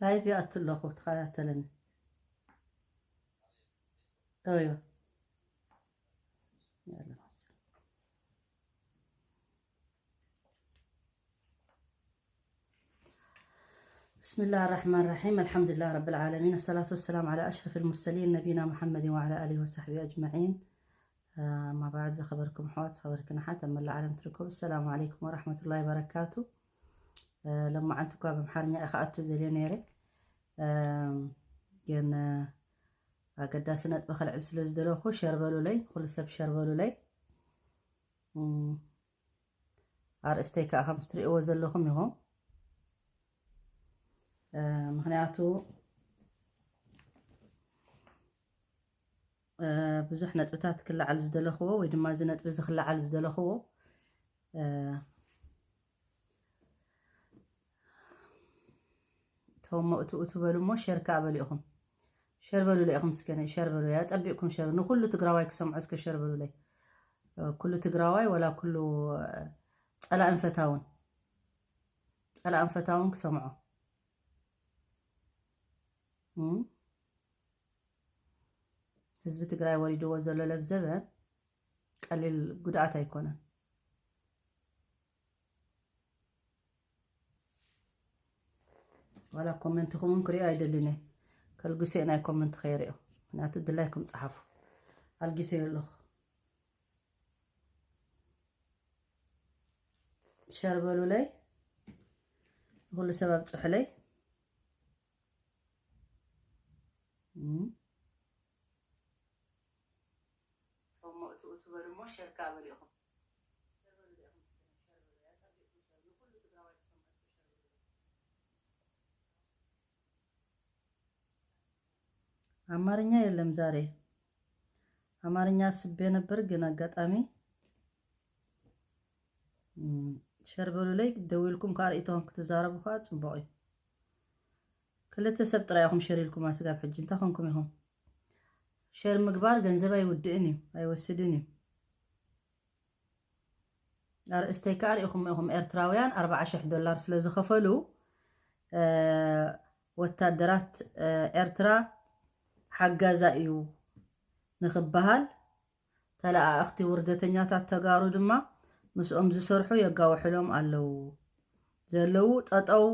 ላይቭ ይኣቱ ኣለኹ፣ ተኸታተለኒ። እዮ። بسم الله الرحمن الرحيم. الحمد لله رب العالمين. الصلاة والسلام على أشرف المرسلين نبينا محمد وعلى آله وصحبه أجمعين. أما بعد، ዝኸበርኩም ኣሕዋት፣ ዝኸበርክን ኣሓት ኣብ መላእ ዓለም ትርከቡ፣ السلام عليكم ورحمة الله وبركاته. ሎማዓንቲ እኳ ብኣምሓርኛ እየ ክኣቱ ደልየ ነይረ። ግን ኣገዳሲ ነጥቢ ከልዕል ስለ ዝደለኹ፣ ሸር በሉለይ፣ ንኹሉ ሰብ ሸር በሉለይ። ኣርእስተይ ከዓ ከም ትሪእዎ ዘለኹም ኢኹም። ምክንያቱ ብዙሕ ነጥብታት ክለዓል ዝደለኽዎ ወይ ድማ እዚ ነጥቢ እዚ ክለዓል ዝደለኽዎ፣ እቶም እቱ እቱ በሉ እሞ ሸር ከዓ በሉ ኢኹም። ሸር በሉለይ ኢኹም እስከ፣ ሸር በሉ፣ ኣጸቢቕኩም ሸር፣ ንኹሉ ትግራዋይ ክሰምዖ እስከ ሸር በሉለይ። ኩሉ ትግራዋይ ወላ ኩሉ ጸላእን ፈታውን፣ ጸላእን ፈታውን ክሰምዖ። ህዝቢ ትግራይ ወሪድዎ ዘሎ ለብዘበን ቀሊል ጉድኣት ኣይኮነን። ዋላ ኮመንትኹም ክሪኦ ኣይደልን እየ። ከልግሶ እየ ናይ ኮመንት ከይሪኦ። ምክንያቱ ድላይኩም ጸሓፉ። ኣልጊሰዮ ኣለኹ። ሸር በሉለይ። ንኹሉ ሰብ ኣብጽሑለይ። አማርኛ የለም ዛሬ። አማርኛ አስቤ ነበር፣ ግን አጋጣሚ ሸር በሉለይ። ደዊልኩም ከዓ ርእይቶኹም ክትዛረቡ ከዓ ፅቡቕ እዩ። ክልተ ሰብ ጥራይ ኢኹም ሸር ኢልኩም ኣስጋብ ሕጂ እንታይ ኮንኩም ኢኹም? ሸር ምግባር ገንዘብ ኣይውድእን እዩ፣ ኣይወስድን እዩ። ኣርእስተይ ከዓ ርኢኹም ኢኹም፣ ኤርትራውያን ኣርባዓ ሽሕ ዶላር ስለ ዝኸፈሉ፣ ወታደራት ኤርትራ ሓጋዛ እዩ ንኽበሃል፣ ተለኣኣኽቲ ውርደተኛታት ተጋሩ ድማ ምስኦም ዝሰርሑ የጋውሕሎም ኣለዉ። ዘለዉ ጠጠው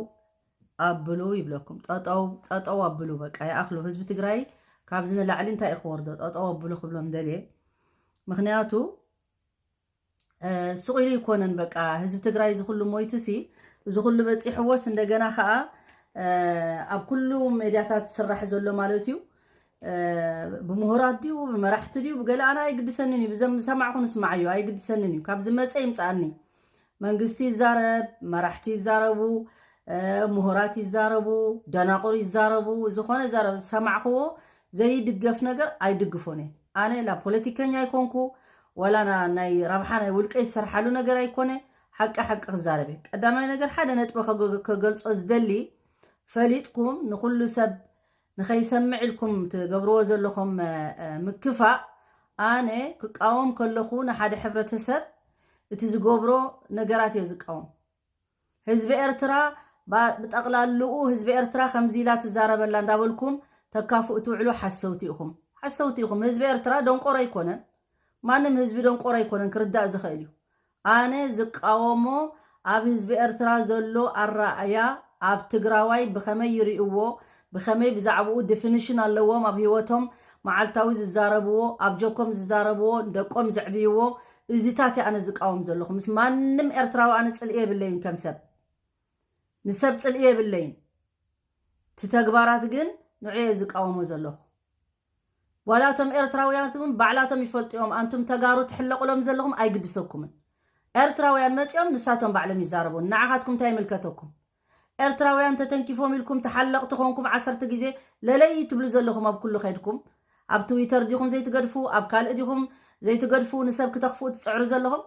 ኣብሉ ይብለኩም። ጠጠው፣ ጠጠው ኣብሉ፣ በቃ ይኣኽሉ። ህዝቢ ትግራይ ካብዚ ንላዕሊ እንታይ እዩ ክወርዶ? ጠጠው ኣብሉ ክብሎም ደልየ። ምክንያቱ ስቕ ኢሉ ይኮነን፣ በቃ ህዝቢ ትግራይ እዚ ኩሉ ሞይቱ ሲ፣ እዚ ኩሉ በፂሕዎስ እንደገና ከዓ ኣብ ኩሉ ሜድያታት ዝስራሕ ዘሎ ማለት እዩ። ብምሁራት ድዩ ብመራሕቲ ድዩ ብገለ ኣነ ኣይግድሰንን እዩ። ብዘም ዝሰማዕኹ ንስማዓዮ፣ ኣይግድሰንን እዩ። ካብ ዝመፀ ይምፃኣኒ። መንግስቲ ይዛረብ፣ መራሕቲ ይዛረቡ፣ ምሁራት ይዛረቡ፣ ደናቁር ይዛረቡ፣ ዝኾነ ይዛረብ፣ ዝሰማዕኽዎ ዘይድገፍ ነገር ኣይድግፎን እየ። ኣነ ላ ፖለቲከኛ ኣይኮንኩ፣ ወላ ና-፣ ናይ ረብሓ ናይ ውልቀ ይሰርሓሉ ነገር ኣይኮነ። ሓቂ ሓቂ ክዛረብ እየ። ቀዳማይ ነገር ሓደ ነጥቢ ከገ-፣ ከገልጾ ዝደሊ፣ ፈሊጥኩም ንኹሉ ሰብ ንኸይሰምዕ ኢልኩም ትገብርዎ ዘለኹም፣ እ፣ እ፣ ምክፋእ፣ ኣነ ክቃወም ከለኹ ንሓደ ሕብረተሰብ እቲ ዝገብሮ ነገራት እየ ዝቃወም። ህዝቢ ኤርትራ ባ-፣ ብጠቕላልኡ ህዝቢ ኤርትራ ከምዚ ኢላ ትዛረበላ እንዳበልኩም ተካፍኡ ትውዕሉ ሓሰውቲ ኢኹም። ሓሰውቲ ኢኹም። ህዝቢ ኤርትራ ደንቆሮ ኣይኮነን። ማንም ህዝቢ ደንቆሮ ኣይኮነን፣ ክርዳእ ዝኽእል እዩ። ኣነ ዝቃወሞ ኣብ ህዝቢ ኤርትራ ዘሎ ኣረኣእያ፣ ኣብ ትግራዋይ ብኸመይ ይርእይዎ፣ ብኸመይ ብዛዕባኡ ዲፊኒሽን ኣለዎም፣ ኣብ ህይወቶም መዓልታዊ ዝዛረብዎ፣ ኣብ ጆኮም ዝዛረብዎ፣ ደቆም ዘዕብይዎ፣ እዚታት እየ ኣነ ዝቃወም ዘለኹ። ምስ ማንም ኤርትራዊ ኣነ ጽልኢ የብለይን፣ ከም ሰብ ንሰብ ጽልኢ የብለይን። እቲ ተግባራት ግን ንዑ እየ ዝቃወሞ ዘለኹ። ዋላ እቶም ኤርትራውያን እውን ባዕላቶም ይፈልጡ እዮም። ኣንቱም ተጋሩ ትሕለቑሎም ዘለኹም ኣይግድሰኩምን። ኤርትራውያን መጺኦም ንሳቶም ባዕሎም ይዛረቡ። ንዓኻትኩም እንታይ ይምልከተኩም? ኤርትራውያን ተተንኪፎም ኢልኩም ተሓለቕቲ ኮንኩም ዓሰርተ ግዜ ለለይ ትብሉ ዘለኹም ኣብ ኩሉ ከይድኩም፣ ኣብ ትዊተር ዲኹም ዘይትገድፉ፣ ኣብ ካልእ ዲኹም ዘይትገድፉ፣ ንሰብ ክተኽፍኡ ትጽዕሩ ዘለኹም?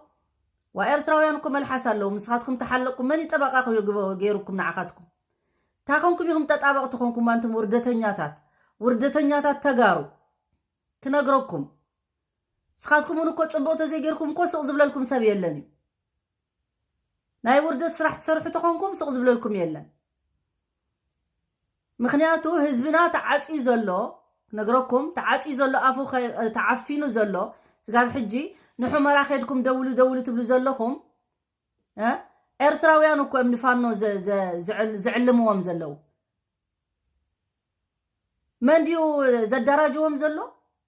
ዋ ኤርትራውያን እኮ መልሓስ ኣለዎም። ንስኻትኩም ተሓለቕኩም መን እዩ ጠበቓ ኮይኑ ግበ-፣ ገይሩኩም ንዓኻትኩም? እንታይ ኮንኩም ኢኹም ጠጣበቕቲ ኮንኩም ኣንቱም ውርደተኛታት? ውርደተኛታት ተጋሩ። ክነግረኩም። ንስኻትኩም እውን እኮ ጽቡቕ ተዘይጌርኩም እኮ ሱቕ ዝብለልኩም ሰብ የለን እዩ። ናይ ውርደት ስራሕ ትሰርሑ ተኾንኩም ሱቕ ዝብለልኩም የለን። ምኽንያቱ ህዝብና ተዓፅዩ ዘሎ፣ ክነግረኩም፣ ተዓፅዩ ዘሎ፣ ኣፉ ከ- ተዓፊኑ ዘሎ፣ ስጋብ ሕጂ ንሑመራ ከድኩም ደውሉ ደውሉ ትብሉ ዘለኹም፣ እ? ኤርትራውያን እኮ እዮም ንፋኖ ዘ- ዘ- ዝዕል- ዝዕልምዎም ዘለዉ። መን ድዩ ዘደራጅዎም ዘሎ?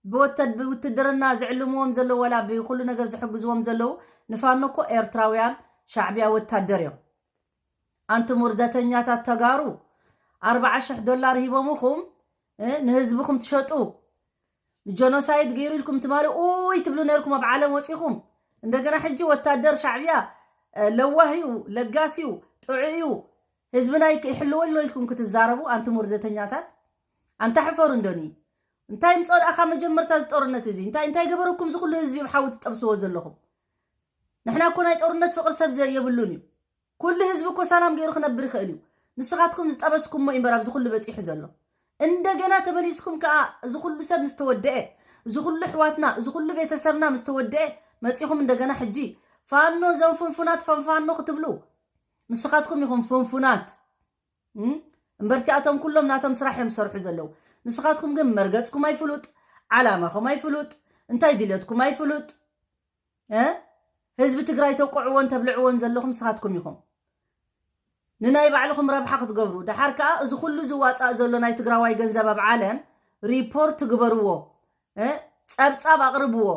ብወተድ- ብውትድርና ዝዕልምዎም ዘለዉ፣ ወላ ብኩሉ ነገር ዝሕግዝዎም ዘለዉ ንፋኖ እኮ ኤርትራውያን፣ ሻዕብያ ወታደር እዮም። ኣንቱም ውርደተኛታት ተጋሩ፣ ኣርባዓ ሽሕ ዶላር ሂቦምኹም፣ እ፣ ንህዝብኹም ትሸጡ፣ ንጀኖሳይድ ገይሩ ኢልኩም ትማሊ ኡይ ትብሉ ነርኩም ኣብ ዓለም ወፂኹም። እንደገና ሕጂ ወታደር ሻዕብያ፣ እ፣ ለዋህ እዩ፣ ለጋስ እዩ፣ ጥዑይ እዩ፣ ህዝብና ይክ- ይሕልወሎ ኢልኩም ክትዛረቡ፣ ኣንቱም ውርደተኛታት፣ ኣንታ ሕፈሩ እንደኒ። እንታይ ምጾ ደኣኻ መጀመርታ እዚ ጦርነት እዚ? እንታይ እንታይ ገበረኩም እዚ ኩሉ ህዝቢ ብሓዊ ትጠብስዎ ዘለኹም? ንሕና እኮ ናይ ጦርነት ፍቕሪ ሰብ ዘ- የብሉን እዩ። ኩሉ ህዝቢ እኮ ሰላም ገይሩ ክነብር ይኽእል እዩ። ንስኻትኩም ዝጠበስኩሞ እዩ እምበር ኣብዚ ኩሉ በፂሑ ዘሎ። እንደገና ተመሊስኩም ከዓ እዚ ኩሉ ሰብ ምስ ተወደአ፣ እዚ ኩሉ ኣሕዋትና፣ እዚ ኩሉ ቤተሰብና ምስ ተወደአ፣ መፂኹም እንደገና ሕጂ ፋኖ፣ እዞም ፍንፉናት ፈንፋኖ ክትብሉ፣ ንስኻትኩም ኢኹም ፍንፉናት። እም? እምበር እቲኣቶም ኩሎም ናቶም ስራሕ እዮም ዝሰርሑ ዘለዉ። ንስኻትኩም ግን መርገፅኩም ኣይፍሉጥ፣ ዓላማኹም ኣይፍሉጥ፣ እንታይ ድልየትኩም ኣይፍሉጥ። እ? ህዝቢ ትግራይ ተውቅዕዎን ተብልዕዎን ዘለኹም ንስኻትኩም ኢኹም። ንናይ ባዕልኹም ረብሓ ክትገብሩ፣ ደሓር ከዓ እዚ ኩሉ ዝዋፃእ ዘሎ ናይ ትግራዋይ ገንዘብ ኣብ ዓለም ሪፖርት ግበርዎ፣ እ? ፀብፃብ ኣቕርብዎ።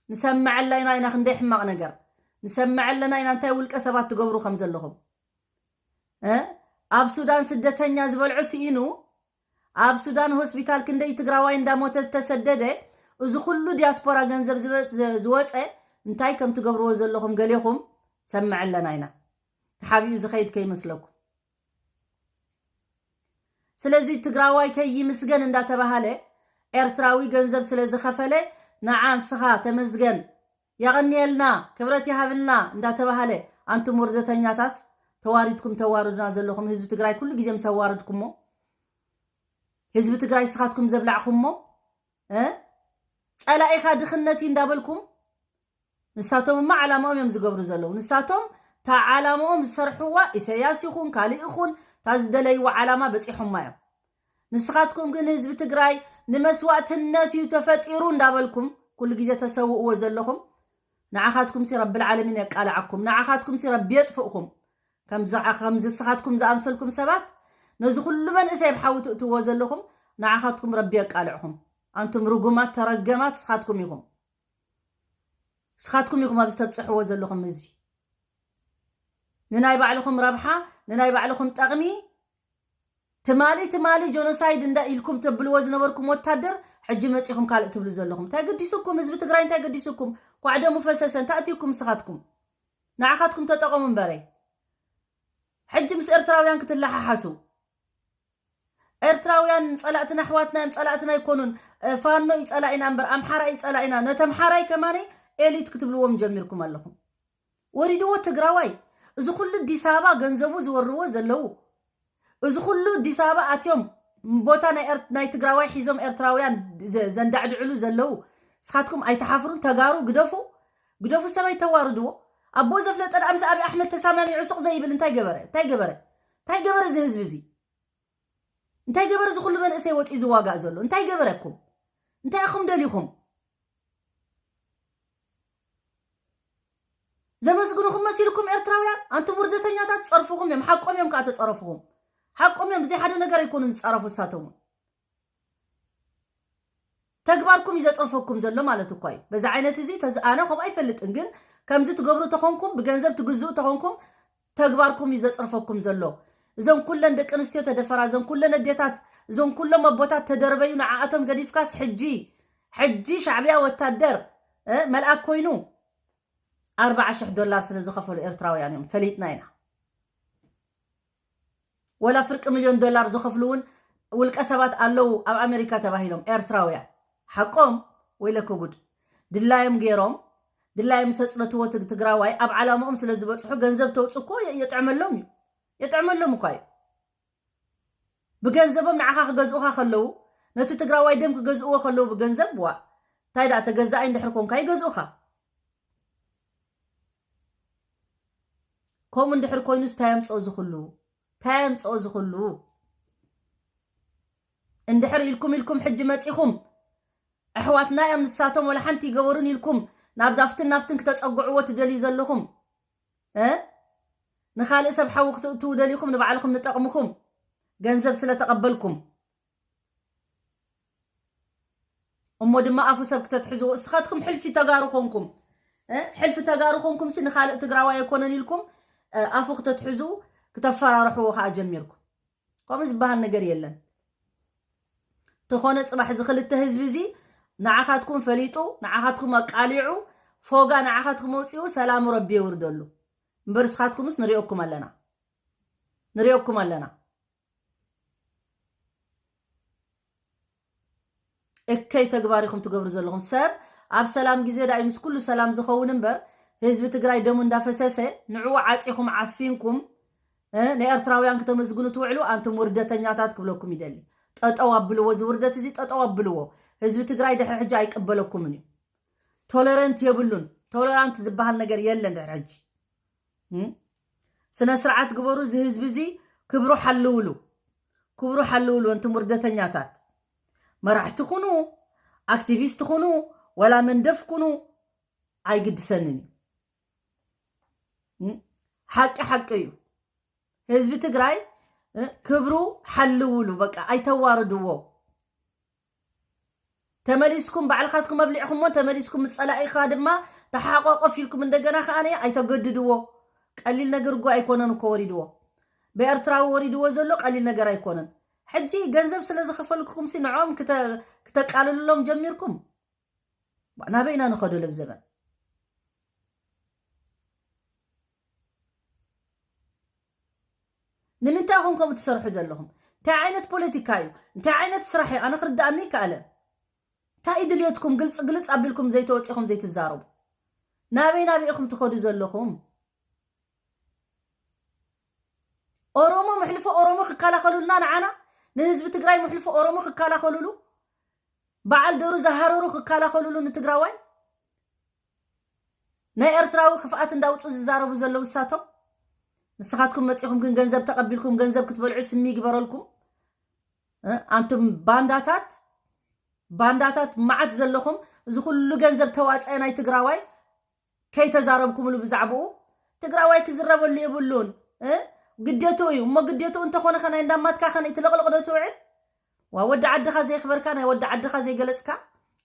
ንሰምዐ ኣለና ኢና ክንደይ ሕማቕ ነገር፣ ንሰምዐ ኣለና ኢና እንታይ ውልቀ ሰባት ትገብሩ ከም ዘለኹም። እ? ኣብ ሱዳን ስደተኛ ዝበልዖ ስኢኑ፣ ኣብ ሱዳን ሆስፒታል ክንደይ ትግራዋይ እንዳሞተ ዝተሰደደ፣ እዚ ኩሉ ዲያስፖራ ገንዘብ ዝበ- ዝወፀ እንታይ ከም ትገብርዎ ዘለኹም ገሌኹም ሰምዐ ኣለና ኢና። ተሓቢኡ ዝኸይድ ከይመስለኩም። ስለዚ ትግራዋይ ከይምስገን እንዳተባሃለ ኤርትራዊ ገንዘብ ስለ ዝኸፈለ ንዓ ንስኻ ተመስገን፣ የቐንየልና፣ ክብረት ይሃብልና እንዳተባሃለ፣ ኣንቱም ውርደተኛታት፣ ተዋሪድኩም ተዋርዱና ዘለኹም፣ ህዝቢ ትግራይ ኩሉ ግዜ ምስ ኣዋረድኩሞ፣ ህዝቢ ትግራይ ንስኻትኩም ዘብላዕኩሞ፣ እ? ፀላኢኻ ድኽነት እዩ እንዳበልኩም፣ ንሳቶም እማ ዓላማኦም እዮም ዝገብሩ ዘለዉ። ንሳቶም እታ ዓላማኦም ዝሰርሕዋ፣ ኢሳያስ ይኹን ካልእ ይኹን፣ እታ ዝደለይዋ ዓላማ በፂሖማ እዮም። ንስኻትኩም ግን ህዝቢ ትግራይ ንመስዋእትነት እዩ ተፈጢሩ እንዳበልኩም ኩሉ ግዜ ተሰውእዎ ዘለኹም፣ ንዓኻትኩም ሲ ረብል ዓለሚን የቃልዓኩም፣ ንዓኻትኩም ሲ ረቢ የጥፍእኹም። ከምዚ ከምዚ ንስኻትኩም ዝኣምሰልኩም ሰባት ነዚ ኩሉ መንእሰይ ኣብ ሓዊ ትእትዎ ዘለኹም፣ ንዓኻትኩም ረቢ የቃልዕኹም። ኣንቱም ርጉማት ተረገማት ንስኻትኩም ኢኹም። ንስኻትኩም ኢኹም ኣብዚ ተብፅሕዎ ዘለኹም ህዝቢ። ንናይ ባዕልኹም ረብሓ፣ ንናይ ባዕልኹም ጠቕሚ፣ ትማሊ ትማሊ ጆኖሳይድ እንዳ ኢልኩም ተብልዎ ዝነበርኩም ወታደር፣ ሕጂ መፂኹም ካልእ ትብሉ ዘለኹም። እንታይ ገዲሱኩም? ህዝቢ ትግራይ እንታይ ገዲሱኩም? ኳዕ ደሙ ፈሰሰ፣ እንታይ ኣትዩኩም ንስኻትኩም? ንዓኻትኩም ተጠቐሙ እምበረይ። ሕጂ ምስ ኤርትራውያን ክትለሓሓሱ። ኤርትራውያን ጸላእትና ኣሕዋትና እዮም፣ ጸላእትና ኣይኮኑን። እ፣ ፋኖ እዩ ጸላኢና እምበር ኣምሓራ እዩ ጸላኢና። ነቲ ኣምሓራይ ከማነይ ኤሊት ክትብልዎም ጀሚርኩም ኣለኹም። ወሪድዎ ትግራዋይ። እዚ ኩሉ ኣዲስ ኣበባ ገንዘቡ ዝወርዎ ዘለዉ፣ እዚ ኩሉ ኣዲስ ኣበባ ኣትዮም ቦታ ናይ ኤር- ናይ ትግራዋይ ሒዞም ኤርትራውያን ዘ- ዘንዳዕድዕሉ ዘለዉ፣ ንስኻትኩም ኣይትሓፍሩን? ተጋሩ ግደፉ፣ ግደፉ፣ ሰብ ኣይተዋርድዎ። ኣቦ ዘፍለጠ ደኣ ምስ ኣብይ ኣሕመድ ተሳማሚዑ ሱቕ ዘይብል እንታይ ገበረ? እንታይ ገበረ? እንታይ ገበረ እዚ ህዝቢ እዚ? እንታይ ገበረ እዚ ኩሉ መንእሰይ ወፂኡ ዝዋጋእ ዘሎ? እንታይ ገበረኩም? እንታይ ኢኹም ደሊኹም? ዘመስግኑኹም መሲልኩም ኤርትራውያን? ኣንቱም ውርደተኛታት፣ ፀርፍኹም እዮም፣ ሓቆም እዮም ከዓ ተፀረፍኹም። ሓቆም እዮም፣ ብዘይ ሓደ ነገር ኣይኮኑን ዝፀረፉ እሳቶም እውን። ተግባርኩም እዩ ዘፅርፈኩም ዘሎ ማለት እኳ እዩ። በዚ ዓይነት እዚ ተዝ- ኣነ ከምኡ ኣይፈልጥን፣ ግን ከምዚ ትገብሩ ተኾንኩም፣ ብገንዘብ ትግዝኡ ተኾንኩም፣ ተግባርኩም እዩ ዘፅርፈኩም ዘሎ። እዞም ኩለን ደቂ ኣንስትዮ ተደፈራ፣ እዞም ኩለን ኣዴታት፣ እዞም ኩሎም ኣቦታት ተደርበዩ፣ ንዓኣቶም ገዲፍካስ ሕጂ፣ ሕጂ ሻዕብያ ወታደር፣ እ፣ መልኣክ ኮይኑ ኣርባዓ ሽሕ ዶላር ስለ ዝኸፈሉ ኤርትራውያን እዮም፣ ፈሊጥና ኢና። ወላ ፍርቂ ሚልዮን ዶላር ዝኸፍሉ እውን ውልቀ ሰባት ኣለዉ ኣብ ኣሜሪካ ተባሂሎም፣ ኤርትራውያን። ሓቆም? ወይለከ ጉድ። ድላዮም ገይሮም፣ ድላዮም ምስ ኣጽነትዎ ትግ- ትግራዋይ ኣብ ዓላማኦም ስለ ዝበጽሑ፣ ገንዘብ ተውጽእ እኮ የ- የጥዕመሎም እዩ። የጥዕመሎም እኳ እዩ። ብገንዘቦም ንዓኻ ክገዝኡኻ ከለዉ፣ ነቲ ትግራዋይ ደም ክገዝእዎ ከለዉ ብገንዘብ፣ ዋ፣ እንታይ ደኣ ተገዛኣይ እንድሕር ኮንካ ይገዝኡኻ። ከምኡ እንድሕር ኮይኑስ እንታይ ኣምጽኦ እዚ ኩሉ? እንታይ ኣምጽኦ እዚ ኩሉ? እንድሕር ኢልኩም ኢልኩም ሕጂ መጺኹም፣ ኣሕዋትና እዮም ንሳቶም፣ ወላ ሓንቲ ይገበሩን ኢልኩም ናብ ዳፍትን ናፍትን ክተጸግዕዎ ትደልዩ ዘለኹም፣ እ? ንኻልእ ሰብ ሓዊ ክትእትዉ ደሊኹም፣ ንባዕልኹም ንጠቕምኹም ገንዘብ ስለ ተቐበልኩም። እሞ ድማ ኣፉ ሰብ ክተትሕዝዎ፣ እስኻትኩም ሕልፊ ተጋሩ ኮንኩም፣ እ? ሕልፊ ተጋሩ ኮንኩም ሲ ንኻልእ ትግራዋይ ኣይኮነን ኢልኩም፣ እ፣ ኣፉ ክተትሕዙ ክተፈራርሕዎ ከኣ ጀሚርኩም። ከምኡ ዝበሃል ነገር የለን። ተኾነ ጽባሕ እዚ ክልተ ህዝቢ እዚ ንዓኻትኩም ፈሊጡ፣ ንዓኻትኩም ኣቃሊዑ፣ ፎጋ ንዓኻትኩም ኣውጺኡ፣ ሰላሙ ረቢ የውርደሉ። እምበር እስኻትኩምስ ንሪኦኩም ኣለና። ንሪኦኩም ኣለና። እከይ ተግባር ኢኹም ትገብሩ ዘለኹም። ሰብ ኣብ ሰላም ግዜ ዳኣ ምስ ኩሉ ሰላም ዝኸውን እምበር፣ ህዝቢ ትግራይ ደሙ እንዳፈሰሰ ንዕኡ ዓጺኹም ዓፊንኩም፣ እ፣ ንኤርትራውያን ክተመስግኑ ትውዕሉ፣ ኣንቱም ውርደተኛታት ክብለኩም ይደሊ። ጠጠው ኣብልዎ፣ እዚ ውርደት እዚ ጠጠው ኣብልዎ። ህዝቢ ትግራይ ድሕሪ ሕጂ ኣይቅበለኩምን እዩ። ቶለረንት የብሉን። ቶለራንት ዝበሃል ነገር የለን ድሕሪ ሕጂ። እም? ስነ ስርዓት ግበሩ። እዚ ህዝቢ እዚ ክብሩ ሓልውሉ። ክብሩ ሓልውሉ። ኣንቱም ውርደተኛታት። መራሕቲ ኩኑ፣ ኣክቲቪስት ኩኑ፣ ወላ መንደፍ ኩኑ፣ ኣይግድሰንን እዩ። እም? ሓቂ ሓቂ እዩ። ህዝቢ ትግራይ፣ እ፣ ክብሩ ሓልውሉ። በቃ ኣይተዋርድዎ። ተመሊስኩም ባዕልኻትኩም ኣብሊዕኹሞ፣ ተመሊስኩም ምስ ጸላኢኻ ድማ ተሓቋቆፍ ኢልኩም እንደገና ከኣ ኣይተገድድዎ። ቀሊል ነገር እኮ ኣይኮነን እኮ ወሪድዎ። ብኤርትራዊ ወሪድዎ ዘሎ ቀሊል ነገር ኣይኮነን። ሕጂ ገንዘብ ስለ ዝኸፈልኩኹም ሲ ንዕኦም ክተ-፣ ክተቃልሉሎም ጀሚርኩም። ናበይ ኢና ንኸዶ ለብ ዘበን? ንምንታይ ኢኹም ከምኡ ትሰርሑ ዘለኹም? እንታይ ዓይነት ፖለቲካ እዩ? እንታይ ዓይነት ስራሕ እዩ? ኣነ ክርድኣኒ ይከኣለ። እንታይ እዩ ድልየትኩም? ግልጽ ግልጽ ኣቢልኩም ዘይተወጺኹም ዘይትዛረቡ። ናበይ ናበይ ኢኹም ትኸዱ ዘለኹም? ኦሮሞ መሕልፎ ኦሮሞ ክከላኸሉልና ንዓና፣ ንህዝቢ ትግራይ መሕልፎ ኦሮሞ ክከላኸሉሉ፣ በዓል ደሩ ዝሃረሩ ክከላኸሉሉ ንትግራዋይ፣ ናይ ኤርትራዊ ክፍኣት እንዳውጹ ዝዛረቡ ዘለዉ እሳቶም። ንስኻትኩም መጺኹም ግን ገንዘብ ተቐቢልኩም፣ ገንዘብ ክትበልዑ ስሚ ይግበረልኩም። እ፣ ኣንቱም ባንዳታት፣ ባንዳታት መዓት ዘለኹም፣ እዚ ኩሉ ገንዘብ ተዋጸአ ናይ ትግራዋይ ከይተዛረብኩምሉ ብዛዕባኡ፣ ትግራዋይ ክዝረበሉ የብሉን፣ እ፣ ግዴትኡ እዩ። እሞ ግዴትኡ እንተኾነ ከ ናይ እንዳማትካ ከ ትልቕልቕ ዶ ትውዕል? ዋ ወዲ ዓድኻ ዘየኽበርካ፣ ናይ ወዲ ዓድኻ ዘይገለጽካ፣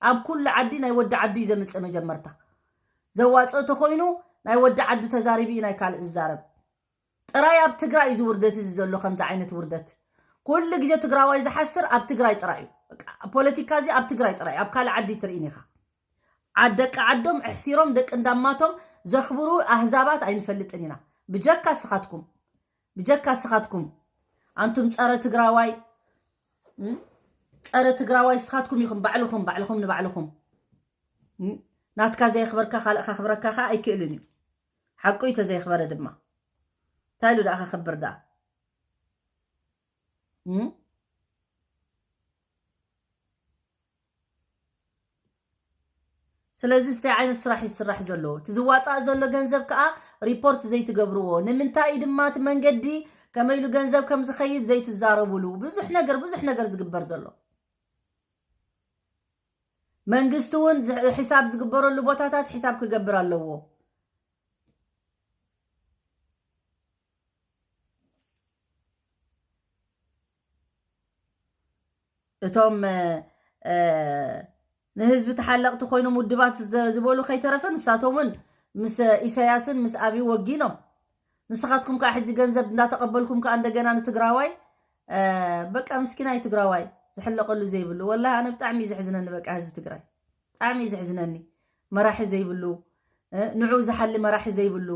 ኣብ ኩሉ ዓዲ ናይ ወዲ ዓዱ እዩ ዘምጽእ መጀመርታ። ዘዋጽእ ተኾይኑ ናይ ወዲ ዓዱ ተዛሪቡ እዩ ናይ ካልእ ዝዛረብ። ጥራይ ኣብ ትግራይ እዩ እዚ ውርደት እዚ ዘሎ፣ ከምዚ ዓይነት ውርደት። ኩሉ ግዜ ትግራዋይ ዝሓስር ኣብ ትግራይ ጥራይ እዩ። በቃ ፖለቲካ እዚ ኣብ ትግራይ ጥራይ እዩ፣ ኣብ ካልእ ዓዲ ትርእን ኢኻ። ዓድ ደቂ ዓዶም ኣሕሲሮም ደቂ እንዳማቶም ዘኽብሩ ኣህዛባት ኣይንፈልጥን ኢና። ብጀካ እስኻትኩም፣ ብጀካ እስኻትኩም ኣንቱም ጸረ ትግራዋይ፣ እም? ጸረ ትግራዋይ እስኻትኩም ኢኹም፣ ባዕልኹም፣ ባዕልኹም ንባዕልኹም። እም? ናትካ ዘየኽበርካ ካልእ ከኽብረካ ከኣ ኣይክእልን እዩ። ሓቁ እዩ፣ ተዘየኽበረ ድማ። እንታይ ኢሉ ደኣ ከኽብር ደኣ? እም? ስለዚ እንታይ ዓይነት ስራሕ እዩ ዝስራሕ ዘሎ? እቲ ዝዋጻእ ዘሎ ገንዘብ ከኣ ሪፖርት ዘይትገብርዎ። ንምንታይ እዩ ድማ እቲ መንገዲ ከመይ ኢሉ ገንዘብ ከም ዝኸይድ ዘይትዛረቡሉ? ብዙሕ ነገር፣ ብዙሕ ነገር ዝግበር ዘሎ። መንግስቲ እውን ዝ-፣ ሒሳብ ዝግበረሉ ቦታታት ሒሳብ ክገብር ኣለዎ። እቶም፣ እ፣ እ፣ ንህዝቢ ተሓለቕቲ ኮይኖም ውድባት ዝደ-፣ ዝበሉ ከይተረፈ ንሳቶም እውን ምስ ኢሳያስን ምስ ኣብይ ወጊኖም። ንስኻትኩም ከዓ ሕጂ ገንዘብ እንዳተቐበልኩም ከዓ እንደገና ንትግራዋይ፣ እ፣ በቃ ምስኪናይ ትግራዋይ ዝሕለቐሉ ዘይብሉ። ወላሂ ኣነ ብጣዕሚ እዩ ዘሕዝነኒ፣ በቃ ህዝቢ ትግራይ ብጣዕሚ እዩ ዘሕዝነኒ። መራሒ ዘይብሉ፣ እ፣ ንዑ ዝሓሊ መራሒ ዘይብሉ፣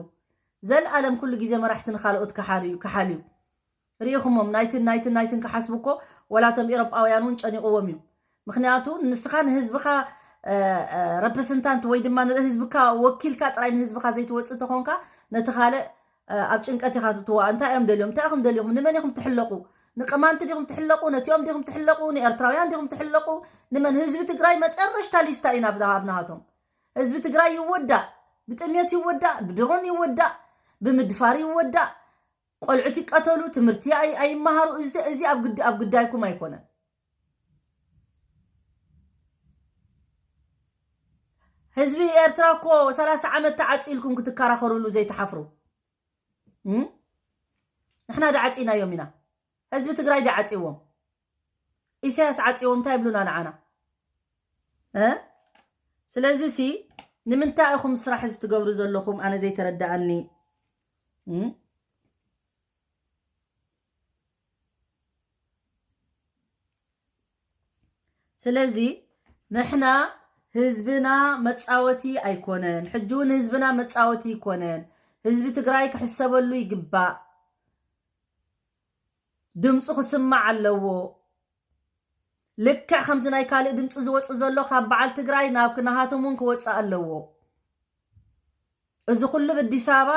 ዘልኣለም ኩሉ ግዜ መራሕቲ ንኻልኦት ክሓርዩ፣ ክሓልዩ። ርኢኹሞም ናይትን ናይትን ናይትን ክሓስቡ እኮ ወላ እቶም ኤሮጳውያን እውን ጨኒቕዎም እዩ። ምኽንያቱ ንስኻ ንህዝብኻ፣ እ፣ እ፣ ረፕረሰንታንት ወይ ድማ ንህዝብካ ወኪልካ ጥራይ ንህዝብኻ ዘይትወጽእ ተኾንካ ነቲ ካልእ፣ እ፣ ኣብ ጭንቀት ኢኻ ትእትዋ። እንታይ እዮም ደልዮም? እንታይ ኢኹም ደልዮም? ንመን ኢኹም ትሕለቑ? ንቅማንት ዲኹም ትሕለቑ? ነቲኦም ዲኹም ትሕለቑ? ንኤርትራውያን ዲኹም ትሕለቑ? ንመን? ህዝቢ ትግራይ መጨረሽታ ሊስታ ኢና ኣብ፣ ኣብ ናሃቶም። ህዝቢ ትግራይ ይወዳእ፣ ብጥሜት ይወዳእ፣ ብድሮን ይወዳእ፣ ብምድፋር ይወዳእ፣ ቆልዑት ይቀተሉ፣ ትምህርቲ ኣይ-፣ ኣይመሃሩ። እዚ፣ እዚ ኣብ ግድ-፣ ኣብ ግዳይኩም ኣይኮነን። ህዝቢ ኤርትራ እኮ ሰላሳ ዓመት ተዓጽዩ ኢልኩም ክትከራኸሩሉ ዘይትሓፍሩ። እም? ንሕና ዳዓጺናዮም ኢና። ህዝቢ ትግራይ ዳዓጺዎም። ኢሳያስ ዓጺዎም እንታይ ይብሉና ንዓና? እ? ስለዚ ሲ ንምንታይ ኢኹም ስራሕ እዚ ትገብሩ ዘለኹም? ኣነ ዘይተረዳኣኒ። እም? ስለዚ ንሕና ህዝብና መጻወቲ ኣይኮነን። ሕጂ እውን ህዝብና መጻወቲ ኣይኮነን። ህዝቢ ትግራይ ክሕሰበሉ ይግባእ። ድምፁ ክስማዕ ኣለዎ። ልክዕ ከምቲ ናይ ካልእ ድምፂ ዝወፅእ ዘሎ ካብ በዓል ትግራይ ናብ ናሃቶም እውን ክወፅእ ኣለዎ። እዚ ኩሉ ብኣዲስ ኣበባ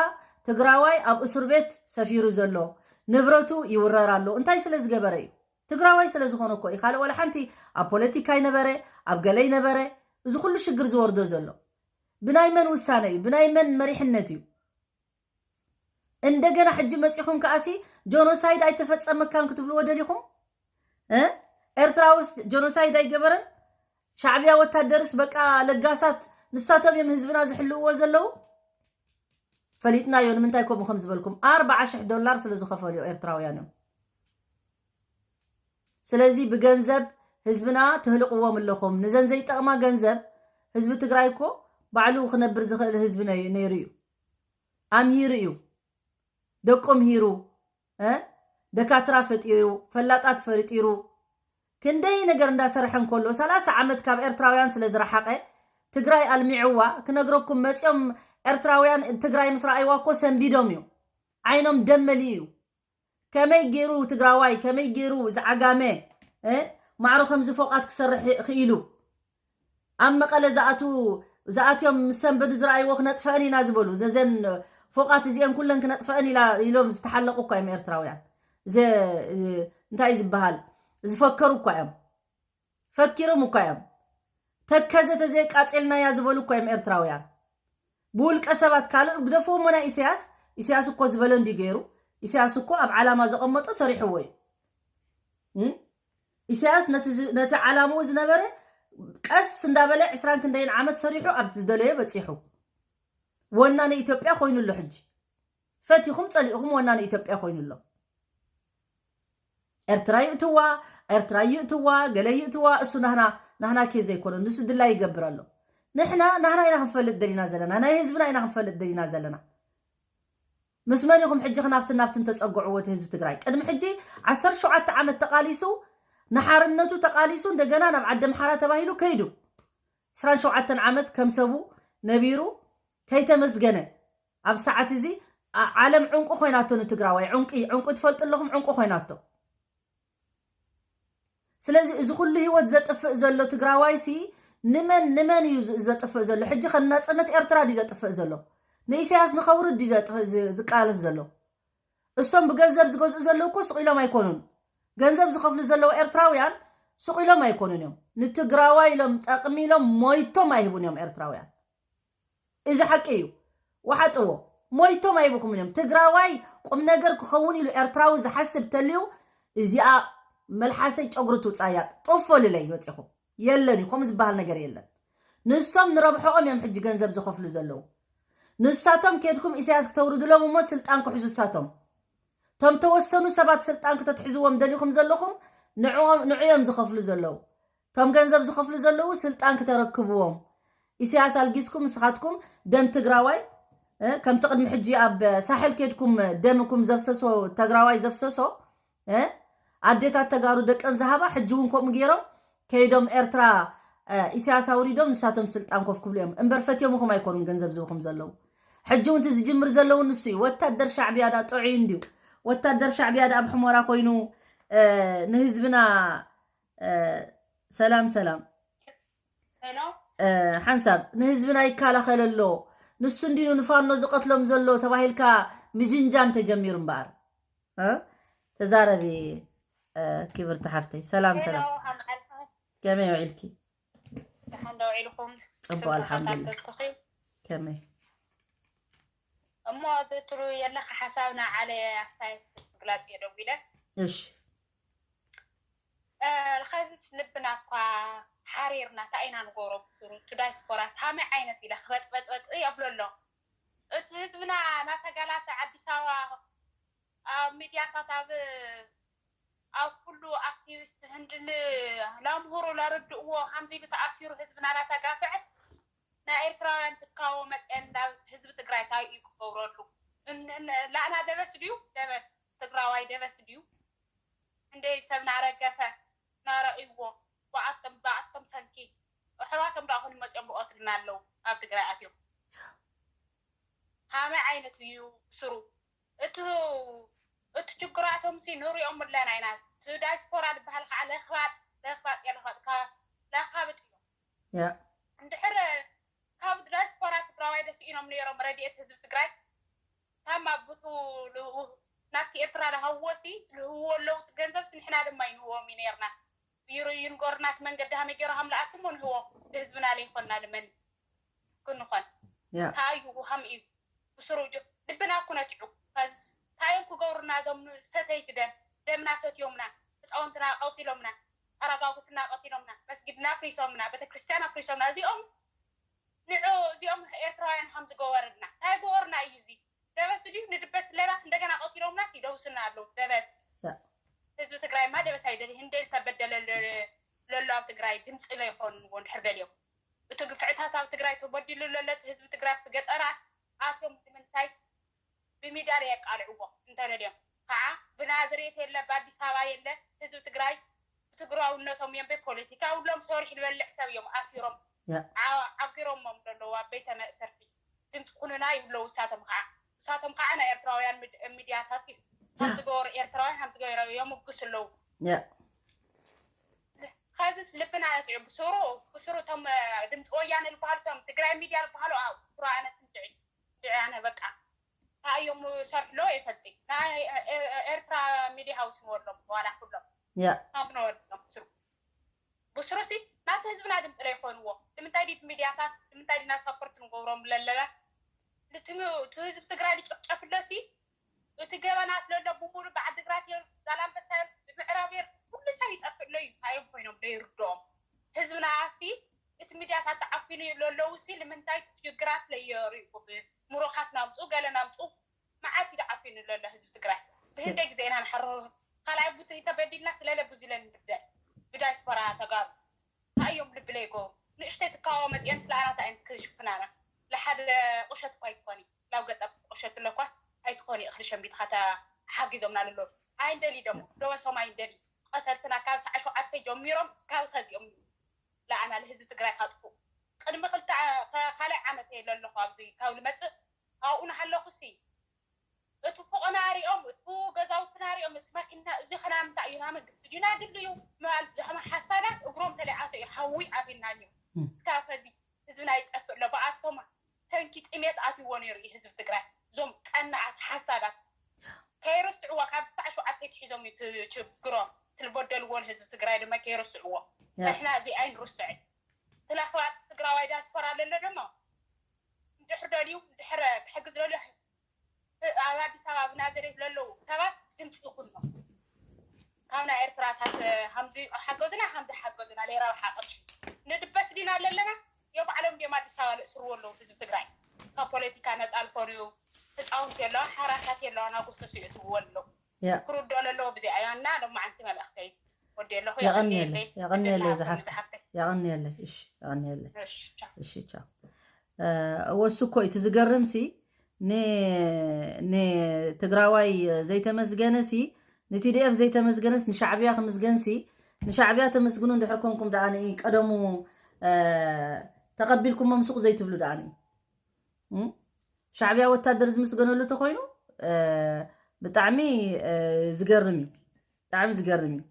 ትግራዋይ ኣብ እስር ቤት ሰፊሩ ዘሎ ንብረቱ ይውረር ኣሎ። እንታይ ስለ ዝገበረ እዩ? ትግራዋይ ስለ ዝኾነ እኮ እዩ። ካልእ ዋላ ሓንቲ ኣብ ፖለቲካ ይነበረ፣ ኣብ ገለ ይነበረ፣ እዚ ኩሉ ሽግር ዝወርዶ ዘሎ። ብናይ መን ውሳነ እዩ? ብናይ መን መሪሕነት እዩ? እንደገና ሕጂ መጺኹም ከኣሲ ጆኖሳይድ ኣይተፈጸመካን ክትብልዎ ደሊኹም? እ? ኤርትራውስ ጆኖሳይድ ኣይገበረን? ሻዕብያ ወታደርስ በቃ ለጋሳት ንሳቶም እዮም ህዝብና ዝሕልውዎ ዘለዉ? ፈሊጥናዮ ንምንታይ ከምኡ ከም ዝበልኩም። ኣርብዓ ሽሕ ዶላር ስለ ዝኸፈሉ እዮም ኤርትራውያን እዮም። ስለዚ ብገንዘብ ህዝብና ትህልቕዎም ኣለኹም። ንዘን ዘይጠቕማ ገንዘብ ህዝቢ ትግራይ እኮ ባዕሉ ክነብር ዝኽእል ህዝቢ ነይ-፣ ነይሩ እዩ። ኣምሂሩ እዩ። ደቁ ኣምሂሩ፣ እ? ደካትራ ፈጢሩ፣ ፈላጣት ፈጢሩ፣ ክንደይ ነገር እንዳሰርሐ እንከሎ፣ ሰላሳ ዓመት ካብ ኤርትራውያን ስለ ዝረሓቐ፣ ትግራይ ኣልሚዕዋ፣ ክነግረኩም መፂኦም ኤርትራውያን ትግራይ ምስ ረኣይዋ እኮ ሰንቢዶም እዩ። ዓይኖም ደም መሊኡ እዩ። ከመይ ገይሩ ትግራዋይ፣ ከመይ ገይሩ ዝዓጋመ፣ እ? ማዕሮ ከምዚ ፎቓት ክሰርሕ ክኢሉ? ኣብ መቐለ ዝኣቱ-፣ ዝኣትዮም ምስ ሰንበዱ ዝረኣይዎ ክነጥፈአን ኢና ዝበሉ፣ ዘዘን ፎቓት እዚአን ኩለን ክነጥፈአን ኢላ ኢሎም ዝተሓለቑ እኳ እዮም ኤርትራውያን። ዘ-፣ እንታይ እዩ ዝበሃል? ዝፈከሩ እኳ እዮም። ፈኪሮም እኳ እዮም። ተከዘ ተዘይቃጼልናያ ዝበሉ እኳ እዮም ኤርትራውያን። ብውልቀ ሰባት ካልእ ግደፍዎ እሞ ናይ ኢሳያስ፣ ኢሳያስ እኮ ዝበለ እንዲ ገይሩ፣ ኢሳያስ እኮ ኣብ ዓላማ ዘቐመጦ ሰሪሕዎ እዩ። እም? ኢሳያስ ነቲ ዝ-፣ ነቲ ዓላምኡ ዝነበረ ቀስ እንዳበለ ዕስራን ክንደይን ዓመት ሰሪሑ ኣብ ዝደለዮ በጺሑ። ወናኒ ኢትዮጵያ ኮይኑ ኣሎ ሕጂ። ፈቲኹም ጸሊእኹም ወናኒ ኢትዮጵያ ኮይኑ ኣሎ። ኤርትራ ይእትዋ፣ ኤርትራ ይእትዋ፣ ገለ ይእትዋ፣ እሱ ናህና፣ ናህና ኬዝ ዘይኮነ፣ ንሱ ድላይ ይገብር ኣሎ። ንሕና ናህና ኢና ክንፈልጥ ደሊና ዘለና፣ ናይ ህዝብና ኢና ክንፈልጥ ደሊና ዘለና። ምስ መን ኢኹም ሕጂ ክናፍትን ናፍትን ተጸግዕዎ እቲ ህዝቢ ትግራይ? ቅድሚ ሕጂ ዓሰርተ ሸውዓተ ዓመት ተቓሊሱ፣ ንሓርነቱ ተቓሊሱ፣ እንደገና ናብ ዓዲ ኣምሓራ ተባሂሉ ከይዱ። ዕስራን ሸውዓተን ዓመት ከም ሰቡ ነቢሩ ከይተመስገነ፣ ኣብ ሰዓት እዚ ዓ-፣ ዓለም ዕንቁ ኮይናቶ ንትግራዋይ። ዕንቂ፣ ዕንቁ ትፈልጡ ኣለኹም? ዕንቁ ኮይናቶ። ስለዚ እዚ ኩሉ ህይወት ዘጥፍእ ዘሎ ትግራዋይ ሲ ንመን፣ ንመን እዩ ዝ-፣ ዘጥፍእ ዘሎ? ሕጂ ከ ናጽነት ኤርትራ ድዩ ዘጥፍእ ዘሎ? ንኢሳያስ ንኸውርድ ድዩ ዘጥፍእ ዝ-፣ ዝቃለስ ዘሎ? እሶም ብገንዘብ ዝገዝኡ ዘለዉ እኮ ስቕ ኢሎም ኣይኮኑን። ገንዘብ ዝኸፍሉ ዘለዉ ኤርትራውያን ስቕ ኢሎም ኣይኮኑን እዮም። ንትግራዋይ ኢሎም ጠቕሚ ኢሎም ሞይቶም ኣይህቡን እዮም ኤርትራውያን። እዚ ሓቂ እዩ። ወሓጥዎ። ሞይቶም ኣይብኹምን እዮም። ትግራዋይ ቁም ነገር ክኸውን ኢሉ ኤርትራዊ ዝሓስብ ተልዩ እዚኣ መልሓሰይ ጨጉሪ ትውፃያ። ጡፍ በሉለይ መፂኹም። የለን እዩ። ከምኡ ዝበሃል ነገር የለን። ንሶም ንረብሖኦም እዮም ሕጂ ገንዘብ ዝኸፍሉ ዘለዉ። ንሳቶም ኬድኩም ኢሳያስ ክተውርድሎም እሞ ስልጣን ክሕዙ እሳቶም። ቶም ተወሰኑ ሰባት ስልጣን ክተትሕዝዎም ደሊኹም ዘለኹም ንዕኦም-፣ ንዑ እዮም ዝኸፍሉ ዘለዉ። ቶም ገንዘብ ዝኸፍሉ ዘለዉ ስልጣን ክተረክብዎም። ኢሳያስ ኣልጊስኩም ንስኻትኩም ደም ትግራዋይ፣ እ፣ ከምቲ ቅድሚ ሕጂ ኣብ ሳሕል ኬድኩም ደምኩም ዘፍሰሶ፣ ትግራዋይ ዘፍሰሶ፣ እ፣ ኣዴታት ተጋሩ ደቀን ዝሃባ ሕጂ እውን ከምኡ ገይሮም ከይዶም ኤርትራ፣ እ፣ ኢሳያስ ኣውሪዶም ንሳቶም ስልጣን ኮፍ ክብሉ እዮም። እምበር ፈትዮምኹም ኣይኮኑን ገንዘብ ዝህቡኹም ዘለዉ። ሕጂ እውን እቲ ዝጅምር ዘለዉ ንሱ እዩ። ወታደር ሻዕብያ ዳ ጥዑይ እንድዩ። ወታደር ሻዕብያ ዳ ኣብ ሕሞራ ኮይኑ፣ እ፣ ንህዝብና፣ እ፣ ሰላም ሰላም። ሄሎ። እ፣ ሓንሳብ ንህዝብና ይከላኸል ኣሎ። ንሱ እንድዩ ንፋኖ ዝቐትሎም ዘሎ ተባሂልካ ምጅንጃን ተጀሚሩ እምበኣር። እ? ተዛረቢ፣ እ፣ ክብርቲ ሓፍተይ። ሰላም፣ ሄሎ፣ ሰላም። ከመይ ዓልካ? ከመይ ውዒልኪ? ደሓን ዶ ውዒልኩም? ጽቡቕ፣ ስብከታት ኣልሓምዱሊላህ። ኣበልኩኺ? ከመይ? እሞ ዝትሩ የለኻ ሓሳብ ንዓለ ኣስተያየት ምግላጽ እየ ደዊለ። እሺ። እ፣ ኸዚስ ልብና እኳ ሓሪርና እንታይ ኢና ንገብሮ? ብስሩ እቲ ዳያስፖራስ ሃመይ ዓይነት ኢለ ክበጥበጥበጥ የብሎ ኣሎ። እቲ ህዝብና እናተጋላተ ኣዲስ ኣበባ ኣብ ሚድያታት ኣብ ኣብ ኩሉ ኣክቲቪስት ህንድሊ ላምሁሩ ለርድእዎ ከምዚ ኢሉ ተኣሲሩ ህዝብና እናተጋፍዐስ ናይ ኤርትራውያን ትካቦ መፅአን ናብ ህዝቢ ትግራይ እንታይ እዩ ክገብረሉ? ላእና ደበስ ድዩ ደበስ ትግራዋይ ደበስ ድዩ? እንደ ሰብ ናረገፈ ናረእዎ ብኣቶም ብኣቶም ሰንኪ ኣሕዋቶም ዳኣ ኮኑ መፅኦም ብቆትልና ኣለዉ ኣብ ትግራይ ኣትዮም ሃመይ ዓይነት እዩ ስሩ እቲ እቲ ችግራቶም ሲ ንሪኦም ኣለና ኢና እቲ ዳያስፖራ ዝበሃል ከዓ ለኽባጥ ለኽባጥ እየ ለኽባጥ ለኻብጥ እዮም ያ እንድሕር ካብ ዳያስፖራ ትግራዋይ ደስኢኖም ነይሮም ረድኤት ህዝቢ ትግራይ ካብ ማብቱ ናብቲ ኤርትራ ዝሃብዎ ሲ ዝህብዎ ኣለዉ ገንዘብ ሲ ንሕና ድማ ይንህዎም እዩ ነይርና ይንገሩና እቲ መንገዲ ሃመይ ገይሩ ሃም ለኣክሞ ንህቦ ንህዝብና ለይኮንና ንመን ክንኾን ያ ታዩ ሃም እዩ ብስሩ ልብና እኮ ነቲዑ ታዮም ክገብሩና እዞም ሰተይቲ ደም ደምና ሰትዮምና ህፃውንትና ቀቲሎምና ኣረጋጉትና ቀቲሎምና መስጊድና ኣፍሪሶምና ቤተክርስትያን ኣፍሪሶምና እዚኦም ንዑ እዚኦም ኤርትራውያን ሃም ዝገበርና ታይ ገበሩና እዩ እዚ ደበስ ድዩ ንድበስ ኣለና እንደገና ቀቲሎምና ይደውስና ኣለዉ ደበስ ህዝቢ ትግራይማ ደበስ ኣይደሊ ህንደይ ዝተበደለ ለሎ ኣብ ትግራይ ድምፂ ለይኮንዎ እንድሕር ደልዮም እቲ ግፍዕታት ኣብ ትግራይ ተበዲሉ ለሎ እቲ ህዝቢ ትግራይ ኣብቲ ገጠራት ኣትዮም ንምንታይ ብሚድያ ለየቃልዕዎ እንተደልዮም ከዓ ብናዝሬት የለ ብኣዲስ ኣበባ የለ ህዝቢ ትግራይ ብትግራውነቶም እዮም ብፖለቲካ ውሎም ሰሪሕ ዝበልዕ ሰብ እዮም ኣሲሮም ዓጊሮሞም ዘለዉ ኣብ ቤተ መእሰርቲ ድምፂ ኩኑና ይብለዉ እሳቶም ከዓ እሳቶም ከዓ ናይ ኤርትራውያን ሚድያታት እዩ ሃምዝገበሩ ኤርትራውያን ሃምዝገበሩ የምጉስ ኣለዉ ከዚስ ልብና ነትዑ ብስሩ ብስሩ እቶም ድምፂ ወያነ ዝበሃሉ እቶም ትግራይ ሚድያ ዝበሃሉ ኣብ ኩራኣነ ትንትዒ ድዕያነ በቃ እንታይ እዮም ሰርሕሎ የፈልጢ ናይ ኤርትራ ሚድያ ሃውስ ንወሎም ዋላ ኩሎም ያ ኣብ ንወሎም ብስሩ ብስሩሲ ናቲ ህዝብና ድምፂ ለይኮንዎ ንምንታይ ዲት ሚድያታት ንምንታይ ዲና ሰፖርት ንገብሮም ለለና እቲ ህዝቢ ትግራይ ዝጨፍጨፍሎሲ እቲ ገበናት ለሎ ብሙሉ ብዓድግራት ዛላንበሳ ብምዕራብ ኩሉ ሰብ ይጠፍእ ኣሎ እዩ እንታይ እዮም ኮይኖም ለይርድኦም ህዝብና ኣስቲ እቲ ሚድያታት ተዓፊኑ ለለዉ ሲ ንምንታይ ሽግራት ለየርእዩ ምሩኻት ናምፁ ገለ ናምፁ መዓት እዩ ተዓፊኑ ለሎ ህዝቢ ትግራይ ብህንደይ ግዜ ኢና ንሓርር ካልኣይ ቡቲ ተበዲልና ስለለ ብዙ ኢለን ንብደል ብዳያስፖራ ተጋሩ እንታይ እዮም ልቢ ለይገብሩ ንእሽተይ ትካቦ መፅየን ስለ ኣራታ እየን ክሽፍናና ለሓደ ቁሸት እኳ ኣይትኾኒ ናብ ገጠር ቁሸት ኣለኳስ ኣይትኾኒ እኽሊ ሸምቢትኻ ተሓጊዞምና ለሎ ኣይንደሊ ደሞ ደወሶም ኣይንደሊ ቀተልትና ካብ ሰዓ ሸውዓተ ጀሚሮም እስካብ ከዚኦም ለኣና ለህዝቢ ትግራይ ካጥፉ ቅድሚ ክልተ ካልኣይ ዓመት እየ ለለኹ ኣብዚ ካብ ልመፅእ ኣብኡ ናሃለኹ ሲ እቲ ፎቕና ሪኦም እቲ ገዛውትና ሪኦም እቲ ማኪና እዚ ኸና ምንታይ እዩ ናመንግስቲ ድዩ ናግሊ እዩ ምባል ዝኸማ ሓሳዳት እግሮም ተለዓቶ እዩ ሓዊ ዓፊናዮም እስካብ ከዚ ህዝብና ይጠፍእ ኣሎ ብኣቶም ሰንኪ ጥሜት ኣትይዎ ነይሩ እዩ ህዝቢ ትግራይ እዞም ቀናኣት ሓሳዳት ከይርስዕዎ ካብ ሳዕ ሸውዓተ ትሒዞም እዩ ችግሮም ትልበደልዎ ንህዝቢ ትግራይ ድማ ከይርስዕዎ ንሕና እዚ ኣይንርስዕ ትለኽባት ትግራዋይ ዳስፖራ ለሎ ደሞ እንድሕር ደልዩ እንድሕር ክሕግዝ ደልዩ ኣብ ኣዲስ ኣበባ ብናዘሬት ለለዉ ሰባት ድምፂ ይኹኖም ካብ ናይ ኤርትራታት ሃምዚ ሓገዙና ሃምዚ ሓገዙና ለይረብሓ ቅርሺ ንድበስ ዲና ለለና የባዕሎም ድዮም ኣዲስ ኣበባ ለእስርዎ ኣለዉ ህዝቢ ትግራይ ካብ ፖለቲካ ነፃ ዝኾኑ ህፃውንቲ የለዋ ሓራሳት የለዋ ናጎሰሱ የእትውዎ ኣለዉ ክርዶ ለለዎ ብዚኣ እያ እና ሎማዓንቲ መልእኽተይ ወዲ ኣለኹ የቐንየለይ የቐንየለይ ዝሓፍተ የቐንየለይ እሺ የቐንየለይ እሺ ቻው ወሱ እኮ እቲ ዝገርም ሲ ንትግራዋይ ዘይተመስገነ ሲ ንቲዲኤፍ ዘይተመስገነስ ንሻዕብያ ክምስገን ሲ ንሻዕብያ ተመስግኑ እንድሕር ኮንኩም ደኣ ንኢ ቀደሙ ተቐቢልኩሞ ምስቑ ዘይትብሉ ደኣ ንኢ ሻዕብያ ወታደር ዝምስገነሉ ተኮይኑ ብጣዕሚ ዝገርም እዩ ብጣዕሚ ዝገርም እዩ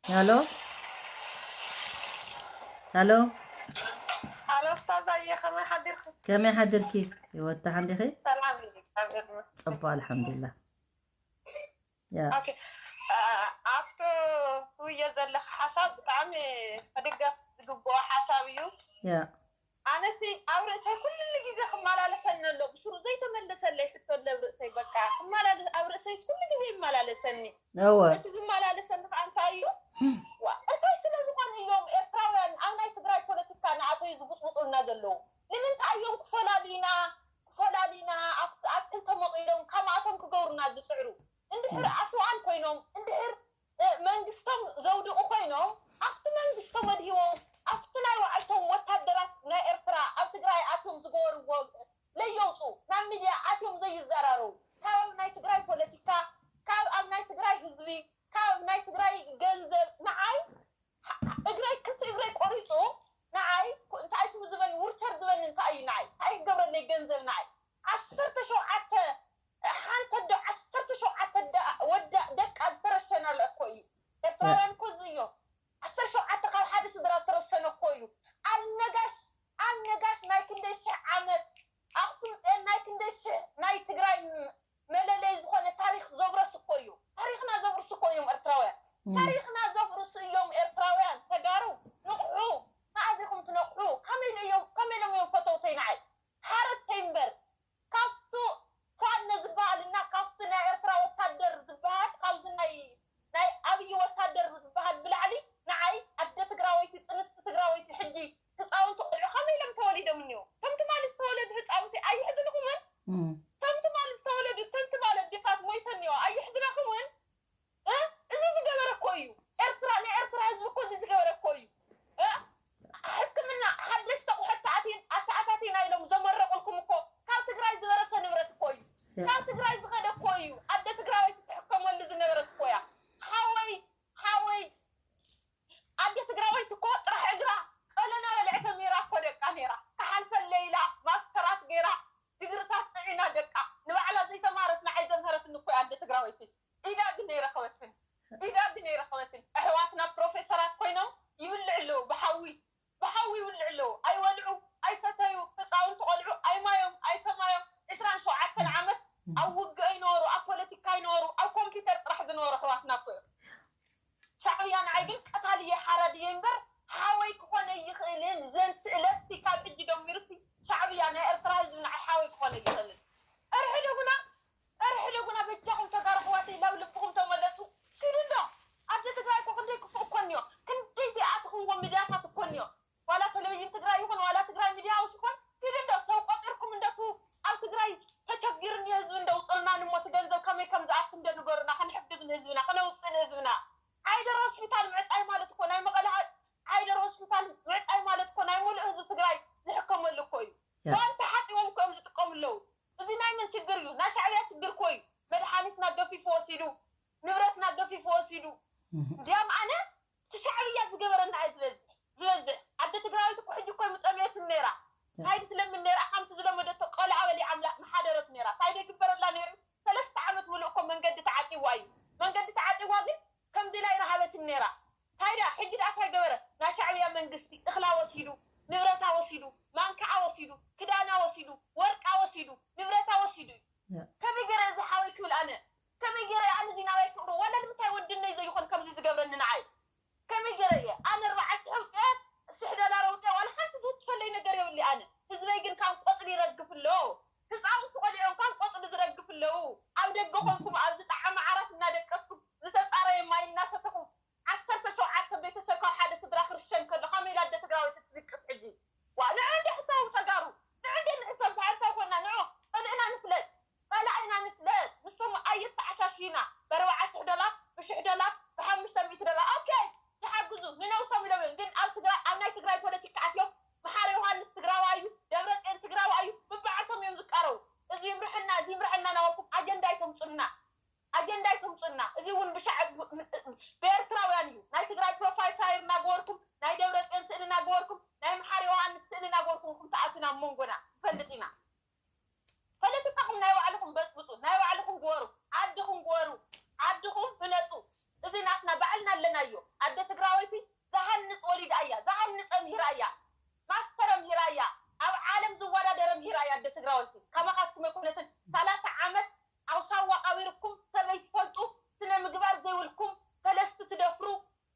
ሄሎ ሄሎ ሄሎ ስታዛየ ከመይ ሓዲርኪ ከመይ ሓድርኪ ይወታ ሓንዲኺ ሰላም እዩ እግዚኣብሔር ይመስገን ፅቡቅ ኣልሓምዱላ ኣብቲ ትውዮ ዘለካ ሓሳብ ብጣዕሚ ክድገፍ ዝግብኦ ሓሳብ እዩ ኣነሲ ኣብ ርእሰይ ኩሉ ግዜ ክመላለሰኒ ኣሎ ብስሩ ዘይተመለሰለይ ሕቶ ኣሎ ኣብ ርእሰይ በቃ ክመላለስ ኣብ ርእሰይስ ኩሉ ግዜ ይመላለሰኒ እወ እቲ ዝመላለሰኒ ከዓ እንታይ እዩ ዋ እንታይ ስለ ዝኾነ እዮም ኤርትራውያን ኣብ ናይ ትግራይ ፖለቲካ ንኣተዩ ዝቡጥቡጡልና ዘለዉ? ንምንታይ እዮም ክፈላልዩና ክፈላልዩና ኣብቲ ኣብ ክልተ መቒሎም ካማቶም ክገብሩና ዝፅዕሩ? እንድሕር ኣስዋኣን ኮይኖም እንድሕር መንግስቶም ዘውድቑ ኮይኖም ኣብቲ መንግስቶም ኣድሂቦም ኣብቲ ናይ ባዕልቶም ወታደራት ናይ ኤርትራ ኣብ ትግራይ ኣትዮም ዝገበርዎ ለየውፁ ናብ ሚድያ ኣትዮም ዘይዘራረቡ ካብ ኣብ ናይ ትግራይ ፖለቲካ ካብ ኣብ ናይ ትግራይ ህዝቢ ካብ ኣብ ናይ ትግራይ ገንዘብ ንዓይ እግረይ ክልተ እግረይ ቆሪፁ ንዓይ እንታይ ስሙ ዝበኒ ውርቸር ዝበኒ እንታይ እዩ ንዓይ እንታይ ክገብረለይ ገንዘብ ንዓይ ዓሰርተ ሸውዓተ ሓንቲ ኣዶ ዓሰርተ ሸውዓተ ወዳ ደቃ ዝተረሸናለ እኮ እዩ። ኤርትራውያን እኮ እዚ እዮም። ዓሰርተ ሸውዓተ ካብ ሓደ ስድራ ዝተረሸነ እኮ እዩ። ኣብ ነጋሽ ኣብ ነጋሽ ናይ ክንደይ ሽሕ ዓመት ኣክሱም ፅዮን ናይ ክንደይ ሽሕ ናይ ትግራይ መለለይ ዝኾነ ታሪክ ዘብረስ እኮ እዩ። ታሪክና ዘብርስ እኮ እዮም ኤርትራውያን። ታሪክና ዘብርስ እዮም ኤርትራውያን። ተጋሩ ንቕሑ። መኣዝ ኢኹም ትነቕሑ? ከመይ ኢሎም እዮም ፈተውተይ ንዓይ ሓረተይ እምበር ካብቱ ፋኖ ዝበሃል እና ካብቲ ናይ ኤርትራ ወታደር ዝበሃል ካብዚ ናይ ናይ ኣብይ ወታደር ዝበሃል ብላዕሊ ንዓይ ኣደ ትግራወይቲ ጥንስቲ ትግራወይቲ ሕጂ ህፃውንቲ ቆልዑ ከመይ ኢሎም ተወሊዶም እኒኦ ከም ትማሊ ዝተወለዱ ህፃውንቲ ኣይሕዝንኹምን ከም ትማሊ ዝተወለዱ ከም ትማሊ ኣዴታት ሞይተን እኒኦ ኣይሕዝናኹምን እዚ ዝገበረ እኮ እዩ ኤርትራ ናይ ኤርትራ ህዝቢ እኮ እዚ ዝገበረ እኮ እዩ ሕክምና ሓደሽቲ ኣቑሑት ኣተኣታቲና ኢሎም ዘመረቑልኩም እኮ ካብ ትግራይ ዝበረሰ ንብረት እኮ እዩ ካብ ትግራይ ዝኸደ እኮ እዩ ኣደ ትግራወይቲ ትሕከመሉ ዝነበረት እኮ እያ ሓወይ ሓወይ ኣደ ትግራወይቲ እኮ ጥራሕ እግራ ቀለና በልዐ ተሚራ እኮ ደቃ ነይራ ክሓልፈለይ ኢላ ማስተራት ገይራ ድግርታት ጥዒና ደቃ ንባዕላ ዘይተማረት ንዓይ ዘምሀረትኒ እኮ ኣደ ትግራወይቲ ኢዳ ግን ኣይረኸበትን ኢዳ ግን ኣይረኸበትን ኣሕዋትና ፕሮፌሰራት ኮይኖም ይብልዕ ኣለዉ ብሓዊ ብሓዊ ይብልዕ ኣለዉ ኣይወልዑ ኣይሰተዩ ህፃውንቲ ቆልዑ ኣይማዮም ኣይሰማዮም ዕስራን ሸውዓተን ዓመት ኣብ ውግእ ይነበሩ ኣብ ፖለቲካ ይነበሩ ኣብ ኮምፒተር ጥራሕ ዝነበሩ ኣሕዋትና እኮ እዮም ሻዕብያ ንዓይ ግን ቀታሊ እየ ሓራድ እየ እምበር ሓወይ ክኾነ ይኽእልን ዘንትእለት ካብ ሕጂ ደሚሩሲ ሻዕብያ ናይ ኤርትራ ህዝቢ ንዓይ ሓወይ ክኾነ ይኽእልን እርሕደጉና እርሕደጉና በጃኹም ተጋሩ ኣሕዋተይ ናብ ልብኹም ተመለሱ ኪዱ እንዶ ኣደ ትግራይ እኮ ክንደይ ክፉእ እኮ እኒኦ ክንደይ ዘይኣተኽዎ ሚድያታት እኮ እኒኦ ዋላ ቴሌቪዥን ትግራይ ይኹን ዋላ ትግራይ ሚድያ ሃውስ ይኹን ኪዱ እንዶ ሰብ ቆፂርኩም እንዶ እቲ ኣብ ትግራይ ተቸጊሩ እኒኦ ህዝቢ እንዶ ውፅኡልና ንሞ እቲ ገንዘብ ከመይ ከም ዝኣቱ እንዶ ንገሩና ክንሕግዝ ንህዝብና ክነውፅእ ንህዝብና ዓይደር ሆስፒታል ምዕፃይ ማለት እኮ ናይ መቐለ ዓይደር ሆስፒታል ምዕፃይ ማለት እኮ ናይ ሙሉእ ህዝቢ ትግራይ ዝሕከመሉ እኮ እዩ ዋን ተሓፂቦም እኮ እዮም ዝጥቀሙ ኣለዉ እዚ ናይ መን ችግር እዩ ናይ ሻዕብያ ችግር እኮ እዩ መድሓኒትና ገፊፉ ወሲዱ ንብረትና ገፊፉ ወሲዱ እንዲያም ኣነ እቲ ሻዕብያ ዝገበረና እየ ዝበዝሕ ዝበዝሕ ኣደ ትግራዊት እኮ ሕጂ እኮ ምጠምየትን ነይራ እንታይ ትለምን ነይራ ከምቲ ዝለመደቶ ቆልዓ በሊዓ ኣምላኽ ምሓደረት ነይራ እንታይ ደግበረላ ነይሩ ሰለስተ ዓመት ሙሉእ እኮ መንገዲ ተዓፂዋ እዩ መንገዲ ተዓፂዋ ግን ከምዚ ኢላ ኣይረሃበትን ነይራ ታይዳ ሕጂ ደኣ እንታይ ገበረ ናይ ሻዕብያ መንግስቲ እኽላ ወሲዱ ንብረታ ወሲዱ ማንካኣ ወሲዱ ክዳና ወሲዱ ወርቃ ወሲዱ ንብረታ ወሲዱ እዩ ከመይ ገይረ እዚ ሓወይ ክብል ኣነ ከመይ ገይረ ኣነ እዚ ናባይ ፍቅሩ ዋላ ንምንታይ ወድነይ ዘይኮን ከምዚ ዝገብረኒ ንዓይ ከመይ ገይረ እየ ኣነ ኣርባዓ ሽሕ ኣውፅአ ሽሕ ዶላር ኣውፅአ ዋላ ሓንቲ ዝውትፈለይ ነገር የብሊ ኣነ ህዝበይ ግን ካብ ቆፅሊ ይረግፍ ኣሎ ህፃውንቲ ቆሊዖም ካብ ቆፅሊ ዝረግፍ ኣለዉ ኣብ ደገ ኮንኩም ኣብዚ ጣዕሚ ዓራት እናደቀስኩም ዝተፃረየ ማይ እናሰተኹም ዓሰርተ ሸውዓተ ቤተሰብ ካብ ሓደ ስድራ ክርሸን ከሎ ከመይ ኢላ ኣደ ትግራወይቲ ትድቅስ ሕጂ ዋ ንዑ እንደ ሕሳቡ ተጋሩ ንዑ እንደ ንሕሰብ ተሓሳብ ኮና ንዑ ፀልእና ንፍለጥ ፀላኢና ንፍለጥ ንሶም ኣየተዓሻሽዩና በርባዓ ሽሕ ዶላር ብሽሕ ዶላር ብሓሙሽተ ሚእቲ ዶላር ኦኬ ይሓግዙ ንነብሶም ኢሎም እዮም ግን ኣብ ትግራይ ኣብ ናይ ትግራይ ፖለቲካ ኣትዮም መሓሪ ዮሃንስ ትግራዋይ እዩ ደብረፅዮን ትግራዋይ እዩ ብበዓልቶም እዮም ዝቃረቡ እዚ ይምርሐና እዚ ይምርሐና ናበልኩም ኣጀንዳ ኣይተምፁልና ኣጀንዳ ኣይተምፁልና እዚ እውን ብሻዕ ብኤርትራውያን እዩ ናይ ትግራይ ፕሮፋይል ሳይር እናገበርኩም ናይ ደብረፅዮን ስእሊ እናገበርኩም ናይ መሓሪ ዮሃንስ ስእሊ እናገበርኩም ኢኹም ትኣትዩና ኣብ መንጎና ንፈልጥ ኢና ፖለቲካኹም ናይ ባዕልኹም በፅብፁ ናይ ባዕልኹም ግበሩ ዓድኹም ግበሩ ዓድኹም ህነፁ እዚ ናትና ባዕልና ኣለናዮ ኣደ ትግራወይቲ ዝሃንፅ ወሊዳ እያ ዝሃንፀ ምሂራ እያ ማስተረ ምሂራ እያ ኣብ ዓለም ዝወዳደረ ምሂራ እያ ኣደ ትግራወይቲ ከማኻትኩም ኣይኮነትን ሰላሳ ዓመት ኣብ ሳዋ ቀቢርኩም ሰበይ ትፈልጡ ስነ ምግባር ዘይብልኩም ፈለስቲ ትደፍሩ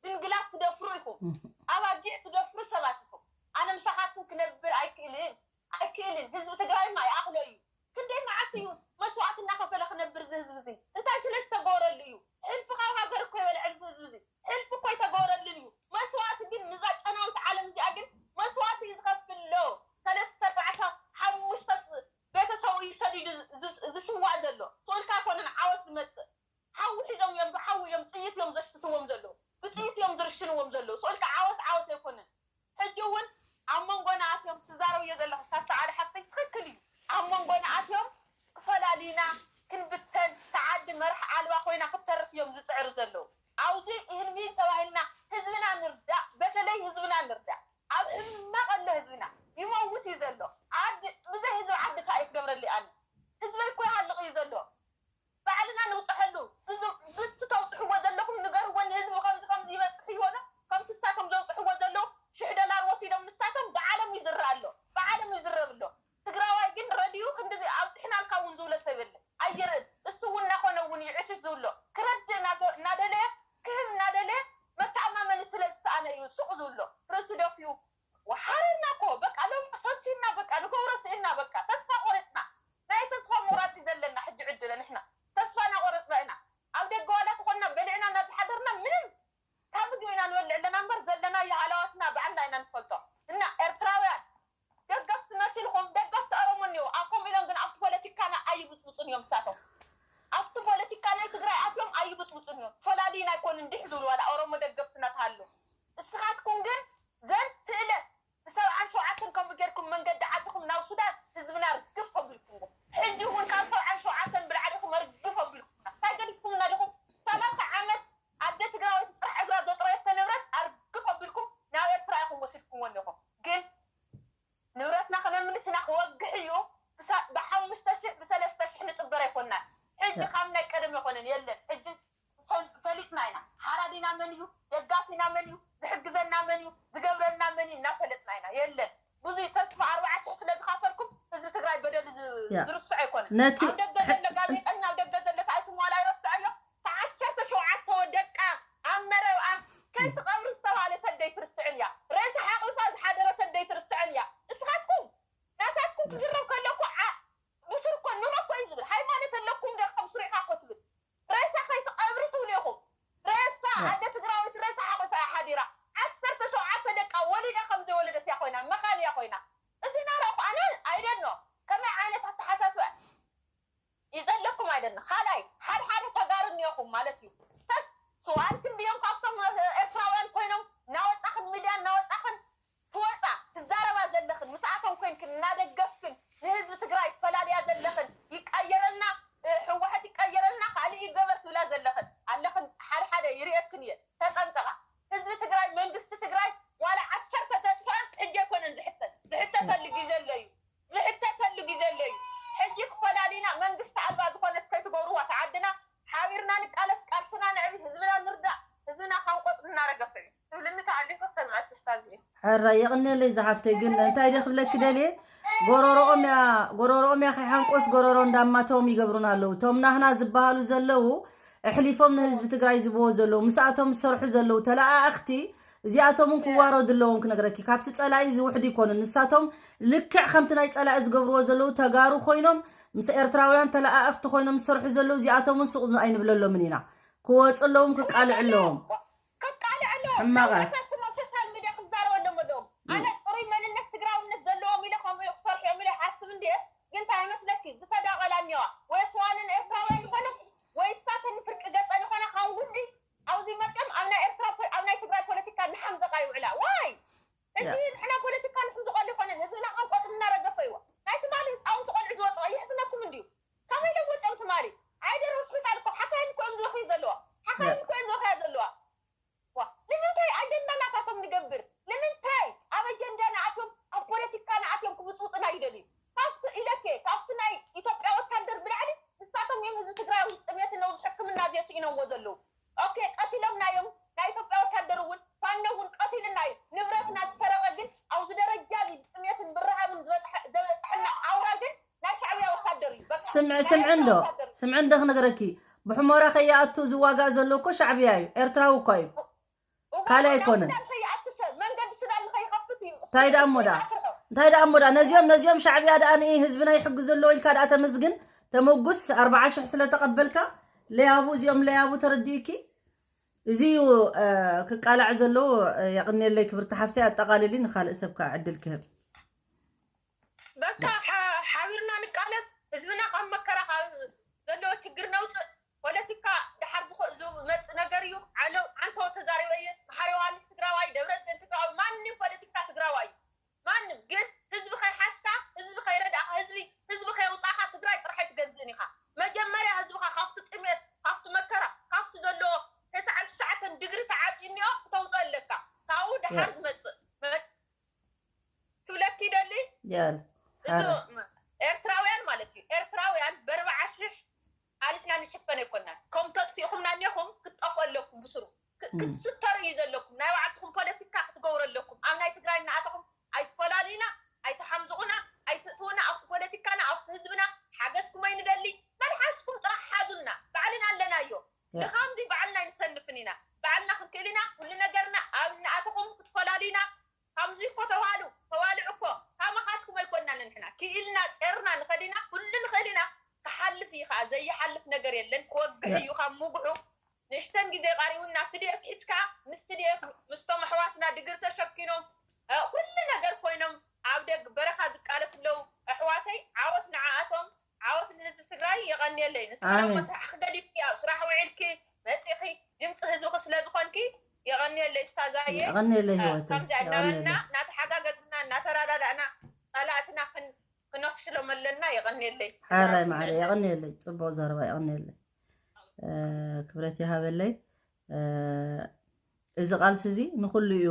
ድንግላት ትደፍሩ ኢኹም ኣባጊዕ ትደፍሩ ሰባት ኢኹም ኣነ ምሳኻትኩም ክነብር ኣይክእልን ኣይክእልን ህዝቢ ትግራይማ ይኣኽሎ እዩ ክንደይ መዓልቲ እዩ መስዋእቲ እናኸፈለ ክነብር እዚ ህዝቢ እዚ እንታይ ስለ ዝተገበረሉ እዩ ሕልፊ ካብ ሃገር እኮ ይበልዐ እዚ ህዝቢ እዚ ሕልፊ እኮ ይተገበረ ዝርስዖ ኣይኮነን። ነቲ ኣብ ደገ ዘሎ ጋዜጠኛ፣ ኣብ ደገ ዘሎ ታይትም ዋላ ይረስዖ እዮ። ተዓሰርተ ሸውዓተ ደቃ ኣብ መረብኣ ከንቲ ቀብሪ ዝተባህለት ኣደይ ትርስዕን እያ። ሬሳ ሓቂፋ ዝሓደረት ኣደይ ትርስዕን እያ። እስኻትኩም ናታትኩም ክዝረብ ከለኩ ዓ- ብሱር እኮ ኑሮ እኮ እዩ ዝብል። ሃይማኖት ኣለኩም ዶ ከም ስሪኻ እኮ ትብል። ሬሳ ከይትቀብሪ ትብሉ ኢኹም። ሬሳ ኣደ ትግራዊት ሬሳ ሓቂፋ እያ ሓዲራ። ዓሰርተ ሸውዓተ ደቃ ወሊዳ ከም ዘይወለደት እያ ኮይና፣ መኻን እያ ኮይና። እዚ ናራ እኮ ኣነ ኣይደኖ ከመይ ዓይነት ኣተሓሳስባ ይዘለኩም ኣይደለ። ካልኣይ ሓደ ሓደ ተጋሩ እኒኦኹም ማለት እዩ። ተስ ስዋልክን ድዮም ካብቶም ኤርትራውያን ኮይኖም እናወጣኽን ሚድያ እናወጣኽን ትወፃ ትዛረባ ዘለኽን ምስኣቶም ኮይንክን እናደገፍክን ንህዝቢ ትግራይ ትፈላልያ ዘለኽን ይቀየረልና ህወሓት ይቀየረልና ካልእ ይገበር ትብላ ዘለኽን ኣለኽን ሓደ ሓደ ይርእየክን እየ። ተጠንቀቓ። ህዝቢ ትግራይ መንግስቲ ትግራይ ዋላ ዓሰርተ ተጥፍአ ሕጂ ኣይኮነን ዝሕተት ዝሕተተሉ ግዜ ኣሎ እዩ። ዝሕተተሉ ግዜ ኣሎ እዩ። ሕጂ ክፈላሊና መንግስቲ ኣልባ ዝኾነት ከይትገብርዋ ተዓድና ሓቢርና ንቃለስ ቃልስና ንዕቢ ህዝብና ንርዳእ ህዝብና ካብ ቆፅሊ እናረገፈ እዩ ትብልኒ ተኣሊፈ ሰምዐት ስታዚ ሕራ የቕንየለይ ዝሓፍተይ ግን እንታይ ደ ክብለኪ ደልየ ጎሮሮኦም ያ ጎሮሮኦም ያ ከይሓንቆስ ጎሮሮ እንዳማቶም ይገብሩና ኣለዉ እቶም ናህና ዝበሃሉ ዘለዉ ኣሕሊፎም ንህዝቢ ትግራይ ዝብዎ ዘለዉ ምስኣቶም ዝሰርሑ ዘለዉ ተለኣኣኽቲ እዚኣቶም እውን ክዋረዱ ኣለዎም ክነግረኪ ካብቲ ፀላኢ ዝውሕዱ ይኮኑ ንሳቶም ልክዕ ከምቲ ናይ ፀላኢ ዝገብርዎ ዘለዉ ተጋሩ ኮይኖም ምስ ኤርትራውያን ተለኣኣኽቲ ኮይኖም ዝሰርሑ ዘለዉ እዚኣቶም እውን ሱቕ ኣይንብለሎምን ኢና ክወፁ ኣለዎም ክቃልዑ ኣለዎም ከቃልዕ ኣለዎ ሕማቓት ሶሻል ሚዲያ ክዛረበሎም ኣለዎም ኣነ ፅሩይ መንነት ትግራውነት ዘለዎም ኢለ ከምኡ ክሰርሑ እዮም ኢለ ሓስብ እንድየ ግን እንታይ ይመስለኪ ዝተዳቐላ እኒዋ ወይ ስዋንን ኤርትራውያን ዝኾነ ወይ ሳተን ፍርቂ ገፀ ዝኾነ ካብ ጉዲ ኣብዚ መፅኦም ኣብ ናይ ኤርትራ ፖ- ኣብ ናይ ትግራይ ፖለቲካ ንሓምዘቃ ይውዕላ ዋይ እዚ ንሕና ፖለቲካ ንሕምዝቀሉ ይኮነን ህዝብና ከም ቆፅሊ እናረገፈ ይዎ ናይ ትማሊ ህፃውንቲ ቆልዑ ዝወፅኦ ይሕዝነኩም እንድዩ ከመይ ኢሎም ወፅኦም ትማሊ ዓይደር ሆስፒታል እኮ ሓካይም እኮ እዮም ዝወክዩ ዘለዋ ሓካይም እኮ እዮም ዝወክያ ዘለዋ ዋ ንምንታይ ኣጀንዳ ናታቶም ንገብር ንምንታይ ኣብ ኣጀንዳ ንኣትዮም ኣብ ፖለቲካ ንኣትዮም ክብፅውፅና ይደልዩ ካብቲ ኢለኬ ካብቲ ናይ ኢትዮጵያ ወታደር ብላዕሊ ንሳቶም እዮም ህዝቢ ትግራይ ኣብዚ ጥሜት ነውዚ ሕክምና እዚኦ ስኢኖምዎ ዘለዉ ኦኬ ቀቲሎምና እዮም ናይ ኢትዮጵያ ወታደር እውን ፋኖ እውን ቀቲልና እዩ ንብረትና ዝሰረቐ ግን ኣብዚ ደረጃ እዚ ብጥሜትን ብረሃብን ዝበፅሐ- ዘበፅሐና ኣውራ ግን ናይ ሻዕብያ ወታደር እዩ በቃ ስምዒ ናይ ስምዒ እንዶ ኤርትራ ወታደር እዩ ስምዒ እንዶ ክነግረኪ ብሕሞራ ከይኣቱ ዝዋጋእ ዘሎ እኮ ሻዕብያ እዩ ኤርትራዊ እኮ እዩ ካልእ ኣይኮነን ከይኣትሰ መንገዲ ሱዳን ንኸይኸፍት እዩ እንታይ ደኣ እሞ ደኣ እንታይ ደኣ እሞ ደኣ ነዚኦም ነዚኦም ሻዕብያ ደኣ ንኢ ህዝብና ይሕግዙ ኣለዉ ኢልካ ደኣ ተመስግን ተመጉስ ኣርባዓ ሽሕ ስለ ተቐበልካ ለያቡ እዚኦም ለያቡ ተረዲእኪ እዚ እዩ ክቃላዕ ዘለዎ የቕንየለይ ክብርቲ ሓፍተይ ኣጠቓልሊ ንኻልእ ሰብ ከዓ ዕድል ክህብ በቃ ሓቢርና ንቃለስ ህዝብና ካብ መከራ ካብ ዘለዎ ችግር ነውፅእ ፖለቲካ ድሓር ዝመፅእ ነገር እዩ ዓለው ዓንተው ተዛሪበ እየ መሓሪ ዮሃንስ ትግራዋይ ደብረፅዮን ትግራዋይ ማንም ፖለቲካ ትግራዋይ እዩ ማንም ግን ህዝቢ ከይሓዝካ ህዝቢ ከይረዳእካ ህዝቢ ህዝቢ ከየውፃእካ ትግራይ ጥራሕ ኣይትገዝእን ኢኻ መጀመርያ ህዝብኻ ካብቲ ጥሜት ካብቲ መከራ ካብቲ ዘለዎ ተስዓን ትሽዓተን ድግሪ ተዓፂኒኦ ክተውፅኦ ኣለካ ካብኡ ድሓር ዝመፅእ ክብለኪ ይደሊ ያል እዞ ኤርትራውያን ማለት እዩ ኤርትራውያን በርባዓ ሽሕ ኣንሕና ንሽፈን ኣይኮናን ከም ተጥፊእኹምና እኒኹም ክትጠፍኡ ኣለኩም ብስሩ ክትስተሩ እዩ ዘለኩም ናይ ባዕልትኹም ፖለቲካ ክትገብሩ ኣለኩም ኣብ ናይ ትግራይ እናኣተኹም ኣይትፈላልዩና ኣይትሓምዝቑና ኣይትእትውና ኣብቲ ፖለቲካና ኣብቲ ህዝብና ሓገዝኩም ኣይንደሊ መልሓስኩም ጥራሕ ሓዙልና ባዕልና ኣለናዮ ድኻምዚ ባዕልና ኣይንሰንፍን ኢና ባዕልና ክንክእል ኢና ኩሉ ነገርና ኣብ እናኣተኹም ክትፈላልዩና ከምዚ እኮ ተዋሉ ተዋልዑ እኮ ካባኻትኩም ኣይኮናን ንሕና ክኢልና ጼርና ንኸድ ኢና ኩሉ ንኽእል ኢና ክሓልፍ እዩ ከዓ ዘይሓልፍ ነገር የለን ክወግሕ እዩ ካብ ምጉሑ ንእሽተን ግዜ ቀሪቡና ትድኤፍ ሒዝካ ምስ ትድኤፍ ምስቶም ኣሕዋትና ድግር ተሸኪኖም ኩሉ ነገር ኮይኖም ኣብ ደግ በረኻ ዝቃለስ ኣለዉ ኣሕዋተይ ዓወት ንዓኣቶም ዓወት ንህዝቢ ትግራይ የቐንየለይ ንስኻ ደሞ ስራሕኺ ገዲፍኪ ኣብ ስራሕ ውዒልኪ መፂኺ ድምፂ ህዝብኺ ስለዝኾንኪ የቐንየለይ ስታዛየ የቐንየለይ ህይወተይ ከምዚኣ እናበልና እናተሓጋገዝና እናተረዳዳእና ፀላእትና ክነፍሽሎም ኣለና የቐንየለይ ሓራይ ማዕረ የቐንየለይ ፅቡቕ ዘረባ የቐንየለይ ክብረት ይሃበለይ እዚ ቃልሲ እዚ ንኩሉ እዩ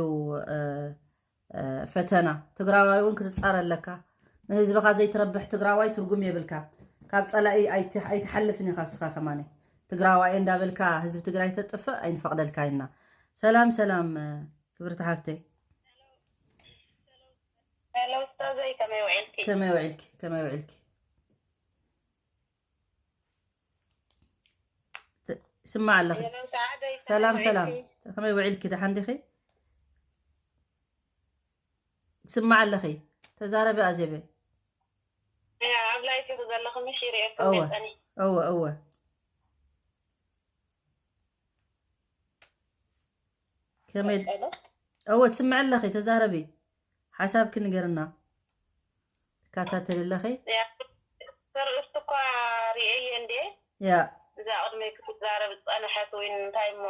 ፈተና ትግራዋይ እውን ክትፃረ ኣለካ ንህዝብኻ ዘይትረብሕ ትግራዋይ ትርጉም የብልካ ካብ ፀላኢ ኣይትሓልፍን ኢኻ እስኻ ከማነ ትግራዋይ እንዳበልካ ህዝቢ ትግራይ ተጥፍእ ኣይንፈቅደልካ ኢና ሰላም ሰላም ክብርቲ ሓፍተይ ሄሎ ኡስታዘይ ከመይ ውዒልኪ ከመይ ውዒልኪ ከመይ ውዒልኪ ይስማዕ ኣለኺ። ሰላም ሰላም፣ ከመይ ውዒልኪ? ደሓን ዲኺ? ትስማዕ ኣለኺ? ተዛረቢ ኣዜበ። ኣብ ላይፍ ዘለኹ ምሽ ይርእየኩም። እወ እወ እወ። ከመይ? እወ ትስምዒ ኣለኺ፣ ተዛረቢ፣ ሓሳብኪ ንገርና። ትከታተሊ ኣለኺ? ተርእስቲ እኳ ርእየ እንዴ። ያ እዛ ቅድመይ ክትዛረብ ዝፀንሐት ወይ እንታይ እሞ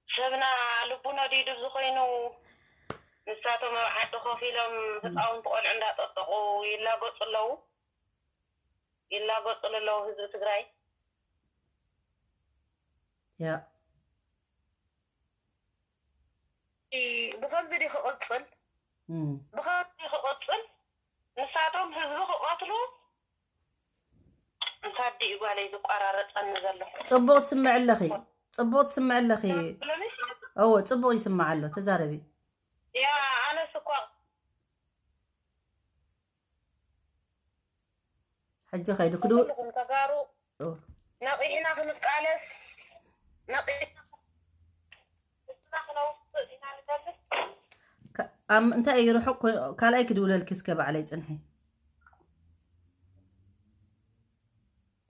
ሰብና ልቡ ነዲዱ ዝኾይኑ ንሳቶም ኣብ ዓዲ ኮፍ ኢሎም ህፃውንቲ ቆልዑ እንዳጠጠቁ ይላገፁ ኣለዉ። ይላገፁ ኣለዉ ህዝቢ ትግራይ። ያ ብኸምዚ ድዩ ክቕፅል? ብኸምዚ ድዩ ክቕፅል? ንሳቶም ህዝቢ ክቐትሉ እንታዲኡ ጓለይ ዝቋራረፀኒ ዘሎ? ፅቡቕ ትስምዒ ኣለኺ። ፅቡቕ ትስምዒ ኣለኺ። እወ ፅቡቕ ይስማዕ ኣሎ። ተዛረቢ። ያ ኣነስ እኳ ሕጂ ከይዱ ክዱ ኩልኹም ተጋሩ ነቂሕና ክንቃለስ ነቂሕና ክንውፅእ ኢና ንደሊ። እንታይ እዩ ርሑቕ ካልኣይ ክድውለልኪ እስከ ባዕለይ ፅንሒ።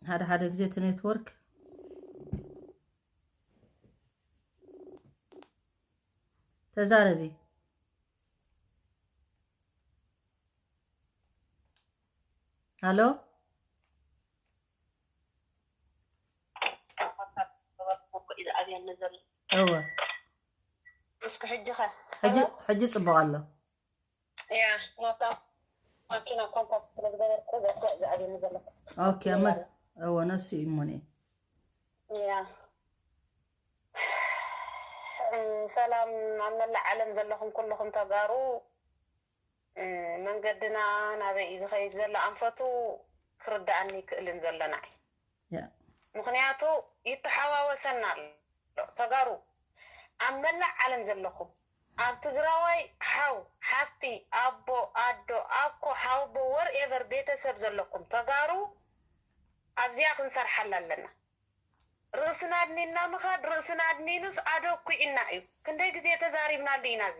ሓደ ሓደ ግዜ እቲ ኔትወርክ ተዛረቢ። ሃሎ እወ እስኪ ሕጂ ኸ ሕጂ ጽቡቕ ኣሎ። ያ ናታ ማኪና ኮንታክት ስለ ዝገበርኩ ዘስዋእ ዝኣብየኒ ዘሎ ኦኬ። እወ ነሱ እዩ እሞኒ። ያ ሰላም ኣብ መላእ ዓለም ዘለኹም ኩልኹም ተጋሩ መንገድና ናበይ እዩ ዝኸይድ ዘሎ ኣንፈቱ ክርዳኣኒ ይክእልን ዘሎ ንዓይ። ምኽንያቱ ይተሓዋወሰና ኣሎ። ተጋሩ ኣብ መላእ ዓለም ዘለኹም ኣብ ትግራዋይ ሓው ሓፍቲ ኣቦ ኣዶ ኣኮ ሓውቦ whatever ቤተሰብ ዘለኩም ተጋሩ ኣብዚኣ ክንሰርሓላ ኣለና። ርእስና ኣድኒንና ምኻድ ርእስና ኣድኒኑስ ኣደኩዒና እዩ። ክንደይ ግዜ ተዛሪብናሉ ኢና እዚ።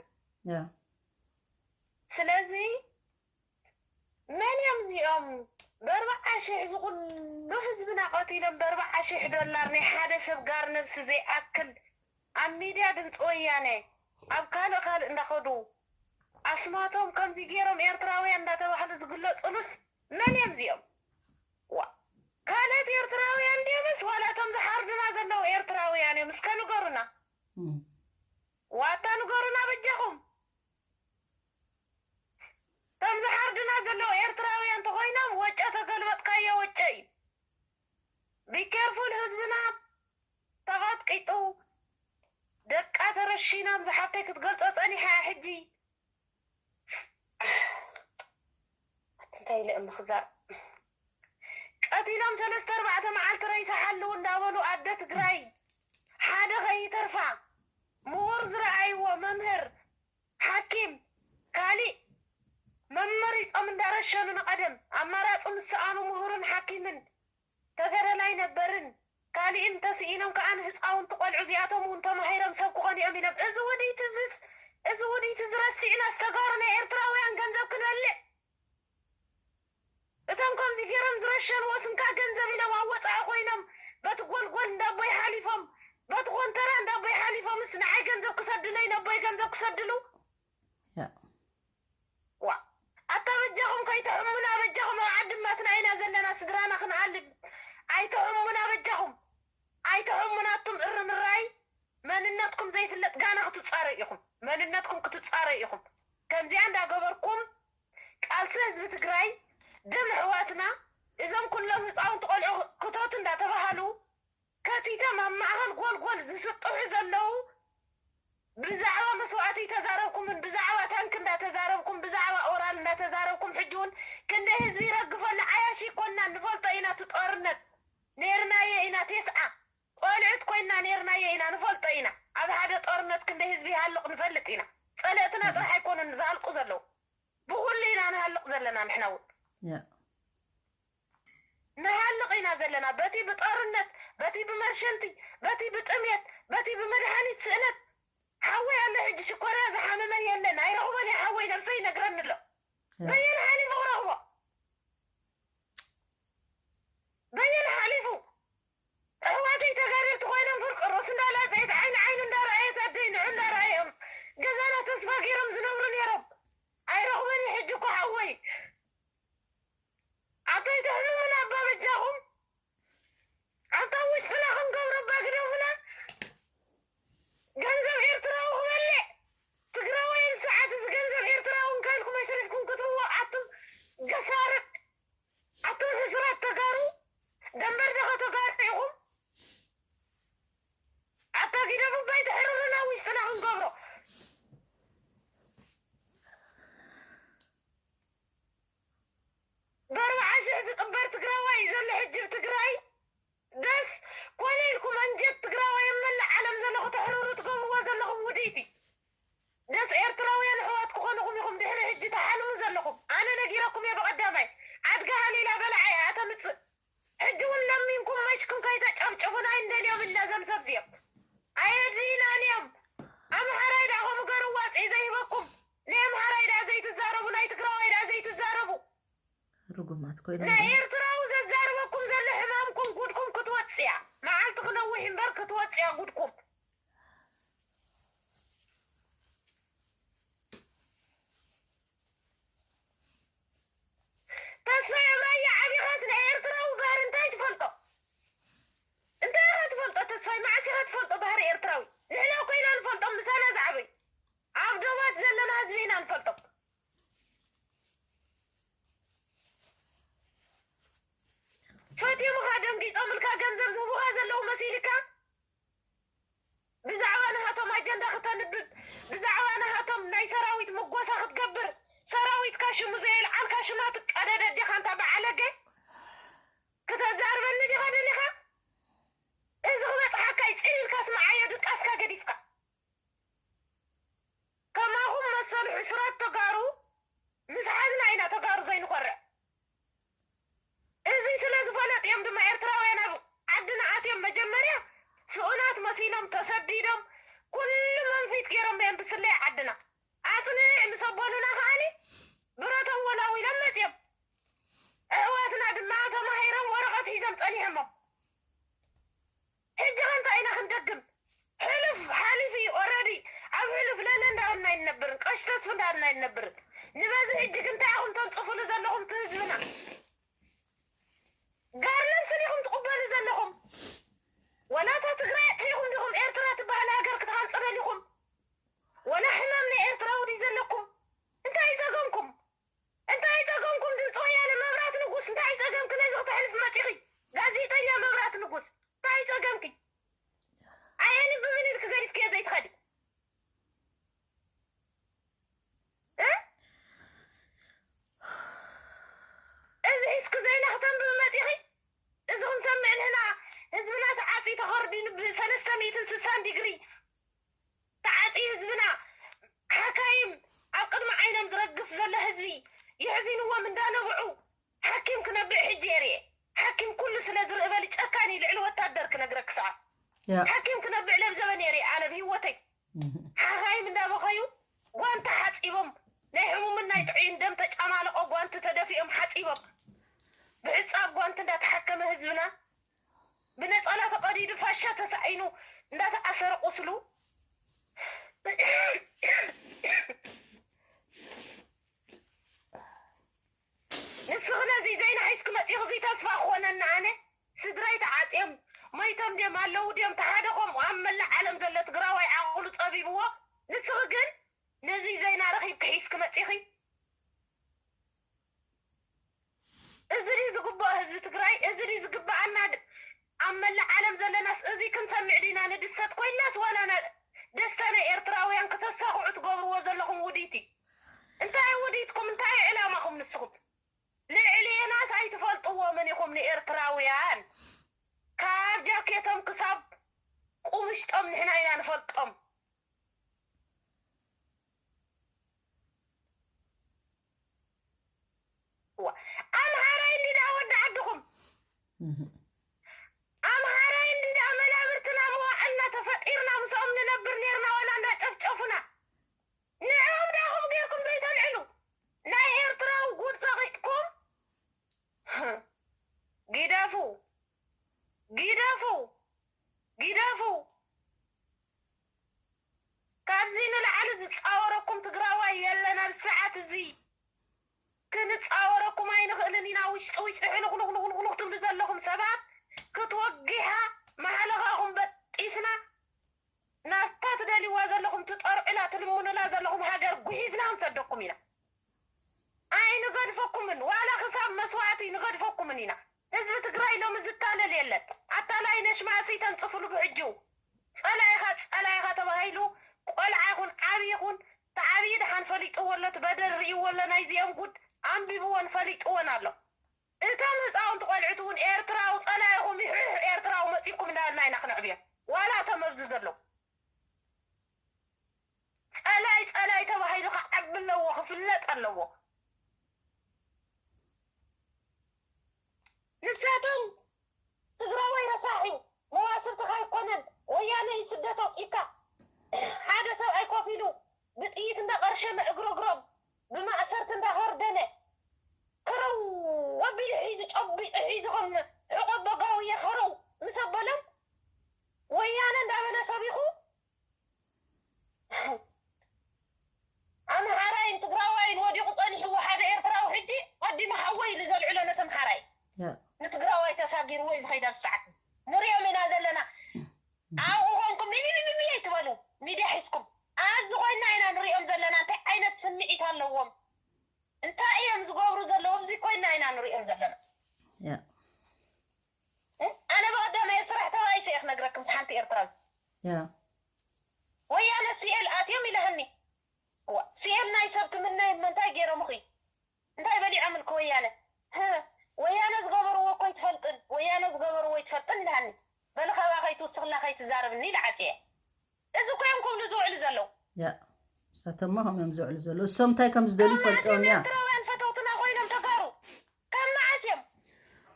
ስለዚ መን እዮም እዚኦም ብኣርባዓ ሽሕ ዝኹሉ ህዝብና ቀቲሎም ብኣርባዓ ሽሕ ዶላር ናይ ሓደ ሰብ ጋር ነብሲ ዘይኣክል ኣብ ሚድያ ድምፂ ወያነ ኣብ ካልእ ካልእ እንዳኸዱ ኣስማቶም ከምዚ ገይሮም ኤርትራውያን እንዳተባህሉ ዝግለፅሉስ መን እዮም እዚኦም? ዋ ካልኦት ኤርትራውያን ድዮምስ ዋላ እቶም ዝሓርዱና ዘለዉ ኤርትራውያን እዮም? እስከ ንገሩና። ዋታ ንገሩና በጃኹም። እቶም ዝሓርዱና ዘለዉ ኤርትራውያን ተኾይኖም ወጨ ተገልበጥካዮ ወጨ እዩ። ቢኬርፉል ህዝብና ተቐጥቂጡ ደቃ ተረሺኖም ዝሓፍተይ ክትገልጾ ጸኒሓ እያ ሕጂ። እንታይ ኢለ እምኽዛር ቀቲሎም ሰለስተ ኣርባዕተ መዓልቲ ረይሳ ሓልው እንዳበሉ ኣደ ትግራይ ሓደ ከይተርፋ ምሁር ዝረኣይዎ መምህር ሓኪም ካሊእ መመሪፆም እንዳረሸኑ ንቐደም ኣማራፂ ምስ ሰኣኑ ምሁርን ሓኪምን ተገደላይ ነበርን ካሊእን እንተስኢኖም ከዓ ንህፃውንቲ ቆልዑ እዚኣቶም እውን ተማሂሮም ሰብ ክኾኑ እዮም ኢሎም እዚ ውዲት እዝስ እዚ ውዲት እዚ ረሲዕና ዝተጋሩ ናይ ኤርትራውያን ገንዘብ ክንበልዕ እቶም ከምዚ ገይሮም ዝረሸንዎ ስንካ ገንዘብ ኢሎም ኣብ ወፃኢ ኮይኖም በቲ ጎልጎል እንዳቦይ ሓሊፎም በቲ ኮንተራ እንዳቦይ ሓሊፎምስ ንዓይ ገንዘብ ክሰድለይ ነቦይ ገንዘብ ክሰድሉ ዋ ኣታ በጃኹም ከይትሕሙና በጃኹም ኣብ ዓዲ ማትና ኢና ዘለና ስድራና ክንኣልብ ኣይትሕሙና በጃኹም ኣይትሕሙና ኣቱም እርምራይ መንነትኩም ዘይፍለጥ ጋና ክትፃረዩ ኢኹም መንነትኩም ክትፃረዩ ኢኹም ከምዚኣ እንዳገበርኩም ቃልሲ ህዝቢ ትግራይ ደም ኣሕዋትና እዞም ኩሎም ህፃውንቲ ቆልዑ ክተቱ እንዳተባሃሉ ከቲቶም ኣብ ማእኸል ጎልጎል ዝስጥሑ ዘለዉ ብዛዕባ መስዋእቲ ተዛረብኩምን ብዛዕባ ታንክ እንዳተዛረብኩም ብዛዕባ ኦራል እንዳተዛረብኩም ሕጂ እውን ክንደይ ህዝቢ ይረግፈሉ ዓያሽ ይኮንና ንፈልጦ ኢና እቲ ጦርነት ነይርናዮ ኢና ቴስዓ ቆልዑት ኮይንና ነይርናዮ ኢና ንፈልጦ ኢና ኣብ ሓደ ጦርነት ክንደይ ህዝቢ ይሃልቕ ንፈልጥ ኢና ፀለእትና ጥራሕ ኣይኮኑን ዝሃልቁ ዘለዉ ብኩሉ ኢና ንሃልቕ ዘለና ንሕና እውን ንሃልቕ ኢና ዘለና። በቲ ብጦርነት፣ በቲ ብመርሸንቲ፣ በቲ ብጥምየት፣ በቲ ብመድሃኒት ስእነት። ሓወይ ኣሎ ሕጂ ሽኮርያ ዝሓመመ የለን። ኣይረኽቦን እየ ሓወይ፣ ነብሰይ ይነግረኒ ኣሎ። በየን ሓሊፉ ክረኽቦ? በየን ሓሊፉ? ኣሕዋተይ ተጋደልቲ ኮይኖም ፍርቂ ሩስ እንዳላፀየት ዓይኒ ዓይኑ እንዳረኣየት ኣደይ ንዑ እንዳረኣዮም ገዛና ተስፋ ገይሮም ዝነብሩ ነይሮም። ኣይረኽቦን እየ ሕጂ እኮ ሓወይ። ኣታ ኣይተሕምሙና እባ በጃኹም። ኣታ ውሽጥና ክንገብሮ እባ ግደፉና። ገንዘብ ኤርትራዊ ክበልዕ ትግራዋይ ብሰዓት እዚ ገንዘብ ኤርትራዊ እንከልኩም ኣሽሪፍኩም ክትብዎ ኣቱም ገሳርቅ። ኣቱም ሕሱራት ተጋሩ፣ ደንበር ደኸ ተጋሩ ኢኹም? ኣታ ጊደፉ ባይ ትሕርሩና ውሽጥና ክንገብሮ። ብኣርብዓ ሽሕ ዝጥበር ትግራዋይ ዘሎ ሕጂ ኣብ ትግራይ ደስ ኮነ ኢልኩም ኣንጀት ትግራዋይ ኣብ መላእ ዓለም ዘሎ ክተሕርሩ ትገብርዎ ዘለኹም ውድይቲ። ደስ ኤርትራውያን ኣሕዋት ክኾኑኹም ኢኹም ድሕሪ ሕጂ ትሓልሙ ዘለኹም። ኣነ ነጊረኩም እየ ብቐዳማይ። ኣድጊ ሃሊላ በላዓ እያ ተምጽእ። ሕጂ እውን ለሚንኩም መሽኩም ከይተጨፍጭፉና ኣይንደልዮም ኢና እዞም ሰብ እዚኦም። ኣየድልዩናን እዮም። ኣምሓራይ ደኣ ከምኡ ገሩ ዋፅኢ ዘይህበኩም። ናይ ኣምሓራይ ደኣ ዘይትዛረቡ፣ ናይ ትግራዋይ ደኣ ዘይትዛረቡ። ርጉማት ኮይኖም ናይ ኤርትራዊ ዘዛርበኩም ዘሎ ሕማምኩም ጉድኩም ክትወፅያ። መዓልቲ ክነውሕ እምበር ክትወፅያ ጉድኩም። ተስፋይ ኣብ ራያ ዓቢኻስ ናይ ኤርትራዊ ባህሪ እንታይ ትፈልጦ? እንታይ ኢኻ ትፈልጦ ተስፋይ? መዓስ ኢኻ ትፈልጦ ባህሪ ኤርትራዊ? ንሕና እኮ ኢና ንፈልጦም ምሳና ዝዓበዩ። ኣብ ዶባት ዘለና ህዝቢ ኢና ንፈልጦም። ፈትዮምኻ ደንጊጾምልካ ገንዘብ ዝህቡኻ ዘለዉ መሲልካ ብዛዕባ ናሃቶም ኣጀንዳ ክተንብብ፣ ብዛዕባ ናሃቶም ናይ ሰራዊት ምጎሳ ክትገብር፣ ሰራዊትካ ሽሙ ዘየልዓልካ ሽማ ትቀደደ ዲኻ ኣንታ በዓለገ? ክተዛርበኒ ዲኻ ደሊኻ? እዚ ክበጽሓካ እዩ፣ ጽን ኢልካ ስምዓዮ ድቃስካ ገዲፍካ። ከማኹም መሰሉ ሕሱራት ተጋሩ ምስ ሓዝና ኢና ተጋሩ ዘይንኾርዕ። እዚ ስለ ዝፈለጡ እዮም ድማ ኤርትራውያን ኣብ ዓድና ኣትዮም መጀመርያ ስኡናት መሲሎም ተሰዲዶም ኩሉ መንፊት ገይሮም እዮም ብስለያ ዓድና ኣጽንዕ ምስ ኣበሉና ከኣኒ ብረቶም ወላዊሎም መጽዮም። ኣሕዋትና ድማ ተማሂሮም ወረቐት ሒዞም ጸኒሖሞም። ሕጂ ከ እንታይ ኢና ክንደግም? ሕሉፍ ሓሊፉ እዩ ኦረዲ። ኣብ ሕሉፍ ለለ እንዳበልና ኣይንነብርን፣ ቀሽ ተስፉ እንዳበልና ኣይንነብርን። ንበዚ ሕጂ ግን እንታይ ኢኹም ተንጽፉሉ ዘለኹም እቲ ህዝብና? ጋር ነብሲ ዲኹም ትቕበሉ ዘለኹም? ወላ እታ ትግራይ ኣጥፊእኹም ዲኹም ኤርትራ ትበሃል ሃገር ክትሃንጹ ደሊኹም? ወላ ሕማም ናይ ኤርትራዊ ድዩ ዘለኩም? እንታይ ጸገምኩም? እንታይ ጸገምኩም? ድምፂ ወያነ መብራት ንጉስ እንታይ ጸገምኪ? ነዚ ክተሕልፍ መጺኺ ጋዜጠኛ መብራት ንጉስ እንታይ ጸገምኪ? ኣየንብብን ኢልኪ ገዲፍክዮ ዘይትኸዲ እ? እዚ ሒዝኪ ዜና ክተንብቢ መጺኺ? እዚ ክንሰምዕ ንሕና ህዝብና ተዓጽዩ ተኸርዲኑ ብሰለስተ ሚእትን ስሳን ዲግሪ ተዓጽዩ ህዝብና ሓካይም ኣብ ቅድሚ ዓይኖም ዝረግፍ ዘሎ ህዝቢ የሕዚንዎም እንዳነብዑ ሓኪም ክነብዕ ሕጂ እየ ርእየ። ሓኪም ኩሉ ስለ ዝርኢ በሊ ጨካን እዩ ልዕሊ ወታደር ክነግረኪ ሰዓት ያ ሓኪም ክነብዕ ለብዘበን እየ ርእየ ኣነ ብህይወተይ ሓኻይም እንዳበኸዩ ጓንቲ ሓፂቦም ናይ ሕሙምን ናይ ጥዑይን ደም ተጫማልቆ ጓንቲ ተደፊኦም ሓፂቦም ብሕፃብ ጓንቲ እንዳተሓከመ ህዝብና ብነፀላ ተቐዲዱ ፋሻ ተሳኢኑ እንዳተኣሰረ ቁስሉ ንስኺ ነዚ ዜና ሒዝኪ መፂኺ እዚ ተስፋ ክኾነኒ ኣነ ስድራይ ተዓፅዮም መይቶም ድዮም ኣለዉ ድዮም ተሓደ ከምኡ ኣብ መላእ ዓለም ዘሎ ትግራዋይ ዓቕሉ ፀቢብዎ ንስኺ ግን ነዚ ዜና ረኺብኪ ሒዝኪ መፂኺ እዚ ድዩ ዝግብኦ ህዝቢ ትግራይ እዚ ድዩ ዝግብኣና ኣብ መላእ ዓለም ዘለናስ እዚ ክንሰምዕ ዲና ንድሰት ኮይናስ ዋላ ደስታ ናይ ኤርትራውያን ክተሳኽዑ ትገብርዎ ዘለኹም ውዲቲ እንታይ ውዲትኩም እንታይ ዕላማኹም ንስኹም ልዕሌናስ ኣይትፈልጥዎምን ኢኹም ንኤርትራውያን ካብ ጃኬቶም ክሳብ ቁምሽጦም ንሕና ኢና ንፈልጦም ኣምሃራይ እንዲ ደኣ ወዲ ዓድኹም ኣምሃራይ እንዲና መናብርትና መዋዕልና ተፈጢርና ምስኦም ንነብር ኔርና ዋላ እንዳጨፍጨፉና ንዕኦም ዳኹም ጌርኩም ዘይተልዕሉ ናይ ኤርትራዊ ጉድ ጸቒጥኩም ግደፉ ግደፉ ግደፉ ካብዚ ንላዕሊ ዝጻወረኩም ትግራዋይ የለን ኣብ ሰዓት እዚ ክንጻወረኩም ኣይንኽእልን ኢና ውሽጢ ውሽጢ ሕልኽልኽልኽልኽ ትብሉ ዘለኹም ሰባት ክትወጊሓ ማሕለኻኹም በጢስና ናብታ ትደልይዋ ዘለኹም ትጠርዑላ ትልምኑላ ዘለኹም ሃገር ጉሒፍና ክንሰደኩም ኢና ኣይንገድፈኩምን ዋላ ክሳብ መስዋእቲ ንገድፈኩምን ኢና ህዝቢ ትግራይ ሎሚ ዝታለል የለን ኣታላይ ነሽማእሲ ተንፅፍሉ ብሕጅው ፀላኢኻ ፀላኢኻ ተባሂሉ ቆልዓ ይኹን ዓብዪ ይኹን ተዓብዪ ደሓን ፈሊጥዎ ኣሎ ትበደል ርእይዎ ኣሎ ናይዚኦም ጉድ ኣንቢብዎን ፈሊጥዎን ኣሎ እቶም ህፃውንቲ ቆልዑት እውን ኤርትራዊ ፀላኢኹም ይሕሕ ኤርትራዊ መፂኩም እንዳበልና ኢና ክነዕብዮም ዋላ እቶም ኣብዚ ዘለዉ ፀላይ ፀላይ ተባሂሉ ክዓቢ ኣለዎ ክፍለጥ ኣለዎ ንሳቶም ትግራዋይ ረሳሕ እዩ መዋስብትኻ ኣይኮነን ወያነ እዩ ስደት ኣውፂካ ሓደ ሰብ ኣይኮፍ ኢሉ ብጥይት እንዳቐርሸመ እግረግሮም ብማእሰርቲ እንዳኸርደነ ክረው ኣቢሉ ሒዙ ጨቢጡ ሒዙ ከም ሕቆ በጋውየ ክረው ምስ ኣበሎም ወያነ እንዳበለ ሰቢኹ ኣምሓራይን ትግራዋይን ወዲቑ ፀኒሕዎ ሓደ ኤርትራዊ ሕጂ ቀዲሙ ሓወይ ኢሉ ዘልዕሎ ነቲ ኣምሓራይ ንትግራዋይ ተሳጊርዎ እዩ ዝኸይድ ኣብዚ ሰዓት እዚ ንሪኦም ኢና ዘለና ኣብኡ ኮንኩም ሚሚሚሚሚ ኣይትበሉ ሚድያ ሒዝኩም ኣብዚ ኮይና ኢና ንሪኦም ዘለና እንታይ ዓይነት ስምዒት ኣለዎም እንታይ እዮም ዝገብሩ ዘለዉ ኣብዚ ኮይና ኢና ንሪኦም ዘለና ኣነ ብቐዳማይ ስራሕ ተባኢሰ እየ ክነግረክምስ ሓንቲ ኤርትራዊ ወያነ ሲኤል ኣትዮም ኢለሃኒ ሲኤል ናይ ሰብ ትምነይ እሞ እንታይ ገይሮምኺ እንታይ በሊዖምልኪ ወያነ ወያነ ዝገበርዎ እኮ ይትፈልጥን ወያነ ዝገበርዎ ይትፈልጥን ኢለሃኒ በሊ ካብኣ ከይትውስኽላ ከይትዛረብኒ ኢለ ዓፅየ እዚ እኮ እዮም ክብሉ ዝውዕሉ ዘለዉ እሳተማ ከም እዮም ዝውዕሉ ዘለዉ እሶም እንታይ ከም ዝደልዩ ይፈልጥዎም እያ ኤርትራውያን ፈተውትና ኮይኖም ተጋሩ ካብ መዓስ እዮም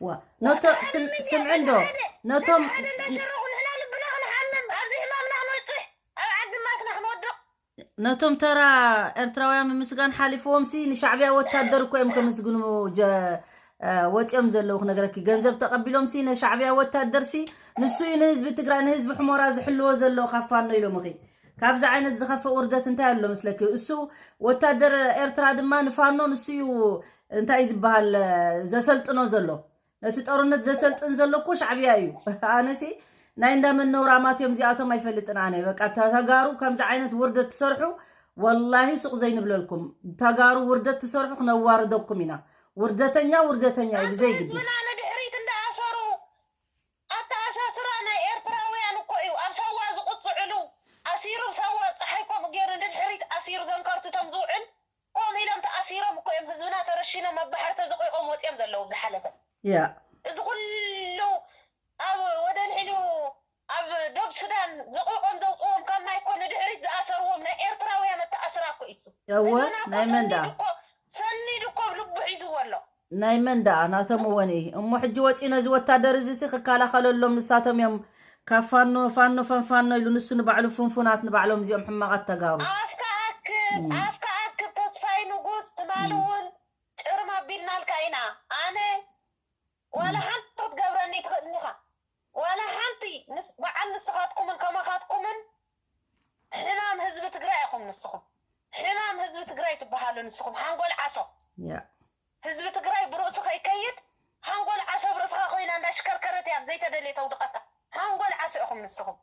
ዋ ነቶ ስምዒ እንዶ ነቶም ሓደ እንዳሸረቑ ንሕና ልብና ክንሓምም ኣብዚ ሕማምና ክንወፅሕ ኣብ ዓዲ ማትና ክንወድቕ ነቶም ተራ ኤርትራውያን ምምስጋን ሓሊፍዎም ሲ ንሻዕብያ ወታደር እኮ እዮም ከምስግኑ ወፂኦም ዘለዉ ክነግረኪ ገንዘብ ተቐቢሎም ሲ ንሻዕብያ ወታደር ሲ ንሱ እዩ ንህዝቢ ትግራይ ንህዝቢ ሕሞራ ዝሕልዎ ዘለዉ ካብ ፋኖ ኢሎም ኺ ካብዚ ዓይነት ዝኸፍእ ውርደት እንታይ ኣሎ መስለኪ እሱ ወታደር ኤርትራ ድማ ንፋኖ ንሱ እዩ እንታይ ዝበሃል ዘሰልጥኖ ዘሎ ነቲ ጦርነት ዘሰልጥን ዘሎ እኮ ሻዕብያ እዩ ኣነሲ ናይ እንዳመን ነውራማት እዮም እዚኣቶም ኣይፈልጥን ኣነ በቃ ተጋሩ ከምዚ ዓይነት ውርደት ትሰርሑ ወላሂ ሱቕ ዘይንብለልኩም ተጋሩ ውርደት ትሰርሑ ክነዋርደኩም ኢና ውርደተኛ ውርደተኛ እዩ ብዘይግድስ ንድሕሪት እንዳኣሰሩ ኣተኣሳስራ ናይ ኤርትራውያን እኮ እዩ ኣብ ሳዋ ዝቕፅዕሉ ኣሲሩ ሳዋ ፀሓይ ከምኡ ገይሩ ንድሕሪት ኣሲሩ ዘንከርትቶም ዝውዕል ከምኡ ኢሎም ተኣሲሮም እኮ እዮም ህዝብና ተረሺኖም ኣብ ባሕሪ ተዘቂቖም ወፂኦም ዘለዉ ዝሓለፈ ያ እዚ ኩሉ ኣብ ወደ ልዕሊኡ ኣብ ዶብ ሱዳን ዘቂቖም ዘውፅዎም ካብ ማይ እኮ ንድሕሪት ዝኣሰርዎም ናይ ኤርትራውያን ኣተኣስራ እኮ እዩ እሱ እወ ህዝብና እኮ ናይ መን ሰኒዱ ደኣ እኮ ሰኒዱ እኮ ኣብ ልቡ ሒዝዎ ኣሎ ናይ መን ደኣ ናቶም እወን እዩ እሞ ሕጂ ወፂኡ ነዚ ወታደር እዚ ሲ ክከላኸለሎም ንሳቶም እዮም ካብ ፋኖ ፋኖ ፈንፋኖ ኢሉ ንሱ ንባዕሉ ፍንፉናት ንባዕሎም እዚኦም ሕማቓት ተጋሩ ኣፍካ ኣክብ ኣፍካ ኣክብ ተስፋይ ንጉስ ትማሊ እውን ጭርም ኣቢልናልካ ኢና ኣነ ዋላ ሓንቲ ክትገብረኒ ትኽእልኒ ኢኻ ዋላ ሓንቲ ንስ በዓል ንስኻትኩምን ከማኻትኩምን ሕማም ህዝቢ ትግራይ ኢኹም ንስኹም ሕማም ህዝቢ ትግራይ ትበሃሉ ንስኹም ሓንጎል ዓሶ ያ ህዝቢ ትግራይ ብርእሱ ከይከይድ ሓንጎል ዓሶ ብርእስኻ ኮይና እንዳሽከርከረት እያ ዘይተደልየ ተውድቐካ ሓንጎል ዓሶ ኢኹም ንስኹም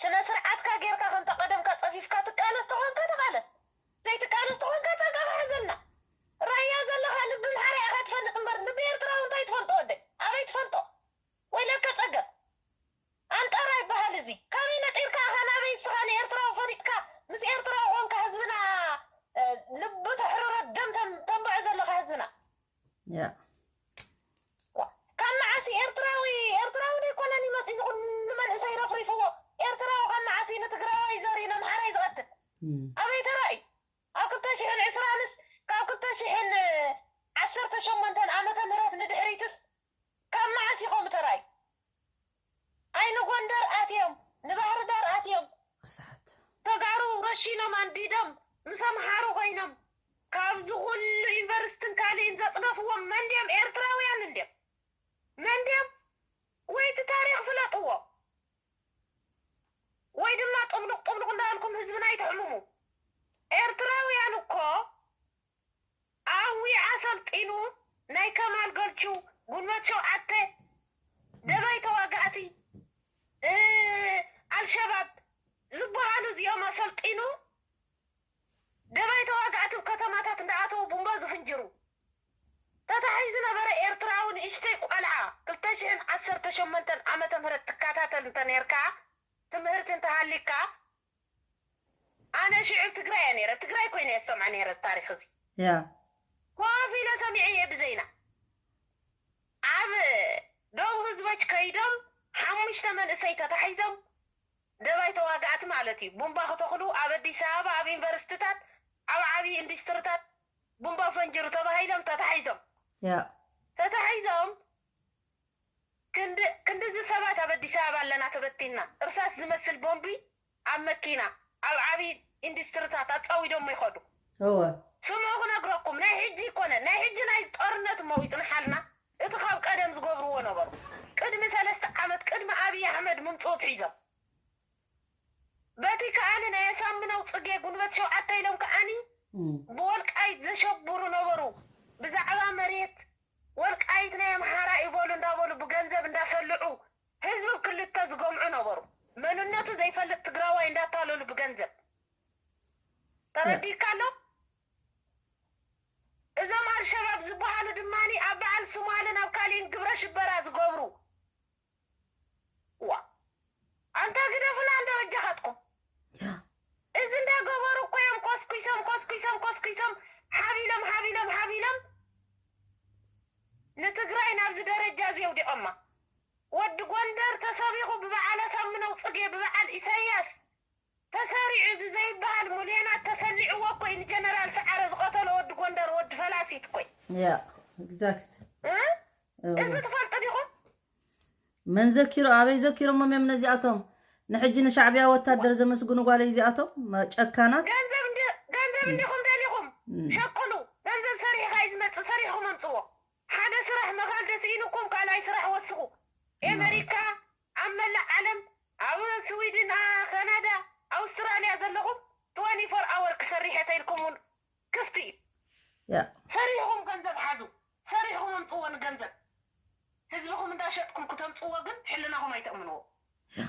ስነ ስርዓትካ ጌርካ ከምታ ቀደምካ ጸፊፍካ ትቃለስ ተኾንካ ተቃለስ ዘይትቃለስ ተኾንካ ጸጋኻ ሕዘልና ራያ ዘለኻ ልቢ ምሓራ ኢኻ ትፈልጥ እምበር ልቢ ኤርትራዊ እንታይ ትፈልጦ ወደይ ኣበይ ትፈልጦ ወይለከ ጸገም ኣንጠራ ይበሃል እዚ ካበይ ነጢርካ ኢኻ ናበይ ንስኻ ንኤርትራዊ ፈሊጥካ ምስ ኤርትራዊ ኮንካ ህዝብና ልቡ ተሕርሮ ደም ተንብዖ ዘለኻ ህዝብና ያ ካብ መዓስ ኤርትራዊ ኤርትራዊ ዘይኮነን ይመፅ እዚ ኩሉ መንእሰይ ረፍሪፍዎ ኤርትራዊ ካብ መዓስ ንትግራዋይ ዘሪ ነምሓራይ ዝቐትል ኣበይ ተራእዩ ኣብ ክልተ ሽሕን ዕስራንስ ካብ ክልተ ሽሕን ዓሰርተ ሸሞንተን ዓመተ ምህረት ንድሕሪትስ ካብ መዓስ ኢኹም መን ድዮም? ኤርትራውያን እንድዮም። መን ድዮም? ወይ እቲ ታሪኽ ፍለጥዎ፣ ወይ ድማ ጥብሉቕ ጥብሉቕ እንዳበልኩም ህዝብና ኣይተሕምሙ። ኤርትራውያን እኮ ኣዊዓ ሰልጢኑ ናይ ከማል ገልቹ፣ ጉልበት ሸውዓተ፣ ደባይ ተዋጋእቲ፣ እ፣ ኣልሸባብ ዝበሃሉ እዚኦም ኣሰልጢኑ ደባይ ተዋጋእቲ ኣብ ከተማታት እንዳኣተዉ ቡምባ ዝፍንጅሩ። ተታሒዙ ነበረ ኤርትራዊ ንእሽተይ ቆልዓ። ክልተ ሽሕን ዓሰርተ ሸሞንተን ዓመተ ምህረት ትከታተል እንተ ኔርካ፣ ትምህርቲ እንተሃሊካ፣ ኣነ ሽዑ ትግራይ እየ ነይረ፣ ትግራይ ኮይነ እየ ዝሰምዓ ነይረ እዚ ታሪኽ እዚ። ያ ኮፍ ኢለ ሰሚዐ እየ ብዜና። ኣብ ደቡብ ህዝቦች ከይዶም ሓሙሽተ መንእሰይ ተታሒዞም፣ ደባይ ተዋጋእቲ ማለት እዩ። ቡምባ ክተኽሉ ኣብ ኣዲስ ኣበባ ኣብ ዩኒቨርሲቲታት ኣብ ዓብዪ ኢንዱስትሪታት ቡምባ ፈንጅሩ ተባሂሎም ተታሒዞም ያ ተታሒዞም ክንዲ ክንድዚ ሰባት ኣብ ኣዲስ ኣበባ ኣለና ተበቲንና እርሳስ ዝመስል ቦምቢ ኣብ መኪና ኣብ ዓብዪ ኢንዱስትሪታት ኣፃዊዶሞ ይኸዱ። እወ ስምዑ ክነግረኩም ናይ ሕጂ ይኮነ ናይ ሕጂ ናይ ጦርነት እሞ ይፅንሓልና። እቲ ካብ ቀደም ዝገብርዎ ነበሩ። ቅድሚ ሰለስተ ዓመት ቅድሚ ኣብይ ኣሕመድ ምምፅኡ ትሒዞም በቲ ከኣኒ ናይ ኣሳምነው ፅጌ ጉንበት ሸውዓተ ኢሎም ከኣኒ እም። ብወልቃይት ዘሸብሩ ነበሩ። ብዛዕባ መሬት ወልቃይት ናይ ኣምሓራ ይበሉ እንዳበሉ ብገንዘብ እንዳሰልዑ ህዝቢ ክልተ ዝገምዑ ነበሩ። መንነቱ ዘይፈልጥ ትግራዋይ እንዳታለሉ ብገንዘብ ተረዲካ ኣሎ። እዞም ኣልሸባብ ዝበሃሉ ድማኒ ኣብ በዓል ሱማልን ኣብ ካሊእን ግብረ ሽበራ ዝገብሩ ዋ ኣንታ ግደፉና እንደ በጃኻትኩም። እዚ እንዳገበሩ እኮ እዮም ኮስኩሶም ኮስኩሶም ኮስኩሶም ሓቢሎም ሓቢሎም ሓቢሎም ንትግራይ ናብዚ ደረጃ እዚ የውዲቖማ። ወዲ ጎንደር ተሰቢኹ ብበዓል ኣሳምነው ፅጌ ብበዓል ኢሳያስ ተሰሪዑ እዚ ዘይበሃል ሙልዮናት ተሰሊዕዎ እኮ እዩ ንጀነራል ሰዓረ ዝቐተሎ ወዲ ጎንደር ወዲ ፈላሲት እኮ እዩ። ያ exact እ? እዚ ትፈልጡ ዲኹም? መን ዘኪሮ ኣበይ ዘኪሮሞም እዮም ነዚኣቶም ንሕጂ ንሻዕብያ ወታደር ዘመስግኑ ጓለይ እዚኣቶም መ- ጨካናት ገንዘብ እንዲ- ገንዘብ እንዲኹም ደሊኹም እም። ሸቅሉ። ገንዘብ ሰሪሕኻ እዩ ዝመፅእ፣ ሰሪሕኹም ኣምፅዎ። ሓደ ስራሕ ምኻል ደስኢኑኩም ካልኣይ ስራሕ ወስኹ። ኣሜሪካ ኣብ መላእ ዓለም ኣብ ስዊድን፣ ኣ- ካናዳ፣ ኣውስትራልያ ዘለኹም ትወንቲ ፎር ኣወር ክሰርሕ እየ ተይልኩም እውን ክፍቲ እዩ። ያ ሰሪሕኹም ገንዘብ ሓዙ፣ ሰሪሕኹም ኣምፅዎ ንገንዘብ። ህዝብኹም እንዳሸጥኩም ክተምፅዎ ግን ሕልናኹም ኣይተእምንዎ። ያ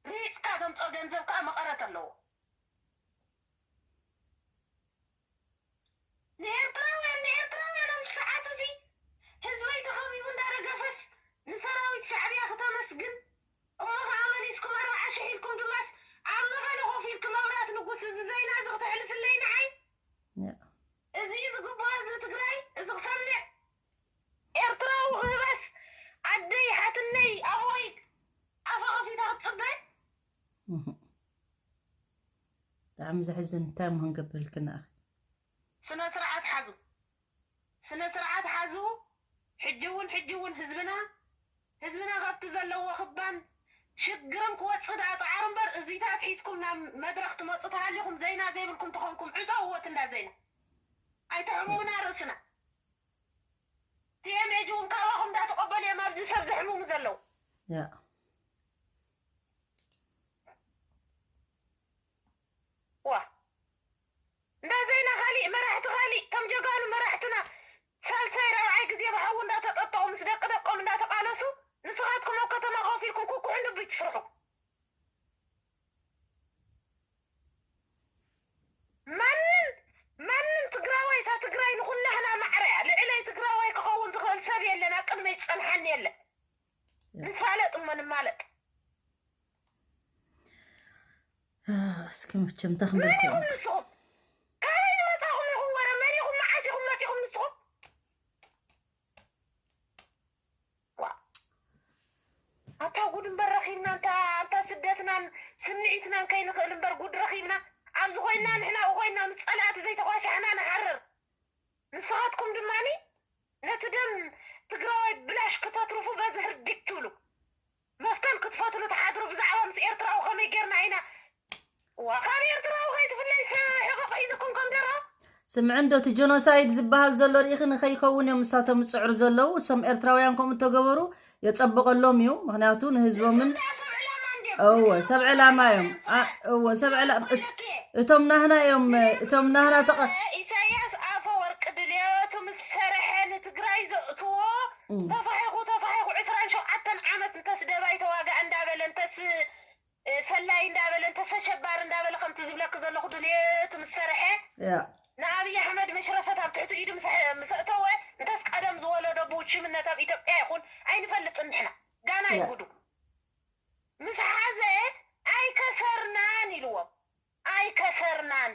ሪፅካ ተምፅኦ ገንዘብ ከዓ መቐረት ኣለዎ። ንኤርትራውያን ንኤርትራውያን ኣብዚ ሰዓት እዚ ህዝበይ ተኸቢቡ እንዳረገፈስ ንሰራዊት ሻዕብያ ክተመስግን እሞ ከዓ መሊስኩም ኣርባዓ ሽሕ ኢልኩም ድማስ ኣብ መቐለ ኮፍ ኢልኩም መብራት ንጉስ እዚ ዜና እዚ ክተሕልፍለይ ንዓይ ያ እዚ ዝግብኦ ህዝቢ ትግራይ እዚ ክሰምዕ ኤርትራዊ ክህበስ ኣደይ ሓትነይ ኣቦይ ኣፋ ከፊታ ክትፅበ እህ። ብጣዕሚ ዘሕዝን እንታይ እሞ ክንገብረልክና ኣኺ ስነ ስርዓት ሓዙ ስነ ስርዓት ሓዙ ሕጂ እውን ሕጂ እውን ህዝብና ህዝብና ካብቲ ዘለዎ ክባን ሽግርም ክወፅእ ደኣ ፀዓሩ እምበር እዚታት ሒዝኩም ናብ መድረኽ ትመፁ ተሃሊኹም ዘይና ዘይብልኩም ተኾንኩም ዕፀውዎት እንዳ ዘይና ኣይተሕሙና ርእስና ቲኤምኤች እውን ካባኹም እንዳተቐበሉ እዮም ኣብዚ ሰብ ዘሕምሙ ዘለዉ ያ ዋ እንዳ ዘይና ካሊእ መራሕቲ ካሊእ ከም ጀጋኑ መራሕትና ሳልሳይ ራብዓይ ግዜ ብሓዊ እንዳተጠጠቑ ምስ ደቂ ደቆም እንዳተቓለሱ ንስኻትኩም ኣብ ከተማ ኮፍ ኢልኩም ኩኩሕን ድቡይ ትስርሑ ማንም ማንም ትግራዋይ እታ ትግራይ ንኩላህና ማዕረ እያ ልዕለይ ትግራዋይ ክኸውን ዝኽእል ሰብ የለን ኣብ ቅድመይ ዝፀንሓኒ የለን ንፋለጥ እሞ ንማለጥ እስኪ መቸም እንታይ ክንብል መን ኢኹም ንስኹም ካበይ ዝመፃኹም ኢኹም ወረ መን ኢኹም መዓስ ኢኹም መፂኹም ንስኹም ኣታ ጉድ እምበር ረኺብና ኣታ ስደትናን ስምዒትናን ከይንኽእል እምበር ጉድ ረኺብና ኣብዚ ኮይና ንሕና ኣብኡ ኮይና ምስ ፀላእቲ ዘይተኳሻሕና ንሓርር ንስኻትኩም ድማኒ ነቲ ደም ትግራዋይ ብላሽ ክተትርፉ በዚ ህርዲግ ትብሉ መፍተል ክትፈትሉ ትሓድሩ ብዛዕባ ምስ ኤርትራዊ ከመይ ጌርና ኢና ዋ ካብ ኤርትራዊ ከይትፍለይ ሰብ ስምዒ እንዶ እቲ ጀኖሳይድ ዝበሃል ዘሎ ርኢኺ ንኸይኸውን እዮም ንሳቶም ዝፅዕሩ ዘለዉ። እሶም ኤርትራውያን ከምኡ እንተገበሩ የፀብቐሎም እዩ። ምኽንያቱ ንህዝቦምን እወ ሰብ ዕላማ እዮም። እወ ሰብ ዕላ እቶም ናህና እዮም። እቶም ናህና ተቐ ኢሳያስ ኣፈወርቂ ድልየቱ ምስ ሰረሐ ንትግራይ ዘእትዎ ተፋሒኹ ተፋሒኹ ዕስራን ሸውዓተን ዓመት እንተስ ደባይ ተዋጋ እንዳበለ እንተስ ሰላይ እንዳበለ እንተስ ኣሸባሪ እንዳበለ ከምቲ ዝብለክ ዘለኹ ድልየቱ ምስ ሰረሐ ንኣብይ ኣሕመድ መሽረፈት ኣብ ትሕቲ ኢዱ ምስ ኣእተወ እንተስ ቀደም ዝወለዶ ብውሽምነት ኣብ ኢትዮጵያ ይኹን ኣይንፈልጥን ንሕና ጋና ይጉዱ ምስ ሓዘ ኣይከሰርናን ኢልዎም ኣይከሰርናን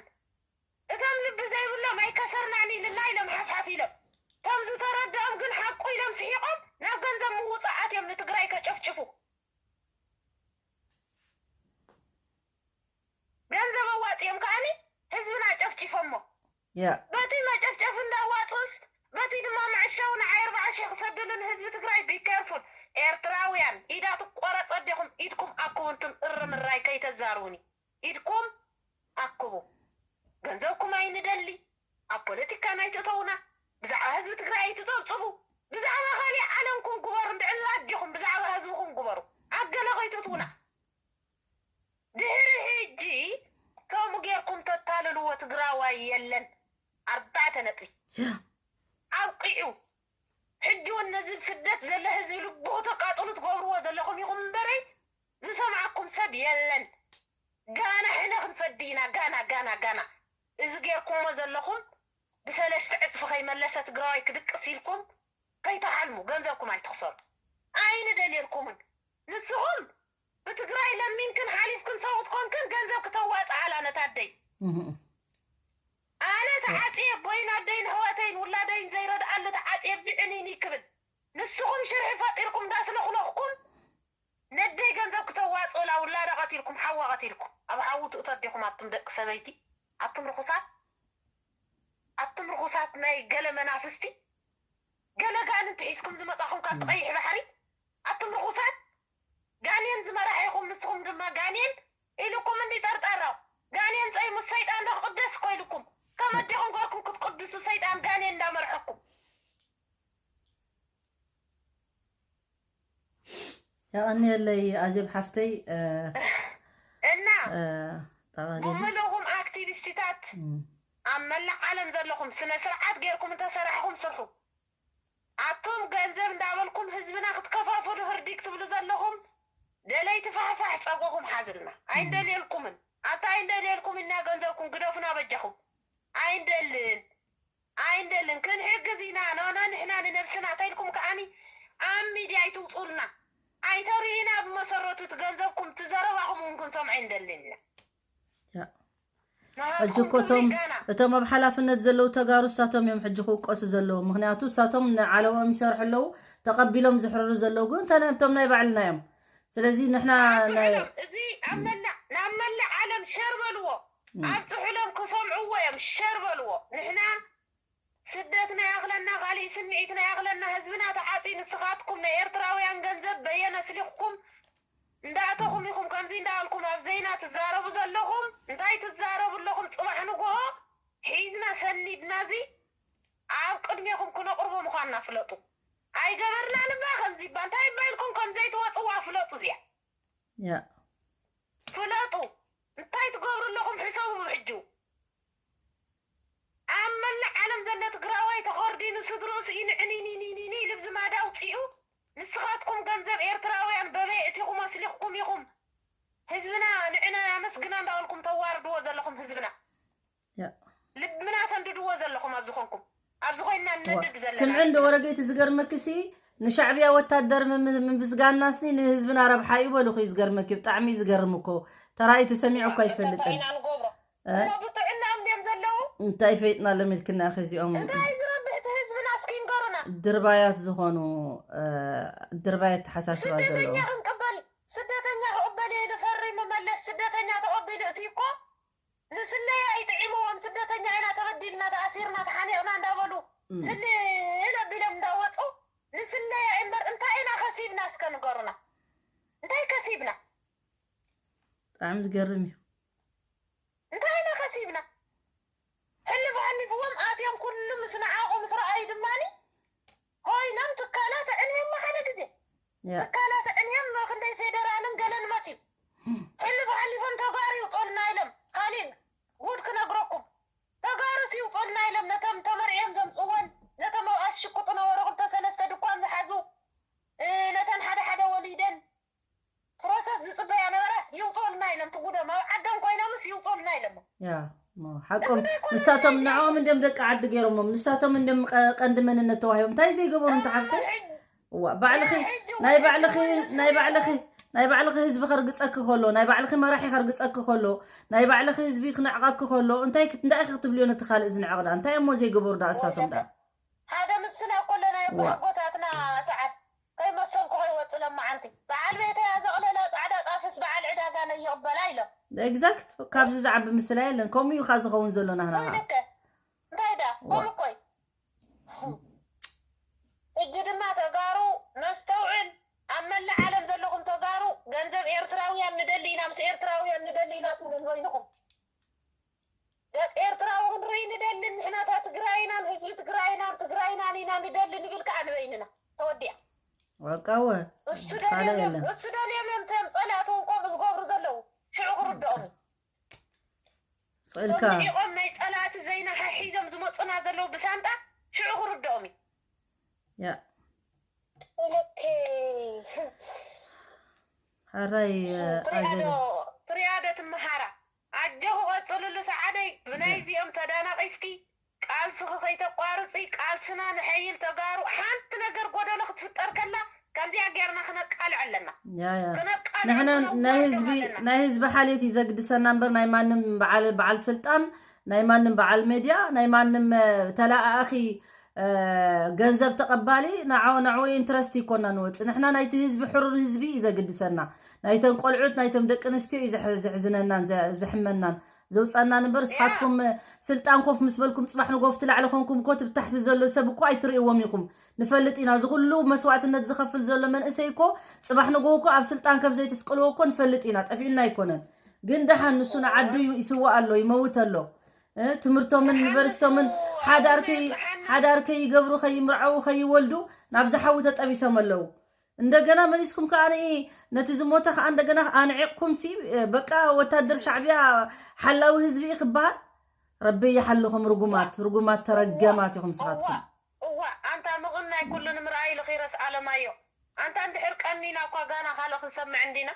እቶም ልቢ ዘይብሎም ኣይከሰርናን ኢልና ኢሎም ሓፍሓፍ ኢሎም እቶም ዝተረድኦም ግን ሓቁ ኢሎም ስሒቆም ናብ ገንዘብ ምውፃእ ኣትዮም ንትግራይ ከጨፍጭፉ ገንዘብ ኣዋፅኦም ከዓኒ ህዝብና ጨፍጭፎሞ በቲ መጨፍጨፍ እንዳዋፅኡስ በቲ ድማ መዕሸዊ ንዓይ ኣርባዓ ሺሕ ክሰዱሉ ንህዝቢ ትግራይ be careful ኤርትራውያን ኢዳ ትቆረፅ ኣዴኹም ኢድኩም ኣክቡ እንቱም እርምራይ ከይተዛርቡኒ ኢድኩም ኣክቡ ገንዘብኩም ኣይንደሊ ኣብ ፖለቲካ ናይትእተውና ብዛዕባ ህዝቢ ትግራይ ኣይትፀብፅቡ ብዛዕባ ካሊእ ዓለምኩም ግበሩ እንድዕላ ኣዴኹም ብዛዕባ ህዝብኹም ግበሩ ኣብ ገለ ከይትእትውና ድሕሪ ሕጂ ከምኡ ጌርኩም ተታልልዎ ትግራዋይ የለን ኣርባዕተ ነጥቢ ኣብቂዑ ሕጂ እውን ነዚ ስደት ዘሎ ህዝቢ ልቡ ከተቃፅሉ ትገብርዎ ዘለኹም ኢኹም እምበረይ ዝሰምዓኩም ሰብ የለን ጋና ሕነ ክንፈዲ ኢና ጋና ጋና ጋና እዚ ጌርኩሞ ዘለኹም ብሰለስተ ዕፅፊ ከይመለሰ ትግራዋይ ክድቅስ ኢልኩም ከይተሓልሙ ገንዘብኩም ኣይትኽሰሩ ኣይንደልየልኩምን ንስኹም ብትግራይ ለሚንክን ሓሊፍክን ሰብኡት ኮንክን ገንዘብ ክተዋፅኣላ ነታ ኣደይ ኣነ ተዓፅየ ኣቦይን ኣደይን ኣሕዋተይን ውላደይን ዘይረድኣሉ ተዓፅየ ኣብዚ ዕንይንይ ክብል ንስኹም ሽርሒ ፈጢርኩም እንዳስለኹለኽኩም ነደይ ገንዘብ ክተዋፅኡላ ውላዳ ቀቲልኩም ሓዋ ቀቲልኩም ኣብ ሓዊ ትእቶ ኣዴኹም ኣቱም ደቂ ሰበይቲ ኣቱም ርኹሳት ኣቱም ርኹሳት ናይ ገለ መናፍስቲ ገለ ጋንንቲ ሒዝኩም ዝመፃኹም ካብቲ ቀይሕ ባሕሪ ኣቱም ርኹሳት ጋኔን ዝመራሒኹም ንስኹም ድማ ጋኔን ኢልኩም እንዲ ጠርጣራው ጋኔን ፀይሙ ሰይጣን ዶ ክቕደስ እኮ ኢልኩም ከም ኣዴኹም ገርኩም ክትቅድሱ ሰይጣን ጋኔን እንዳመርሐኩም የቐንየለይ ኣዜብ ሓፍተይ እና ጠቓሊ ብምልእኹም ኣክቲቪስቲታት ኣብ መላእ ዓለም ዘለኹም ስነ ስርዓት ገይርኩም እንተሰራሕኹም ስርሑ ኣቶም ገንዘብ እንዳበልኩም ህዝብና ክትከፋፍሉ ህርዲ ክትብሉ ዘለኹም ደለይቲ ፋሕፋሕ ፀጉኹም ሓዝልና ኣይንደልየልኩምን ኣታ ኣይንደልየልኩም እና ገንዘብኩም ግደፉና በጃኹም ኣይንደልን ኣይንደልን ክንሕግዝ ኢና ኖኖ ንሕና ንነብስና ተይልኩም ከዓኒ ኣብ ሚድያ ኣይትውፁልና ኣይተርእዩና ብመሰረቱ እቲ ገንዘብኩም ትዘረባኹም እውን ክንሰምዖ ኣይንደልን ኢና ሕጂ እኮ እቶም እቶም ኣብ ሓላፍነት ዘለዉ ተጋሩ እሳቶም እዮም ሕጂ ክውቀሱ ዘለዉ ምክንያቱ እሳቶም ንዓለሞም ይሰርሑ ኣለዉ ተቐቢሎም ዝሕርሩ ዘለዉ ግን እንተ እቶም ናይ ባዕልና እዮም ስለዚ ንሕና እዚ ኣብ መላእ ናብ መላእ ዓለም ሸር በልዎ ኣብፅሑሎም ክሰምዕዎ እዮም ሸር በልዎ ንሕና ስደትና ያኽለና ካሊእ ስምዒትና ያኽለና ህዝብና ተዓፂ ንስኻትኩም ናይ ኤርትራውያን ገንዘብ በየነ ስሊኽኩም እንዳእተኹም ኢኹም ከምዚ እንዳበልኩም ኣብ ዜና ትዛረቡ ዘለኹም እንታይ ትዛረቡ ኣለኹም ፅባሕ ንግሆ ሒዝና ሰኒድና እዚ ኣብ ቅድሜኹም ክነቕርቦ ምዃንና ፍለጡ ኣይገበርናን እባ ከምዚ እባ እንታይ እባ ኢልኩም ከምዘይትወፅዋ ፍለጡ እዚኣ ያ ፍለጡ እንታይ ትገብሩ ኣለኹም ሕሰቡ ብሕጁ ኣብ መላእ ዓለም ዘሎ ትግራዋይ ተኸርዲኑ ስድርኡ ስኢኑ ዕኒኒኒኒኒ ኢሉ ብዝማዳ ኣውፂኡ ንስኻትኩም ገንዘብ ኤርትራውያን በበይ እቲኹም ኣስሊኽኩም ኢኹም ህዝብና ንዕና ኣመስግና እንዳበልኩም ተዋርድዎ ዘለኹም ህዝብና ልብና ተንድድዎ ዘለኹም ኣብዚ ኾንኩም ኣብዚ ኮይንና ንነድድ ዘለና ስምዒ እንዶ ወረገይቲ ዝገርመክሲ ንሻዕብያ ወታደር ምምስጋንናስኒ ንህዝብና ረብሓ እዩ በሉኹ እዩ ዝገርመኪ ብጣዕሚ እዩ ዝገርም እኮ ተራእዩ ተሰሚዑ እኮ ኣይፈልጥን ኢና ንገብሮ እሞ ብጥዕናኦም ድዮም ዘለዉ እንታይ ፈይጥናሎም ኢልክና ከዚኦም እንታይ ዝረብሕ እቲ ህዝብና እስኪ ንገሩና ድርባያት ዝኾኑ ድርባይ ኣተሓሳስባ ዘለዎ ስደተኛ ክንቅበል ስደተኛ ክቕበል እየ ኢሉ ፈሪሙ መለስ ስደተኛ ተቐቢሉ እቲ እኮ ንስለያ እዩ ጥዒምዎም ስደተኛ ኢና ተበዲልና ተኣሲርና ተሓኒቕና እንዳበሉ ስልል ኣቢሎም እንዳወፁ ንስለያ እምበር እንታይ ኢና ከሲብና እስከ ንገሩና እንታይ ከሲብና ብጣዕሚ ዝገርም እዩ እንታይ ኢና ከሲብና ሕልፍ ኣሕሊፍዎ ንዓቑ ምስ ረኣዩ ድማ ኮይኖም ትካላት ኣዕንዮም ሓደ ግዜ። ትካላት ኣዕንዮም ክንደይ ፌደራልን ገለን መፅዩ። ሕሉፍ ሓሊፎም ተጋሩ ይውፅኡልና ኢሎም። ካሊእ ጉድ ክነግረኩም። ተጋሩስ ይውፅኡልና ኢሎም ነቶም ተመርዕዮም ዘምፅወን፣ ነቶም ኣብኣ ዝሽቅጡ ነበሩ፣ ክልተ ሰለስተ ድኳን ዝሓዙ፣ ነተን ሓደ ሓደ ወሊደን ፕሮሰስ ዝፅበያ ነበራስ ይውፅኡልና ኢሎም። ትጉዶም ኣብ ዓዶም ኮይኖምስ ይውፅኡልና ኢሎም። ያ ሓቆም። ንሳቶም ንዕኦም እንዲም ደቂ ዓዲ ገይሮሞም፣ ንሳቶም እንዲም ቀንዲ መንነት ተዋሂቦም። እንታይ ዘይገበሩ እንተ ሓፍተይ? እዋ ባዕልኺ ናይ ባዕልኺ ናይ ባዕልኺ ናይ ባዕልኺ ህዝቢ ከርግፀኪ ከሎ፣ ናይ ባዕልኺ መራሒ ከርግፀኪ ከሎ፣ ናይ ባዕልኺ ህዝቢ ክነዕቐኪ ከሎ እንታይ እንታይ ክትብልዮ ነቲ ካልእ ዝንዕቕ ዳ? እንታይ እሞ ዘይገበሩ ዳ እሳቶም ዳ? ሓደ ምስላ ከሎ ናይ ኣቦታትና ሰዓት ከይመሰልኩ ከይወፅእ ለማዓንቲ በዓል ቤተያ ዘቕለላ ፃዕዳ ጣፍስ በዓል ዕዳጋ ነይቕበላ ኢሎም። ኤግዛክት። ካብዚ ዝዓቢ ምስላ የለን። ከምኡ እዩ ካ ዝኸውን ዘሎ ናህና ኸዓ። እንታይ ዳ ከምኡ እኮይ። ሕጂ ድማ ተጋሩ ነስተውዕል። ኣብ መላእ ዓለም ዘለኹም ተጋሩ ገንዘብ ኤርትራውያን ንደሊ ኢና፣ ምስ ኤርትራውያን ንደሊ ኢና ትብሉ ንበይንኹም። ገጽ ኤርትራዊ ክንርኢ ንደሊ ንሕና፣ እታ ትግራይናን ህዝቢ ትግራይናን ትግራይናን ኢና ንደሊ ንብል ከኣ ንበይንና። ተወዲኣ። ወቃወ እሱ ካልእ ደልዮም እዮም፣ የለን። እሱ ደልዮም እዮም እቶም ጸላእቲ እውን ከምኡ ዝገብሩ ዘለዉ። ሽዑ ክርድኦም እዩ። ስእልካ እቶም ንዒቖም ናይ ጸላእቲ ዘይና ሓሒዞም ዝመጹና ዘለዉ ብሳንጣ ሽዑ ክርድኦም እዩ። ያ ኦኬ። ሓራይ ኣዘቢ ፍሪያዶ ትመሃራ ኣጆኺ ቀፅልሉ ሰዓደይ። ብናይዚኦም ተዳናቂፍኪ ቃልስኺ ከይተቋርፂ። ቃልስና ንሐይል ተጋሩ። ሓንቲ ነገር ጎደሎ ክትፍጠር ከላ ከምዚኣ ጌርና ክነቃልዕ ኣለና። ያ ያ ክነቃልዕ ንሕና ክነዋርድ ናይ ህዝቢ ኣለና። ናይ ህዝቢ ሓልዮት እዩ ዘግድሰና እምበር ናይ ማንም በዓል በዓል ስልጣን ናይ ማንም በዓል ሜድያ ናይ ማንም እ፣ ተለኣኣኺ እ፣ ገንዘብ ተቐባሊ ንዓ- ንዕኡ ኢንትረስት ይኮና ንወፅእ። ንሕና ናይቲ ህዝቢ ሕሩር ህዝቢ እዩ ዘግድሰና። ናይተን ቆልዑት ናይቶም ደቂ ኣንስትዮ እዩ ዘሕ- ዘሕዝነናን ዘ- ዘሕመናን ዘውፀናን እምበር እስኻትኩም እ፣ ስልጣን ኮፍ ምስ በልኩም ፅባሕ ንጎፍቲ ላዕሊ ኮንኩም እኮ ትብታሕቲ ዘሎ ሰብ እኮ ኣይትርእዎም ኢኹም። ንፈልጥ ኢና። እዚ ኩሉ መስዋእትነት ዝኸፍል ዘሎ መንእሰይ እኮ ፅባሕ ንጎ እኮ ኣብ ስልጣን ከም ዘይትስቅልዎ እኮ ንፈልጥ ኢና። ጠፊኡና ኣይኮነን። ግን ደሓን ንሱ ንዓዱ ይስዋእ ኣሎ፣ ይመውት ኣሎ። እ፣ ትምህርቶምን ዩኒቨርሲቶምን ሓዳር ከይ ሓዳር ከይገብሩ ከይምርዓው ከይወልዱ ናብዚ ሓዊ ተጠቢሶም ኣለዉ። እንደገና መሊስኩም ከዓ ንኢ ነቲ ዝሞተ ከዓ እንደገና ኣንዒቕኩም ሲ እ፣ በቃ ወታደር ሻዕቢያ ሓላዊ ህዝቢ እዩ ክበሃል። ረቢ ይሓልኹም ርጉማት ርጉማት ተረገማት ኢኹም ስኻትኩም። እዋ ኣንታ ምቕናይ ኩሉ ንምርኣይ ኢሉ ኺረስ ኣለማዮ ኣንታ እንድሕር ቀኒና እኳ ጋና ካልእ ክንሰምዕ እንዲና።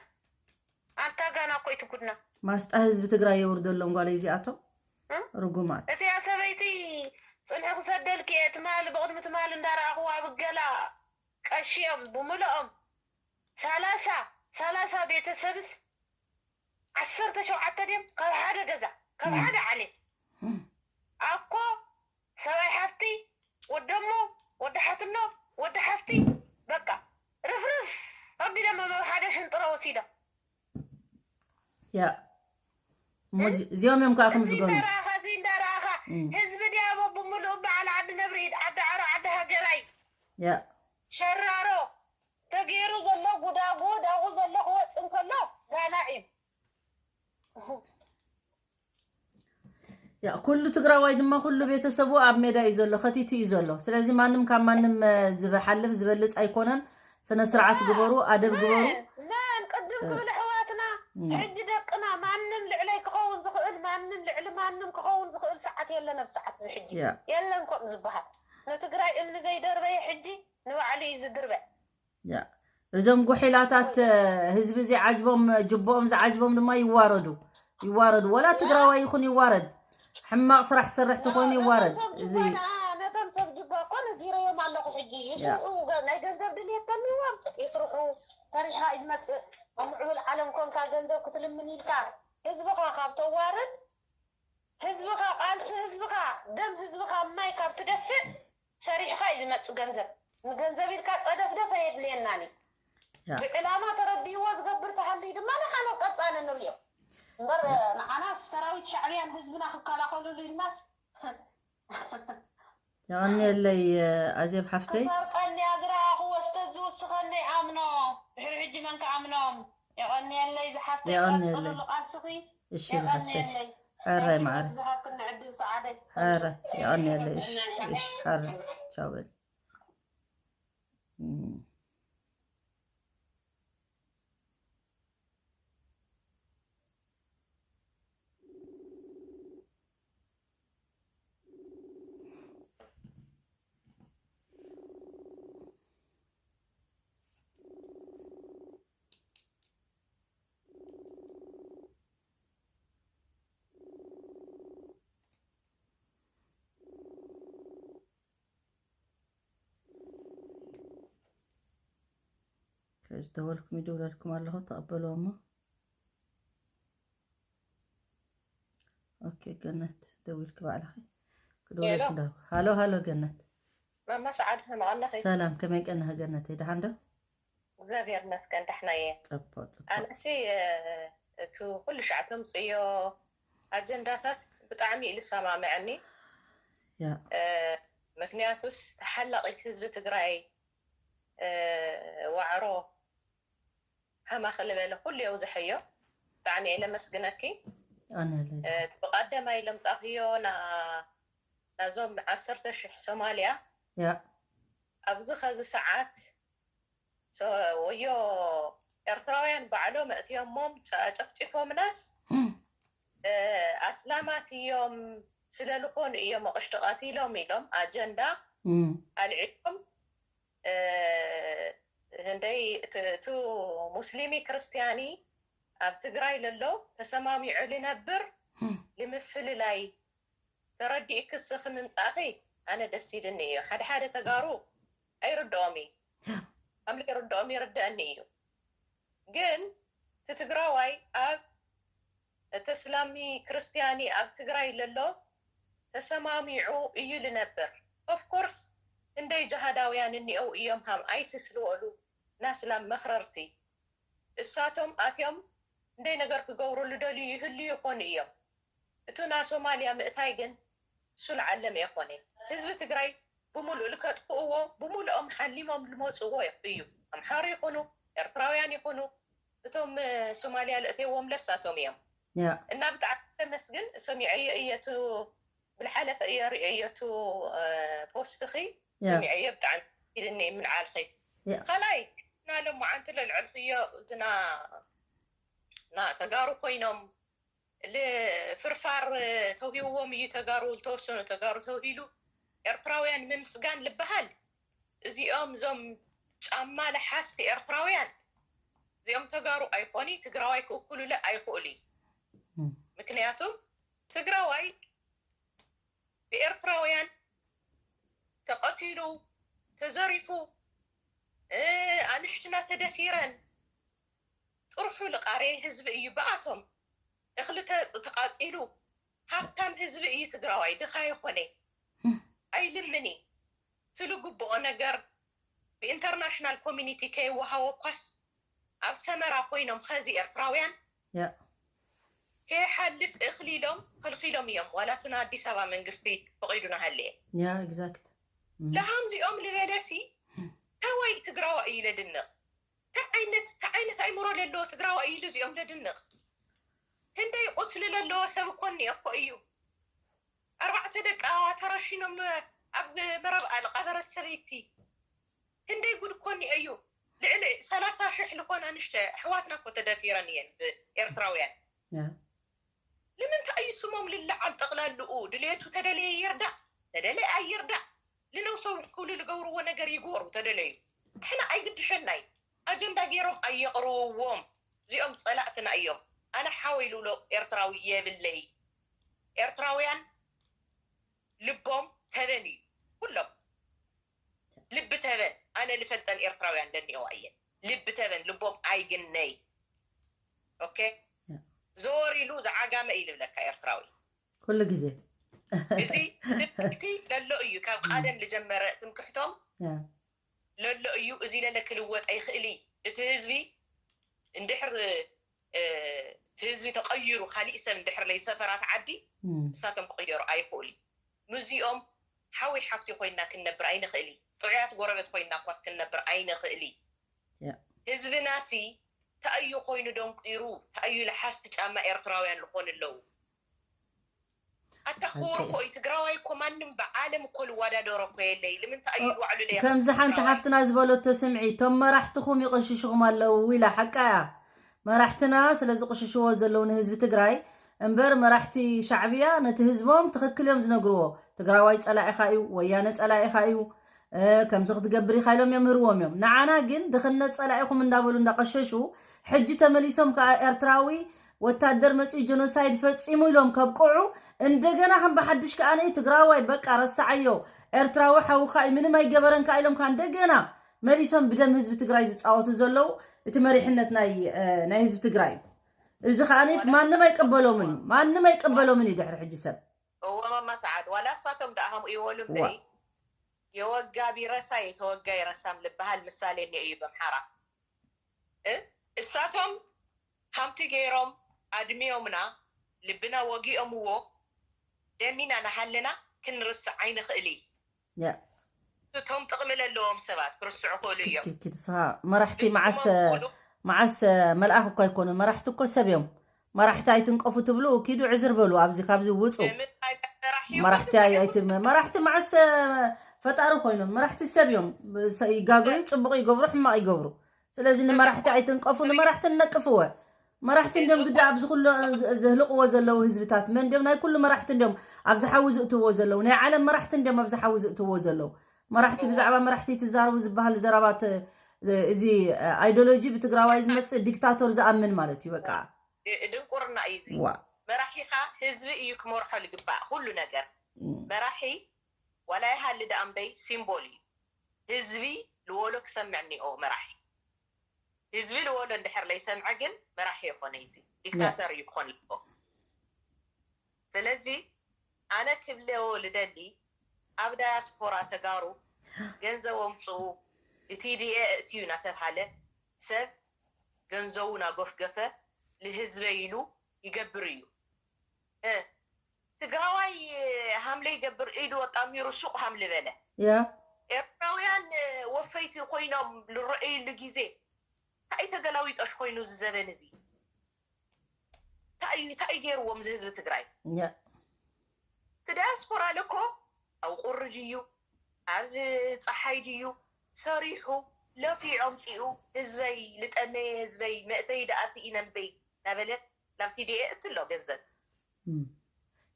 ኣንታ ጋና እኮ እዩ ትጉድና። ማስጣ ህዝቢ ትግራይ የውርደሎም ጓለይ እዚኣቶም ርጉማት። እቲያ ሰበይቲ ፅንሒ ክሰደልኪ እየ ትማሊ ብቕድሚ ትማሊ እንዳረኣኽዋ ብገላ ቀሺ እዮም ብምልኦም ሰላሳ ሰላሳ ቤተሰብስ ዓሰርተ ሸውዓተ ድዮም ካብ ሓደ ገዛ ካብ ሓደ ዓሌት ኣኮ ሰብኣይ ሓፍቲ ወደሞ ወዲ ሓትኖ ወዲ ሓፍቲ በቃ ርፍርፍ ኣቢሎም ኣብ ሓደ ሽንጥሮ ወሲዶም ያ እሞ እዚ- እዚኦም እዮም ከዓ ከም እዚ ዝገኑ እንዳረኣኻ እዚ እንዳረኣኻ ህዝቢ ድያቦ ብምሉእ በዓል ዓዲ ነብሪት ዓዲ ዓሮ ዓዲ ሃገራይ ያ ሸራሮ ተገይሩ ዘሎ ጉዳጉድ ኣብኡ ዘሎ ክወፅእ እንከሎ ጋና እዩ ያ ኩሉ ትግራዋይ ድማ ኩሉ ቤተሰቡ ኣብ ሜዳ እዩ ዘሎ ከቲቱ እዩ ዘሎ ስለዚ ማንም ካብ ማንም እ፣ ዝሓልፍ ዝበልፅ ኣይኮነን ስነ ስርዓት ግበሩ ኣደብ ግበሩ መን ቅድም ክብል ኣሕዋትና ሕጂ ደቅና ማንም ልዕለይ ክኸውን ዝኽእል ማንም ልዕሊ ማንም ክኸውን ዝኽእል ሰዓት የለን ኣብ ሰዓት እዚ ሕጂ ያ የለን ከምኡ ዝበሃል ንትግራይ እምኒ ዘይደርበየ ሕጂ ንባዕሉ እዩ ዝድርበ ያ እዞም ጉሒላታት ህዝቢ ዘይዓጅቦም ጅቦኦም ዝዓጅቦም ድማ ይዋረዱ ይዋረዱ ወላ ትግራዋይ ይኹን ይዋረድ ሕማቕ ስራሕ ዝሰርሕ ተኾይኑ ይዋረድ እዚ ነቶም ሰብ ጅባ እኮ ነጊረዮም ኣለኹ ሕጂ ይስርሑ ናይ ገንዘብ ድልየት ተልዎም ይስርሑ ሰሪሕኻ እዩ ዝመፅእ ኣብ ምዕብል ዓለም ኮንካ ገንዘብ ክትልምን ኢልካ ህዝብኻ ካብ ተዋርድ ህዝብኻ ቃልሲ ህዝብኻ ደም ህዝብኻ ማይ ካብ ትደፍእ ሰሪሕኻ እዩ ዝመፅእ ገንዘብ ንገንዘብ ኢልካ ፀደፍደፍ ኣየድልየናን እዩ ብዕላማ ተረዲእዎ ዝገብር ተሃልዩ ድማ ንሓኖ ቀፃሊ ንሪኦ እምበር ንዓና ሰራዊት ሻዕብያን ህዝብና ክከላኸሉሉ ኢልናስ የቐንየለይ ኣዜብ ሓፍተይ ክሰርቀኒ ዝረኣኹዎ ስተዚ ዝውስኸኒ ይኣምኖ ድሕሪ ሕጂ መን ክኣምኖም የቐንየለይ ዝሓፍተይ ቀፅልሉ ቃልስኺ እሺ ዝሓፍተይ ሕራይ መዓር ዝሃብክኒ ዕድል ሰዓደይ ሐረ የቐንየለይ። እሽ እሽ ሐረ ቻው በል። እም። ከዚ ደወልኩም ይደውለልኩም ኣለኹ፣ ተቐበልዎ እሞ። ኦኬ፣ ገነት ደዊልኪ ባዕልኺ ክደውለልኪ ሄሎ። እንዳልኩ። ሃሎ፣ ሃሎ ገነት። ማማ ሰዓድ፣ ከመይ ቀኒኺ? ሰላም፣ ከመይ ቀኒኺ ገነተይ? ደሓን ዶ? እግዚኣብሔር ይመስገን፣ ደሕና እየ። ጽቡቕ፣ ጽቡቕ። ኣነሲ፣ እ፣ እቱ ኩሉ ሻዕ ተምጽዮ ኣጀንዳታት ብጣዕሚ እዩ ዝሰማምዐኒ። ያ። እ፣ ምክንያቱስ ተሓላቒት ህዝቢ ትግራይ፣ እ፣ ዋዕሮ ሃማኽ ልበለ ኩሉ የውዝሐዮ። ብጣዕሚ እየ ለመስግነኪ። ኣነ ለዛ። እ፣ እቲ ብቐደማይ ለምጻኽዮ ና-፣ ናዞም ዓሰርተ ሽሕ ሶማልያ ያ። ኣብዚ ኸዚ ሰዓት ሶ-፣ ወዮ ኤርትራውያን ባዕሎም ኣእትዮሞም ጨ-፣ ጨፍጭፎምናስ፣ እ፣ ኣስላማት እዮም ስለ ዝኾኑ እዮም ኣቕሽቲ ቀቲሎም ኢሎም ኣጀንዳ እም። ኣልዒሎም፣ እ፣ ህንደይ እቲ፣ እቲ ሙስሊሚ ክርስትያኒ ኣብ ትግራይ ለሎ ተሰማሚዑ ልነብር እም። ልምፍልላይ ተረዲእክስ ምምጻእኺ ኣነ ደስ ኢልኒ እዩ። ሓደ ሓደ ተጋሩ ኣይርድኦም እዩ። ከም ዘይርድኦም ይርደአኒ እዩ። ግን እቲ ትግራዋይ ኣብ እቲ እስላሚ ክርስትያኒ ኣብ ትግራይ ለሎ ተሰማሚዑ እዩ ልነብር። ኦፍኮርስ እንደይ ጅሃዳውያን እኒአው እዮም ሃም ኣይስስ ልወሉ ናስላም መኽረርቲ። እሳቶም ኣትዮም እንደይ ነገር ክገብሩ ልደልዩ ይህልዩ ይኾኑ እዮም። እቱ ና ሶማልያ ምእታይ ግን እሱ ልዓለም የኾነ። ህዝቢ ትግራይ ብምሉእ ልከጥፍእዎ ብምሉኦም ሓሊሞም ልመፅዎ እዩ። ኣምሓሩ ይኹኑ ኤርትራውያን ይኹኑ እቶም እ፣ ሶማልያ ለእተዎም ለሳቶም እዮም። ያ። እና ብጣዕሚ ተመስግን ሰሚዐዮ እየ እቱ ብልሓለፈ እየ ርእየዮ እቱ እ፣ ፖስትኺ ያ። ሰሚዐዮ ብጣዕሚ ኢልኒ ምልዓልኺ። ያ። ካልኣይ ና ሎማዓንቲ ለልዐልኽዮ እዝና ና ተጋሩ ኮይኖም ልፍርፋር ተውሂብዎም እዩ ተጋሩ፣ ዝተወሰኑ ተጋሩ ተውሂሉ ኤርትራውያን ምምስጋን ልበሃል። እዚኦም እዞም ጫማ ለሓስቲ ኤርትራውያን እዚኦም ተጋሩ ኣይኮኒ ትግራዋይ ክእኩሉለ ኣይኽእሉ እዩ። እም። ምክንያቱም ትግራዋይ ብኤርትራውያን ተቐቲሉ ተዘሪፉ እ፣ ኣንሽትና ተደፊረን ጥርሑ ልቃረየ ህዝቢ እዩ ብኣቶም እኽሊ ተ- ተቃጺሉ ሃብታም ህዝቢ እዩ ትግራዋይ ድኻ ይኾነ ኣይልምን እዩ ትልግብኦ ነገር ብኢንተርናሽናል ኮሚኒቲ ከይወሃወኳስ ኣብ ሰመራ ኮይኖም ኸዚ ኤርትራውያን ያ። ከይሓልፍ እኽሊ ኢሎም ከልኪሎም እዮም ዋላ እቲ ናይ ኣዲስ ኣበባ መንግስቲ ፈቒዱ ናሃለየ ያ ኤግዛክት ለሃምዚኦም ልበለሲ ተወይ ትግራዋ እዩ ለድንቕ እንታይ ዓይነት እንታይ ዓይነት ኣይምሮ ለለዎ ትግራዋ እዩ ልዚኦም ለድንቕ ህንደይ ቁስሊ ለለዎ ሰብ እኮ እኒኦ እኮ እዩ ኣርባዕተ ደቃ ተረሺኖም ኣብ መረብ ኣልቃበረት ሰበይቲ ህንደይ ጉድ እኮ እኒኦ እዩ ልዕሊ ሰላሳ ሽሕ ልኮና ንሽተ ኣሕዋትና እኮ ተደፊረን እየን ብኤርትራውያን ንምንታይ እዩ ስሞም ልለዓል ጠቕላልኡ ድሌቱ ተደለየ ይርዳእ ተደለየ ኣይርዳእ ልነውሰው ክብሉ ልገብርዎ ነገር ይግበሩ ተደለዩ ንሕና ኣይግድሸናይ ኣጀንዳ ገይሮም ኣየቕርብዎም እዚኦም ፀላእትና እዮም ኣነ ሓወይ ልብሎ ኤርትራዊ የብለይ ኤርትራውያን ልቦም ተበን እዩ ኩሎም ልቢ ተበን ኣነ ልፈልጠን ኤርትራውያን ለኒኦዋ እየን ልቢ ተበን ልቦም ኣይግነይ ኦኬ ዞር ኢሉ ዝዓጋመ እዩ ልብለካ ኤርትራዊ ኩሉ ግዜ እዚ ትምክሕቲ ለሎ እዩ ካብ ቃደም ልጀመረ ትምክሕቶም ለሎ እዩ እዚ ለለ ክልወጥ ኣይኽእል እዩ እቲ ህዝቢ እንድሕር እቲ ህዝቢ ተቐይሩ ካሊእ ሰብ እንድሕር ለይሰፈራት ዓዲ እሳቶም ክቕየሩ ኣይኽእሉ እዩ ምዚኦም ሓወይ ሓፍቲ ኮይና ክንነብር ኣይንኽእል እዩ ጥዑያት ጎረበት ኮይና እኳስ ክንነብር ኣይንኽእል እዩ ህዝብናሲ ታእዩ ኮይኑ ደንቂሩ ታእዩ ለሓስቲ ጫማ ኤርትራውያን ልኾኑ ኣለዉ ኣታ ክቡር ሓቂ። እኮ እዩ ትግራዋይ እኮ ማንም ብዓለም እኮ ልወዳደሮ እኮ የለይ። ልምንታይ እዩ ባዕሉ ለይ ከምዚ ሓንቲ ሓፍትና ዝበለቶ ስምዒ፣ እቶም መራሕትኹም ይቕሽሽኹም ኣለዉ ኢላ። ሓቃ እያ። መራሕትና ስለ ዝቕሽሽዎ ዘለዉ ንህዝቢ ትግራይ እምበር፣ መራሕቲ ሻዕብያ ነቲ ህዝቦም ትኽክል እዮም ዝነግርዎ። ትግራዋይ ጸላኢኻ እዩ፣ ወያነ ጸላኢኻ እዩ፣ እ፣ ከምዚ ክትገብር ኢኻ ኢሎም የምህርዎም እዮም። ንዓና ግን ድኽነት ጸላኢኹም እንዳበሉ እንዳቐሸሹ፣ ሕጂ ተመሊሶም ከዓ ኤርትራዊ ወታደር መጺኡ ጀኖሳይድ ፈጺሙ ኢሎም ከብቅዑ፣ እንደገና ከም ብሓድሽ ከዓ ነይ ትግራዋይ በቃ ረሳዓዮ፣ ኤርትራዊ ሓውኻ እዩ፣ ምንም ኣይገበረን ከዓ ኢሎም ከዓ እንደገና መሊሶም ብደም ህዝቢ ትግራይ ዝፃወቱ ዘለዉ እቲ መሪሕነት ናይ፣ እ፣ ናይ ህዝቢ ትግራይ እዩ። እዚ ከዓ ማንም ኣይቀበሎምን እዩ፣ ማንም ኣይቀበሎምን እዩ ድሕሪ ሕጂ ሰብ። እወ ማማ ሰዓድ ዋላ እሳቶም ደኣ ከምኡ ይበሉ ዋ። እምበይ የወጋ ቢረሳ የተወጋ ይረሳም ልበሃል ምሳሌ እኒኦ እዩ በምሓራ እ? እሳቶም ሃምቲ ገይሮም ኣድሚዮምና ልብና ወጊኦምዎ ደሚና ናሃለና ክንርስዕ ኣይንኽእል እዩ ያ። እቶም ጥቕሚ ለለዎም ሰባት ክርስዑ ክእሉ እዮም ኪድ ስኻ መራሕቲ መዓስ ክእሉ መዓስ መልኣኽ እኮ ኣይኮኑን። መራሕቲ እኮ ሰብ እዮም። መራሕቲ ኣይትንቀፉ ትብሉ፣ ኪዱ ዕዝር በሉ፣ ኣብዚ ካብዚ ውፁ። ምንታይ መራሕ እዩ መራሕቲ ኣይ- ኣይትም መራሕቲ መዓስ ፈጣሪ ኮይኖም፣ መራሕቲ ሰብ እዮም። ሰ- ይጋገዩ፣ ፅቡቕ ይገብሩ፣ ሕማቕ ይገብሩ። ስለዚ ንመራሕቲ ኣይትንቀፉ፣ ንመራሕቲ ንነቅፍወ። መራሕቲ እንዲም ግዳ ኣብዚ ኩሉ ዝ- ዝህልቅዎ ዘለዉ ህዝብታት መን እንዲም? ናይ ኩሉ መራሕቲ እንዲም ኣብዚ ሓዊ ዝእትዎ ዘለዉ፣ ናይ ዓለም መራሕቲ እንዲም ኣብዚ ሓዊ ዝእትዎ ዘለዉ። መራሕቲ ብዛዕባ መራሕቲ ትዛረቡ ዝበሃል ዘረባት፣ እዚ ኣይዲዮሎጂ ብትግራዋይ ዝመፅእ ዲክታቶር ዝኣምን ማለት እዩ። በቃ ድንቁርና እዩ እዚ ዋ መራሒኻ ህዝቢ እዩ ክመርሖ ዝግባእ ኩሉ ነገር እም፣ መራሒ ዋላ ይሃሊ ደኣ እምበይ ሲምቦል እዩ ህዝቢ ልወሎ ክሰምዕ እኒኦ መራሒ ህዝቢ ልወሎ እንድሕር ለይሰምዐ ግን መራሒ የኾነ እዚ ዲክታተር እዩ ክኾን ልቦ ስለዚ ኣነ ክብለዎ ልደሊ ኣብ ዳያስፖራ ተጋሩ ገንዘብ ኣምፅኡ ብቲዲኤ እእትዩ እናተብሃለ ሰብ ገንዘቡ ናጎፍገፈ ልህዝበ ኢሉ ይገብር እዩ እ፣ ትግራዋይ ሃምለ ይገብር ኢዱ ኣጣሚሩ ሱቕ ሃምል በለ ያ ኤርትራውያን ወፈይቲ ኮይኖም ልረአዩሉ ግዜ እንታይ ተገላዊጦሽ ኮይኑ እዚ ዘበን እዚ እንታይ እዩ እንታይ ገይርዎም እዚ ህዝቢ ትግራይ ያ እቲ ዳያስፖራ ለኮ ኣብ ቁሪ ድዩ ኣብ ፀሓይ ድዩ ሰሪሑ ለፊዑ ኣምፂኡ ህዝበይ ልጠመየ ህዝበይ መእተይ ደኣ ስኢነ እምበይ እናበለ ናብ ቲዲኤ እትሎ ገንዘብ እም።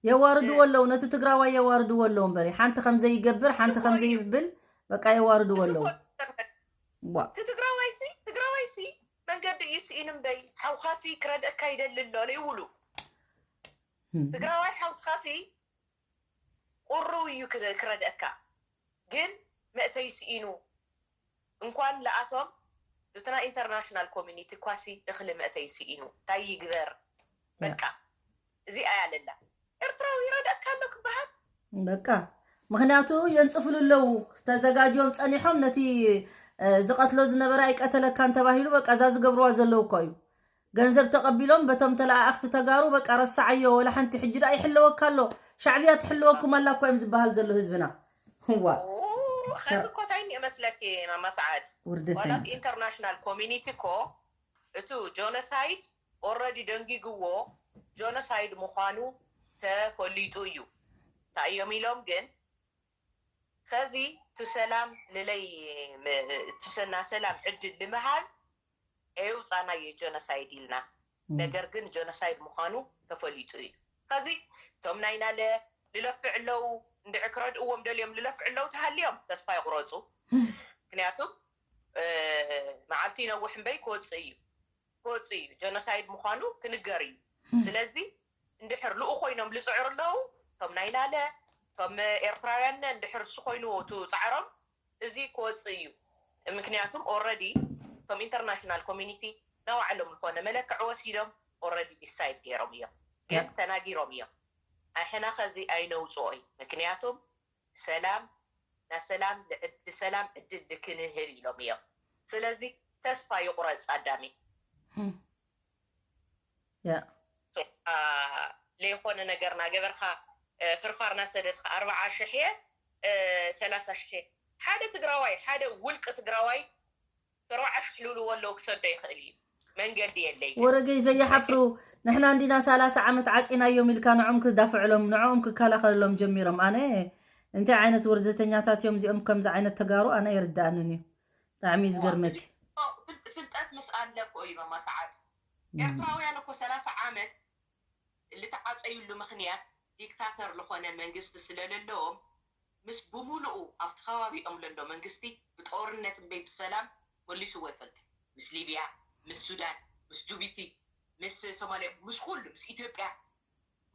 የዋርድዎ ኣለዉ፣ ነቲ ትግራዋይ የዋርድዎ ኣለዉ እምበሪ ሓንቲ ከም ዘይገብር ሓንቲ ከም ዘይብል በቃ የዋርድዎ ኣለዉ። ዋ እቲ ትግራዋይ ሲ ትግራዋይ ሲ መንገዲ እዩ ስኢኑ እምበይ ሓውካ ሲ ክረድአካ ይደሊ ኣሎ ለይውሉ እም። ትግራዋይ ሓውካ ሲ ቁሩ እዩ ክረ- ክረድአካ ግን መእተይ ስኢኑ እንኳን ለኣቶም እቲ ናይ ኢንተርናሽናል ኮሚኒቲ ኳሲ እኽሊ መእተይ ስኢኑ እንታይ ይግበር በቃ እዚኣ ያለላ ኤርትራዊ ይረድአካ ኣሎ ክበሃል በቃ ምክንያቱ የንፅፍሉ ኣለዉ። ተዘጋጅዮም ፀኒሖም ነቲ እ፣ ዝቐትሎ ዝነበረ ኣይቀተለካን ተባሂሉ በቃ እዛ ዝገብርዋ ዘለዉ እኮ እዩ። ገንዘብ ተቐቢሎም በቶም ተለኣኣኽቲ ተጋሩ በቃ ረሳዓዮ ወላ ሓንቲ ሕጂ ደኣ ይሕለወካ ኣሎ ሻዕብያ ትሕለወኩም ኣላ እኮ እዮም ዝበሃል ዘሎ ህዝብና። ዋ ኦ፣ ኸዚ እኮ እንታይ እኒኦ መስለኪ ማማ ሰዓድ ውርደተኛ ዋላት ኢንተርናሽናል ኮሚኒቲ እኮ እቱ ጆኖሳይድ ኦረዲ ደንጊግዎ ጆኖሳይድ ምዃኑ ተፈሊጡ እዩ እንታይ እዮም ኢሎም ግን ከዚ ቱ ሰላም ልለይ ም- ቱ ሰና ሰላም ዕድል ልምሃብ ኤውፃናዮ ጆኖሳይድ ኢልና ነገር ግን ጆኖሳይድ ምዃኑ ተፈሊጡ እዩ ከዚ እቶም ናይናለ ልለፍዕ ኣለዉ እንድዒ ክረድእዎም ደልዮም ልለፍዕ ኣለዉ ተሃልዮም ተስፋ ይቁረፁ ምክንያቱም እ፣ መዓልቲ ይነውሕ እምበይ ክወፅእ እዩ ክወፅእ እዩ ጀኖሳይድ ምዃኑ ክንገር እዩ ስለዚ እንድሕር ልኡ ኮይኖም ልፅዕሩ ኣለዉ እቶም ናይ ናለ እቶም ኤርትራውያን እንድሕር እሱ ኮይኑ እቲ ፃዕሮም እዚ ክወፅእ እዩ ምክንያቱም ኦረዲ እቶም ኢንተርናሽናል ኮሚኒቲ ናባዕሎም ዝኾነ መለክዒ ወሲዶም ኦረዲ ዲሳይድ ገይሮም እዮም ግን ተናጊሮም እዮም ኣሕና ኸዚ ኣይነውፅኦ እዩ ምክንያቱም ሰላም ናሰላም ልዕዲ ሰላም ዕድል ልክንህብ ኢሎም እዮም ስለዚ ተስፋ ይቁረፅ ኣዳሚ ያ ለይኮነ ነገር ናገበርካ ፍርፋር ናሰደድካ ኣርባዓ ሽሕ እየ ሰላሳ ሽሕ ሓደ ትግራዋይ ሓደ ውልቂ ትግራዋይ ኣርባዓ ሽሕ ልብልዎ ኣለዉ ክሰዶ ይኽእል እዩ መንገዲ የለይ። ወረገይ ዘይሓፍሩ ንሕና እንዲና ሰላሳ ዓመት ዓፂናዮም ኢልካ ንዖም ክዳፍዕሎም ንዕኦም ክከላኸልሎም ጀሚሮም። ኣነ እንታይ ዓይነት ውርደተኛታት እዮም እዚኦም ከምዚ ዓይነት ተጋሩ ኣነ ይርዳኣንን እዩ። ብጣዕሚ እዩ ዝገርመኪ። ፍልጠት ምስ ኣለኮ እዩ መማሰዓት ኤርትራውያን እኮ ሰላሳ ዓመት ልተዓፀዩሉ ምክንያት ዲክታተር ዝኾነ መንግስቲ ስለለለዎም ምስ ብሙሉኡ ኣብቲ ከባቢኦም ለሎ መንግስቲ ብጦርነት እምበይ ብሰላም መሊስዎ ይፈልጥ። ምስ ሊብያ፣ ምስ ሱዳን፣ ምስ ጁቢቲ፣ ምስ ሶማሊያ፣ ምስ ኩሉ፣ ምስ ኢትዮጵያ፣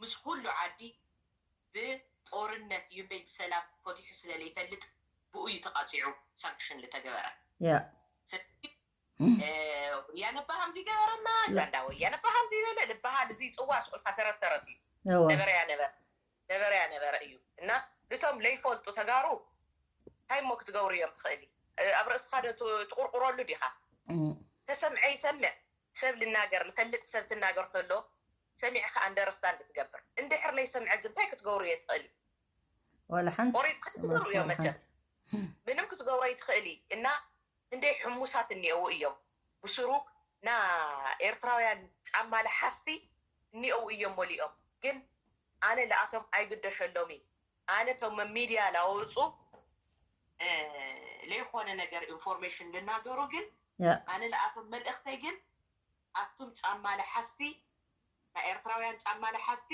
ምስ ኩሉ ዓዲ ብጦርነት እዩ እምበይ ብሰላም ፈቲሑ ስለለይፈልጥ ብኡ እዩ ተቃፂዑ ሳንክሽን ልተገበረ። ያ ስለዚ እ፣ ወያነ እባ ከምዚ ገበረና፣ ዛንዳ ወያነ እባ ከምዚ በለ ልበሃል እዚ ፅዋ ስቁልካ ተረት ተረት እዩ። እወ ነበረያ ነበረ ነበረያ ነበረ እዩ እና ልቶም ለይፈልጡ ተጋሩ እንታይ እሞ ክትገብሩ እዮም ትኽእሊ? እ፣ ኣብ ርእስኻ ዶ ት- ትቁርቁረሉ ዲኻ? እም፣ ተሰምዐ ይሰምዕ ሰብ ልናገር ልፈልጥ ሰብ ትናገር ተሎ ሰሚዕካ ኣንደርስታንድ ትገብር። እንድሕር ለይሰምዐ ግን እንታይ ክትገብሩ እየ ትኽእሊ? ዋላ ሓንቲ ቆሪጥካ ክትገብሩ እዮም ዋላ መቸም ሓንቲ ምንም ክትገብሮ ይትኽእሊ እና እንደ ሕሙሳት እኒአው እዮም ብስሩ ና ኤርትራውያን ጫማ ለሓስቲ እኒአው እዮም መሊኦም ግን ኣነ ለኣቶም ኣይግደሸሎም እዩ ኣነ ቶም ሚድያ ላወፁ እ፣ ለይኮነ ነገር ኢንፎርሜሽን ልናገሩ ግን ያ ኣነ ለኣቶም መልእክተይ ግን ኣቱም ጫማ ለሓስቲ ናይ ኤርትራውያን ጫማ ለሓስቲ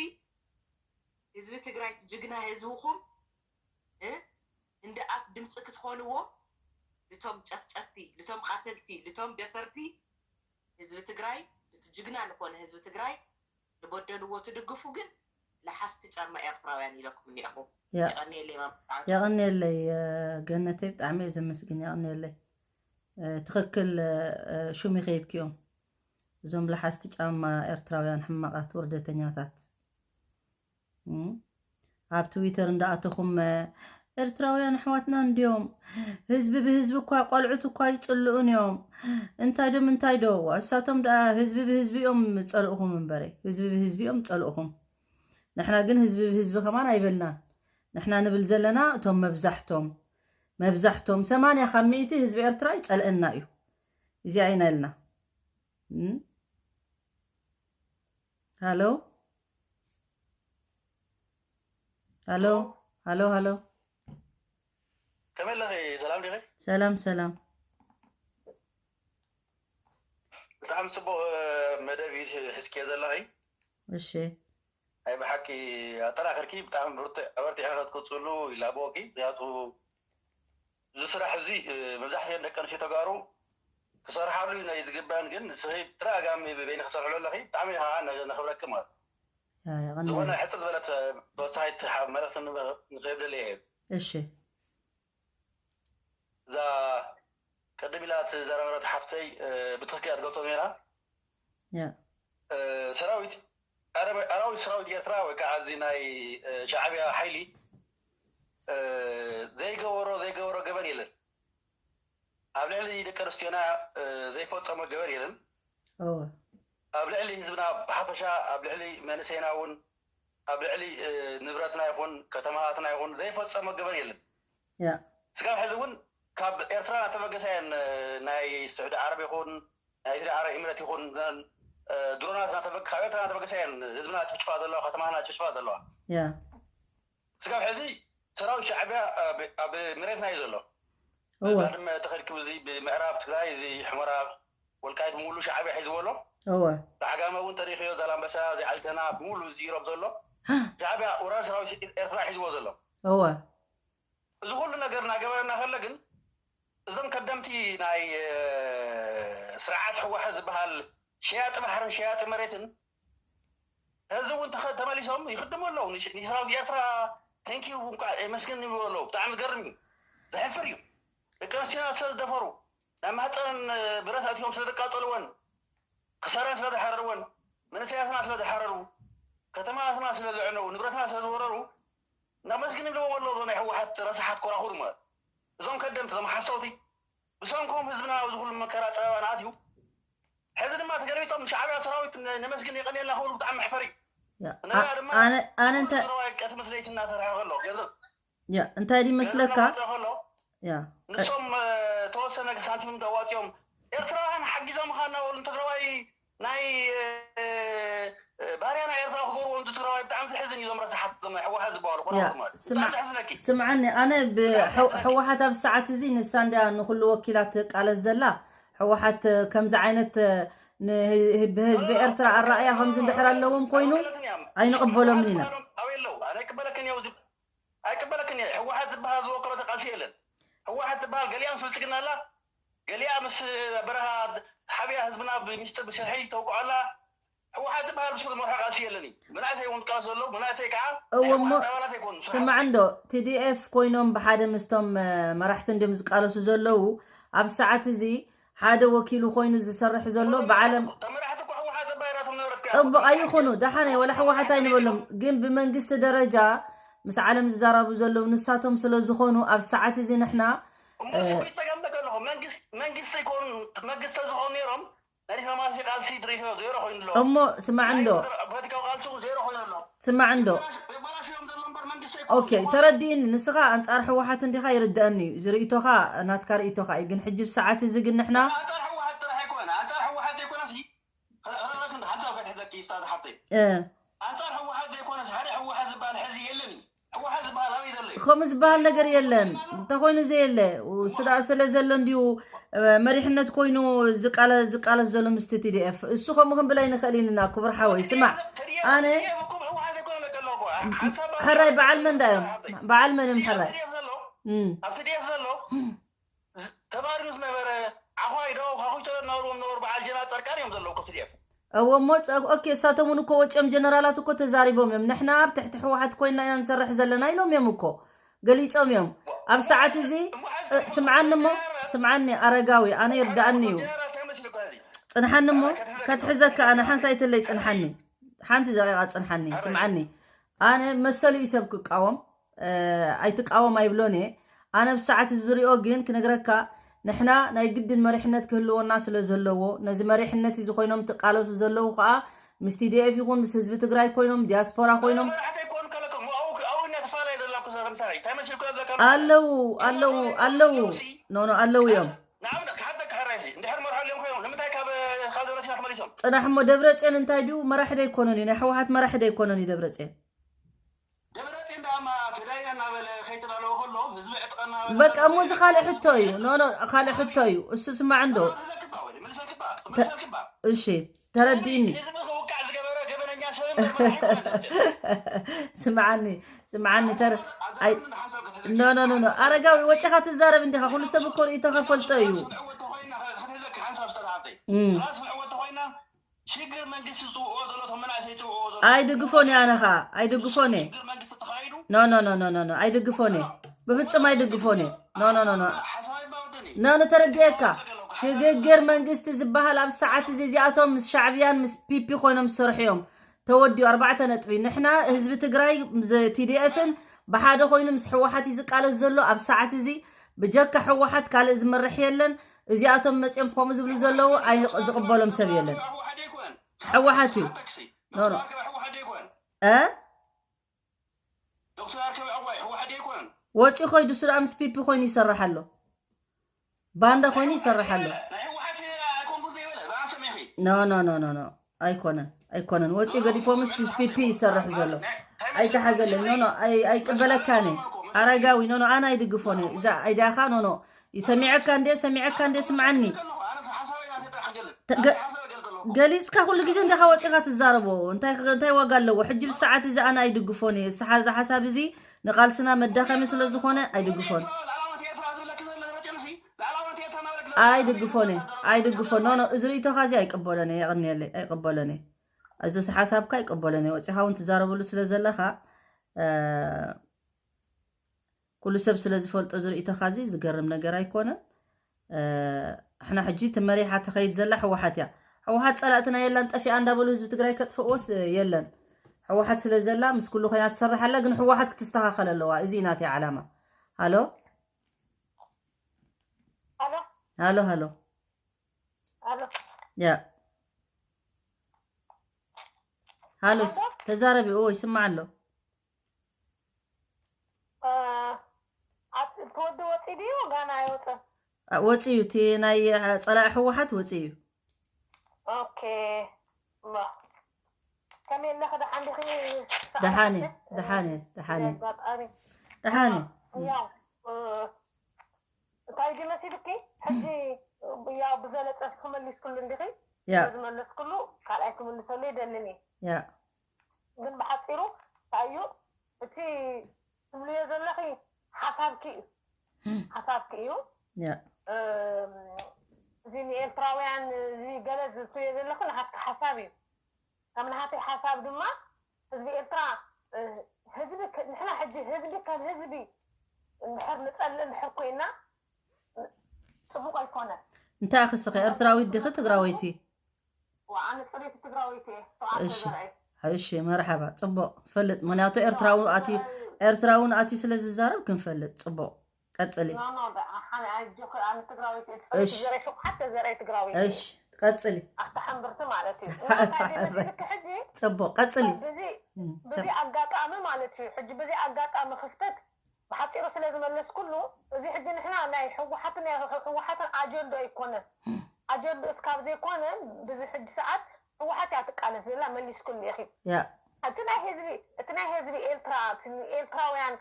ህዝቢ ትግራይ ጅግና ህዝብኹም እ፣ እንደ ኣፍ ድምፂ ክትኾንዎ ልቶም ጨፍጨፍቲ ልቶም ቃተልቲ ልቶም ደፈርቲ ህዝቢ ትግራይ እቲ ጅግና ዝኾነ ህዝቢ ትግራይ ልበደልዎ ትድግፉ ግን ለሓስቲ ጫማ ኤርትራውያን ኢለኩም እኒአኹ ያ የቐንየለይ ማምጣት የቐንየለይ እ፣ ገነተይ ብጣዕሚ እየ ዘመስግን የቐንየለይ እ፣ ትኽክል እ፣ እ፣ ሹም ይኸይብኪ እዮም እዞም ለሓስቲ ጫማ ኤርትራውያን ሕማቓት ውርደተኛታት እም፣ ኣብ ትዊተር እንዳኣተኹም እ፣ ኤርትራውያን ኣሕዋትና እንዲዮም ህዝቢ ብህዝቢ እኳ ቆልዑት እኳ ይፅልኡን እዮም እንታይ ዶም እንታይ ዶ እሳቶም ደኣ ህዝቢ ብህዝቢ እዮም ፀልእኹም እምበረ ህዝቢ ብህዝቢ እዮም ፀልእኹም ንሕና ግን ህዝቢ ብህዝቢ ከማን ኣይበልናን ንሕና ንብል ዘለና እቶም መብዛሕቶም መብዛሕቶም ሰማንያ ካብ ሚእቲ ህዝቢ ኤርትራ ይፀልአና እዩ እዚኣ ኢና ኢልና እም? ሃሎ ሃሎ ሃሎ ሃሎ ከመይ ኣለኺ? ሰላም ዲኺ? ሰላም ሰላም ብጣዕሚ ፅቡቕ መደብ እዩ ሒዝክዮ ዘለኺ። እሺ ናይ ብሓቂ ኣጠናኺርኪ ብጣዕሚ ብርቱዕ ኣበርቲዕኺ ክትቅፅሉ ይላበወኪ። ምክንያቱ እዚ ስራሕ እዚ መብዛሕትአን ደቂ ኣንስትዮ ተጋሩ ክሰርሓሉ እዩ ናይ ዝግበአን፣ ግን ንስኺ ብተደጋጋሚ በይንኺ ክሰርሕሉ ኣለኺ ብጣዕሚ ከዓ ነኽብረኪ ማለት እዩ። ዝኾነ የቐንየለይ ሕፅር ዝበለት ተወሳኺት መልእኽቲ ንኽህብ ደልየ እየ። እሺ እዛ ቅድም ኢላ እትዘረበረት ሓፍተይ ብትኽክል እያ ትገልፆ ነይራ። ያ ሰራዊት ኣራዊት ሰራዊት ኤርትራ ወይ ከዓ እዚ ናይ ሻዕብያ ሓይሊ ዘይገበሮ ዘይገበሮ ገበን የለን። ኣብ ልዕሊ ደቂ ኣንስትዮና ዘይፈፀሞ ገበን የለን። እወ ኣብ ልዕሊ ህዝብና ብሓፈሻ ኣብ ልዕሊ መንእሰይና እውን ኣብ ልዕሊ ንብረትና ይኹን ከተማታትና ይኹን ዘይፈፀሞ ገበን የለን። ያ ስጋብ ሕዚ እውን ካብ ኤርትራ እናተበገሳ እየን ናይ ስዑዲ ዓረብ ይኹን ናይ ስዑዲ ዓረብ ኢምረት ይኹን ድሮናት እናተበገ ካብ ኤርትራ እናተበገሳ እየን ህዝብና ጭፍጭፋ ዘለዋ ከተማና ጭፍጭፋ ዘለዋ። ያ ስጋብ ሕዚ ሰራዊት ሻዕቢያ ኣብ መሬትና እዩ ዘሎ። እወ ባድመ ተኸድኪቡ እዚ ብምዕራብ ትግራይ እዚ ሕመራ ወልቃይት ሙሉ ሻዕቢያ ሒዝዎ ኣሎ። እወ ብዓጋመ እውን ተሪኽዮ ዛላምበሳ እዚ ዓሊተና ሙሉ እዚ ኢሮብ ዘሎ ሻዕቢያ ወራሪ ሰራዊት ኤርትራ ሒዝዎ ዘሎ። እወ እዚ ኩሉ ነገር እናገበረና ከሎ ግን እዞም ከደምቲ ናይ ስርዓት ህወሓት ዝበሃል ሸያጢ ባሕርን ሸያጢ መሬትን ሕዚ እውን ተኸ- ተመሊሶም ይኽድሙ ኣለዉ። ንሽ- ንሰራዊት ኤርትራ ቴንኪዩ እንኳ የመስግን ይብሉ ኣለዉ። ብጣዕሚ ዝገርም እዩ። ዘሕፍር እዩ። ደቂ ኣንስትዮና ስለ ዝደፈሩ ናብ ማህፀነን ብረት ኣእትዮም ስለ ዘቃፀልወን ክሳራን ስለ ዝሓረርወን መንእሰያትና ስለ ዝሓረሩ ከተማታትና ስለ ዘዕነዉ ንብረትና ስለ ዝወረሩ እናመስግን ይብልዎም ኣለዉ። እዞም ናይ ህወሓት ረሳሓት ኮራኹር ማለት እዞም ከደምቲ እዞም ሓሰውቲ ብሰንኮም ህዝብና ኣብዚ ኩሉ መከራ ፀበባ ንኣትዩ ሕዚ ድማ ተገልቢጦም ንሻዕብያ ሰራዊት ነመስግን የቐንየልና ክብሉ ብጣዕሚ መሕፈሪ እዩ። ያ እንደገና ኣ- ድማ ኣነ ኣነ እንታይ ትግራዋይ ቀትሚ ስለይቲ እናሰርሐ ከሎ ገንዘብ ያ እንታይ ድዩ ገንዘብ መስለካ እናዋፅአ ከሎ ያ ንሶም እ፣ ተወሰነ ሳንቲም ተዋፂኦም ኤርትራውያን ሓጊዞምኻ እናበሉ ንትግራዋይ ናይ ባርያ ናይ ኤርትራ ክገብርዎ ንትግራዋይ ብጣዕሚ ዘሕዝን እዩ። ዞም ረሳሓት ዞም ናይ ህወሓት ዝበሃሉ ያ ቆራውት ማለት ስማዕ ብጣዕሚ ዘሕዝነኪ። ስምዓኒ ኣነ ብ- ሕው- ሕወሓት ኣብ ሰዓት እዚ ንሳ እንድያ ንኩሉ ወኪላት ትቃለስ ዘላ። ሕወሓት ከምዚ ዓይነት ን- ብህዝቢ ኤርትራ ኣረኣያ ከምዚ እንድሕር ኣለዎም ኮይኑ ኣይንቕበሎምን ኢና። ኣበይ ኣለዉ? ኣነ ኣይቅበለክን እየ። እዚ ኣይቅበለክን እየ። ህወሓት ዝበሃል ዝወከሎ ተቃልሲ የለን። ህወሓት ዝበሃል ገሊኣ ምስ ብልጽግና ኣላ፣ ገሊኣ ምስ በረኻ ሓብያ ህዝብና ብሚስጥር ብስርሒ ተውቅዖ ኣላ። ህወሓት ዝበሃል ብሱ ዝመርሖ ቃልሲ የለን እዩ። መናእሰይ እውን ዝቃለሱ ዘለዉ፣ መናእሰይ ከዓ ናይ እወ እሞ ህወሓት ኣባላት ኣይኮኑን። ስራሕ ስማዕ እንዶ ቲዲኤፍ ኮይኖም ብሓደ ምስቶም እ፣ መራሕቲ እንዲም ዝቃለሱ ዘለዉ። ኣብ ሰዓት እዚ ሓደ ወኪሉ ኮይኑ ዝሰርሕ ዘሎ ብዓለም ተመራሕቲ እኮ ህወሓት ኣባይራቶም ነበረት እኮ። ፅቡቅ ኣይኹኑ ደሓነ ወላ ሕወሓት ኣይንበሎም፣ ግን ብመንግስቲ ደረጃ ምስ ዓለም ዝዛረቡ ዘለዉ ንሳቶም ስለ ዝኾኑ ኣብ ሰዓት እዚ ንሕና እሞ እሱ ይጠቀም በቀለኹ መንግስት መንግስት ኣይኮኑን። መንግስት ተዝኾኑ ነይሮም ናይ ዲፕሎማሲ ቃልሲ ድሪቶ ዜሮ ኮይኑ ኣሎ። እሞ ስማዕ እንዶ ፖለቲካዊ ቃልሲ እውን ዜሮ ኮይኑ ኣሎ። ስማዕ እንዶ በላሽዮም ዘሎ እምበር መንግስት ኦኬ ተረዲእኒ። ንስኻ ኣንጻር ሕወሓት እንዲኻ ይርድአኒ እዩ ዝርእቶኻ ናትካ ርእቶኻ እዩ። ግን ሕጂ ብሰዓት እዚ ግን ንሕና ኣንጻር ህወሓት ጥራሕ ኣይኮነ። ኣንጻር ህወሓት ዘይኮነሲ ረረክን ሓንሳብ ከትሕዘኪ ስታዝ ሓብተይ እ፣ ኣንጻር ህወሓት ዘይኮነስ ሓደ ህወሓት ዝበሃል ሕዚ የለን እዩ። ህወሓት ዝበሃል ኣበይ ዘሎ እዩ? ከምኡ ዝበሃል ነገር የለን። እንተኮይኑ ዘየለ እሱ ደኣ ስለ ዘሎ እንዲዩ እ፣ መሪሕነት ኮይኑ ዝቃለ ዝቃለስ ዘሎ ምስቲ ቲዲኤፍ እሱ ከምኡ ክንብል ኣይንኽእል ኢና። ክቡር ሓወይ ስማዕ ኣነ ሕራይ በዓል መን ዳ እዮም? በዓል መን እዮም ሕራይ? እም። ኣብቲ ዲኤፍ ዘሎ ተባሪሩ ዝነበረ ዓኳይ ዶ ካኩቶ እናበልዎም ነበሩ። በዓል ጀነራል ፃድቃን እዮም ዘለዉ እኮ እቲ ዲኤፍ። እወ እሞ ጸ- ኦኬ እሳቶም እውን እኮ ወፂኦም ጀነራላት እኮ ተዛሪቦም እዮም። ንሕና ኣብ ትሕቲ ህወሓት ኮይና ኢና ንሰርሕ ዘለና ኢሎም እዮም እኮ ገሊፆም እዮም። ኣብ ሰዓት እዚ ፅ- ስምዓኒ እሞ ስምዓኒ ኣረጋዊ ኣነ ይርዳእኒ እዩ። ጀነራል እንታይ መሲልካ እዚ? ፅንሓኒ እሞ ከትሕዘካ ኣነ ሓንሳይተለይ ፅንሓኒ ሓንቲ ደቂቃ ፅንሓኒ ስምዓኒ ኣነ መሰሉ እዩ ሰብ ክቃወም እ፣ ኣይትቃወም ኣይብሎን እየ ኣነ ብሰዓት ዝሪኦ ግን ክነግረካ ንሕና ናይ ግድን መሪሕነት ክህልወና ስለ ዘለዎ ነዚ መሪሕነት እዚ ኮይኖም ትቃለሱ ዘለዉ ከዓ ምስ ቲዲኤፍ ይኹን ምስ ህዝቢ ትግራይ ኮይኖም ዲያስፖራ ኮይኖም መራሕቲ ኣይኮኑ ከለኩም ኣብኡ ኣብኡ እናተፈላለየ ዘላ እኮ ተምሳሌ እንታይ መሲልኩ ዘለካ ኣለዉ ኣለዉ ኣለዉ ኖኖ ኣለዉ እዮም ንኣብነት ክሓተካ ሕራይሲ እንድሕር መርሖ ሊኦም ኮይኖም ንምንታይ ካብ ካብ ደብረሲና ተመሊሶም ፅናሕ እሞ ደብረፅዮን እንታይ ድዩ መራሒ ዶ ኣይኮነን እዩ ናይ ህወሓት መራሒ ዶ ኣይኮነን እዩ ደብረፅዮን ደብረፅዮን ደኣማ ክዳይ እናበለ ከይተዳለወ ከሎ ህዝቢ ዕጥቐና በቃ እሞ እዚ ካልእ ሕቶ እዩ ኖኖ ካልእ ሕቶ እዩ እሱ ስማዕ እንዶ ምልሰልክባ ወይ ምልሰልክባ ምልሰልክባ እሺ ተረዲእኒ ህዝቢ ክውቃዕ ዝገበረ ገበነኛ ሰብ እምበር መራሒ ኣይኮነን ደብረፅዮን። ስምዓኒ ስምዓኒ ተረ ኣይ ሓንሳብ ከተዘ- ኖ ኖ ኖ ኖ ኣረጋዊ ወፂኻ ትዛረብ እንዲኻ ኩሉ ሰብ እኮ ርእይቶኻ ፈልጦ እዩ ዕወት ተኾይና ከተዘኪ ሓንሳብ ዝተላዓልተይ እም። ራስ ዕወት ተኾይና ሽግር መንግስቲ ዝፅውዕዎ ዘሎ እቶም መናእሰይ ዝፅውዕዎ ዘሎ ኣይድግፎን እየ ኣነ ኸዓ ኣይድግፎን እየ ሽግር መንግስቲ ተኻይዱ ኖ ኖ ኖ ኖ ኖ ኖ ኣይድግፎን እየ ብፍጹም ኣይድግፎን እየ ኖ ኖ ኖ ኖ ሓሳብ ኣይባወደን እዩ ኖ ኖ ተረዲኤካ ሽግግር መንግስቲ ዝበሃል ኣብ ሰዓት እዚ እዚኣቶም ምስ ሻዕብያን ምስ ፒፒ ኮይኖም ዝሰርሑ እዮም ተወዲኡ ኣርባዕተ ነጥቢ ንሕና ህዝቢ ትግራይ ቲዲኤፍን ብሓደ ኮይኑ ምስ ህወሓት እዩ ዝቃለስ ዘሎ ኣብ ሰዓት እዚ ብጀካ ህወሓት ካልእ ዝመርሕ የለን እዚኣቶም መፅኦም ከምኡ ዝብሉ ዘለዉ ኣይ- ዝቕበሎም ሰብ የለን ህወሓት ኣይኮነን ህወሓት እዩ ታክሲ ኖ ኖ ህወሓት ኣይኮነን እ ዶክተር ኣርከበ ዕዋይ ህወሓት ኣይኮነን ወፂ ኮይዱ እሱ ደኣ ምስ ፒፒ ኮይኑ ይሰርሕ ኣሎ ባንዳ ኮይኑ ይሰርሕ ኣሎ ናይ ህወሓት ኣይኮንኩን ዘይበለ ብኣንሰሚኺ ኖ ኖ ኖ ኖ ኖ ኣይኮነን ኣይኮነን ወፂ ገዲፎምስ ምስ ፒፒ ይሰርሕ ዘሎ ኣይተሓዘለይ ኖ ኖ ኣይ- ኣይቅበለካን እየ ኣረጋዊ ኖ ኖ ኣነ ኣይድግፎን እየ እዛ ኣይዳኻ ኖ ኖ ይሰሚዐካ እንደ ሰሚዐካ እንደ ስምዓኒ ገሊፅካ ኩሉ ግዜ እንዲኻ ወፂኻ ትዛረቦ እንታይ እንታይ ዋጋ ኣለዎ ሕጂ ብሰዓት እዚ ኣነ ኣይድግፎን እየ እዚ ሓ- እዚ ሓሳብ እዚ ንቓልስና መዳኸሚ ስለ ዝኾነ ኣይድግፎን ኣይድግፎን እየ ኣይድግፎን ኖ ኖ እዚ ርእይቶኻ እዚ ኣይቅበሎን እየ የቕንየለይ ኣይቅበሎን እየ እዚ ሓሳብካ ኣይቅበሎን እየ ወፂኻ እውን ትዛረበሉ ስለ ዘለኻ ኩሉ ሰብ ስለ ዝፈልጦ ዝርእይቶኻ እዚ ዝገርም ነገር ኣይኮነን። ሕና ሕጂ እቲ መሪሓ ትኸይድ ዘላ ሕወሓት እያ። ሕወሓት ፀላእትና የላን ጠፊኣ እንዳበሉ ህዝቢ ትግራይ ከጥፍእዎስ የለን። ሕወሓት ስለ ዘላ ምስ ኩሉ ኮይና ትሰርሕ ኣላ፣ ግን ሕወሓት ክትስተኻኸል ኣለዋ። እዚ እዩ ናተይ ዓላማ። ሃሎ ኣሎ ሃሎ ሃሎ ኣሎ ያ ሃሎ ተዛረቢ። እዎ ይስማዕ ኣሎ። እ፣ ኣት- እቲ ወዲ ወፂ ድዩ ጋና ኣይወፅን? አ፣ ወፂ እዩ። እቲ ናይ አ፣ ፀላኢ ሕወሓት ወፂ እዩ። ኦኬ። እሞ ከመይ ኣለኺ? ደሓን ዲኺ? ደሓን እየ፣ ደሓን እየ፣ ደሓን እየ፣ ኣጋጣሚ ደሓን እየ። ያው እ፣ እንታይ ድዩ መሲልኪ? ሕጂ ያው ብዘለጸ ክመሊስክሉ እንዲኺ? ያ ዝመለስክሉ ካልኣይ ክምልሰሉ ይደልን እየ። ያ ግን ብሓፂሩ እንታይ እዩ እቲ ትብልዮ ዘለኺ? ሓሳብኪ እዩ፣ ሓሳብኪ እዩ። ያ እም፣ እዚ ንኤርትራውያን እዚ ገለ ዝትብልዮ ዘለኺ ናሃትኪ ሓሳብ እዩ። ከም ናሃተይ ሓሳብ ድማ ህዝቢ ኤርትራ እ፣ ህዝቢ ከ- ንሕና ሕጂ ህዝቢ ከም ህዝቢ እንድሕር ንጸልእ እንድሕር ኮይና ጽቡቕ ኣይኮነን። እንታይ ኣኽስኸ? ኤርትራዊት ዲኺ ትግራወይቲ? ዋ፣ ኣነ ጽሬት ትግራወይቲ እየ። ተዋዕተ እሺ ዘርአይ እሺ፣ መርሓባ። ጽቡቕ ፈልጥ፣ ምክንያቱ ኤርትራዊ ኣትዩ፣ ኤርትራውን ኣትዩ ስለ ዝዛረብ ክንፈልጥ። ጽቡቕ ቀጽሊ። ኖ ኖ ኣነ ኣጆኺ፣ ኣነ ትግራወይቲ እየ። ጽሬት እሺ ዘርአይ ሸውሓተ ዘርአይ ትግራወይቲ እሺ ቀጽሊ። ኣፍታ ሕምብርቲ ማለት እዩ። እንታይ ድዩ መሲልኪ ሕጂ ጽቡቕ ቀጽሊ። በዚ እም፣ በዚ ኣጋጣሚ ማለት እዩ። ሕጂ በዚ ኣጋጣሚ ክፍተት ብሓፂሩ ስለ ዝመለስኩሉ፣ እዚ ሕጂ ንሕና ናይ ህወሓትን ናይ ህወሓትን ኣጀንዶ ኣይኮነን። ኣጀንዶ እስካብ ዘይኮነ፣ ብዚ ሕጂ ሰዓት ህወሓት እያ ትቃለስ ዘላ፣ መሊስኩሉ ኢኺ። ያ እቲ ናይ ህዝቢ እቲ ናይ ህዝቢ ኤርትራ፣ እቲ ንኤርትራውያን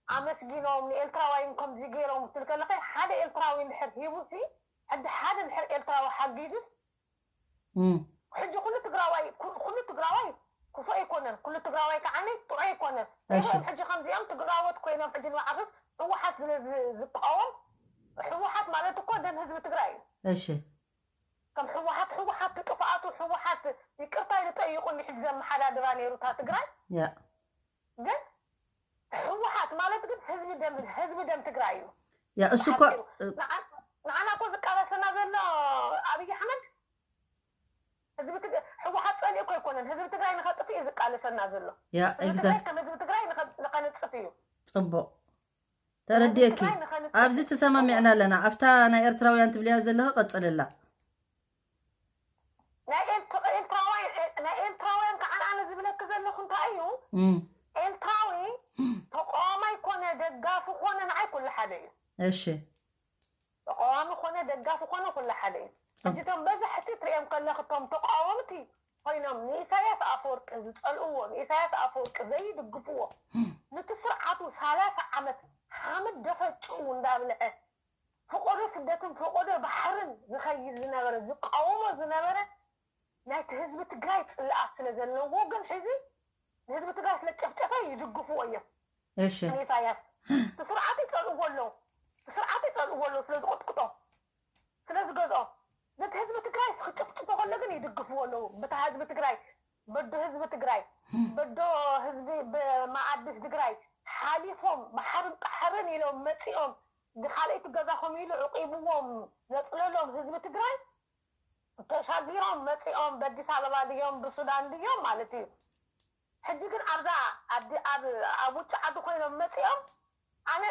ኣመስጊኖም፣ ንኤርትራውያን ከምዚ ገይሮም ክትብል ከለኺ፣ ሓደ ኤርትራዊ እንድሕር ሂቡሲ፣ ሕጂ ሓደ እንድሕር ኤርትራዊ ሓጊዙስ፣ እም፣ ሕጂ ኩሉ ትግራዋይ ኩ- ኩሉ ትግራዋይ ክፉእ ኣይኮነን። ኩሉ ትግራዋይ ከዓ ጥዑይ ኣይኮነን። እሺ። እዚኦም ሕጂ ከምዚኦም ትግራዎት ኮይኖም ሕጂ ንባዕርስ ህወሓት ዝነ- ዝ- ዝቃወም ህወሓት ማለት እኮ ደም ህዝቢ ትግራይ እዩ። እሺ ከም ህወሓት ህወሓት ጥፍኣቱ ህወሓት ይቅርታ ይጠይቁ እንዲ ሕጂ ዘመሓዳድራ ነይሩ እታ ትግራይ። ያ ግን ህወሓት ማለት ግን ህዝቢ ደም ህዝቢ ደም ትግራይ እዩ። ያ እሱ እኮ ንዓ- ንዓና እኮ ዝቃለሰና ዘሎ ኣብይ ኣሕመድ ህዝቢ ትግ- ህወሓት ፀሊኡ እኮ ኣይኮነን። ህዝቢ ትግራይ ንኸጥፍ እዩ ዝቃለሰና ዘሎ። ያ ህዝቢ ትግራይ ኤግዛክት ከም ህዝቢ ትግራይ ንኸ- ንኸንፅፍ እዩ። ጽቡቕ ተረዲእኪ። ትግራይ ንኸንፅፍ ኣብዚ ተሰማሚዕና ኣለና። ኣብታ ናይ ኤርትራውያን ትብልያ ዘለኺ ቀጽልላ። ናይ ኤርትራ- ኤርትራውያን ናይ ኤርትራውያን ከዓ ኣነ ዝብለኪ ዘለኹ እንታይ እዩ? እም፣ ኤርትራዊ ተቃዋማይ ኮነ ደጋፊ ኮነ ንዓይ ኩሉ ሓደ እዩ። እሺ ተቃዋሚ ኮነ ደጋፊ ኮነ ኩሉ ሓደ እዩ። ሕጂ እቶም በዛሕቲ ትሪኦም ከለኺ እቶም ተቃወምቲ ኮይኖም ንኢሳያስ ኣፈወርቂ ዝፀልእዎ፣ ንኢሳያስ ኣፈወርቂ ዘይድግፍዎ፣ ንቲ ስርዓቱ ሰላሳ ዓመት ሓመድ ደፈጭኡ እንዳብልዐ ፈቆዶ ስደትን ፈቆዶ ባሕርን ዝኸይድ ዝነበረ ዝቃወሞ ዝነበረ ናይቲ ህዝቢ ትግራይ ፅልኣት ስለ ዘለዎ ግን ሕዚ ንህዝቢ ትግራይ ስለ ጨፍጨፈ ይድግፍዎ እዮም። እሺ ንኢሳያስ እቲ ስርዓት ይፀልእዎ ኣለዉ። እቲ ስርዓት ይፀልእዎ ኣለዉ ስለ ዝቕጥቅጦ ስለ ዝገዝኦ ነቲ ህዝቢ ትግራይ ክጭፍጭፎ ከሎ ግን ይድግፍዎ ኣለዉ። ብታ ህዝቢ ትግራይ በዶ ህዝቢ ትግራይ በዶ ህዝቢ ብመኣድስ ትግራይ ሓሊፎም ባሕርን ጣሕርን ኢሎም መፂኦም ካልኣይቲ ገዛኹም ኢሉ ዕቂብዎም ዘፅለሎም ህዝቢ ትግራይ ተሻጊሮም መፂኦም በኣዲስ ኣበባ ድዮም ብሱዳን ድዮም ማለት እዩ። ሕጂ ግን ኣብዛ ኣብ ኣብ ውጭ ዓዲ ኮይኖም መፂኦም ኣነ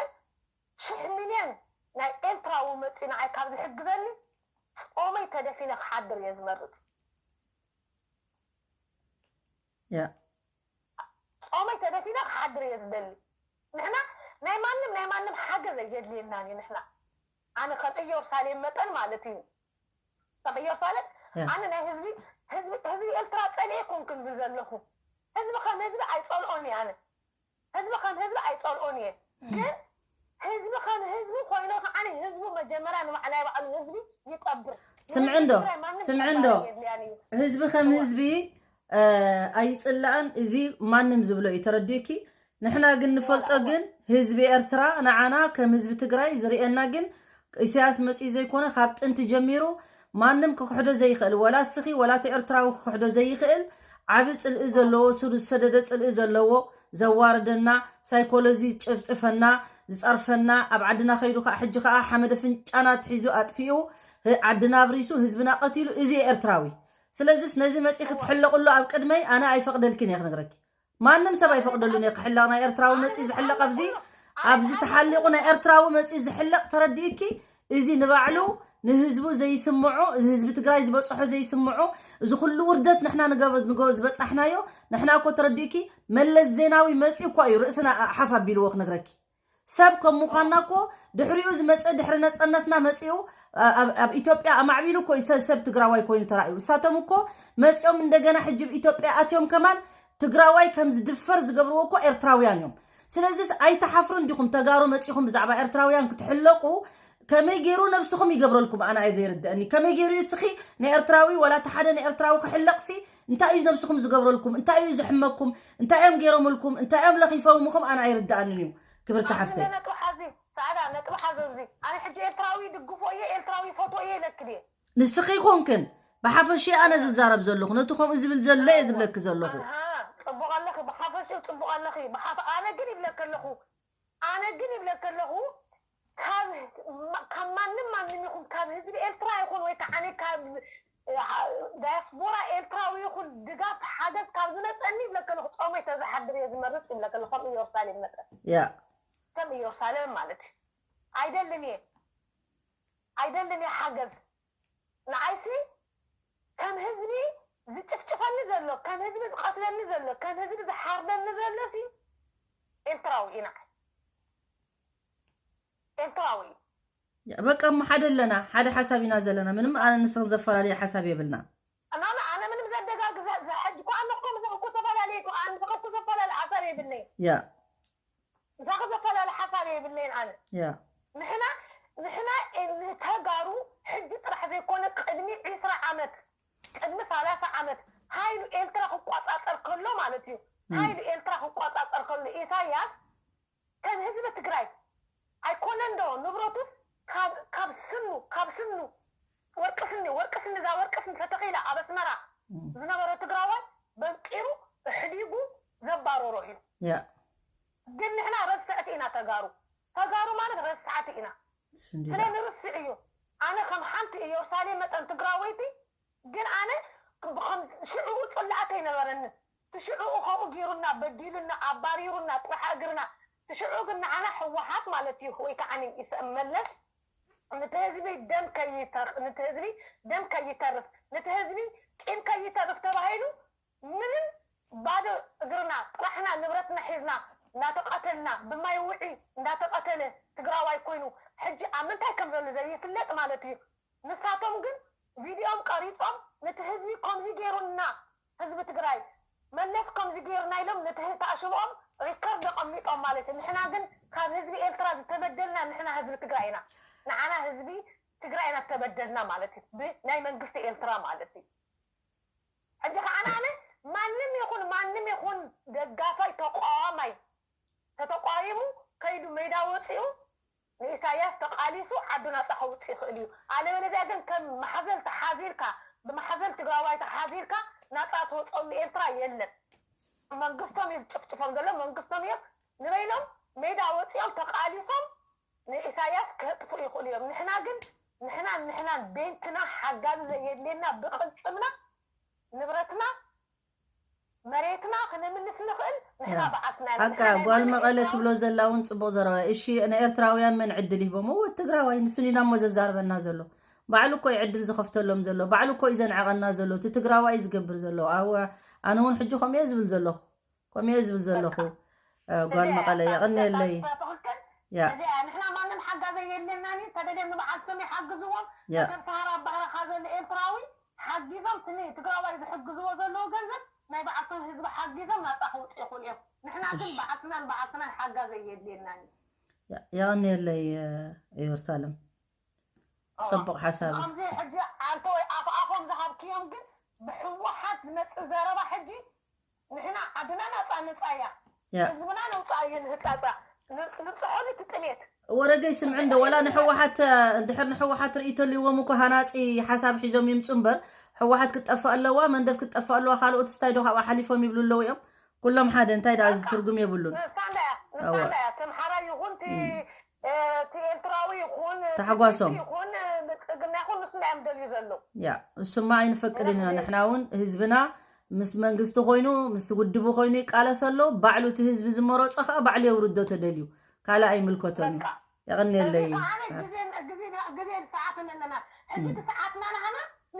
ሽሕ ሚልዮን ናይ ኤርትራዊ መፂ ንዓይ ካብ ዝሕግዘኒ ፆመይ ተደፊነ ክሓድር እየ ዝመርፅ። ያ ጾመይ ተደፊነ ክሓድር እየ ዝደሊ። ንሕና ናይ ማንም ናይ ማንም ሓገዝ ኣየድልየናን እዩ። ንሕና ኣነ ከም ኢየሩሳሌም መጠን ማለት እዩ። ከም ኢየሩሳሌም ኣነ ናይ ህዝቢ ህዝቢ ህዝቢ ኤርትራ ጸሊኤ ኮንኩ ዝብል ዘለኹ ህዝቢ ከም ህዝቢ ኣይጸልኦን እየ። ኣነ ህዝቢ ከም ህዝቢ ኣይጸልኦን እየ። ግን ህዝቢ ከም ህዝቢ ኮይኑ ከዓኒ ህዝቡ መጀመርያ ንባዕላይ ባዕሉ ህዝቢ ይጠብር። ስምዕንዶ ስምዕንዶ ህዝቢ ከም ህዝቢ ኣይፅላእን። እዚ ማንም ዝብሎ እዩ፣ ተረዲእኪ? ንሕና ግን ንፈልጦ ግን ህዝቢ ኤርትራ ንዓና ከም ህዝቢ ትግራይ ዝርእየና ግን ኢሳያስ መፂኡ ዘይኮነ ካብ ጥንቲ ጀሚሩ ማንም ክክሕዶ ዘይኽእል፣ ወላ እስኺ ወላ እቲ ኤርትራዊ ክክሕዶ ዘይኽእል ዓቢ ፅልኢ ዘለዎ፣ ስሩ ዝሰደደ ፅልኢ ዘለዎ፣ ዘዋርደና፣ ሳይኮሎጂ ዝጨፍጭፈና፣ ዝፀርፈና፣ ኣብ ዓድና ከይዱ ከዓ ሕጂ ከዓ ሓመድ ኣፍንጫና ኣትሒዙ ኣጥፊኡ፣ ዓድና ኣብሪሱ፣ ህዝብና ቀቲሉ፣ እዚ ኤርትራዊ። ስለዚስ ነዚ መፂኺ ትሕለቕሉ ኣብ ቅድመይ ኣነ ኣይፈቕደልክን እየ ክነግረኪ። ማንም ሰብ ኣይፈቕደሉን እየ ክሕለቕ። ናይ ኤርትራዊ መፂኡ ዝሕለቕ ኣብዚ ኣብዚ ተሓሊቑ ናይ ኤርትራዊ መፂኡ ዝሕለቕ ተረዲእኪ። እዚ ንባዕሉ ንህዝቡ ዘይስምዖ፣ ህዝቢ ትግራይ ዝበፅሖ ዘይስምዖ፣ እዚ ኩሉ ውርደት ንሕና ንገበ- ንገ- ዝበፃሕናዮ ንሕና እኮ ተረዲእኪ። መለስ ዜናዊ መፂኡ እኳ እዩ ርእስና ሓፍ ኣቢልዎ ክነግረኪ። ሰብ ከም ምዃንና እኮ ድሕሪኡ ዝመፀ፣ ድሕሪ ነፃነትና መፂኡ ኣብ ኢትዮጵያ ኣማዕቢሉ እኮ እዩ ሰብ ትግራዋይ ኮይኑ ተራእዩ። እሳቶም እኮ መፂኦም እንደገና ሕጂ ኢትዮጵያ ኣትዮም ከማን ትግራዋይ ከም ዝድፈር ዝገብርዎ እኮ ኤርትራውያን እዮም። ስለዚስ ኣይትሓፍሩን ዲኹም ተጋሩ መፂኹም ብዛዕባ ኤርትራውያን ክትሕለቁ? ከመይ ገይሩ ነብስኹም ይገብረልኩም? ኣነ ኣይ ዘይርድኣኒ ከመይ ገይሩ እዩ እስኺ ንኤርትራዊ ዋላ እቲ ሓደ ንኤርትራዊ ክሕለቅሲ እንታይ እዩ ነብስኹም ዝገብረልኩም? እንታይ እዩ ዝሕመኩም? እንታይ እዮም ገይሮምልኩም? እንታይ እዮም ለኺፎምኹም? ኣነ ኣይርድኣንን እዩ ክብርቲ ሓፍተይ። ነጥብ ሓዚ ፃዕዳ ነጥብ ሓዚ ኣብዚ ኣነ ሕጂ ኤርትራዊ ድግፎ እየ ኤርትራዊ ፎቶ እየ ኢለክን እየ። ንስኺ ይኮንክን ብሓፈሽ ኣነ ዝዛረብ ዘለኹ ነቲ ከምኡ ዝብል ዘሎ እየ ዝብለኪ ዘለኹ። ኣሃ፣ ፅቡቅ ኣለኺ ብሓፈሽኡ ፅቡቅ ኣለኺ ብሓፈ ኣነ ግን ይብለኪ ኣለኹ ኣነ ግን ይብለኪ ኣለኹ ካብ ማ- ካብ ማንም ማንም ይኹን ካብ ህዝቢ ኤርትራ ይኹን ወይ ከዓ ካብ ዳያስፖራ ኤርትራዊ ይኹን ድጋፍ ሓገዝ ካብ ዝመፀኒ ይብለኪ ኣለኹ ፆመይ ተዝሓድር እየ ዝመርፅ ይብለኪ ኣለኹ ከም ኢየሩሳሌም መጠን ያ ከም ኢየሩሳሌም ማለት እዩ ኣይደልን እየ ኣይደልን እየ ሓገዝ ንዓይሲ ከም ህዝቢ ዝጭፍጭፈኒ ዘሎ ከም ህዝቢ ዝቀትለኒ ዘሎ ከም ህዝቢ ዝሓርደኒ ዘሎ ሲ ኤርትራዊ ኢና ኤርትራዊ እዩ ያ፣ በቃ እሞ ሓደ ኣለና ሓደ ሓሳብ ኢና ዘለና ምንም ኣነ ንስኽ ዘፈላለየ ሓሳብ የብልና ኣማማ ኣነ ምንም ዘደጋግዘ ሕጂ እኮ ኣነ እኮ ምሳኺ እኮ ተፈላለየ እኮ ኣነ ምሳኺ እኮ ዘፈላለየ ሓሳብ የብለይ ያ ምሳኺ ዘፈላለየ ሓሳብ የብለይን ኣነ ያ ንሕና ንሕና ንተጋሩ ሕጂ ጥራሕ ዘይኮነ ቅድሚ ዒስራ ዓመት ቅድሚ ሰላሳ ዓመት ሃይሉ ኤርትራ ክቋጻጸር ከሎ ማለት እዩ ሃይሉ ኤርትራ ክቋጻጸር ከሎ ኢሳያስ ከም ህዝቢ ትግራይ ኣይኮነን ዶ ንብረቱስ ካብ ስኑ ካብ ስኑ ወርቂ ስኒ ወርቂ ስኒ እዛ ወርቂ ስኒ ተተኺላ ኣብ ኣስመራ ዝነበረ ትግራዋይ በንቂሩ ኣሕዲጉ ዘባረሮ እዩ ያ ግን ንሕና ረስዕቲ ኢና ተጋሩ ተጋሩ ማለት ረስዓቲ ኢና እሱ እንዲ ስለ ንርስዕ እዩ ኣነ ከም ሓንቲ ኢየሩሳሌም መጠን ትግራወይቲ ግን ኣነ ብኸም ሽዑ ፅላኣት ኣይነበረንን ትሽዑ ከምኡ ገይሩና በዲሉና ኣባሪሩና ጥራሕ እግርና ትሽዑ ግን ንዓና ህወሓት ማለት እዩ ወይ ከዓ ንኢሰ መለስ ነቲ ህዝቢ ደም ከይተር ነቲ ህዝቢ ደም ከይተርፍ ነቲ ህዝቢ ቂም ከይተርፍ ተባሂሉ ምንም ባዶ እግርና ጥራሕና ንብረትና ሒዝና እንዳተቐተልና ብማይ ውዒ እንዳተቐተለ ትግራዋይ ኮይኑ ሕጂ ኣብ ምንታይ ከም ዘሎ ዘይፍለጥ ማለት እዩ ንሳቶም ግን ቪድዮም ቀሪፆም ነቲ ህዝቢ ከምዚ ገይሩና ህዝቢ ትግራይ መለስ ከምዚ ገይሩና ኢሎም ነቲ ተኣሽብኦም ሪከርድ ኣቐሚጦም ማለት እዩ ንሕና ግን ካብ ህዝቢ ኤርትራ ዝተበደልና ንሕና ህዝቢ ትግራይ ኢና ንዓና ህዝቢ ትግራይ ኢና ዝተበደልና ማለት እዩ ብናይ መንግስቲ ኤርትራ ማለት እዩ ሕጂ ከዓ ኣነ ማንም ይኹን ማንም ይኹን ደጋፋይ ተቃዋማይ ተተቋይሙ ከይዱ ሜዳ ወፂኡ ንኢሳያስ ተቃሊሱ ዓዱ ናፃ ከውፅእ ይኽእል እዩ ኣለበለዚያ ግን ከም ማሕዘል ተሓዚልካ ብማሕዘል ትግራዋይ ተሓዚልካ ናፃ ትወፀሉ ኤርትራ የለን መንግስቶም እዩ ዝጭፍጭፎም ዘሎ መንግስቶም እዮም ንበይኖም ሜዳ ወፂኦም ተቃሊሶም ንኢሳያስ ከጥፉ ይኽእሉ እዮም ንሕና ግን ንሕናን ንሕናን ቤንክና ሓጋዚ ዘየድልየና ብቅልፅምና ንብረትና መሬትና ክንምልስ ንኽእል ንሕና በዓልትና ኢና። ሓቃ ንሕና ናይ ጓል መን መቐለ ኤርትራዊ? ትብሎ ዘላ እውን ፅቡቕ ዘረባ እሺ ንኤርትራውያን መን ዕድል ይህቦም እወ ትግራዋይ ንሱ ኒና እሞ ዘዛርበና ዘሎ ባዕሉ እኮ እዩ ዕድል ዝኸፍተሎም ዘሎ ባዕሉ እኮ እዩ ዘንዕቐና ዘሎ እቲ ትግራዋይ እዩ ዝገብር ዘሎ ኣወ ኣነ እውን ሕጂ ከምኡ እየ ዝብል ዘለኹ ከምኡ እየ ዝብል ዘለኹ እ፣ ጓል መቐለ የቐንየለይ ያ እዚኣ ንሕና ማንም ሓጋዘ የለናን እዩ ተደልዮም ንበዓል ስም ይሓግዝዎም ያ ከም ሰሃራ ኣብ ባህርኻ ዘሎ ኤርትራዊ ሓጊዞም ትኒ ትግራዋይ ዝሕግዝዎ ዘለዉ ገንዘብ ናይ በዓልቶም ህዝቢ ሓጊዞም ናፃ ክውፅኡ ይኽእሉ እዮም ንሕና ግን በዓልትናን በዓልትናን ሓጋዘ የድልየናን እዩ ያ- የቐንየለይ እ፣ ኢየሩሳሌም ፅቡቕ ሓሳብ እዩ ከምዚ ሕጂ ኣንተ ወይ ኣፍ ኣፎም ዝሃብክዮም ግን ብሕወሓት ዝመፅእ ዘረባ ሕጂ ንሕና ዓድና ናፃ ንፃ እያ ያ ህዝብና ነውፃ እዩ ንህፃፃ ንብፅሖሉ እቲ ጥሜት ወረገይ ስምዒ እንዶ ወላ ንሕወሓት እንድሕር ንሕወሓት ርእይቶ ልዎም እኮ ሃናፂ ሓሳብ ሒዞም ይምፁ እምበር ሕወሓት ክትጠፍእ ኣለዋ መንደፍ ክትጠፍእ ኣለዋ ካልኦት ስታይ ዶ ካብኣ ሓሊፎም ይብሉ ኣለዉ እዮም ኩሎም ሓደ እንታይ ደኣ እዚ ትርጉም የብሉን ንሳ እንዳ እያ ንሳ እንዳ እያ ተምሓራ ይኹን እቲ እቲ ኤርትራዊ ይኹን ተሓጓሶም ይኹን ብልፅግና ይኹን ንሱ እንዳ እዮም ደልዩ ዘለዉ ያ እሱማ ኣይንፈቅድን ኢና ንሕና እውን ህዝብና ምስ መንግስቲ ኮይኑ ምስ ውድቡ ኮይኑ ይቃለስ ኣሎ ባዕሉ እቲ ህዝቢ ዝመረፆ ከዓ ባዕሉ የውርዶ ተደልዩ ካልእ ኣይምልከቶን እዩ የቐንየለይ ግዜን ሰዓትን ኣለና ሕጂ እቲ ሰዓትና ናህና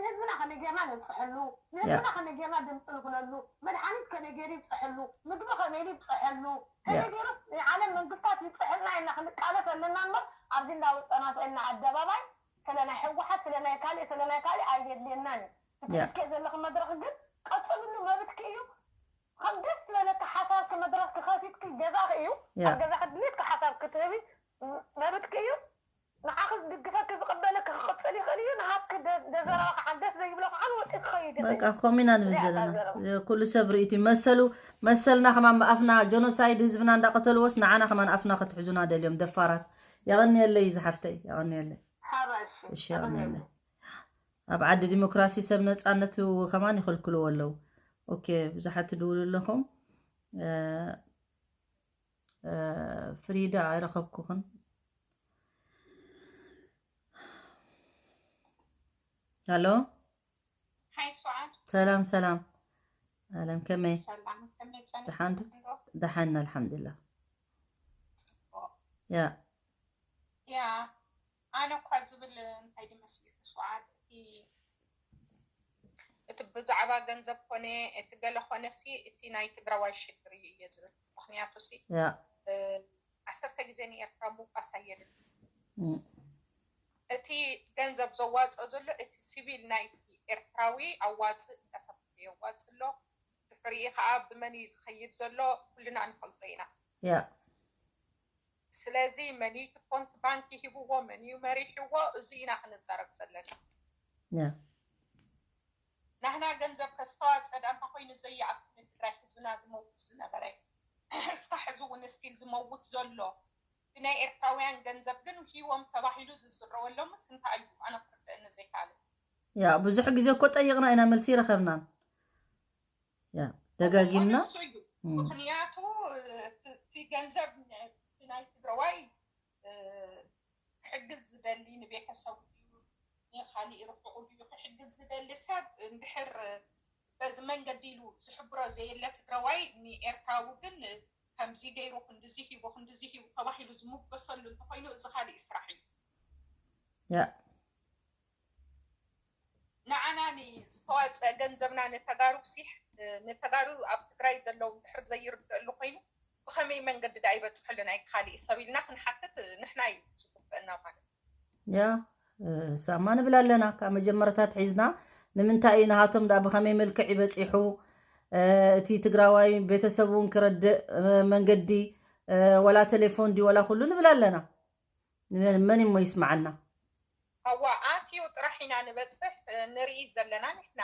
ህዝብና ከመይ ጌርና ነብፅሐሉ፣ ንህዝብና ከመይ ጌርና ድምፂ ንኹነሉ፣ መድሓኒት ከመይ ገይሩ ይብፅሐሉ፣ ምግቢ ከመይ ኢሉ ይብፅሐሉ፣ ከመይ ገይሩስ ናይ ዓለም መንግስታት ይብፅሐልና ኢልና ክንቃለስ ኣለና እምበር ኣብዚ እንዳወፀና ስእልና ኣደባባይ ስለ ናይ ህወሓት ስለ ናይ ካሊእ ስለ ናይ ካሊእ ኣየድልየናን እዩ። እቲ ሒዝክዮ ዘለኺ መድረኽ ግን ቀፅልሉ፣ መብትኪ እዩ። ከም ደስ ዝበለኪ ሓሳብኪ መድረኽኪ ከፊትኪ ገዛኺ እዩ። ኣብ ገዛኺ ድሌትኪ ሓሳብ ክትህቢ መብትኪ እዩ። ንዓኺ ዝድግፈኪ ዝቕበለኪ ክቕፅል ይኽእል እዩ። ንሃብኪ ዘረባ ከዓ ደስ ዘይብሎ ከዓ ንወፂኡ ክኸይድ ይኽእል በቃ እዩ። ከምኡ ኢና ንብል ዘለና። ኩሉ ሰብ ርእይቱ እዩ። መሰሉ መሰልና ከማን ብኣፍና ጀኖሳይድ ህዝብና እንዳቐተልዎስ ንዓና ከማን ኣፍና ክትሕዙና ደልዮም ደፋራት። የቐንየለይ ዝሓፍተይ፣ የቐንየለይ። ሓባሽ እሺ፣ የቐንየለይ። ኣብ ዓዲ ዲሞክራሲ ሰብ ነፃነቱ ከማን ይኽልክልዎ ኣለዉ። ኦኬ፣ ብዙሓት ትድውሉ ኣለኹም። እ፣ እ፣ ፍሪዳ ኣይረኸብኩኽን። ሃሎ። ሃይ ሱዓድ። ሰላም ሰላም። ኣለም ከመይ? ሰላም ከመይ ጸኒሕኩም? ደሓን ዶ? ደሓን ኣልሓምዱሊላህ። ጽቡቕ። ያ ያ ኣነ እኳ ዝብል እንታይ ድመስልኪ ሱዓድ፣ እቲ እቲ ብዛዕባ ገንዘብ ኮነ እቲ ገለ ኮነሲ እቲ ናይ ትግራዋይ ሽግር እዩ እየ ዝብል። ምኽንያቱ ሲ ያ እ፣ ዓሰርተ ግዜ ንኤርትራ ምውቃስ ኣየድልን። እም፣ እቲ ገንዘብ ዘዋፅኦ ዘሎ እቲ ሲቪል ናይ ኤርትራዊ ኣዋፅእ እንዳተባህለ የዋፅእ ኣሎ። ድሕሪኡ ከዓ ብመን እዩ ዝኸይድ ዘሎ ኩልና ንፈልጦ ኢና። ያ ስለዚ መን እዩ ኮንት ባንክ ሂብዎ፣ መን እዩ መሪሕዎ፣ እዚ ኢና ክንዛረብ ዘለና። ያ ናህና ገንዘብ ከስተዋፀ ዳንታ ኮይኑ ዘይኣቱ ንትግራይ ህዝብና ዝመውት ዝነበረ እስካ ሕዚ እውን ስቲል ዝመውት ዘሎ ብናይ ኤርትራውያን ገንዘብ ግን ሂቦም ተባሂሉ ዝዝረበሎምስ እንታይ እዩ? ኣነ ክርደእኒ ዘይካለ። ያ ብዙሕ ግዜ እኮ ጠይቕና ኢና፣ መልሲ ይረኸብናን። ያ ደጋጊምና። እሱ እዩ። እም፣ ምኽንያቱ እቲ ገንዘብ ን-፣ ናይ ትግራዋይ እ፣ ክሕግዝ ዝደሊ ንቤተሰቡ ድዩ ንኻሊእ ርሑቑ ድዩ ክሕግዝ ዝደሊ ሰብ እንድሕር በዚ መንገዲ ኢሉ ዝሕብሮ ዘየለ ትግራዋይ ንኤርትራዊ ግን ከምዚ ገይሩ ክንድዚ ሂቡ ክንድዚ ሂቡ ተባሂሉ ዝምጎሰሉ እንተኾይኑ እዚ ካሊእ ስራሕ እዩ። ያ ንዓና ንዝተዋፀ ገንዘብና ንተጋሩ ሲሕ ንተጋሩ ኣብ ትግራይ ዘለዉ እንድሕር ዘይርደአሉ ኮይኑ ብኸመይ መንገዲ ዳ ይበፅሐሉ ናይ ካሊእ ሰብ ኢልና ክንሓትት ንሕና እዩ ዝግበአና ማለት እዩ። ያ ሳማ ንብል ኣለና ካብ መጀመርታ ትሒዝና ንምንታይ እዩ ናሃቶም ዳ ብኸመይ መልክዕ ይበፂሑ እቲ ትግራዋይ ቤተሰቡ እውን ክረድእ መንገዲ ወላ ቴሌፎን ድዩ ወላ ኩሉ ንብል ኣለና። መን እሞ ይስምዓና? ኣዋ ኣትዩ ጥራሕ ኢና ንበፅሕ ንርኢ ዘለና ንሕና።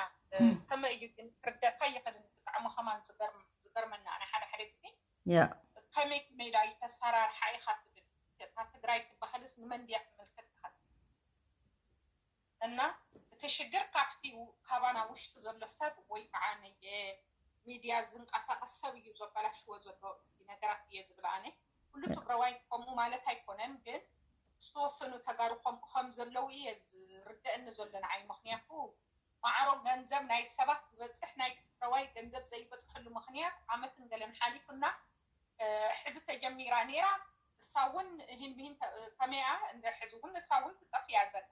ከመይ እዩ ግን ክርደካ ይኽእል ብጣዕሚ ከማን ዝገርመና ኣነ ሓደ ሓደ ግዜ ያ ከመይ ከመይ ዳ ይተሰራርሓ ኢኻ ትብል እታ ትግራይ ትበሃልስ ንመን ድያ ትምልከት ትሃል እና እቲ ሽግር ካብቲ ካባና ውሽጢ ዘሎ ሰብ ወይ ከዓ ነየ ሚድያ ዝንቀሳቀስ ሰብ እዩ ዘበላሽዎ ዘሎ እቲ ነገራት እየ ዝብል ኣነ። ኩሉ ትግራዋይ ከምኡ ማለት ኣይኮነን፣ ግን ዝተወሰኑ ተጋሩ ከምኡ ከም ዘለዉ እየ ዝርደአኒ ዘሎ ንዓይ። ምክንያቱ ማዕሮ ገንዘብ ናይ ሰባት ዝበፅሕ ናይ ትግራዋይ ገንዘብ ዘይበፅሐሉ ምክንያት ዓመትን ገለን ሓሊፉና። ሕዚ ተጀሚራ ነይራ እሳ እውን ሂን ብሂን ከመያ እንደ ሕዚ እውን እሳ እውን ትጠፍያ ዘላ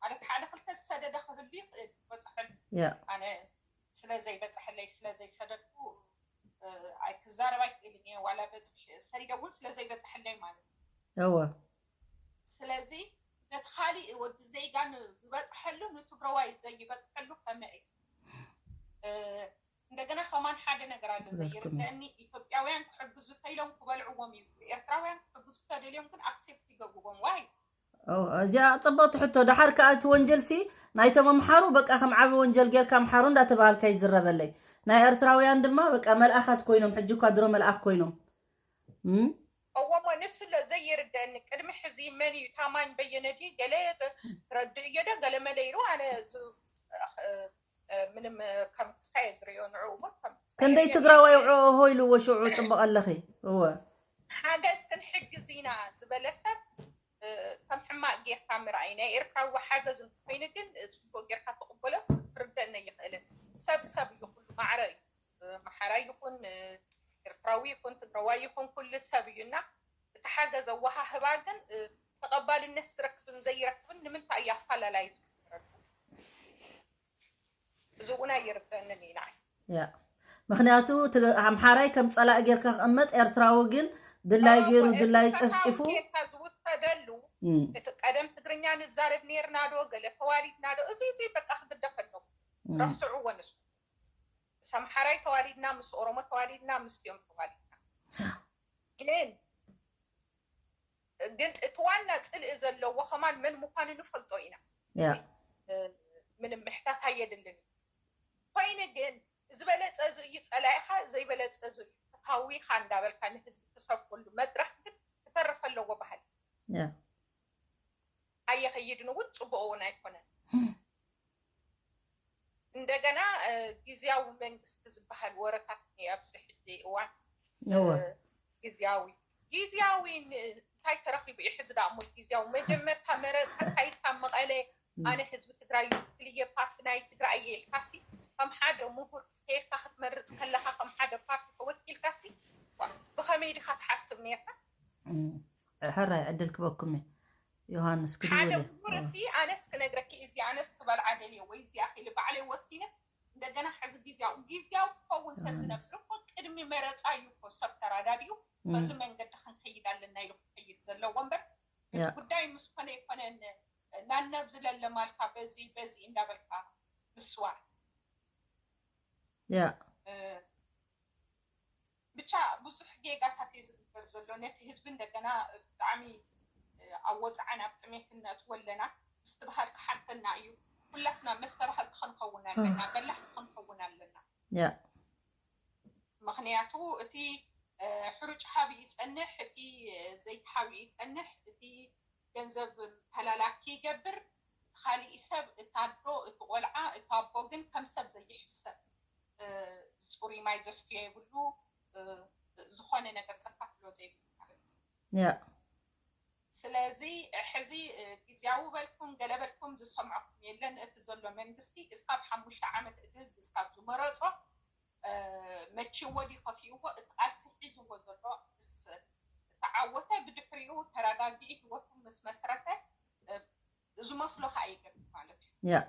ማለት ሓደ ክልተ ዝሰደደ ክህሉ ይኽእል ይበፅሐሉ። ኣነ ስለ ዘይበፅሐለይ ስለ ዘይሰደድኩ ክዛረብ ኣይክእልን እየ ዋላ በፅሕ ሰዲደ እውን ስለ ዘይበፅሐለይ ማለት እዩ። እወ ስለዚ ነቲ ካሊእ ወዲ ዜጋ ዝበፅሐሉ ንትግራዋይ ዘይበፅሐሉ ከመይ እዩ? እንደገና ከማን ሓደ ነገር ኣሎ ዘይርደአኒ። ኢትዮጵያውያን ክሕግዙ ተይሎም ክበልዕዎም እዩ። ኤርትራውያን ክሕግዙ ተደልዮም ግን ኣክሴፕት ይገብርዎም ዋይ? እዚኣ ፅብቕቲ ሕቶ። ደሓር ከዓ እቲ ወንጀል ሲ ናይቶም ኣምሓሩ በቃ ከም ዓቢ ወንጀል ጌርካ ኣምሓሩ እንዳተባሃልካ ይዝረበለይ። ናይ ኤርትራውያን ድማ በቃ መልኣኻት ኮይኖም፣ ሕጂ እኳ ድሮ መልኣኽ ኮይኖም። እም? እወሞ ንሱ ለ ዘይርደአኒ ቅድሚ ሕዚ መን እዩ ታማኝ በየነ ድዩ ገለ ክረድእ እዮ ዶ ገለ መለ ኢሉ ኣነ ዝ- እ፣ ምንም ከም ክስታይ እየ ዝሪኦ ንዕኡ እውን ከም ክስታይ ክንደይ እየ ትግራዋይ ዝሪኦ። ዕኦሆ ኢልዎ ሽዑ ፅቡቕ ኣለኺ። እወ ሓገዝ ክንሕግዝ ኢና ዝበለ ሰብ እ፣ ከም ሕማቅ ጌርካ ምርኣይ ናይ ኤርትራዊ ሓገዝ እንተኮይኑ ግን እ፣ ፅቡቅ ጌርካ ትቅበሎስ ክርደእኒ ኣይኽእልን። ሰብ ሰብ እዩ ኩሉ ማዕረ እዩ። ኣምሓራይ ይኹን ኤርትራዊ ይኹን ትግራዋይ ይኹን ኩሉ ሰብ እዩ እና እቲ ሓገዝ ኣወሃህባ ግን ተቐባልነት ዝረክብን ዘይረክብን ንምንታይ እዩ ኣፋላላይ ዝግበረሉ? እዚ እውን ኣይርደንን እዩ ንዓይ። ያ ምክንያቱ እቲ ኣምሓራይ ከም ጸላኢ ጌርካ ክቐመጥ፣ ኤርትራዊ ግን ድላዩ ገይሩ ድላዩ ጨፍጭፉ ጌርካ ዝውሰደሉ እም፣ እቲ ቀደም ትግርኛ ንዛረብ ነርና ዶ ገለ ተዋሊድና ዶ እዚ እዚ በቃ ክግደፍ ኣለዎ። እም፣ ረስዕዎ ንሱ። ምስ ኣምሓራይ ተዋሊድና፣ ምስ ኦሮሞ ተዋሊድና፣ ምስኦም ተዋሊድና። ግን ግን እቲ ዋና ጽልኢ ዘለዎ ከማን መን ምዃኑ ንፈልጦ ኢና። ያ ምንም ምሕታት ኣየድልን። ኮይኑ ግን ዝበለጸ እዚ እዩ ጸላኢኻ፣ ዘይበለጸ እዚ እዩ ፍትሃዊ ኢኻ እንዳበልካ ንህዝቢ ትሰብከሉ መድረኽ ግን ክተርፍ ኣለዎ ባህል ያ ኣየኸይድን እውን ጽቡቕ እውን ኣይኮነን። እንደገና ግዝያዊ መንግስቲ ዝበሃል ወረታት እኒኦ ኣብዚ ሕጂ እዋን። እወ ግዝያዊ ግዝያዊ እንታይ ተረኺቡ እዩ ሕዚ ደኣ እሞ ግዝያዊ መጀመርታ መረፃ ካይድካ መቐለ ኣነ ህዝቢ ትግራይ ይውክል እየ ፓርቲ ናይ ትግራይ እየ ኢልካሲ ከም ሓደ ምሁር ከይድካ ክትመርፅ ከለካ ከም ሓደ ፓርቲ ተወኪልካሲ ብኸመይ ዲካ ትሓስብ ነርካ? ሕራይ ዕድል ክበኩም እየ ዮሃንስ ሓደ ክድውል ምሁር እቲ ኣነስ ክነግረኪ እዚ ኣነስ ክበልዓ ደልየ ወይ እዚ ኣኺሉ ባዕለይ ወሲነ እንደገና ሕዚ ግዝያዊ ግዝያዊ ክኸውን ተዝነብር እኮ ቅድሚ መረፃ እዩ እኮ ሰብ ተራዳዲኡ በዚ መንገዲ ክንከይድ ኣለና ኢሉ ክከይድ ዘለዎ እምበር እቲ ያ። ጉዳይ ምስ ኮነ ይኮነ ናነብ ዝለለ ማልካ በዚ በዚ እንዳበልካ ምስዋር ያ እ፣ ብቻ ብዙሕ ጌጋታት እዩ ዝግበር ዘሎ ነቲ ህዝቢ እንደገና ብጣዕሚ እ፣ ኣብ ወፅዓን ኣብ ጥሜትን ነእትዎ ኣለና። ምስትብሃል ክሓተና እዩ። ኩላትና መስተባሃልቲ ክንኸውን ኣለና፣ በላሕቲ ክንኸውን ኣለና። ያ ምክንያቱ እቲ እ፣ ሕሩጭ ሃቢ ይፀንሕ፣ እቲ እ፣ ዘይቲ ሃቢ ይፀንሕ፣ እቲ ገንዘብ ተላላኪ ይገብር፣ እቲ ካሊእ ሰብ እቲ ኣዶ፣ እቲ ቆልዓ፣ እቲ ኣቦ ግን ከም ሰብ ዘይሕሰብ እ፣ ፅሩይ ማይ ዘስትዮ የብሉ እ፣ ዝኾነ ነገር ዘካፍሎ ዘይብሉ ማለት እዩ። ያ ስለዚ ሕዚ እ፣ ግዝያዊ በልኩም ገለ በልኩም ዝሰምዐኩም የለን። እቲ ዘሎ መንግስቲ እስካብ ሓሙሽተ ዓመት እቲ ህዝቢ እስካብ ዝመረፆ እ፣ መችዎ ድዩ ከፊእዎ እቲ ቃልሲ ሒዝዎ ዘሎ ምስ ተዓወተ ብድሕሪኡ ተረጋጊኡ ህይወቱ ምስ መስረተ እ፣ ዝመስሎ ከዓ ይገብር ማለት እዩ። ያ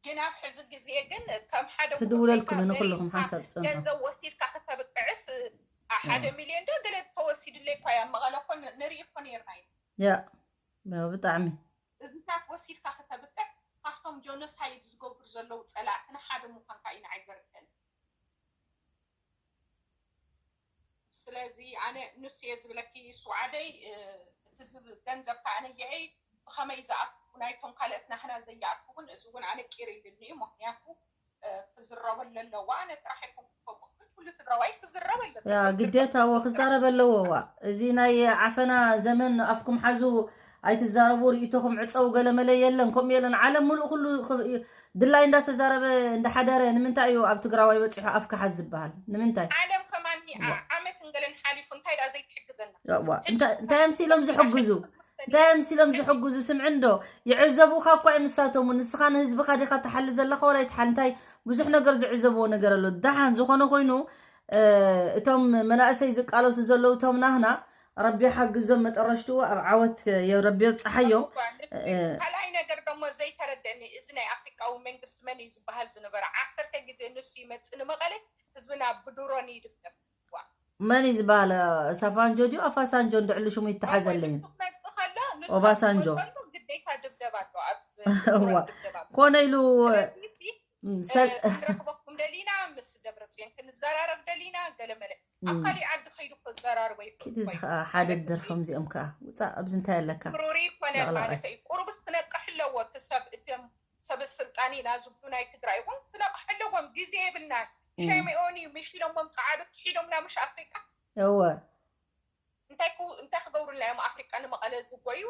ግን ኣብ ሕዚ ግዜ ግን ከም ሓደ ክድውለልኩም ምሁር ንኩልኹም ኮይንካ ሓንሳብ ፅንሑ ገንዘብ ወሲድካ ከተብቅዕስ እ፣ ሓደ ሚልዮን ዶ ገለ ተወሲዱለይ እኳ እያ መቐለ እኮ ን- ንርኢ እኮ ነርና እዩ። ያ ያ ብጣዕሚ እዚታት ወሲድካ ከተብቅዕ ካብቶም ጆኖሳይድ ዝገብሩ ዘለዉ ፀላእትና ሓደ ምዃንካ እዩ ንዓይ ዘርድአኒ። ስለዚ ኣነ ንሱ እየ ዝብለኪ ስውዓደይ እ፣ እቲ ዝብ ገንዘብ ከዓ ኣነ የአይ ብኸመይ ዝኣትዉ ናይቶም ካልኦት ናህና ዘይኣትዉ እውን እዚ እውን ኣነ ቂር ኢሉኒ እዩ። ምክንያቱ እ፣ ክዝረበሉ ኣለዎ። ኣነ ጥራሕ ኣይኮንኩ ክኸውን ኩሉ ትግራዋይ ክዝረበሉ ያ ግዴታ እዎ ክዛረብ ኣለዎ እዋ እዚ ናይ ዓፈና ዘመን ኣፍኩም ሓዙ ኣይትዛረቡ ርእቶኹም ዕፀው ገለመለ የለን ከምኡ የለን ዓለም ሙሉእ ኩሉ ኽ- ድላይ እንዳተዛረበ እንዳሓደረ ንምንታይ እዩ ኣብ ትግራዋይ በፂሑ ኣፍካ ሓዝ ዝበሃል ንምንታይ ዓለም ከማን ዓ- ዓመት እንገለን ሓሊፉ እንታይ ዳ ዘይትሕግዘና ዋ እንታይ እንታይ እዮም ሲሎም ዝሕግዙ እንታይ እዮም ሲሎም ዝሕግዙ ስምዒ እንዶ ይዕዘቡኻ እኳ እዮም ንሳቶም ንስኻ ንህዝብኻ ዲኻ ትሓሊ ዘለኻ ወላ ይትሓል እንታይ ብዙሕ ነገር ዝዕዘብዎ ነገር ኣሎ ደሓን ዝኾነ ኮይኑ እ፣ እቶም መናእሰይ ዝቃለሱ ዘለዉ እቶም ናህና ረቢ ሓግዞም መጠረሽትኡ ኣብ ዓወት የ- ረቢ የብፅሓዮም እኳ ንሱ ካልኣይ ነገር ደሞ ዘይተረደኒ እዚ ናይ ኣፍሪቃዊ መንግስቲ መን እዩ ዝበሃል ዝነበረ ዓሰርተ ግዜ ንሱ ይመፅእ ንመቐለ ህዝብና ብድሮን ይድብደብ ዋ መን እዩ ዝበሃል ሳፋንጆ ድዩ ኣፋሳንጆ እንድዕሉ ሽሙ ይተሓዘለይን ክመፅእ ከሎ ንሱ ኦባሳንጆ። ክመፀሉ ግዴታ ድብደብ ኣሎ ኣብ እዋ ድብደብ ኣሎ ኮነ ኢሉ ስለዚ ም፣ ሰል- ክንረክበኩም ደሊና ምስ ደብረ ፅዮን ክንዘራረብ ደሊና ገለመለ ኣብ ካሊእ ዓዲ ከይዱ ክዘራርቦ ኪድ እዚ ከዓ ሓደ ደርፎም እዚኦም ከዓ ውፃእ ኣብዚ እንታይ ኣለካ ምሩር ይኮነ ላዕላዋይ። ማለት እዩ ቁሩብ ክነቅሕ ኣለዎ እቲ ሰብ እቶም ሰበ ስልጣን ኢና ዝብሉ ናይ ትግራይ እውን ክነቅሕ ኣለዎም ግዜ የብልናን ሸሚኦን እዩ ምሽ ኢሎሞም ፀዓዱ ክሒዶምና ምሽ ኣፍሪቃ እወ እንታይ ክው- እንታይ ክገብሩልና እዮም ኣፍሪቃ ንመቐለ ዝጎዩ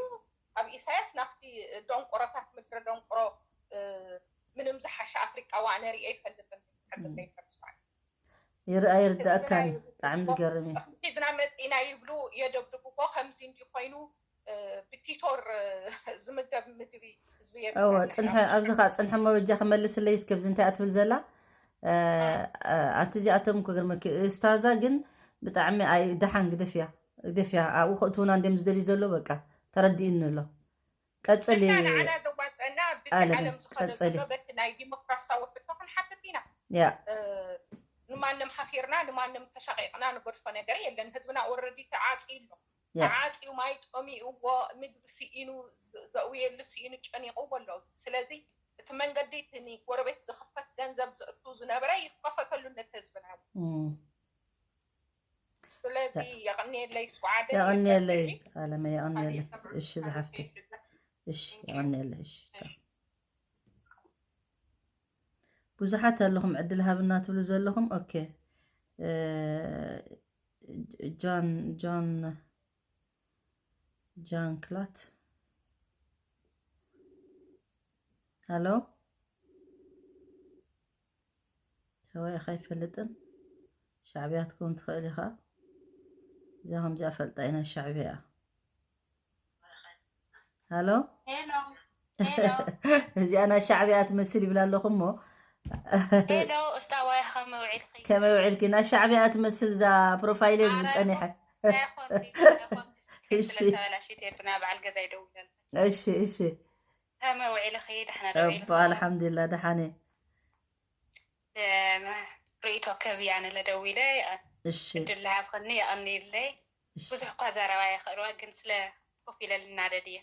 ኣብ ኢሳያስ ናብቲ ደንቆሮታት ምድረ ደንቆሮ እ፣ ምንም ዝሓሸ ኣፍሪቃ ዋ ነሪኦ ይፈልጥን ሕዝበይ ፈርሷል ይርኣ ይርዳእካን ብጣዕሚ ዝገርም እዩ ሒዝና መፂና ይብሉ የደብድብዎ ከምዚ እንዲ ኮይኑ እ፣ ብቲቶር እ፣ ዝምገብ ምግቢ ህዝቢ እወ የብልናን ፅንሐ ኣብዚ ከዓ ፅንሐ መበጃ ክመልስለይ እስከ ኣብዚ እንታይ ኣትብል ዘላ እ፣ እ፣ ኣንቲ እዚኣቶም ክግርመኪ እስታዛ ግን ብጣዕሚ ኣይ ደሓን ግደፍያ ግደፍያ ኣብኡ ከእትውና እንዲም ዝደልዩ ዘሎ በቃ ተረዲእኒ ኣሎ ቀፅሊ ንሕና ንዓና ዘዋፀና ኣለም ዓለም ዝኸደ ቀጸሊ ዘሎ በቲ ናይ ዲሞክራሲያዊ ሕቶ ክንሓትት ኢና። ያ እ፣ ንማንም ሓፊርና ንማንም ተሻቂቕና ንገድፎ ነገር የለን። ህዝብና ኦረዲ ተዓፅዩ ኣሎ። ያ ተዓፅዩ ማይ ጠሚእዎ ምግቢ ስኢኑ ዝ- ዘእውየሉ ስኢኑ ጨኒቕዎ ኣሎ። ስለዚ እቲ መንገዲ እቲ ንጎረቤት ዝኽፈት ገንዘብ ዘእቱ ዝነበረ ይከፈተሉ ነቲ ህዝብና እውን። እም። ስለዚ የቐንየለይ ሱዓደ የቐንየለይ የቀንየለይ። ኣለመ የቐንየለይ። ኣሜን። እሺ ዝሓፍተይ እሺ Thank you። የቐንየለይ። እሺ ቻው። ብዙሓት ኣለኹም ዕድል ሃብና ትብሉ ዘለኹም። ኦኬ እ፣ ጆን ጆን ጃን ክላት ሃሎ ሰብኣይ ኢኻ ኣይፈልጥን። ሻዕብያ ክትከውን ትኽእል ኢኻ። እዛ ከምዚኣ ፈልጣ ኢና ሻዕብያ። ሃሎ ሄሎ ሄሎ እዚኣ ናይ ሻዕብያ ትመስል ይብላ ኣለኹ እሞ ሄሎ እስታዋይ ከመይ ውዒልኺ? ከመይ ውዒልኪ? ናይ ሻዕብያ ትመስል እዛ ፕሮፋይል እየ ዝብል ኣረ፣ ጸኒሐ። ኣይኮንኩ ኣይኮንኩ እሺ። ስለተበላሽት ኤርትራ በዓል ገዛ ይደውለል። እሺ እሺ። ከመይ ውዒልኺ? ደሕና እባ ደውዒልኺ? ኣልሓምዱሊላ ደሓነ። ርእቶ ከብያ ኣነ ለደዊለ እሺ እድል ለሃብኽኒ የቐንይለይ። እሺ። ብዙሕ እኳ ዘረባ የኽእልዋ ግን ስለ ኮፍ ኢለ ልናደድ እየ።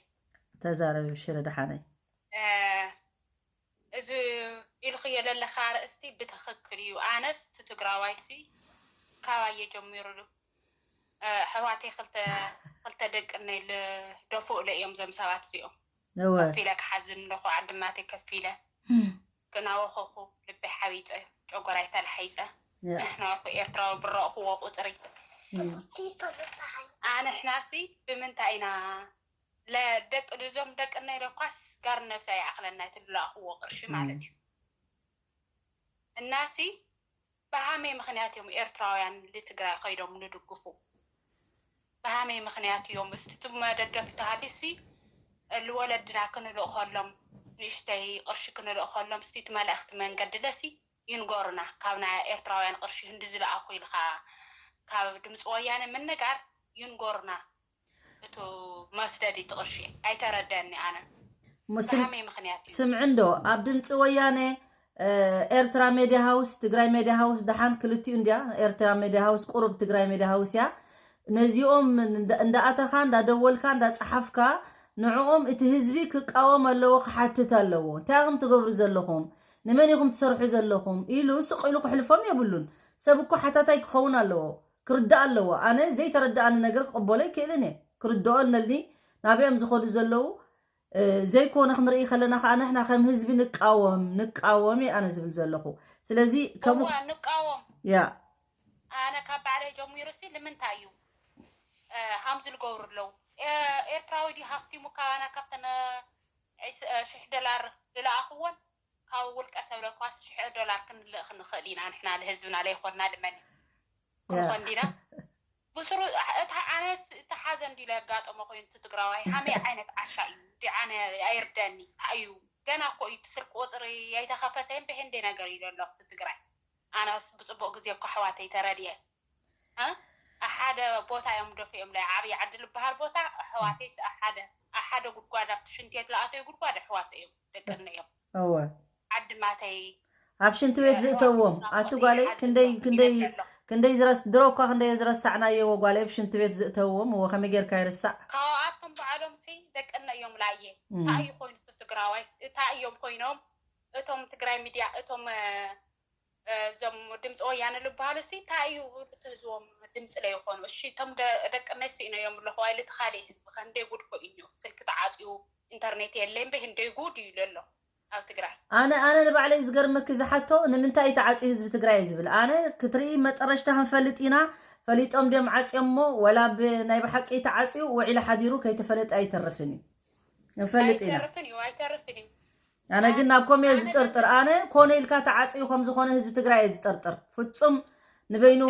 ተዛረቢ ብሽረ ደሓነይ። እ፣ እዚ ኢልኽዮ ለለኻ ኣርእስቲ ብትኽክል እዩ። ኣነስ እቲ ትግራዋይሲ ካባየ ጀሚሩ እ፣ ኣሕዋተይ ክልተ ክልተ ደቂ እነይ ልደፍኡለ እዮም እዞም ሰባት እዚኦም። እወ ከፍ ኢለ ክሓዝን ኣለኹ ዓድማተይ ከፍ ኢለ ክናወኸኹ ልበይ ሓቢጠ ጨጎራይ ተላሓይፀ ያ ንሕና እኮ ኤርትራዊ ብረእኽዎ ቁፅሪ እም። ኣንሕናሲ ብምንታይ ኢና ለደቂ ልዞም ደቂ እነይ ለኳስ ጋር ነብሲ ኣይኣኽለና ትልኣኽዎ ቅርሺ ማለት እዩ እናሲ ብሃመይ ምኽንያት እዮም ኤርትራውያን ልትግራይ ከይዶም ልድግፉ ብሃመይ ምኽንያት እዮም እስቲ ትመደገፍ ተሃሊሲ ልወለድና ክንልእኸሎም ንእሽተይ ቅርሺ ክንልእኸሎም እስቲ እቲ መልእኽቲ መንገዲ ለሲ ይንገሩና ካብ ናይ ኤርትራውያን ቅርሺ ህንዲ ዝለኣኹ ኢልካ ካብ ድምፂ ወያነ ምንጋር ይንገሩና እቱ መስደዲ እቲ ቅርሺ ኣይተረደኒ ኣነ እሞ ስም- ብሃመይ ምኽንያት እዩ ስምዒ እንዶ ኣብ ድምፂ ወያነ እ፣ ኤርትራ ሜድያ ሃውስ ትግራይ ሜድያ ሃውስ ደሓን ክልቲኡ እንድያ ኤርትራ ሜድያ ሃውስ ቁሩብ ትግራይ ሜድያ ሃውስ እያ ነዚኦም እንዳ- እንዳኣተኻ እንዳደወልካ እንዳፀሓፍካ ንዕኦም እቲ ህዝቢ ክቃወም ኣለዎ ክሓትት ኣለዎ እንታይ ኢኹም ትገብሩ ዘለኹም ንመን ኢኹም ትሰርሑ ዘለኹም ኢሉ ስቕ ኢሉ ክሕልፎም የብሉን ሰብ እኮ ሓታታይ ክኸውን ኣለዎ ክርዳእ ኣለዎ ኣነ ዘይተረዳኣኒ ነገር ክቕበሎ ይክእልን እየ ክርድኦ ኣለኒ ናበዮም ዝኸዱ ዘለዉ ዘይኮነ ክንርኢ ከለና ከዓ ንሕና ከም ህዝቢ ንቃወም ንቃወም እየ ኣነ ዝብል ዘለኹ ስለዚ ከምኡ እዋ ንቃወም ያ ኣነ ካብ ባዕለይ ጀሚሩ ሲ ንምንታይ እዩ ሃምዚ ልገብሩ ኣለዉ ኤርትራዊ ዲ ሃፍቲሙ ካባና ካብተን ሽሕ ዶላር ዝለኣኽዎን ካብ ውልቀ ሰብ ለኳስ ሽሕ ዶላር ክንልእኽ ንኽእል ኢና ንሕና ንህዝብና ለይኮንና ልመን ክንኾን ዲና ብስሩ እቲ ኣነስ እቲ ሓዘን ድዩ ለጋጠሞ ኮይኑ እቲ ትግራዋይ ሃመይ ዓይነት ዓሻ እዩ ዲዓነ ኣይርደኒ እዩ ገና እኮ እዩ እቲ ስልክ ቁፅሪ ኣይተኸፈተን ብህንደይ ነገር እዩ ዘሎ እቲ ትግራይ ኣነስ ብፅቡቅ ግዜ እኮ ኣሕዋተይ ተረድየ ሓደ ቦታ እዮም ደፊኦም ላይ ዓብይ ዓዲ ልበሃል ቦታ ኣሕዋተይ ሓደ ሓደ ጉድጓድ ኣብቲ ሽንት ቤት ለኣተዩ ጉድጓድ ኣሕዋተ እዮም ደቀነ እዮም እወ ዓዲ ማተይ ኣብ ሽንት ቤት ዝእተዎም ኣቲ ጓለይ ክንደይ ክንደይ ክንደይ ዝረስ ድሮ እኳ ክንደይ ዝረሳዕናዮ ጓለይ ኣብ ሽንት ቤት ዝእተዎም እወ ከመይ ጌርካ ይርሳዕ ካብኣቶም በዓሎም ሲ ደቀነ እዮም ላየ እንታይ እዩ ኮይኑ እቲ ትግራዋይ እንታይ እዮም ኮይኖም እቶም ትግራይ ሚድያ እቶም እዞም ድምፂ ወያነ ዝበሃሉ ሲ እንታይ እዩ እቲ ህዝቦም ድምፂ ለይኮኑ እሺ እቶም ደቀነይ ስኢኖ እዮም ኣለኹ ዋይ ልቲ ካሊእ ህዝቢ ከ እንደይ ጉድ ኮ እዩ ስልኪ ተዓፅዩ ኢንተርኔት የለይ እምበይ እንደይ ጉድ እዩ ለሎ ኣብ ትግራይ ኣነ ኣነ ንባዕለይ ዝገርመኪ ዝሓቶ ንምንታይ እዩ ተዓፅዩ ህዝቢ ትግራይ ዝብል ኣነ ክትርኢ መጠረሽታ ክንፈልጥ ኢና ፈሊጦም ድዮም ዓፅዮሞ ወላ ብናይ ብሓቂ ተዓፅዩ ውዒሉ ሓዲሩ ከይተፈለጠ ኣይተርፍን እዩ ንፈልጥ ኢና ኣይተርፍን እዩ ኣይተርፍን እዩ ኣነ ግን ናብ ኮም እየ ዝጥርጥር ኣነ ኮነ ኢልካ ተዓፅዩ ከም ዝኾነ ህዝቢ ትግራይ እየ ዝጥርጥር ፍፁም ንበይኑ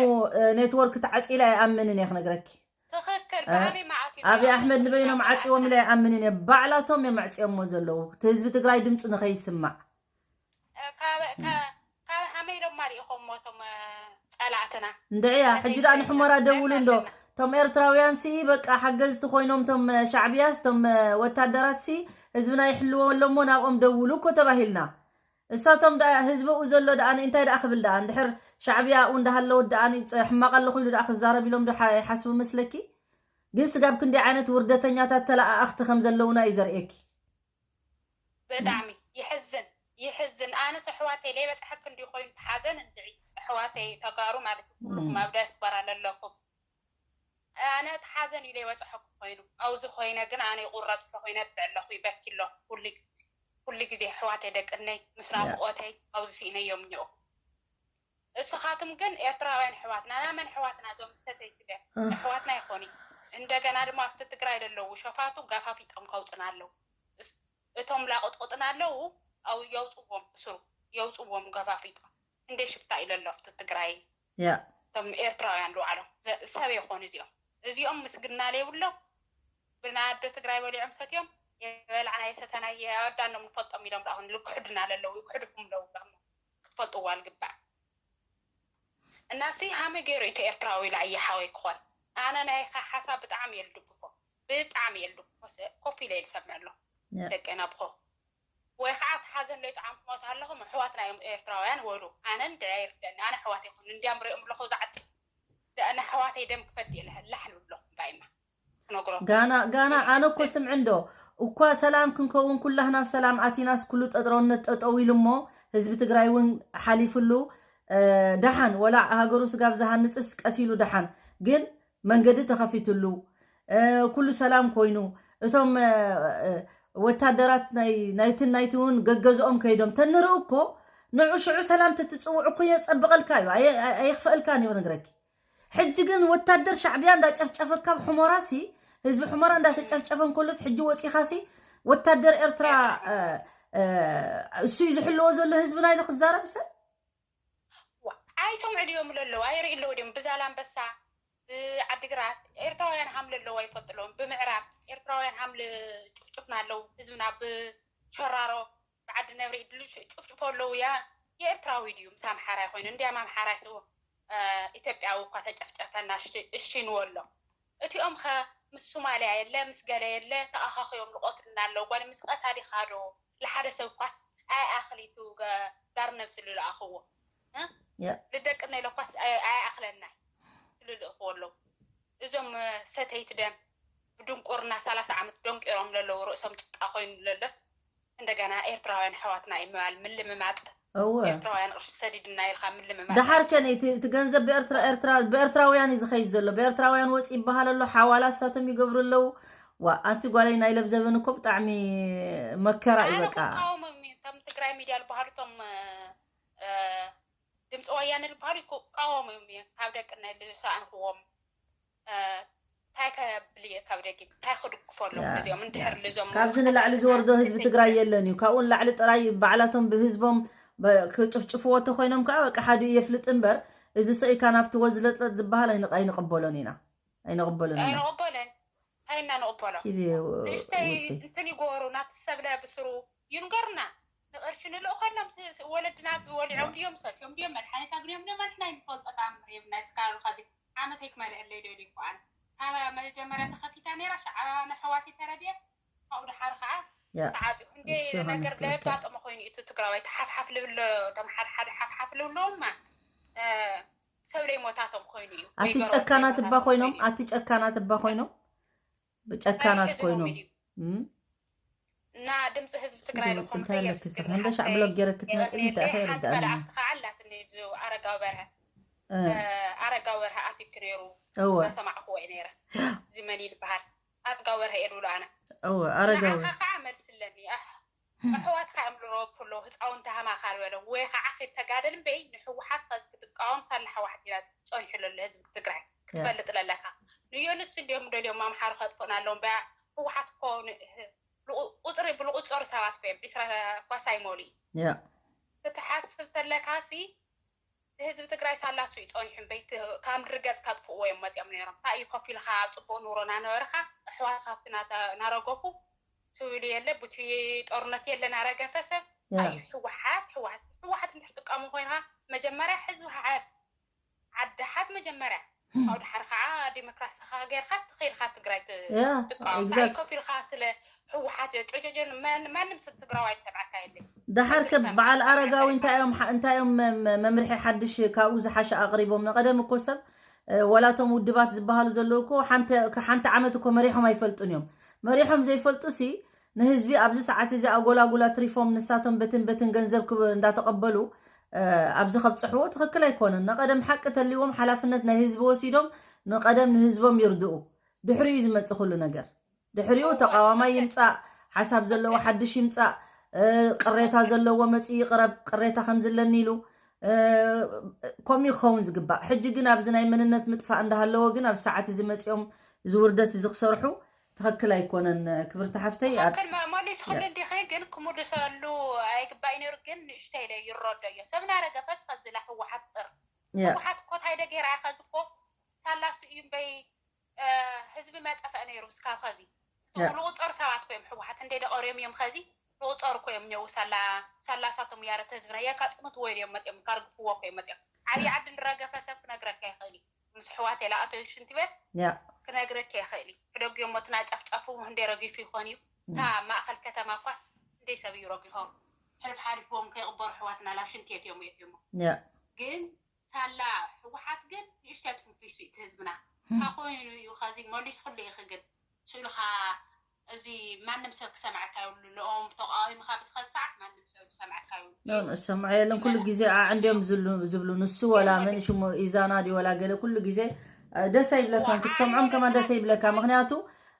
ኔትወርክ ተዓፂለ ኣይኣምንን እየ ክነግረኪ ትኽክል ብኣበይ መዓት እዩ ኣብይ ኣሕመድ ንበይኖም ዓፂዎም ኢለ ኣይኣምንን እየ ባዕላቶም እዮም ኣዕፅዮሞ ዘለዉ እቲ ህዝቢ ትግራይ ድምፁ ንኸይስማዕ ካብ ካብ ሃመይ ዶማ ሪኢኹም ሞቶም ፀላእትና እንድዕያ ሕጂ ደኣ ንሕሞራ ደውሉ እንዶ እቶም ኤርትራውያን ሲ በቃ ሓገዝቲ ኮይኖም፣ እቶም ሻዕብያስ፣ እቶም ወታደራት ሲ ህዝብና ይሕልዎ ኣሎ እሞ ናብኦም ደውሉ እኮ ተባሂልና። እሳቶም ደኣ ህዝቢ ኣብኡ ዘሎ ደኣ እንታይ ደኣ ክብል ደኣ፣ እንድሕር ሻዕብያ ኣብኡ እንዳሃለወት ደኣ ሕማቕ ኣለኹ ኢሉ ደኣ ክዛረብ ኢሎም ዶ ሓ- ይሓስቡ መስለኪ? ግን ስጋብ ክንደይ ዓይነት ውርደተኛታት ተለኣኣኽቲ ከም ዘለውና እዩ ዘርእየኪ። ብጣዕሚ ይሕዝን ይሕዝን። ኣነስ ኣሕዋተይ ለይበፅሐክ እንዲ ኮይኑ ትሓዘን እንድዒ ኣሕዋተይ ተጋሩ ማለት እዩ። ኩልኩም ኣብ ዳያስፖራ ለለኩም ኣነ እቲ ሓዘን እዩ ለይበፅሐኩ ኮይኑ ኣብዚ ኮይነ ግን ኣነ ይቁረፅ ኣለኹ ይነብዕ ኣለኹ ይበኪ ኣለኹ ኩሉ ግዜ ኩሉ ግዜ ኣሕዋተይ ደቅነይ ምስ ናፍቆተይ ኣብዚ ስኢነዮም እኒኦ። እስኻትም ግን ኤርትራውያን ኣሕዋትና ናመን ኣሕዋትና እዞም ሰተይቲ ደ ኣሕዋትና ይኾኑ። እንደገና ድማ ኣብቲ ትግራይ ለለዉ ሸፋቱ ገፋፊጦም ከውፅና ኣለዉ። እቶም ላቁጥቁጥና ኣለዉ ኣው የውፅዎም ብስሩ የውፅዎም ገፋፊጦም። እንደ ሽፍታ ኢለ ኣሎ ኣብቲ ትግራይ ያ እቶም ኤርትራውያን ልዋዕሎም ዘ- ሰብ ይኾኑ እዚኦም። እዚኦም ምስግና ለይብሎም ብናይ ኣዶ ትግራይ በሊዖም ሰትዮም የበላዕና የሰተና የወዳኖም ንፈልጦም ኢሎም ዳኹን ልክሕዱና ለለዉ ይክሕድኩም ለዉ ዳሞ ክትፈልጥዋ ልግባእ። እናሲ ሃመ ገይሩ እቲ ኤርትራዊ ኢላ እየ ሓወይ ክኾን ኣነ ናይኻ ሓሳብ ብጣዕሚ እየ ልድግፎ። ብጣዕሚ እየ ልድግፎ። ስ- ኮፍ ኢለ እየ ልሰምዕ ኣሎ ያ ደቂ ናብኾ ወይ ከዓ እቲ ሓዘን ለይጥዓም ትሞት ኣለኹም ኣሕዋትና እዮም ኤርትራውያን ወሉ ኣነ እንድዒ ኣይርደኒ ኣነ ኣሕዋት ይኹን እንዲያም ሪኦም ኣለኹ ዝዓድስ ኣነ ኣሕዋተይ ደም ክፈዲ እየ ልሕል ኣለኹ ባይማ ክነግሮ ጋና ጋና ኣነ እኮ ስምዒ እንዶ እኳ ሰላም ክንከውን ኩላህና ኣብ ሰላም ኣቲናስ ኩሉ ጠጥሮነት ጠጠው ኢሉ እሞ ህዝቢ ትግራይ እውን ሓሊፍሉ እ፣ ደሓን ወላ ሃገሩ ስጋብ ዝሃንፅስ ቀሲሉ ደሓን ግን መንገዲ ተኸፊትሉ እ፣ ኩሉ ሰላም ኮይኑ እቶም እ፣ እ፣ ወታደራት ናይ- ናይትን ናይቲ እውን ገገዝኦም ከይዶም ተንርኢ እኮ ንዑ ሽዑ ሰላም ተትፅውዕ እኮ የፀብቐልካ እዩ ኣየ- ኣየ- ኣየኽፈእልካን እዩ ነግረኪ ሕጂ ግን ወታደር ሻዕብያ እንዳጨፍጨፈካ ኣብ ሑመራ ሲ ህዝቢ ሑመራ እንዳተጨፍጨፈ እንከሎስ ሕጂ ወፂኻ ሲ ወታደር ኤርትራ እ፣ እ፣ እሱ እዩ ዝሕልዎ ዘሎ ህዝብና ኢሉ ክዛረብ ሰብ ኣይሰምዑ ድዮም ለለዉ ኣይርኢ ኣለዉ ድዮም ብዛላንበሳ ብዓዲግራት ኤርትራውያን ሃም ለለዉ ኣይፈልጥሎም ብምዕራብ ኤርትራውያን ሃም ጭፍጭፍና ኣለዉ ህዝብና ብሸራሮ ብዓዲ ነብሪ ድሉ ጭፍጭፎ ኣለዉ ያ የኤርትራዊ ድዩ ምስ ኣምሓራይ ኮይኑ እንዲያም ኣምሓራይ ስ ኢትዮጵያዊ እኳ ተጨፍጨፈና እሺ ንበሎ እቲኦም ኸ ምስ ሱማልያ የለ ምስ ገለ የለ ተኣኻኽዮም ልቆትልና ኣለዉ ጓል ምስ ቀታሊ ኻዶ ለሓደ ሰብ ኳስ ኣይ ኣኽሊቱ ጋር ነብሲ ልልኣኽዎ ልደቅና ኢለ ኳስ ኣይ ኣኽለናይ ልልእኽዎ ኣለዉ እዞም ሰተይቲ ደም ብድንቁርና ሰላሳ ዓመት ደንቂሮም ለለዉ ርእሶም ጭቃ ኮይኑ ለሎስ እንደገና ኤርትራውያን ኣሕዋትና እዩ ምባል ምልምማጥ እወ ኤርትራውያን ቅርሺ ሰዲድና ኢልካ ምልምማጥ ደሓር ከነ እቲ እቲ ገንዘብ ብኤርትራ ኤርትራ ብኤርትራውያን እዩ ዝኸይድ ዘሎ ብኤርትራውያን ወፂ ይበሃል ኣሎ ሓዋላ እሳቶም ይገብሩ ኣለዉ ዋ ኣንቲ ጓለይ ናይ ለብዘበን እኮ ብጣዕሚ መከራ እዩ ኣነ በቃ ክቃወሞም እዩ እቶም ትግራይ ሚድያ ዝበሃሉ እቶም እ፣ ድምፂ ወያነ ዝበሃሉ ክቃወሞም እዩ ካብ ደቅና ዝሰኣንክዎም እንታይ ከብል እየ ካብ ደጊ እንታይ ክድግፈሎም እዚኦም እንድሕር ልዞም ካብዚ ንላዕሊ ዝወርዶ ህዝቢ ትግራይ የለን እዩ ካብኡ ንላዕሊ ጥራይ ባዕላቶም ብህዝቦም ክጭፍጭፍዎ ተኮይኖም ከዓ በቃ ሓደ የፍልጥ እምበር እዚ ሰኢካ ናብቲ ወዝለጥለጥ ዝበሃል ኣይንቀበሎን ኢና ኣይንቀበሎን ኢና ኣይንቕበሎን እንታይ ኢና ንቕበሎ ንእሽተይ እንትን ይጎሩ ናብቲ ሰብለ ብስሩ ይንገሩና ንቕርሺ ንልእኸሎም ወለድና ወሊዖም ድዮም ሰትዮም ድዮም መድሓኒት ኣግንዮም ድዮም ኣንሕና ይንፈልጦ ተኣምር የብልና ስካሉ ኸዚ ዓመተይ ክመልአለይ ደልዩ እኮ ኣነ ካብ መጀመርያ ተኸፊታ ነይራ ሸዓ ንኣሕዋተይ ተረድኤ ካብኡ ደሓር ከዓ ያ ተዓፅዩ ክንደይ እሱ ነገር ሃንስ ክልከ ዘጋጠመ ኮይኑ እዩ እቲ ትግራዋይ ተሓፍሓፍ ልብሎ እቶም ሓደ ሓደ ሓፍሓፍ ልብለውማ እ፣ ሰብ ለይሞታቶም ኮይኑ እዩ ኣቲ ወይገሮ ጨካናት እባ ለይሞታቶም ኮይኖም ኮይኑ እዩ። ኣቲ ጨካናት እባ ኮይኖም ብጨካናት መሪሑ ኮይኖም ዝኸውን እዩ። እም? እና ድምፂ ህዝቢ ትግራይ ዶ ድምፂ እንታይ ኣለኪ ዝኸ ንበሻዕ ብሎግ ገይረ ክትመፅእ እንታይ ኢኸ የርዳእኒ ኣረጋዊ በርሀ ኣረጋዊ በርሀ ኣትዩኪ ነይሩ እወ እናሰማዕክዎ እየ ነይረ እዚ መን ይልበሃል ኣረጋዊ በርሀ እየ ዝብሎ ኣነ እወ ኣረጋዊ ንዓኻ ከዓ መልሲ ኣለኒ ኣሕ ኣሕዋትካ እዮም ዝረብሑ ኣለዉ ህፃውንቲ ሃማካ ዝበለ ወይ ከዓ ከይድ ተጋደል እምበይ ንሕወሓት ከዚ ክትቃወም ሳላ ሕወሓት ኢና ፀኒሑ ለሎ ህዝቢ ትግራይ ክትፈልጥ ለለካ ንዮ ንሱ እንዲዮም ደልዮም ኣምሓሩ ከጥፍኡና ኣለዉ እምበያ ህወሓት እኮ ቁፅሪ ብልቁፀሩ ሰባት ኮይም ዒስራ ኳስ ኣይሞሉ እዩ ክትሓስብ ተለካ ሲ ንህዝቢ ትግራይ ሳላሱ እዩ ፀኒሑ እምበይ ካብ ምድሪ ገፅ ከጥፍእዎ እዮም መፂኦም ነይሮም እንታይ እዩ ኮፍ ኢልካ ኣብ ፅቡቅ ኑሮ ናነበርካ ኣሕዋት ካብቲ ናረገፉ ስዊሉ የለ ቡቲ ጦርነት የለ ናረገፈ ሰብ ኣዩ ህወሓት ህወሓት ህወሓት እንድሕር ጥቀሙ ኮይንካ መጀመርያ ህዝቢ ሓ ዓዲ ሓዝ መጀመርያ ካብኡ ድሓር ከዓ ዲሞክራሲኻ ጌርካ ትኽኢልካ ትግራይ ት- ያ ትቃወም። እንታይ exact ኮፍ ኢልካ ስለ ህወሓት ጨጨጨን ማን- ማንም ሰብ ትግራዋይ ዝሰምዓካ የለን። ደሓር ከ በዓል ኣረጋዊ እንታይ እዮም ሓ- እንታይ እዮም መ- መ- መምርሒ ሓድሽ ካብኡ ዝሓሸ ኣቕሪቦም? ንቐደም እኮ ሰብ እ፣ ወላቶም ውድባት ዝበሃሉ ዘለዉ እኮ ሓንቲ ሓንቲ ዓመት እኮ መሪሖም ኣይፈልጡን እዮም። መሪሖም ዘይፈልጡ ሲ ንህዝቢ ኣብዚ ሰዓት እዚ ኣጎላጉላ ትሪፎም ንሳቶም በትን በትን ገንዘብ ክብ- እንዳተቐበሉ እ፣ ኣብዚ ከብፅሕዎ ትኽክል ኣይኮነን። ንቐደም ሓቂ ተልዎም ሓላፍነት ናይ ህዝቢ ወሲዶም ንቐደም ንህዝቦም ይርድኡ። ድሕሪኡ እዩ ዝመፅእ ኩሉ ነገር። ድሕሪኡ ተቃዋማይ ይምፃእ፣ ሓሳብ ዘለዎ ሓድሽ ይምፃእ፣ እ፣ ቅሬታ ዘለዎ መፂኡ ይቅረብ፣ ቅሬታ ከም ዝለኒ ኢሉ እ፣ ከምኡ ክኸውን ዝግባእ። ሕጂ ግን ኣብዚ ናይ መንነት ምጥፋእ እንዳሃለወ ግን ኣብ ሰዓት እዚ መፂኦም እዚ ውርደት እዚ ክሰርሑ ትኽክል ኣይኮነን። ክብርቲ ሓፍተይ ኣ- ትኽክል መ- መሊስክሉ እንዲኺ ግን ክምልሰሉ ኣይግባእ ነይሩ ግን ንእሽተይ ኢለ ይረዶ እዮ ሰብ ናረገፈስ ከዝላ ህወሓት ጥር ያ ህወሓት እኮ እንታይ ደገይራ ከዚ እኮ ሳላሱ እዩ እምበይ እ፣ ህዝቢ መጠፈእ ነይሩ እስካብ ኸዚ ያ ንቁፀር ሰባት ኮይም ህወሓት እንደ ደቀርዮም እዮም ኸዚ ንቁፀር ኮይም ኘው ሳላ ሳላሳቶም ያረት ህዝብና የካፅኑት ወይ እዮም መፅኦም ካርግፍዎ ኮይም መፅኦም ዓብዪ ዓዲ ዝረገፈ ሰብ ክነግረካ ይኽእል እዩ ምስ ኣሕዋት የላኣቶ ሽንቲ ቤት ያ ክነግረካ ይኽእል እዩ ክደግዮሞ እቲ ናይ ጨፍጨፉ ህንደይ ረጊፉ ይኾን እዩ እታ ማእኸል ከተማ ኳስ እንደይ ሰብ እዩ ረጊፎም ሕልፍ ሓሊፍዎም ከይቕበሩ ኣሕዋትና ላብ ሽንቲ የትዮም የትዮሞ ያ ግን ሳላ ህወሓት ግን ንእሽተይ ትንፊሱ እቲ ህዝብና እንታይ ኮይኑ እዩ ከዚ መሊስክሉ ኢኺ ግን ስእልኻ እዚ ማንም ሰብ ክሰምዐካ የብሉ ልኦም ተቃዊምካ ብዝኸሳዕ ማንም ሰብ ዝሰምዐካ የብሉ ኖ ንሰምዖ የለን ኩሉ ግዜ ኣዕንድዮም ዝብሉ ዝብሉ ንሱ ወላ መን ሽሙ ኢዛና ድዩ ወላ ገለ ኩሉ ግዜ እ፣ ደስ ኣይብለካን ክትሰምዖም ከማን ደስ ኣይብለካ ምክንያቱ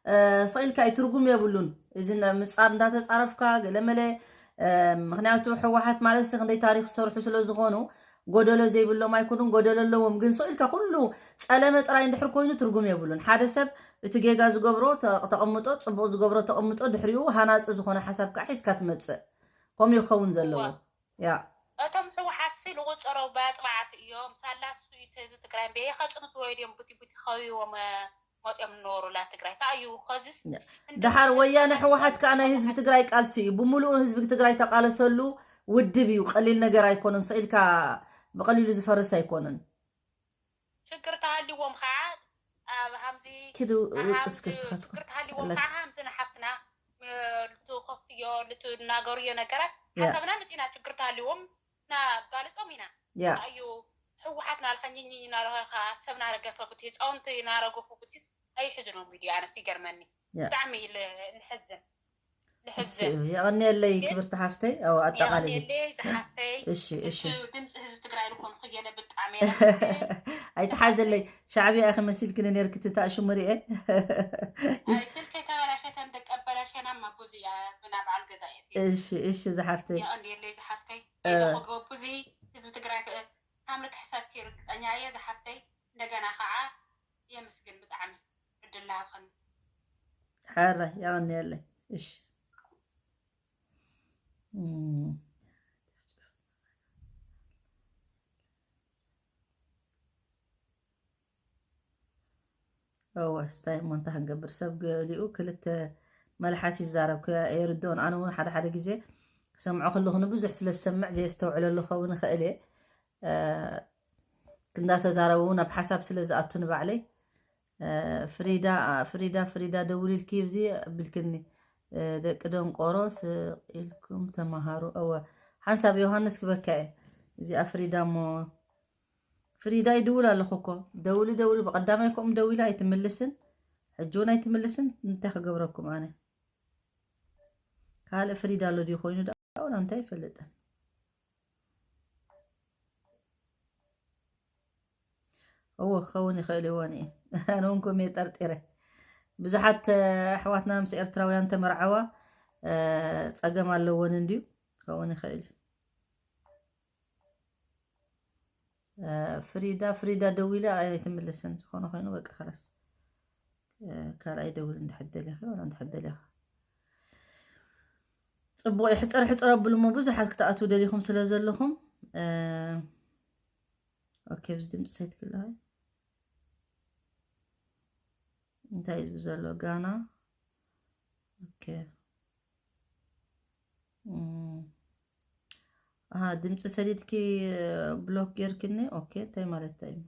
እ፣ ስቕ ኢልካ እዩ ትርጉም የብሉን እዚ ነ- ምጻር እንዳተጻረፍካ ገለ መለ እ፣ ምክንያቱ ህወሓት ማለት ሲ ክንደይ ታሪክ ዝሰርሑ ስለ ዝኾኑ ጎደሎ ዘይብሎም ኣይኮኑን ጎደሎ ኣለዎም ግን ስቕ ኢልካ ኩሉ ጸለመ ጥራይ እንድሕር ኮይኑ ትርጉም የብሉን ሓደ ሰብ እቲ ጌጋ ዝገብሮ ተ- ተቐምጦ ጽቡቕ ዝገብሮ ተቐምጦ ድሕሪኡ ሃናጺ ዝኾነ ሓሳብ ከዓ ሒዝካ ትመጽእ ከምኡ ክኸውን ዘለዎ ያ እቶም ህወሓት ሲ ልቁፀሮ ባፅባዓት እዮም ሳላሱ ተዚ ትግራይ በየ ከፅንት ወይ ድዮም ቡቲ ቡቲ ከዊዎም መፅኦም ንነበሩላ ትግራይ እንታይ እዩ ከዚስ ደሓር ወያነ ህወሓት ከዓ ናይ ህዝቢ ትግራይ ቃልሲ እዩ ብምሉኡ ህዝቢ ትግራይ ተቃለሰሉ ውድብ እዩ ቀሊል ነገር ኣይኮነን ስኢልካ ብቀሊሉ ዝፈርስ ኣይኮነን ችግር ተሃልዎም ከዓ ኣብ ሃምዚ ኪዱ ውፅስ ክስኸት ችግር ተሃልዎም ከዓ ሃምዚ ንሓፍትና ልትኸፍትዮ ልትናገርዮ ነገራት ሓሳብና መፂና ችግር ተሃልዎም ናጋልፆም ኢና ያ እዩ ህወሓት ናልኸ ኝኝኝ ናልኸ ሰብና ረገፈ ቡቲ ህፃውንቲ ናረገፉ ቡቲስ ኣይሕዝኖም እዩ ኣነስ ይገርመኒ ያ ብጣዕሚ ል- ንሕዝን ንሕዝን የቐንየለይ ክብርቲ ሓፍተይ ኣው ኣጠቓልሊ የቐንየለይ ዝሓፍተይ እሺ እሺ ድምፂ ህዝቢ ትግራይ ዝኾንኩ የለ ብጣዕሚ ኣይትሓዘለይ ሻዕብያ ኢኺ መሲልክኒ ነርኪ ትታእ ሽሙ ርኤ ስልከይ ተበላሸተን ደቀበላሸና ማቡዚ ብና በዓል ገዛ እየ እሺ እሺ ዝሓፍተይ የቐንየለይ ዝሓፍተይ ኣይዞ ክገብቡ እዚ ህዝቢ ትግራይ ኣምልክ ሕሰብኪ ርግፀኛ እየ ዝሓፍተይ እንደገና ከዓ የመስግን ብጣዕሚ ዕድል ላሃብኸኒ ሓራይ የቐንየለይ እሺ እም። እወ ስታይ እሞ እንታይ ክንገብር ሰብ ገሊኡ ክልተ መልሓስ ይዛረብ ከ- ኣይርድኦን ኣነ እውን ሓደ ሓደ ግዜ ክሰምዖ ከለኹ ንብዙሕ ስለ ዝሰምዕ ዘየስተውዕለሉ ክኸውን ይኽእል እየ እ፣ እንዳተዛረቡ እውን ኣብ ሓሳብ ስለ ዝኣቱ ንባዕለይ እ፣ ፍሪዳ ፍሪዳ ፍሪዳ ደውሊልኪ ብዚ ኣቢልክኒ እ፣ ደቂ ደንቆሮ ስቕ ኢልኩም ተመሃሩ እወ ሓንሳብ ዮሃንስ ክበካ እየ እዚኣ ፍሪዳ እሞ ፍሪዳ ይድውል ኣለኹ እኮ ደውሊ ደውሊ ብቐዳማይ ከምኡ ደዊላ ኣይትምልስን ሕጂ እውን ኣይትምልስን እንታይ ክገብረኩም ኣነ ካልእ ፍሪዳ ኣሎ ድዩ ኮይኑ ደኣ እንታይ ይፈልጠን እዎ ክኸውን ይኽእል ይኾን እዩ ኣነ እውን ከምኡ ጠርጢረ ብዙሓት ኣሕዋትና ምስ ኤርትራውያን ተመርዓዋ ጸገም ኣለዎን እንድዩ ክኸውን ይኽእል እዩ ፍሪዳ ፍሪዳ ደዊላ ኣይትምልስን ዝኾነ ኮይኑ በቃ ከላስ ካልኣይ ደውል እንድሕደል ኢኻ ወላ እንድሕደል ኢኻ ፅቡቅ እዩ ሕፅር ሕፅር ኣብሉ እሞ ብዙሓት ክትኣትዉ ደሊኹም ስለ ዘለኹም ኦኬ ብዚ ድምፂ ሰይትክልሃይ እንታይ እዩ ዝብል ዘሎ ጋና ኦኬ እም፣ ኣሃ ድምፂ ሰዲድኪ ብሎክ ጌርክኒ ኦኬ እንታይ ማለት እንታይ እዩ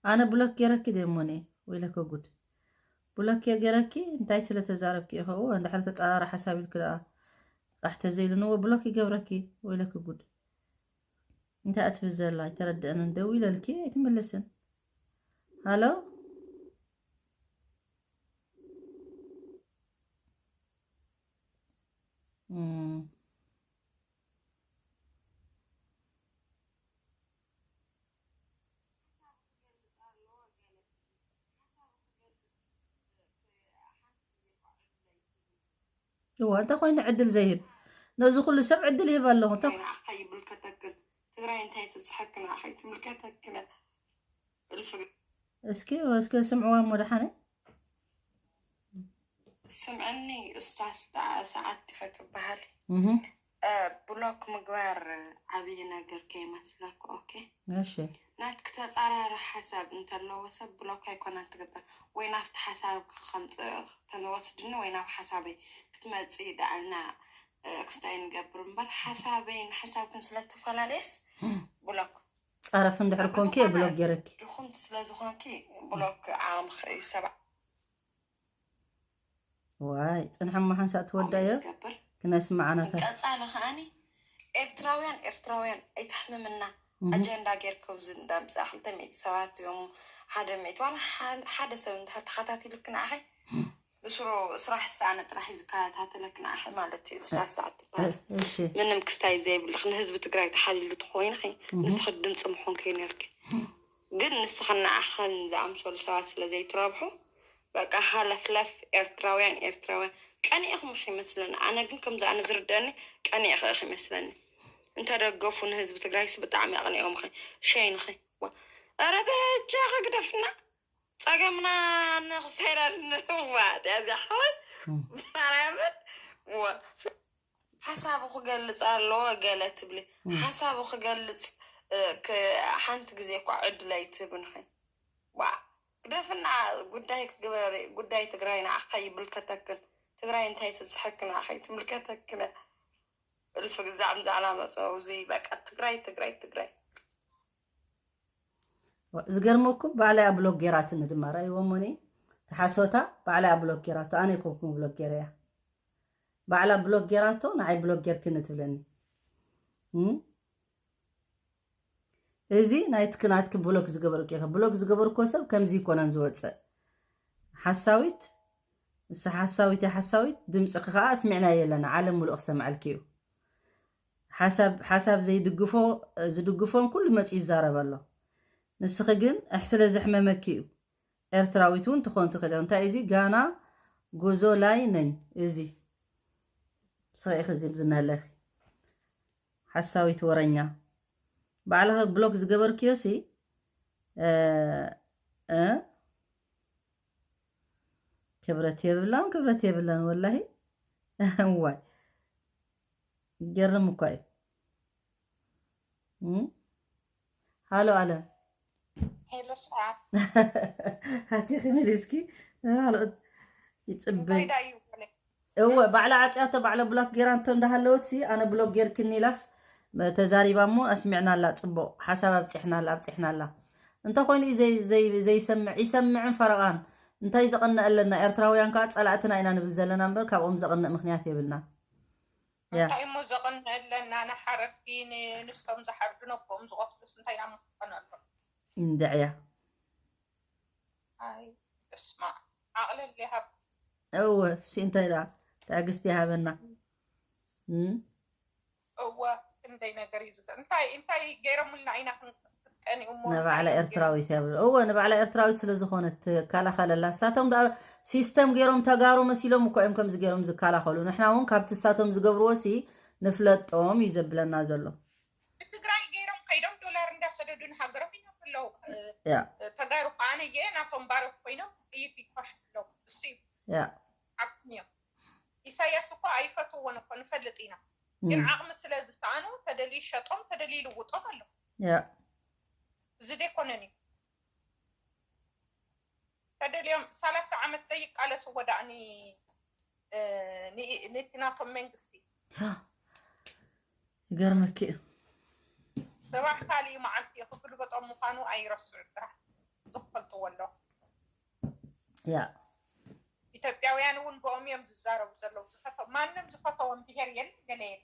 ኣነ ብሎክ ገይረኪ ደሞኔ። ወይለከ ጉድ። ብሎክ ገይረኪ እንታይ ስለ ተዛረብኪ ኢኸ? እወ፣ እንድሕር ተጻራሪ ሓሳብ ኢልኪ ደኣ ቃሕ ተዘይሉ ንዎ ብሎክ ይገብረኪ። ወይለኪ ጉድ። እንታይ እትብል ዘላ ኣይተረድአንን። ደው ኢለልኪ ኣይትምልስን። ሃሎ? እም። እዋ፣ እንታይ ኮይኑ ዕድል ዘይህብ? ነዚ ኩሉ ሰብ ዕድል ይህብ ኣለኹ። እንታይ ትግራይ ንዓኻ ይምልከተክን? ትግራይ እንታይ ትብፅሐክን? ንዓኻ ይትምልከተክን። እልፊ እስኪ፣ እስኪ ስምዕዋ እሞ ደሓነ። ስምዕኒ፣ እስታስ ደኣ ሰዓት ዲኸ ትበሃል? እህ። እ፣ ብሎክ ምግባር ዓብዪ ነገር ከይመስለክ፣ ኦኬ? እሺ። ናትክ ተጻራሪ ሓሳብ እንተለዎ ሰብ ብሎክ ኣይኮነን ትግበር። ወይ ናብቲ ሓሳብ ከምጽእ ተንወስድኒ ወይ ናብ ሓሳበይ ክትመጽእ ደኣልና፣ እ፣ ክስታይ ንገብር እምበር ሓሳበይን ሓሳብክን ስለ ተፈላለየስ ብሎክ። ጸረፍ እንድሕር ኣብ ኮንኪ ዝኾነ ብሎክ ገይረኪ። ድኹምቲ ስለ ዝኾንኪ ብሎክ ዓቕምኺ እዩ ሰብዓ። ዋይ፣ ጽንሐ እሞ ሓንሳእ ትወዳዮ? ዝገብር። ክነስምዓናታ። ቀጻሊ ከኣኒ ኤርትራውያን፣ ኤርትራውያን ኣይተሕምምና። እህ። ኣጀንዳ ጌርኩም ዝንዳምጻ ክልተ ሚእቲ ሰባት እዮም፣ ሓደ ሚእቲ ዋላ ሓ-፣ ሓደ ሰብ እንድሕር ተኸታቲሉኪ ንዓኺ፣ ብስሩ ስራሕ ሰኣነ ጥራሕ እዩ ዝከታተለኪ ንዓኺ ማለት እዩ። ኡስታዝ ሰዓት ትበሃል። እሺ። ምንም ክስታይ ዘይብልኽ ንህዝቢ ትግራይ ተሓልይሉ ተኾይንኺ፣ እህ። ንስኺ ድምፂ ምኾንኪ ነርኪ። ግን ንስኽን ንዓኽን ዝኣምሰሉ ሰባት ስለ ዘይትረብሑ፣ በቃ ሃለፍለፍ ኤርትራውያን፣ ኤርትራውያን ቀኒእኹም ኢኺ ይመስለኒ። ኣነ ግን ከምዚ ኣነ ዝርደኒ ቀኒእኺ ኢኺ ይመስለኒ። እንተደገፉ ንህዝቢ ትግራይስ ብጣዕሚ ኣቕኒኦም ኢኺ። ሸይንኺ። ዋ። ኧረ በጃኺ ግደፍና። ጸገምና ንኽሰይረኒ። ዋ፣ እዚኣ ሓወይ። እም። ማርያምን። ዋ። ሓሳቡ ክገልጽ ኣለዎ ገለ ትብሊ። እም። ሓሳቡ ክገልጽ፣ እ፣ ክ-፣ ሓንቲ ግዜ እኳ ዕድል ኣይትህብንኺ። ዋ፣ ግደፍና፣ ጉዳይ ክግበር፣ ጉዳይ ትግራይ ንዓኻ ይምልከተክን። ትግራይ እንታይ ትብጽሐክን ንዓኻ ኣይትምልከተክን። እልፊ ግዛዕ ምዛዕና መጸው፣ እዚ በቃ ትግራይ፣ ትግራይ፣ ትግራይ። ዝገርመኩም ባዕላ እያ ብሎክ ጌራትኒ ድማ፣ ራእይዎ እሞኒ፣ ተሓሶታ ባዕላ እያ ብሎክ ጌራቶ፣ ኣነ ኣይኮንኩን ብሎክ ጌረያ። ባዕላ ብሎክ ጌራቶ፣ ንዓይ ብሎክ ጌርክኒ ትብለኒ። እም? እዚ ናይትክ-፣ ናትክ ብሎክ ዝገበርኩ ኢኻ። ብሎክ ዝገበርኩዎ ሰብ ከምዚ ይኮነን ዝወፅእ። ሓሳዊት፣ ንሳ ሓሳዊት እያ ሓሳዊት፣ ድምፅኺ ከዓ ኣስሚዕናዮ ኣለና፣ ዓለም ሙሉእ ክሰምዐልኪ እዩ። ሓሳብ፣ ሓሳብ ዘይድግፎ፣ ዝድግፎን ኩሉ መፂኡ ይዛረብ ኣሎ። ንስኺ ግን ኣሕ-፣ ስለ ዘሕመመኪ እዩ። ኤርትራዊት እውን ትኾን ትኽእል እያ። እንታይ እዚ ጋና ጉዞ ላይ ነኝ እዚ። ንስኺ ኢኺ እዚ ዝናለኺ። ሓሳዊት ወረኛ። ባዕልኺ ብሎክ ዝገበርክዮ ሲ፣ እ፣ እ፣ ክብረት የብላን፣ ክብረት የብላን ወላሂ። እዋይ። ይገርም እኳ እዩ። እም? ሃሎ ኣለም። ሄሎ ሰዓት። ሃቲኺ መሊስኪ። ካልኦት ይጽበይ። እንታይ ዳዩ? እወ፣ ባዕላ ዓጽያቶ፣ ባዕላ ብሎክ ጌራ እንተ እንዳሃለወት ሲ፣ ኣነ ብሎክ ጌርክኒ ኢላስ፣ መ-፣ ተዛሪባ እሞ ኣስሚዕናላ፣ ጽቡቕ ሓሳብ ኣብጺሕናላ፣ ኣብጺሕናላ። እንተኾይኑ እዩ ዘይ-፣ ዘይ-፣ ዘይሰምዕ፣ ይሰምዕን ፈረቓን። እንታይ ዘቐንእ ኣለና? ኤርትራውያን ከኣ ጸላእትና ኢና ንብል ዘለና እምበር፣ ካብኦም ዘቐንእ ምኽንያት የብልናን። ያ። እንታይ እሞ ዘቐንእ ኣለና? ንሓረድቲ፣ ን-፣ ንስቶም ዝሓርዱ፣ ነቦኦም ዝቐትሉስ እንታይ ኢና ምኽንያት ኣሎ? እንድዕያ። ኣይ፣ እስማ፣ ዓቕሊ ይሃብ። እወ፣ እሲ እንታይ ደኣ ትዕግስቲ ይሃበና። እም? እወ፣ ክንደይ ነገር እዩ ዝገ-፣ እንታይ፣ እንታይ ገይሮምልና ኢና ክን-፣ ክንቀንኡ እሞ፣ ንባዕላ እንታይ እዮም ኤርትራዊት እያ ብሎ። እወ፣ ንባዕላ ኤርትራዊት ስለ ዝኾነት ትከላኸለላ። እሳቶም ደኣ ሲስተም ገይሮም ተጋሩ መሲሎም እኮ እዮም ከምዚ ገይሮም ዝከላኸሉ። ንሕና እውን ካብቲ እሳቶም ዝገብርዎ ሲ ንፍለጦም እዩ ዘብለና ዘሎ። ንትግራይ ገይሮም ከይዶም ዶላር እንዳሰደዱ ንሃገሮም ይነብሩ ኣለዉ። እ፣ ያ። እ፣ ተጋሩ ከኣ ነየ ናቶም ባሮት ኮይኖም ጥይት ይኳሹ ኣለዉ። እሱ እዩ ያ። ዓቅሚ እዮም። ኢሳያስ እኮ ኣይፈትዎን እኮ ንፈልጥ ኢና። ግን እም። ዓቅሚ ስለ ዝሰኣኑ ተደልዩ ይሸጦም፣ ተደልዩ ይልውጦም ኣሎ። ያ። እዚ ደይኮነን እዩ። ተደልዮም ሰላሳ ዓመት ዘይቃለስዎ ደኣ ኒ-፣ እ፣ ኒ-፣ ነቲ ናቶም መንግስቲ። ይገርመኪ እዩ። ጽባሕ ካሊእ መዓልቲ ክግልበጦም ምዃኑ ኣይረስዑ ጥራሕ። ዝፈልጥዎ ኣለዉ። ያ ኢትዮጵያውያን እውን ብኦም እዮም ዝዛረቡ ዘለዉ። ዝፈተው ማንም ዝፈተዎም ብሄር የለ ገለ የለ።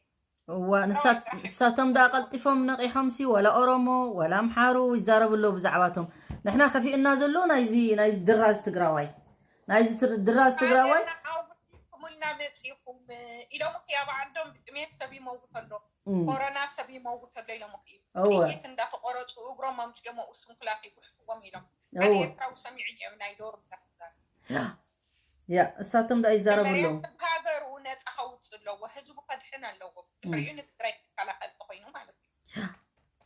እዋ ንሳ- ንሳቶም ደኣ ቀልጢፎም ነቂሖም ሲ ዋላ ኦሮሞ ዋላ ኣምሓሩ ይዛረቡ ኣለዉ ብዛዕባቶም። ንሕና ከፊኡና ዘሎ ናይዚ ናይዚ ድራዝ ትግራዋይ ናይዚ ትር- ድራዝ ትግራዋይ ኣውዲኩምልና መፂኹም ኢሎም ያባ ዓዶም ብጥሜት ሰብ ይመውት ኣሎ፣ እም፣ ኮሮና ሰብ ይመውት ኣሎ ኢሎም እዩ እወ ጥይት እንዳተቆረፁ እግሮም ኣምፅኦም ኣብኡ ስንኩላት ይጉሕፍዎም ኢሎም። ሓደ እወ ኤርትራዊ ሰሚዑ እዮም ናይ ዶር እንዳተዛረቡ። ያ እሳቶም ደኣ ይዛረቡ ኣለዉ። መጀመርያ ሃገሩ ነፃ ከውፅእ ኣለዎ፣ ህዝቡ ከድሕን ኣለዎ። ድሕሪኡ ንትግራይ ክከላኸል ተኮይኑ ማለት እዩ።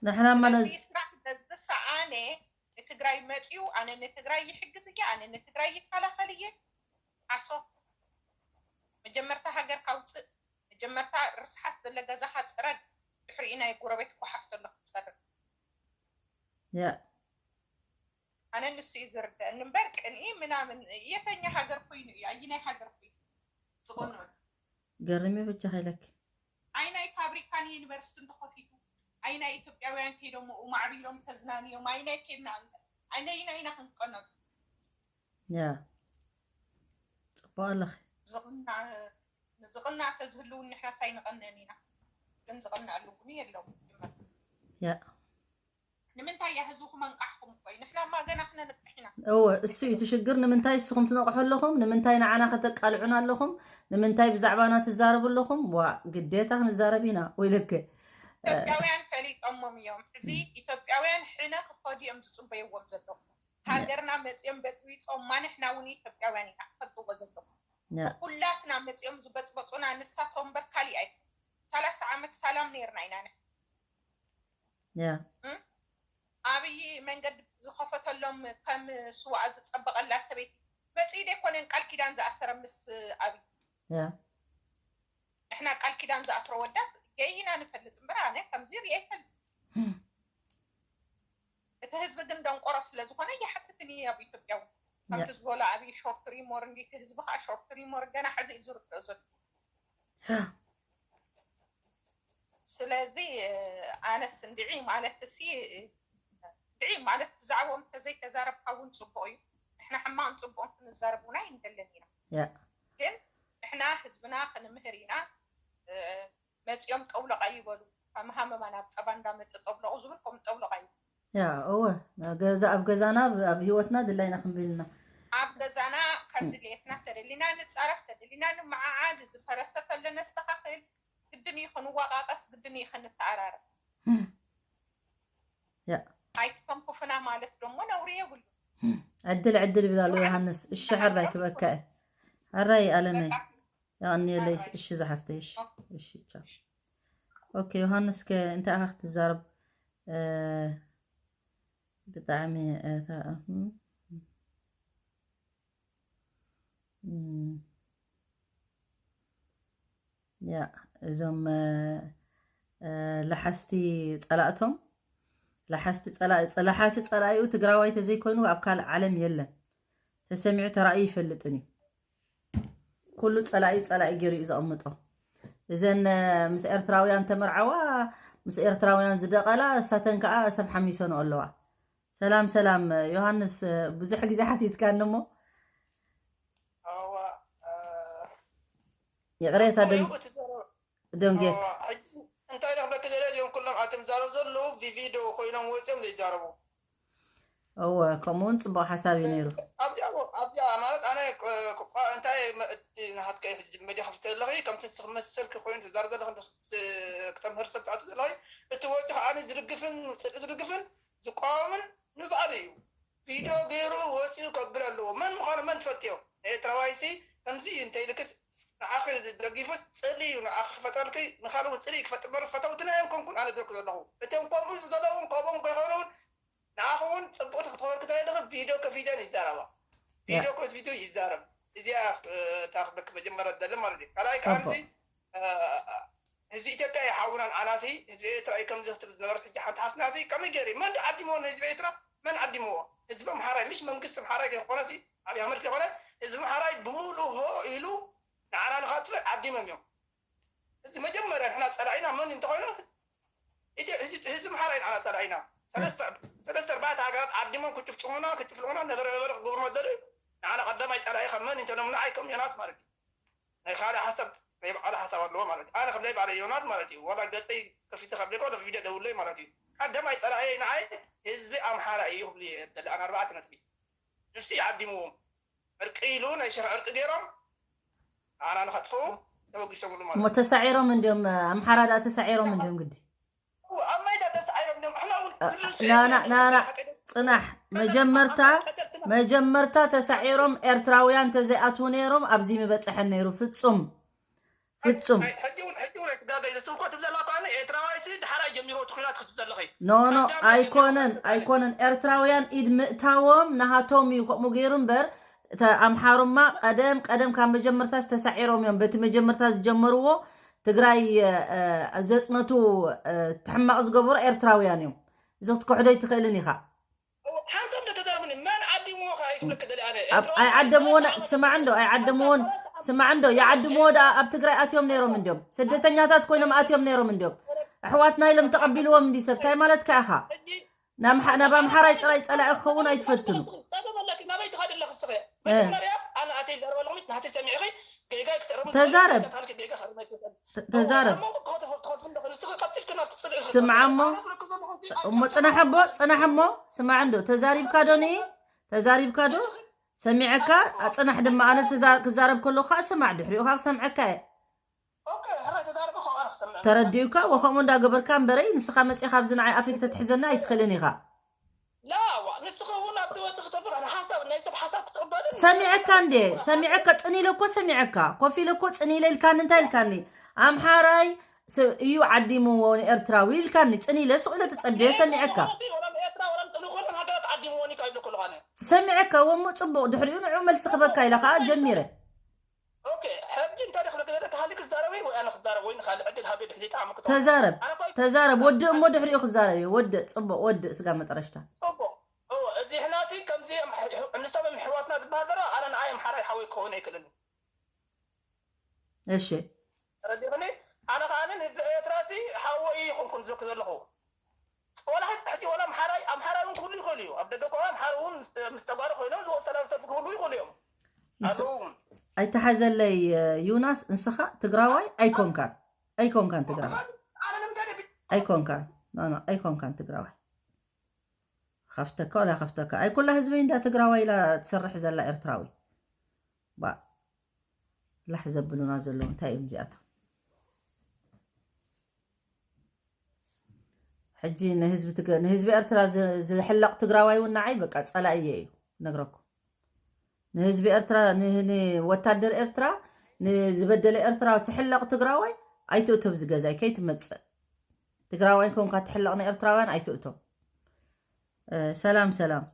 ንሕናማ ነዚ ስለዚ ስራሕ በዝሰኣነ ንትግራይ መፅዩ ኣነ ንትግራይ ይሕግዝ እየ፣ ኣነ ንትግራይ ይከላኸል እየ። ኣሶ መጀመርታ ሃገር ካውፅእ፣ መጀመርታ ርስሓት ዘለ ገዛኻ ፅረግ፣ ድሕሪኡ ናይ ጎረቤት ኳሓፍ ዘሎ ክትፀርግ። ያ ኣነ ንሱ እዩ ዝርደአኒ እምበር ቅንኢ ምናምን የተኛ ሃገር ኮይኑ እዩ ኣይናይ ሃገር ኮይኑ ዝቆኖ ገርሚ ብቻ ኸይለክ ኣይናይ ፋብሪካን ዩኒቨርሲቲን ተኸፊቱ ኣይናይ ኢትዮጵያውያን ከይዶም ኡ ማዕቢሎም ተዝናንዮም ኣይናይ ከይድና ኣይናይ ኢና ክንቀነሉ ያ ፅቡቅ ኣለኺ ዝቕናዕ ዝቕናዕ ተዝህልውን ንሕናስ ኣይንቐንእን ኢና ግን ዝቐንኣሉ እውን የለውን ያ ንምንታይ እያ ህዝብኹም ኣንቃሕኩም እኮ እዩ ንሕና ማ ገና ክነንቅሕ ኢና እወ እሱ እዩ እቲ ሽግር ንምንታይ እስኹም ትነቕሑ ኣለኹም ንምንታይ ንዓና ከተቃልዑና ኣለኹም ንምንታይ ብዛዕባና ትዛረቡ ኣለኹም ዋ ግዴታ ክንዛረብ ኢና ወይለከ ኢትዮጵያውያን ፈሊጦሞም እዮም ሕዚ ኢትዮጵያውያን ሕነ ክፈዱ እዮም ዝፅበይዎም ዘለዉ ሃገርና መፅኦም በፅቢፆም ማንሕና እውን ኢትዮጵያውያን ኢና ክፈልጥዎ ዘለዉ ኩላትና መፅኦም ዝበፅበፁና ንሳቶም እምበር ካሊእ ኣይኮኑን ሰላሳ ዓመት ሰላም ነይርና ኢና ንሕና ያ ኣብይ መንገዲ ዝኸፈተሎም ከም ስዋኣ ዝፀበቐላ ሰበይቲ መፅኢ ደይኮነን ቃል ኪዳን ዝኣሰረ ምስ ኣብይ ያ ንሕና ቃል ኪዳን ዝኣስሮ ወዳት ገይና ንፈልጥ እምበር ኣነ ከምዚ ርእየ ይፈልጥ እቲ ህዝቢ ግን ደንቆሮ ስለ ዝኾነ ይሓትትን እዩ ኣብ ኢትዮጵያ እውን ከምቲ ዝበሎ ኣብይ ሾርት ሪሞር እንዲ እቲ ህዝቢ ከዓ ሾርት ሪሞር ገና ሕዚ እዩ ዝርድኦ ዘሎ ስለዚ ኣነስ እንድዒ ማለት ሲ እንድዒ ማለት ብዛዕባኦም ተዘይተዛረብካ እውን ፅቡቅ እዩ ንሕና ሕማቅን ፅቡቅን ክንዛረብ እውን ኣይንደልን ኢና ያ ግን ንሕና ህዝብና ክንምህር ኢና መፂኦም ጠውለቃ ይበሉ ከም ሃመማ ናብ ፀባ እንዳመፀ ጠብለቁ ዝብል ከም ጠውለቃ ይበሉ ያ እወ ገዛ ኣብ ገዛና ኣብ ህይወትና ድላይና ክንብልና ኣብ ገዛና ከም ድሌትና ተደሊና ንፃረፍ ተደሊና ንመዓዓድ ዝፈረሰ ተሎ ነስተኻኽል ግድን እዩ ክንወቃቀስ ግድን እዩ ክንተኣራረብ ያ ኣይትተንኩፍና ማለት ደሞ ነውሪ የብሉ ዕድል ዕድል ይብል ኣሎ ዮሃንስ እሺ ሕራይ ክበካ ሕራይ ኣለመይ የቐንየለይ እሺ ዝሓፍተይ እሺ እሺ ቻው ኦኬ ዮሃንስ ከ እንታይ ኢኻ ክትዛረብ ብጣዕሚ እታ ያ እዞም ለሓስቲ ፀላእቶም ለሓስቲ ፀላኢ ለሓሲ ፀላኢኡ ትግራዋይ ተዘይኮይኑ ኣብ ካልእ ዓለም የለን ተሰሚዑ ተራእዩ ይፈልጥን እዩ ኩሉ ፀላኢኡ ፀላኢ ገይሩ እዩ ዘቐምጦ እዘን ምስ ኤርትራውያን ተመርዓዋ ምስ ኤርትራውያን ዝደቐላ እሳተን ከዓ ሰብ ሓሚሰንኦ ኣለዋ ሰላም ሰላም ዮሃንስ ብዙሕ ግዜ ሓቲትካኒ እሞ ይቕሬታ ደንጌክ እንታይ ክብለክ ዘለ እዚኦም ኩሎም ኣቶም ዛረብ ዘለዉ ቪቪዶ ኮይኖም ወፂኦም ዘይዛረቡ እወ ከምኡ እውን ፅቡቅ ሓሳብ እዩ ነይሩ ኣብዚኣ ማለት ኣነ እንታይ ናሃትከ መዲያ ከፍተ ዘለኺ ከምቲ መሰልኪ ኮይኑ ትዛረብ ዘለኺ ክተምህር ሰብ ትኣቱ ዘለኺ እቲ ወፂ ከዓ ዝድግፍን ፅድቂ ዝድግፍን ዝቃወምን ንባዕሉ እዩ ቪድዮ ገይሩ ወፂኡ ከብል ኣለዎ መን ምዃኑ መን ትፈልጥዮ ኤርትራዋይሲ ከምዚ እንተይልክስ ንዓኺ ደጊፉስ ፅልኢ እዩ ንዓኺ ክፈጥረልኪ ንኻልእ እውን ፅልኢ ክፈጥር በር ፈተውትና እዮም ኮንኩን ኣነ ዝልኩ ዘለኹ እቶም ከምኡ ዘለውን ከምኦም ከይኮኑ እውን ንዓኺ እውን ፅቡቅቲ ክትኾን ክተለለኺ ቪድዮ ከፊተን ይዛረባ ቪድዮ ከፊቱ ይዛረብ እዚኣ እታ ክበክ መጀመርያ ደለ ማለት እዩ ካልኣይ ከዓንሲ ህዝቢ ኢትዮጵያ ይሓውናን ኣናሲ ህዝቢ ኤርትራ እዩ ከምዚ ክትብል ዝነበረት ሕጂ ሓንቲ ሓፍትና ሲ ከመይ ገይሩ መን ዓዲሞ ንህዝቢ ኤርትራ መን ዓዲምዎ ህዝቢ ኣምሓራይ ምሽ መንግስቲ ኣምሓራይ ከይኮነ ሲ ኣብ ኣመር ከይኮነ ህዝቢ ኣምሓራይ ብሙሉ ሆ ኢሉ ንዓና ንኻትብል ዓዲሞም እዮም እዚ መጀመርያ ንሕና ፀላኢና መን እንተኮይኑ ህዝቢ ኣምሓራይ ንዓና ፀላኢና ሰለስተ ሰለስተ ኣርባዕተ ሃገራት ዓዲሞም ክጭፍጭፉና ክጭፍልቁና ነበረ ነበረ ክገብሩ መደሉ። ንዓና ቀዳማይ ጸላኢ ከም መን እንተሎም ንዓይ ከም ዮናስ ማለት እዩ። ናይ ካልእ ሓሳብ ናይ ባዕሉ ሓሳብ ኣለዎ ማለት እዩ። ኣነ ከም ናይ ባዕለይ ዮናስ ማለት እዩ። ዋላ ገጸይ ከፊተ ካብ ደቀ ወደ ቪድዮ ደውለይ ማለት እዩ። ቀዳማይ ጸላኢ ንዓይ ህዝቢ ኣምሓራ እዩ ክብሉ እየ ደሊ ኣነ ኣርባዕተ ነጥቢ። ንሱ ይዓዲምዎም። ዕርቂ ኢሉ ናይ ሽርሒ ዕርቂ ገይሮም ንዓና ንኸጥፍኡ ተበጊሶምሉ ማለት እሞ እዩ። ተሳዒሮም እንዲዮም ኣምሓራ ደኣ ተሳዒሮም እንዲዮም ግዲ ኣብ ሜዳ ተሳዒሮም እዮም። ኣሕና እውን ክንርእሱ ናና የብልናን። ናና ቀደም ጽናሕ መጀመርታ መጀመርታ ተሳዒሮም ኤርትራውያን ተዘይኣትዉ ነይሮም ኣብዚ ምበጽሐን ነይሩ ፍጹም ፍጹም ሕጂ እውን ሕጂ እውን ኣይትጋገይ። ንስም እኮ ትብል ዘለኻ ከኣ ኤርትራዋይ ሲ ድሓራይ ጀሚሮ እቲ ኲናት ክትብል ዘለኺ። ኖ ኖ ኣይኮነን ኣይኮነን ኤርትራውያን ኢድ ምእታዎም ናሃቶም እዩ ከምኡ ገይሩ እምበር እተ ኣምሓሩማ ቀደም ቀደም ካብ መጀመርታ ዝተሳዒሮም እዮም በቲ መጀመርታ ዝጀመርዎ ትግራይ እ፣ ዘፅነቱ እ፣ ተሕማቕ ዝገበሩ ኤርትራውያን እዮም እዚ ክትክሕዶ ኣይትኽእልን ኢኻ ሓንሳብ እንደ ተዛረብኒ መን ዓዲምዎ ከ ይብለክ ደሊ ኣነ ኣብ ኣይዓደምዎን ስማዕ እንዶ ኣይዓደምዎን ስማዕ እንዶ ይዓድምዎ ደኣ ኣብ ትግራይ ኣትዮም ነይሮም እንዲዮም ስደተኛታት ኮይኖም ኣትዮም ነይሮም እንዲዮም ኣሕዋትና ኢሎም ተቐቢልዎም እንዲ ሰብ እንታይ ማለትካ ኢኻ ሕጂ ናብ ኣምሓ- ናብ ኣምሓራይ ጥራይ ጸላኢ ክኸውን ኣይትፈትኑ ጸገም ኣለኪ ናበይ ትኸዲ ኣለኺ እስኺ መጀመርያ ኣነ ኣተይ ዘረበ ኣለኹ ናተይ ሰሚዕኺ ጌጋ ክትእረሙ ተዛረብ። ካልኪ ጌጋ ከርመ ይትኽእል ተ- ተዛረብ እሞ ክትኸቱ ትኸቱ ኣለኹ ንስኺ ቀጢልኪ ናብቲ ጽልኢ ስምዓ እሞ እሞ ጽናሕ ኣቦ ጽናሕ እሞ ስማዕ እንዶ ተዛሪብካ ዶ ኒ ተዛሪብካ ዶ ሰሚዐካ ኣጽናሕ ድማ ኣነ ተዛ- ክዛረብ ከለኹ ከዓ ስማዕ ድሕሪኡ ከዓ ክሰምዐካ እየ ኦኬ ሕራይ ተዛረበ ከ ኣነ ክሰምዕ ተረዲኡካ ወከምኡ እንዳገበርካ እምበረይ ንስኻ መፂኻ ኣብዚ ንዓይ ኣፍይ ክተትሕዘና ኣይትኽእልን ኢኻ ላ ዋ ንስኺ እውን ኣብቲ ወፂ ክተብር ኣነ ሓሳብ ናይ ሰብ ሓሳብ ክትቕበልን ሰሚዐካ እንዴ ሰሚዐካ ፅን ኢለ እኮ ሰሚዐካ ኮፍ ኢለ እኮ ፅን ኢለ ኢልካኒ እንታይ ኢልካኒ ኣምሓራይ ሰብ እዩ ዓዲምዎ ንኤርትራዊ ኢልካኒ ፅን ኢለ ስቕ ኢለ ተፀቢየ ሰሚዐካ ሰሚዐካ እሞ ፅቡቕ ድሕሪኡ ንዑ መልሲ ክበካ ኢለ ከዓ ጀሚረ ኦኬ ሕጂ እንታይ ደኽለክ ዘለ ተሃሊ ክዛረብ ወይ ኣነ ክዛረብ ወይ ንኻልእ ዕድል ሃበ ድሕሪ ጣዕሚ ክተው ተዛረብ ኣነ እኮ ተዛረብ ወድእ እሞ ድሕሪኡ ክዛረብ እዩ ወድእ ፅቡቕ ወድእ ስጋ መጠረሽታ ጽቡቕ እዎ እዚ ሕናሲ ከምዚ ንሶም ኣሕዋትና ዝበሃል ዘረባ ኣነ ንዓይ ኣምሓራይ ሓወይ ክኸውን ኣይክእልን እሺ ተረዲእኽኒ ኣነ ከዓኒ ንህዝቢ ኤርትራ ሲ ሓወይ ይኹንኩን ዝብለኩ ዘለኹ ወላ ሕጂ ወላ ኣምሓራይ ኣምሓራይ እውን ክህሉ ይኽእሉ እዩ ኣብ ደገ ኮ ኣምሓራ እውን ምስ ተጓሪ ኮይኖም ዝወ ሰላም ሰልፊ ክህሉ ይኽእሉ እዮም ኣለዉ እውን ኣይተሓዘለይ ዮናስ ንስኻ ትግራዋይ ኣይኮንካን ኣይኮንካን ትግራዋይ ኣነ ንምንታይ ደቢ ኣይኮንካን ኖ ኖ ኣይኮንካን ትግራዋይ ከፍተካ ወላ ከፍተካ ኣይ ኩላ ህዝበይ እንዳ ትግራዋይ ኢላ ትሰርሕ ዘላ ኤርትራዊ ባ ላሕ ዘብሉና ዘለዉ እንታይ እዮም እዚኣቶም ሕጂ ንህዝቢ ትግ- ንህዝቢ ኤርትራ ዝ- ዝሕለቕ ትግራዋይ እውን ንዓይ በቃ ፀላእየ እዩ ነግረኩም ንህዝቢ ኤርትራ ን- ንወታደር ኤርትራ ንዝበደለ ኤርትራ ትሕለቕ ትግራዋይ ኣይትእቶ ኣብዚ ገዛይ ከይትመፅእ ትግራዋይ ኮንካ ትሕለቕ ንኤርትራውያን ኣይትእቶ እ፣ ሰላም ሰላም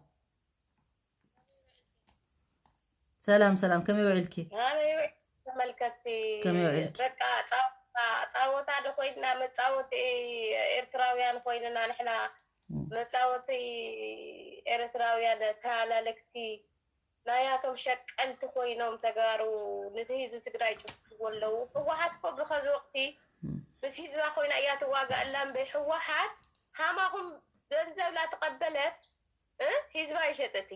ሰላም ሰላም ከመይ ውዒልኪ ኣበይ ውዒ ተመልከትቲ ከመይ ውዒልኪ? በቃ ፃወታ ፃወታ ዶ ኮይንና መፃወቲ ኤርትራውያን ኮይንና ንሕና እም። መፃወቲ ኤርትራውያን ተሃላለክቲ ናያቶም ሸቀልቲ ኮይኖም ተጋሩ ነቲ ህዝቢ ትግራይ ጭፍጭፍዎ ኣለዉ ህወሓት እኮ ብኸዚ ወቅቲ እም። ምስ ህዝባ ኮይና እያ ትዋጋእ ኣላ እምበይ ህወሓት ሃማኹም ገንዘብ ላተቐበለት እ? ህዝባ ይሸጠቲ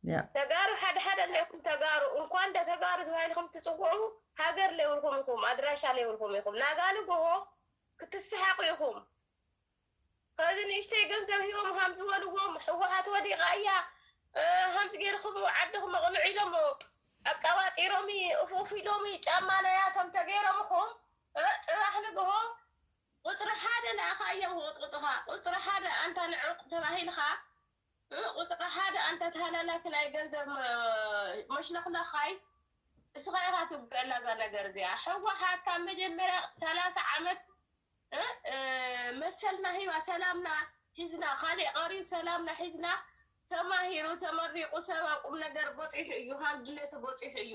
ያ ተጋሩ ሓደ ሓደ ኣለኩም ተጋሩ እንኳን ደ ተጋሩ ተባሂልኩም ትፅውዑ ሃገር ለይብልኩም ኢኹም ኣድራሻ ለይብልኩም ኢኹም ናጋሊ ጎሆ ክትስሓቁ ኢኹም ከዚ ንእሽተይ ገንዘብ ሂቦም ሃም ዝበልዎም ህወሓት ወዲቓ እያ እ፣ ሃምዚ ገይርኩም ዓድኹም ኣቕንዑ ኢሎም ኣቃባጢሮም እፍ እፍ ኢሎም ጫማ ናያቶም ተገይሮምኹም እ፣ ፅባሕ ንግሆ ቁፅሪ ሓደ ንኣኻ እዮም ክቕጥቕጡኻ ቁፅሪ ሓደ ኣንታ ንዕርቁ ተባሂልኻ እ፣ ቁፅሪ ሓደ ኣንታ ተሃላላኪ ናይ ገንዘብ መ- መሽለኽለኻይ እስኻ ኢኻ ትውግአላ እዛ ነገር እዚኣ ህወሓት ካብ መጀመርያ ሰላሳ ዓመት እ፣ እ፣ መሰልና ሂባ ሰላምና ሒዝና ካሊእ ቀሪዩ ሰላምና ሒዝና ተማሂሩ ተመሪቑ ሰብ ኣብ ቁም ነገር በፂሑ እዩ ሃልድነቱ በፂሑ እዩ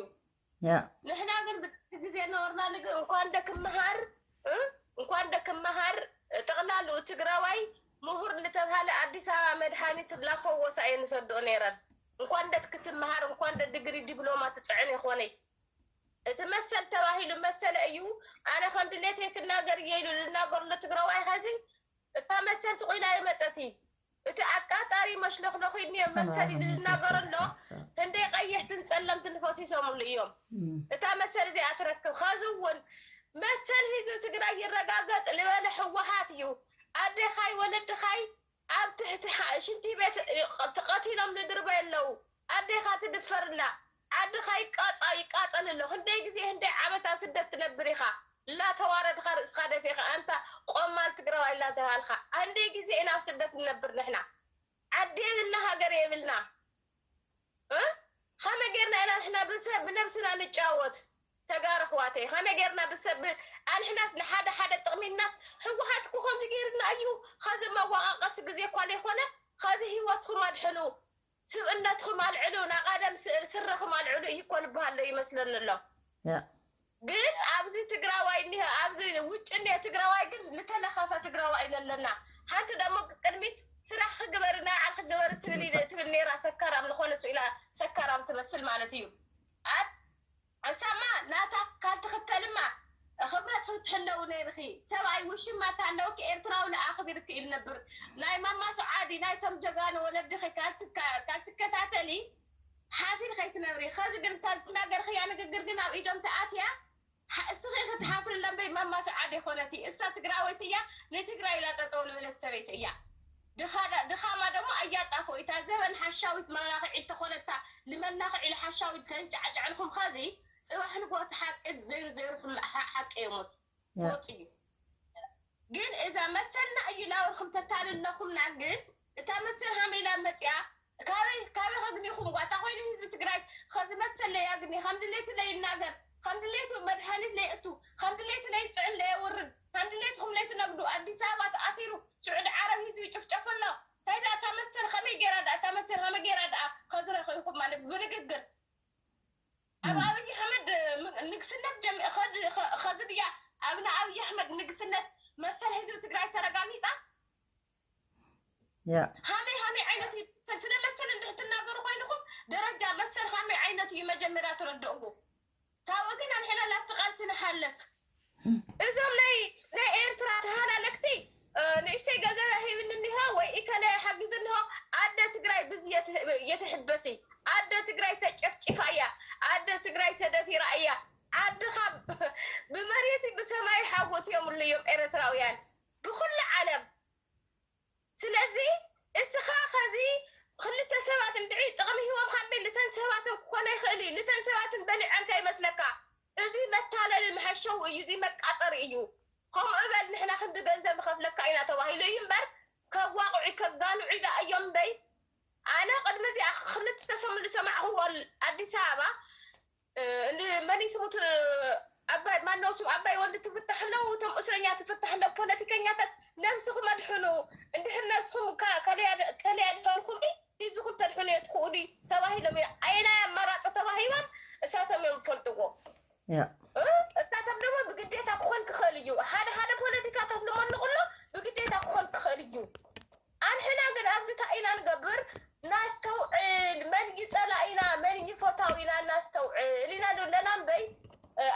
ያ ንሕና ግን ብቲ ግዜ ነበርና ንግ እንኳን ደ ክመሃር እ? እንኳን ደ ክመሃር ጠቕላልኡ ትግራዋይ ምሁር ልተብሃለ ኣዲስ ኣበባ መድሃኒት ላፈወሳ እየ ንሰድኦ ነይረን እንኳን ደ ክትመሃር እንኳን ደ ድግሪ ዲፕሎማ ትፅዕን ይኾነይ እቲ መሰል ተባሂሉ መሰለ እዩ ኣነ ከም ድሌተይ ክናገር እየ ኢሉ ልናገርሎ ትግራዋይ ኸዚ እታ መሰል ስቕ ኢላ ይመጸት። እቲ ኣቃጣሪ መሽለኽለኽ ኢሉ እዮም መሰል ኢሉ ዝናገር ኣሎ። ክንደይ ቀይሕትን ጸለምትን ፈሲሶምሉ እዮም። እታ መሰል እዚኣ ትረክብ። ኸዚ እውን መሰል ህዝቢ ትግራይ ይረጋገጽ ዝበለ ህወሓት እዩ። ኣዴኻይ ወለድኻይ ኣብ ትሕቲ ሓ- ሽንቲ ቤት ተቐቲሎም ንድርበይ ኣለዉ። ኣዴኻ ትድፈርላ። ዓድኻ ይቃጻ ይቃጸል ኣሎ። ክንደይ ግዜ ክንደይ ዓመት ኣብ ስደት ትነብር ኢኻ? እናተዋረድኻ ርእስኻ ደፊእኻ ኣንታ ቆማል ትግራዋይ እናተባሃልካ። ክንደይ ግዜ ኢና ኣብ ስደት ንነብር ንሕና? ዓዲ የብልና፣ ሃገር የብልና። እ? ከመይ ጌርና ኢና ንሕና ብሰ- ብነብስና ንጫወት? ተጋሩ ኣሕዋተይ፣ ከመይ ጌርና ብሰብ ኣንሕናስ ንሓደ ሓደ ጥቕሚ ኢልናስ ህወሓት እኮ ከምዚ ጌርና እዩ። ኸዚ መዋቓቐሲ ግዜ እኳ ዘይኮነ፣ ኸዚ ህይወትኩም ኣድሕኑ፣ ስብእነትኩም ኣልዕሉ፣ ናቓደም ስ- ስረኹም ኣልዕሉ እዩ እኮ ልበሃል ዶ ይመስለኒ ኣሎ። ያ ግን ኣብዚ ትግራዋይ እኒሀ፣ ኣብዚ ውጭ እኒሀ ትግራዋይ ግን ልተለኸፈ ትግራዋይ ኢለለና። ሓንቲ ደሞ ቅድሚት ስራሕ ክግበር ናይ ዓል ክግበር ትብል ኢለ- ትብል ነይራ። ሰካራም ዝኾነ ስኢላ ሰካራም ትመስል ማለት እዩ። ኣት እሳማ ናታ ካብ ትኽተልማ ክብረት ክትሕለዊ ነይርኺ። ሰብኣይ ውሽማታ ኣለውኪ ኤርትራዊ ንኣኽቢርኪ ኢሉ ነብር። ናይ ማማ ሱዓዲ ናይቶም ጀጋኑ ወለድኺ ካብ ትከ- ካብ ትከታተሊ ሓፊር ከይትነብሪ። ኸዚ ግን እታ ዝትናገርኽያ ንግግር ግን ኣብ ኢዶም ተኣትያ ሓ- እስኺ ክትሓፍርላ እምበይ ማማ ሱዓዲ ኮነቲ። እሳ ትግራወይቲ እያ ንትግራይ ኢላ ጠጠው ልበለት ሰበይቲ እያ። ድኻ- ድኻማ ደሞ ኣያጣፎ እታ ዘበን ሓሻዊት መላኽዒ ተኾነታ ልመላኽዒ ሓሻዊት ከንጫዕጫዕልኩም ኸዚ ጽባሕ ንግሆ እቲ ሓቂ ዘይሩ ዘይሩ ሓቂ የሞት ያ ወጥ እዩ። ግን እዛ መሰልና እዩ ላወርኩም ተታልለኹምና ግን እታ መሰል ሃመይላ መፅያ ካበይ ካበይ ከግኒኹም ጓታ ኮይኑ ህዝቢ ትግራይ ኸዚ መሰል ለያግኒ ከም ድሌቱ ለይናገር ከም ድሌቱ መድሃኒት ለየእቱ ከም ድሌቱ ለይፅዕን ለየውርድ ከም ድሌትኩም ለይትነግዱ ኣዲስ ኣበባ ተኣሲሩ ስዑዲ ዓረብ ህዝቢ ጭፍጨፍ ኣሎ እንታይ ደኣ እታ መሰል ከመይ ገይራ ደኣ እታ መሰል ከመይ ገይራ ደኣ ኸዚ ረኺብኩም ማለት ብንግግር ኣብ ኣብይ ኣሕመድ ም- ንግስነት ጀሚ- ኸዚ- ኸ- ኸዚ ድያ ኣብ ንኣብይ ኣሕመድ ንግስነት መሰል ህዝቢ ትግራይ ተረጋጊፃ ያ ሃመይ ሃመይ ዓይነት ይመሰል ስለ መሰል እንድሕር ትናገሩ ኮይንኹም ደረጃ መሰል ሃመይ ዓይነት እዩ መጀመርያ ተረድእዎ ካብኡ ግን ኣንሕና ላፍቲ ቃልሲ ንሓልፍ እዞም ናይ ናይ ኤርትራ ተሃላለክቲ ንእሽተይ ገንዘብ ሂብኒ እኒሆ ወይ ኢከለ ሓጊዙ እኒሆ ኣደ ትግራይ ብዚ እየትሕበሲ ኣደ ትግራይ ተጨፍጭፋ እያ ኣደ ትግራይ ተደፊራ እያ ዓድኻ ብመሬት ብሰማይ ሓጎት እዮም እዮም ኤርትራውያን ብኩሉ ዓለም ስለዚ እስኻ ኸዚ ክልተ ሰባት እንድዒ ጥቕሚ ሂቦም ካብ ቤት ልተን ሰባትን ክኾነ ይኽእል እዩ ልተን ሰባትን በሊዐን ከይመስለካ እዚ መታለሊ መሐሸዊ እዩ እዚ መቃጠሪ እዩ ከምኡ በል ንሕና ክንዲ ገንዘብ ንኸፍለካ ኢና ተባሂሉ እዩ እምበር ከዋቕዑ ከጋንዑ ኢዳ እዮም እምበይ ኣነ ቅድሚ እዚኣ ክልተ ሰሙን ዝሰማዕኽዎ ኣዲስ ኣበባ ንመን ስሙት ኣባይ ማነው ስም ኣባይ ወልድ ትፍታሕ ኣለው እቶም እስረኛ ትፍታሕ ኣለው ፖለቲከኛታት ነብስኹም ኣድሕኑ እንድሕር ነብስኹም ከለያ ድኾንኩም ህዝብኹም ተድሕኑ የትኽእሉ ተባሂሎም እዮም ኣየናይ ኣማራፂ ተባሂቦም እሳቶም እዮም ዝፈልጥዎ ያ እሳቶም ደግሞ ብግዴታ ክኾን ክኽእል እዩ ሓደ ሓደ ፖለቲካታት ንመልቑ ኣሎ ብግዴታ ክኾን ክኽእል እዩ ኣንሕና ግን ኣብዚ እንታይ ኢና ንገብር ናስተውዕል መን እዩ ፀላኢና መን እዩ ፈታዊና እናስተውዕል ኢና ዶ ኣለና እምበይ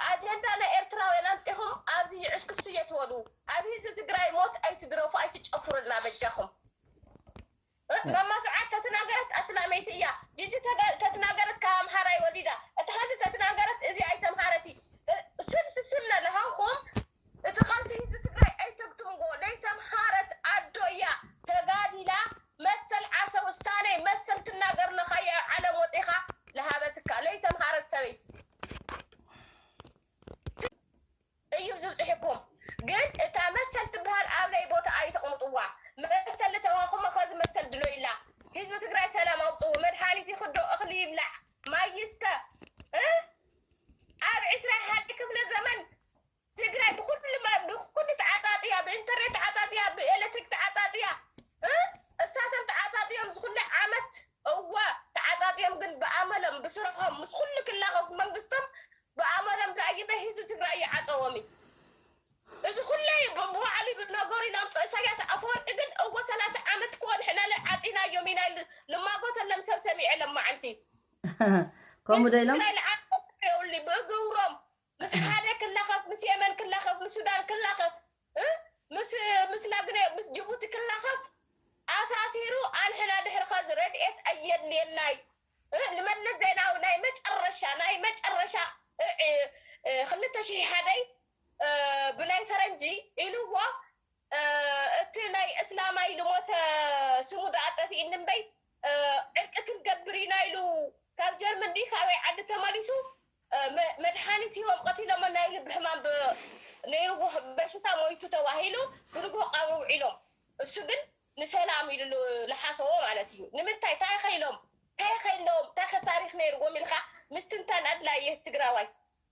ኣጀንዳ ናይ ኤርትራውያን ኣምፂኹም ኣብዚ ይዕስክሱ እየትበሉ ኣብ ህዝቢ ትግራይ ሞት ኣይትድረፉ ኣይትጨፍሩልና በጃኹም ማማ ሱዓድ ተትናገረት ኣስላመይቲ እያ ጂጂ ተትናገረት ካብ ኣምሓራይ ወሊዳ እታ ሓንቲ ተትናገረት እዚ ኣይተምሃረቲ ስም ስስም ነለሃንኩም እቲ ቃልሲ ህዝቢ ትግራይ ኣይተግትምዎ ለይተምሃረት ኣዶ እያ ተጋዲላ መሰል ዓርሰ ውሳኔ መሰል ትናገር ለኻያ ዓለም ወፂኻ ለሃበትካ ለይተምሃረት ሰበይቲ እዩ ዝብፅሕኩም ግን እታ መሰል ትበሃል ኣብ ለይ ቦታ ኣይተቕምጥዋ መሰል ልተዋኹሞ ከዚ መሰል ድሎ ኢላ ህዝቢ ትግራይ ሰላም ኣውፅኡ መድሓኒት ይኽዶ እኽሊ ይብላዕ ማይ ይስተ ኣብ ዕስራ ሓደ ክፍለ ዘመን ትግራይ ብኩሉ ብኩሉ ተዓፃፅያ ብኢንተርኔት ተዓፃፅያ ብኤሌክትሪክ ተዓፃፅያ እሳቶም ተዓፃፅዮም ዝኩሉ ዓመት እወ ተዓፃፅዮም ግን ብኣመሎም ብስርሖም ምስ ኩሉ ክላኸፉ መንግስቶም ብኣመሎም ደኣይበ ህዝቢ ትግራይ ይዓፀዎም እዩ እዚ ኩለይ ብባዕሉ ብነገሩ ኢሎም ኢሳያስ ኣፈወርቂ ግን እወ ሰላሳ ዓመት እኮ ንሕና ዓፂናዮም ኢና ኢሉ ልማጎተሎም ሰብ ሰሚዐ ለማዓንቲ ከምኡ ዶ ኢሎም ትግራይ ንዓፀ የብሉ ብእግብሮም ምስ ሓደ ክላኸፍ ምስ የመን ክላኸፍ ምስ ሱዳን ክላኸፍ እ? ምስ ምስ ናግነ ምስ ጅቡቲ የድልየናይ። እ፣ ንመለስ ዜናዊ ናይ መጨረሻ፣ ናይ መጨረሻ፣ እ፣ እ፣ እ፣ ክልተ ሽሕ ሓደይ፣ እ፣ ብናይ ፈረንጂ ኢልዎ፣ እ፣ እቲ ናይ እስላማይ ልሞተ ስሙ ደኣ ጠፊእኒ እምበይ፣ እ፣ ዕርቂ ክንገብር ኢና ኢሉ ካብ ጀርመን ድዩ ካበይ ዓዲ ተመሊሱ፣ እ፣ መ-፣ መድሓኒት ሂቦም ቀቲሎሞ፣ ናይ ልቢ ሕማም ብ-፣ ነይርዎ በሽታ ሞይቱ ተባሂሉ ብንግሆ ቀብሪ ውዒሎም። እሱ ግን ንሰላም ኢሉ ል-፣ ልሓሰቦ ማለት እዩ። ንምንታይ? እንታይ ኸኢሎም? እንታይ ኸኢሎም? እንታይ ኸ ታሪኽ ነይርዎም ኢልካ ምስትንታን ኣድላይ እዩ ትግራዋይ።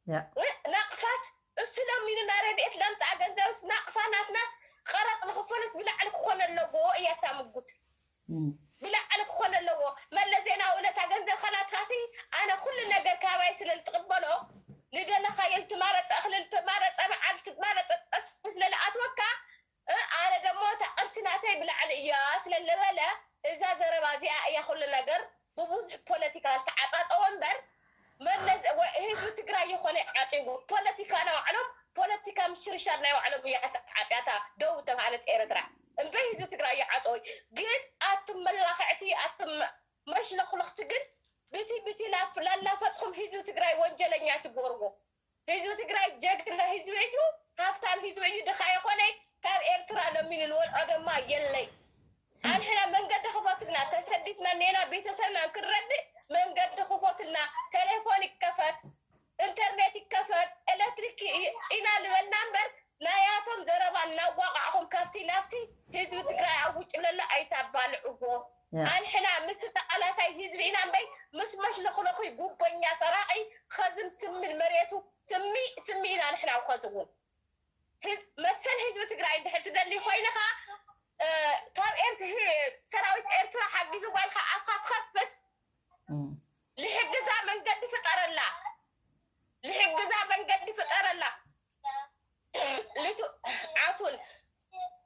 ያ። እ፣ ናቕፋስ እሱ ለሚኑና ረድኤት ለምፅኣ ገንዘብስ ናቕፋ ናትናስ ቐረፅ ንኽፈልስ ብላዕሊ ክኾነ ኣለዎ እያ እታ ምጉት። እም። ብላዕሊ ክኾነ ኣለዎ። መለስ ዜናዊ ነታ ገንዘብ ኸናትካሲ ኣነ ኩሉ ነገር ካባይ ስለ ልትቕበሎ ልደለኻዮ ልትማረፀ እኽሊ ልትማረፀ መዓል ልትማረፀ ጠስሚ ስለ ልኣትወካ እ፣ ኣነ ደሞ እታ ቅርሲ ናተይ ብላዕሊ እያ ስለ ልበለ እዛ ዘረባ እዚኣ እያ ኩሉ ነገር ብብዙሕ ፖለቲካ ዝተዓፃፀወ እምበር መለስ ወይ ህዝቢ ትግራይ ይኾነ ዓፂቡ ፖለቲካ ናይ ባዕሎም ፖለቲካ ምሽርሻር ናይ ባዕሎም እያ ዓፅያታ ደው ተባሃለት ኤርትራ እምበይ ህዝቢ ትግራይ ይዓፀወ ግን ኣቱም መላኽዕቲ ኣቱም መሽለኽለኽቲ ግን ብቲ ብቲ ላፍ- ላላፈፅኹም ህዝቢ ትግራይ ወንጀለኛ ትገብርዎ ህዝቢ ትግራይ ጀግና ህዝቢ እዩ፣ ሃፍታም ህዝቢ እዩ፣ ድኻ የኾነ ካብ ኤርትራ ለሚኑ ልወልዖ ደማ የለይ። ኣንሕና መንገዲ ክፈትልና ተሰዲትና ኔና ቤተሰብና ክንረድእ መንገዲ ክፈትልና ቴሌፎን ይከፈት ኢንተርኔት ይከፈት ኤሌክትሪክ ይ- ኢና ልበልና እምበር ናያቶም ዘረባ እናዋቃዕኹም ካብቲ ናብቲ ህዝቢ ትግራይ ኣውጭለሎ ኣይታባልዕዎ። ያ። ኣንሕና ምስ ተቃላሳይ ህዝቢ ኢና እምበይ ምስ መሽለኽለኹ ጉቦኛ ሰራቂ ኸዝም ስሚ መሬቱ ስሚ ስሚ ኢና ንሕና ንኸዝውን። ህዝ- መሰል ህዝቢ ትግራይ እንድሕር ትደሊ ኮይንኻ እ፣ ካብ ኤርት- ህ- ሰራዊት ኤርትራ ሓጊዙ ጓልካ ኣፍካ ትኸፍት እም። ልሕግዛ መንገዲ ፍጠረላ ልሕግዛ መንገዲ ፍጠረላ ልቱ ዓፉን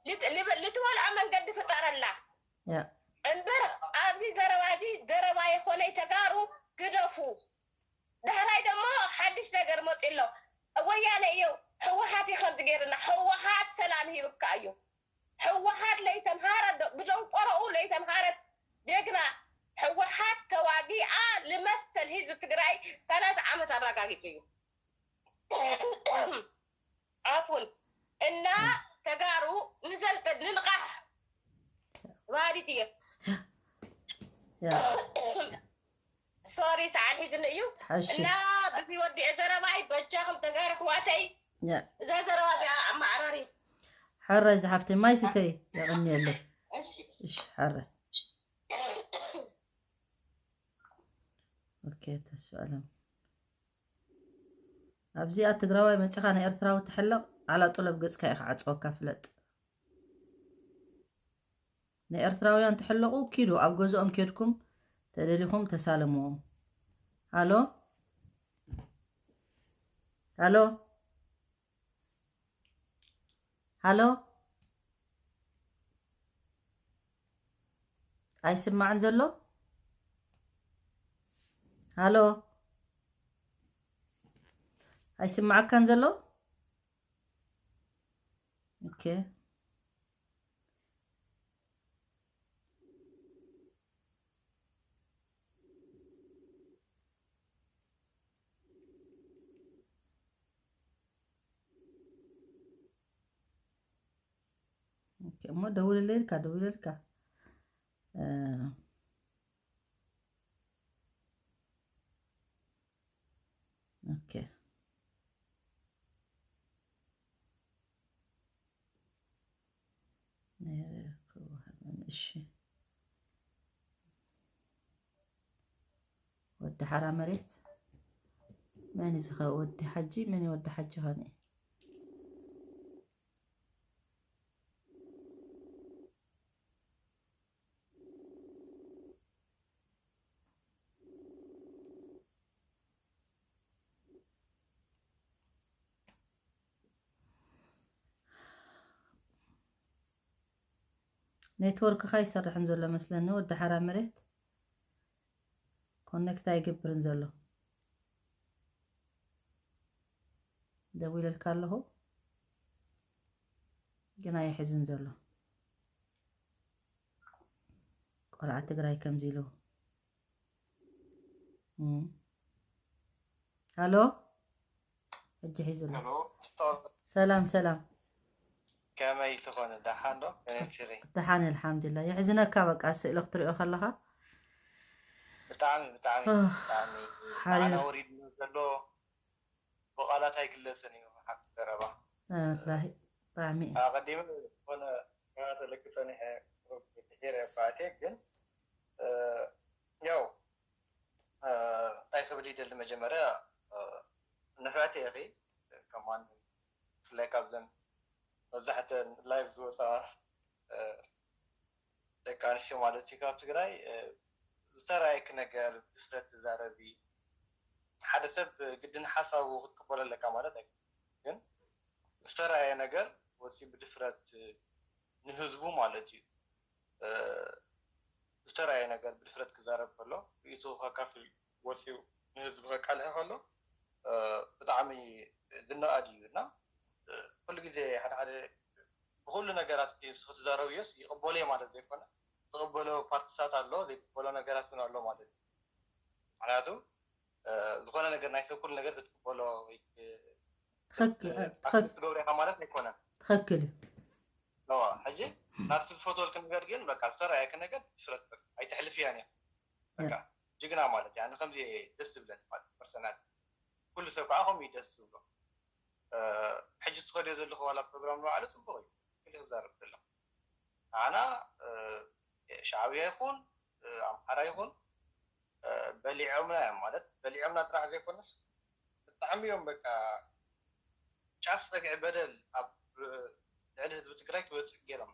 ልት- ልበ- ልትበልዖ መንገዲ ፍጠረላ ያ። እምበር ኣብዚ ዘረባ እዚ ዘረባ የኾነይ ተጋሩ ግደፉ ዳሕራይ ደሞ ሓድሽ ነገር መፂ ኣሎ ወያነ እዩ ህወሓት እዩ ከምዚ ገይርና ህወሓት ሰላም ሂብካ እዩ ህወሓት ለይተምሃረ ዶ- ብደንቆረኡ ለይተምሃረት ጀግና ህወሓት ተዋጊኣ ልመሰል ህዝቢ ትግራይ ሰላሳ ዓመት ኣረጋጊፁ እዩ ዓፉን እና ተጋሩ ንዘልጥድ ንንቓሕ ባዲት እየ ያ። ሶሪ ሰዓት ሒዝኒ እዩ ሓሺ። እና ብዝወዲ ዘረባይ በጃኹም ተጋሩ ኣሕዋተይ ያ። እዛ ዘረባ እዚኣ ኣመዓራሪ ሓራይ ዝሓፍተይ ማይ ስተይ የቐንየለይ እሺ እሺ ሓራይ ኦኬ ተስፋ ኣለም ኣብዚኣ ትግራዋይ መፂኻ ንኤርትራዊ ትሕለቕ ዓላ ጡለብ ገፅካ ኢኻ ዓፀወካ ፍለጥ ንኤርትራውያን ትሕለቑ ኪዱ ኣብ ገዝኦም ኬድኩም ተደሊኹም ተሳለምዎም ሃሎ ሃሎ ሃሎ ኣይስማዕን ዘሎ ሃሎ ኣይስማዓካን ዘሎ ኦኬ እሞ ደውልለይ ኢልካ ደውለልካ ኦኬ እሺ ወዲ ሓራ መሬት መን እዚ ኸ ወዲ ሓጂ መን ወዲ ሓጂ ኸኒ ኔትወርክኻ ይሰርሕን ዘሎ መስለኒ ወዲ ሓራ መሬት ኮኔክት ኣይገብርን ዘሎ ደዊለልካ ኣለኹ ግን ኣይሕዝን ዘሎ ቆልዓ ትግራይ ከምዚ ኢሉ እም። ሃሎ፣ ሕጂ ሒዙ ኣሎ። ሄሎ ኡስታዝ፣ ሰላም ሰላም። ከመይ ትኾን? ደሓን ዶ? ከመይ ትሪ? ደሓን፣ ኣልሓምዱሊላህ። የሕዝነካ፣ በቃ ስእሊ ክትሪኦ ከለኻ። ብጣዕሚ ብጣዕሚ ኦህ፣ ብጣዕሚ ሓሪር። ኣና ወሪድኒ ዘሎ ብቓላት ኣይግለጽን እዩ። ሓቂ ቀረባ ወላሂ ብጣዕሚ እዩ። ኣቐዲመ ዝኾነ ተለቂ ጸኒሐ ድሒረ ባቴ ግን እ፣ ያው እ፣ እንታይ ክብል ይደሊ መጀመርያ እ፣ ንፍዕቲ ኢኺ ከማን ብፍላይ ካብዘን መብዛሕተን ላይቭ ዝወፃ እ፣ ደቂ ኣንስትዮ ማለት እዩ ካብ ትግራይ እ፣ ዝተረኣየኪ ነገር ብድፍረት ትዛረቢ ሓደ ሰብ ግድን ሓሳቡ ክትቅበሎ ኣለካ ማለት ኣይኮነን ግን ዝተረኣየ ነገር ወፂ ብድፍረት እ፣ ንህዝቡ ማለት እዩ እ፣ ዝተረኣየ ነገር ብድፍረት ክዛረብ ከሎ ርእይቱ ከካፍል ወፂኡ ንህዝቢ ከቃልሐ ከሎ እ፣ ብጣዕሚ ዝነኣድ እዩ እና እ፣ ኩሉ ግዜ ሓደ ሓደ ብኩሉ ነገራት ንሱ ክትዛረብዮስ ይቕበሎ እየ ማለት ዘይኮነ ዝቕበሎ ፓርትሳት ኣሎ ዘይቅበሎ ነገራት እውን ኣሎ ማለት እዩ ምክንያቱ እ፣ ዝኾነ ነገር ናይ ሰብ ኩሉ ነገር ክትቅበሎ ወይ ክ- ትኽክል እ፣ ትኽክል ክትገብሮ ኢኻ ማለት ኣይኮነን ትኽክል እዩ። ዋ ሕጂ ናብቲ ዝፈትወልክ ነገር ግን በቃ ዝተረኣየክ ነገር ብድፍረት በቃ ኣይተሕልፍያን እያ በቃ ጅግና ማለት እያ ከምዚ ደስ ዝብለኒ ማለት ፐርሰናል ኩሉ ሰብ ከዓ ከምኡ እዩ ደስ ዝብሎ እ፣ ሕጂ ትኸድዮ ዘለኹ ዋላ ፕሮግራም ንባዕሉ ፅቡቅ እዩ ክል ክዛረብ ዘሎ ኣና እ፣ ሻዕብያ ይኹን እ፣ ኣምሓራ ይኹን እ፣ በሊዖምና እዮም ማለት በሊዖምና ጥራሕ ዘይኮነስ ብጣዕሚ እዮም በቃ ጫፍ ፀግዒ በደል ኣብ ልዕሊ ህዝቢ ትግራይ ክበፅእ ገይሮም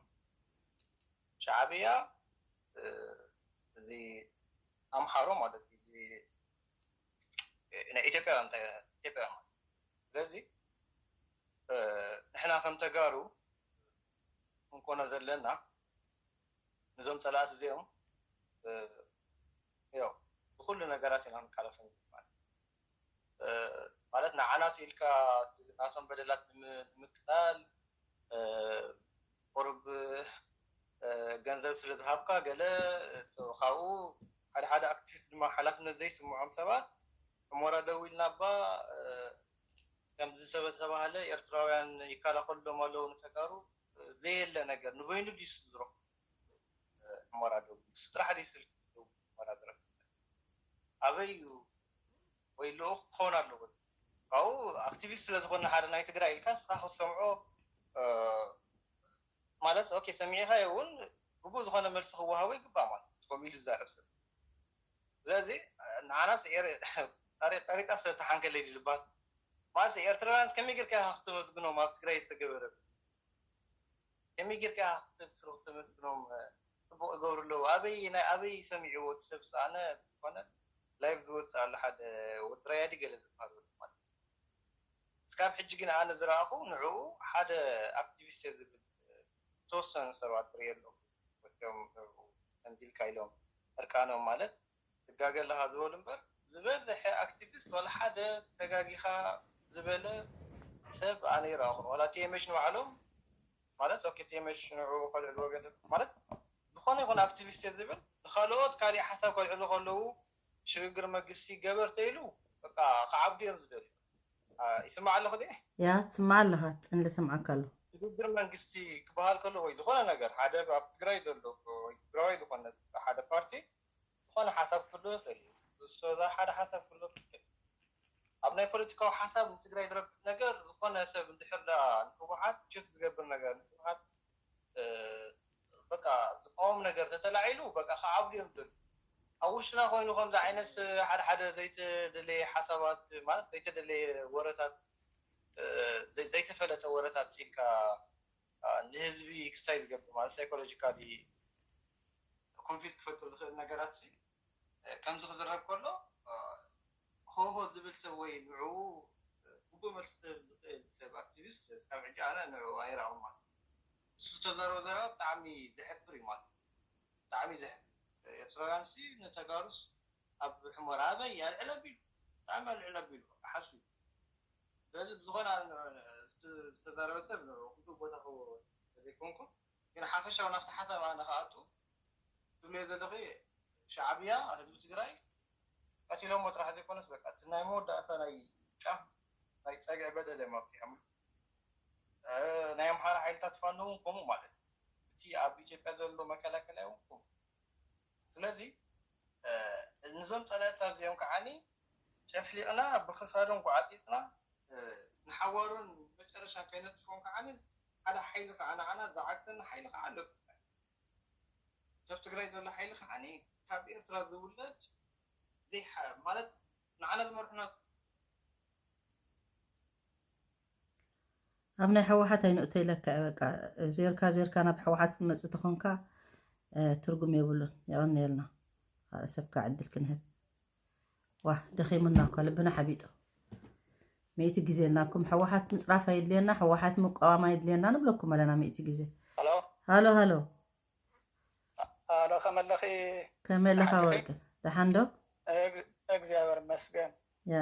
ሻዕብያ እ፣ እዚ ኣምሓሮ ማለት እዩ እዚ እ፣ ናይ ኢትዮጵያ እንታይ ኢትዮጵያ ማለት ስለዚ እ፣ ንሕና ከም ተጋሩ ክንኮኖ ዘለና ነዞም ፀላእቲ እዚኦም እ፣ ያው ብኩሉ ነገራት ኢና ክንቃለሶም ማለት እ፣ ማለት ንዓና ስኢልካ ናቶም በደላት ንም- ንምቅላል እ፣ ቁሩብ እ፣ ገንዘብ ስለ ዝሃብካ ገለ እ፣ ካብኡ ሓደ ሓደ ኣክቲቪስት ድማ ሓላፍነት ዘይስምዖም ሰባት ሑመራ ደው ኢልና እባ እ፣ ከምዚ ዝተባህለ ኤርትራውያን ይከላኸልሎም ኣለዉ ንተጋሩ እ፣ ዘየለ ነገር ንበይኑ ድዩ ስድሮ ሑመራ ደው ኢሉ እሱ ጥራሕ ድዩ ስልኪ ደው ኢሉ ሑመራ ዝረክብ ኣበይ እዩ ወይ ልኡኽ ክኸውን ኣለዎ ካብኡ ኣክቲቪስት ስለ ዝኾነ ሓደ ናይ ትግራይ ኢልካ ንስኻ ክትሰምዖ እ፣ ማለት ኦኬ ሰሚዕኻዮ እውን ግቡእ ዝኾነ መልሲ ክወሃቦ ይግባእ ማለት ከምኡ ኢሉ ዝዛረብ ሰብ ስለዚ ንዓናስ ኤር- ጠሪ- ጠሪጣ ስለተሓንከለ እዩ ዝበሃል ማለት ኤርትራውያን ከመይ ጌርካ ኢኻ ክተመስግኖም ኣብ ትግራይ ዝተገበረ ከመይ ጌርካ ኢኻ ክትብስሩ ክተመስግኖም እ፣ ፅቡቅ ይገብሩ ኣለዉ ኣበይ ናይ ኣበይ ሰሚዕዎ እቲ ሰብ ኣነ ዝኾነ ላይቭ ዝወፅእ ኣሎ ሓደ ወዲ ራያዲ ገለ ዝበሃል ወዲ ማለት እስካብ ሕጂ ግን ኣነ ዝረኣኹ ንዕኡ ሓደ ኣክቲቪስት እየ ዝብል ዝተወሰኑ ሰባት ርኢ ኣለኹ ወዲኦም ንዕኡ ተንዲልካ ኢሎም እርቃኖም ማለት ትጋገ ኣለኻ ዝበሉ እምበር ዝበዝሐ ኣክቲቪስት ዋላ ሓደ ተጋጊኻ ዝበለ ሰብ ኣነ ይረኣኹን ዋላ ቲኤምኤች ንባዕሎም ማለት ኦኬ ቲኤምኤች ንዕኡ ከልዕልዎ ገለ ማለት ዝኾነ ይኹን ኣክቲቪስት እየ ዝብል ንካልኦት ካሊእ ሓሳብ ከልዕሉ ከለዉ ሽግግር መንግስቲ ገበር ተይሉ በቃ ክዓብዱ እዮም ዝደልዩ ይስማዕ ኣለኹ ዲ ያ ትስማዕ ኣለኻ ጥንሊ ስምዓካ ኣሎ ሽግግር መንግስቲ ክበሃል ከሎ ወይ ዝኾነ ነገር ሓደ ኣብ ትግራይ ዘሎ ወይ ትግራዋይ ዝኾነ ሓደ ፓርቲ ዝኾነ ሓሳብ ክህሉ ይኽእል እዩ ሶዛ ሓደ ሓሳብ ክህሉ ይኽእል ኣብ ናይ ፖለቲካዊ ሓሳብ ንትግራይ ዝረብሕ ነገር ዝኾነ ሰብ እንድሕር ዳ ንህወሓት ችት ዝገብር ነገር ንህወሓት በቃ ዝቃወም ነገር ተተላዒሉ በቃ ክዓብዱ እዮም ዝደልዩ ኣብ ውሽጥና ኮይኑ ከምዚ ዓይነት ሓደ ሓደ ዘይተደለየ ሓሳባት ማለት ዘይተደለየ ወረታት ዘይተፈለጠ ወረታት ሲልካ ንህዝቢ ክስታይ ዝገብር ማለት ሳይኮሎጂካሊ ኮንፊዝ ክፈጥር ዝኽእል ነገራት ሲ ከምዚ ክዝረብ ከሎ ሆሆ ዝብል ሰብ ወይ ንዕኡ ግቡእ መልሲ ክህብ ዝኽእል ሰብ ኣክቲቪስት እስካብ ሕጂ ኣነ ንዕኡ ኣይረኣኹን ማለት እዩ። እሱ ዝተዘረቦ ዘረባ ብጣዕሚ ዘሕፍር እዩ ማለት እዩ። ብጣዕሚ ዘሕፍር። ኤርትራውያን ሲ ንተጋሩስ ኣብ ሕሞራ ኣበይ ኣልዕል ኣቢሉ ብጣዕሚ ኣልዕል ኣቢሉ ሓሱ እዩ። ስለዚ ብዝኾነ ዝተዛረበ ሰብ ንዕኡ ግቡእ ቦታ ክህቦ ዘይኮንኩ ግን ሓፈሻዊ ናብቲ ሓሳብ ኣነ ክኣቱ ትብልዮ ዘለኺ ሻዕብያ ህዝቢ ትግራይ ቀቲሎሞ ጥራሕ ዘይኮነስ በቃ እቲ ናይ መወዳእታ ናይ ጫፍ ናይ ጸግዒ በደል እዮም ኣብቲሖም። ናይ ኣምሓራ ሓይልታት ፋኖ እውን ከምኡ ማለት እዩ። እቲ ኣብ ኢትዮጵያ ዘሎ መከላከልያ እውን ከምኡ። ስለዚ ነዞም ጸላእታ እዚኦም ከዓኒ ጨፍሊቕና ብክሳዶም ጓዕጢጥና ንሓዋሩን መጨረሻ ከይነጥፎም ከዓኒ ሓደ ሓይሊ ከዓ ንዓና ዝዓግተና ሓይሊ ከዓ ኣሎ። ሰብ ትግራይ ዘሎ ሓይሊ ከዓኒ ካብ ኤርትራ ዝውለድ ዘይሓ ማለት ንዓና ዝመርሑና ኣብ ናይ ህወሓት ኣይንእቶ ኢለካ እየ። በቃ ዜርካ ዜርካ ናብ ህወሓት ትመፅእ ተኾንካ ትርጉም የብሉን። የቐንየልና። ካልእ ሰብካ ዕድል ክንህብ። ዋ ደኺሙና እኳ ልብና ሓቢጡ። ሚእቲ ግዜ ኢልናኩም ህወሓት ምፅራፍ ኣይድልየና፣ ህወሓት ምቋዋም ኣይድልየና ንብለኩም ኣለና ሚእቲ ግዜ። ሄሎ ሃሎ ሃሎ ሄሎ፣ ከመለኺ? ከመለኻ ወርቂ ደሓን ዶ? እግዚኣብሔር ይመስገን። ያ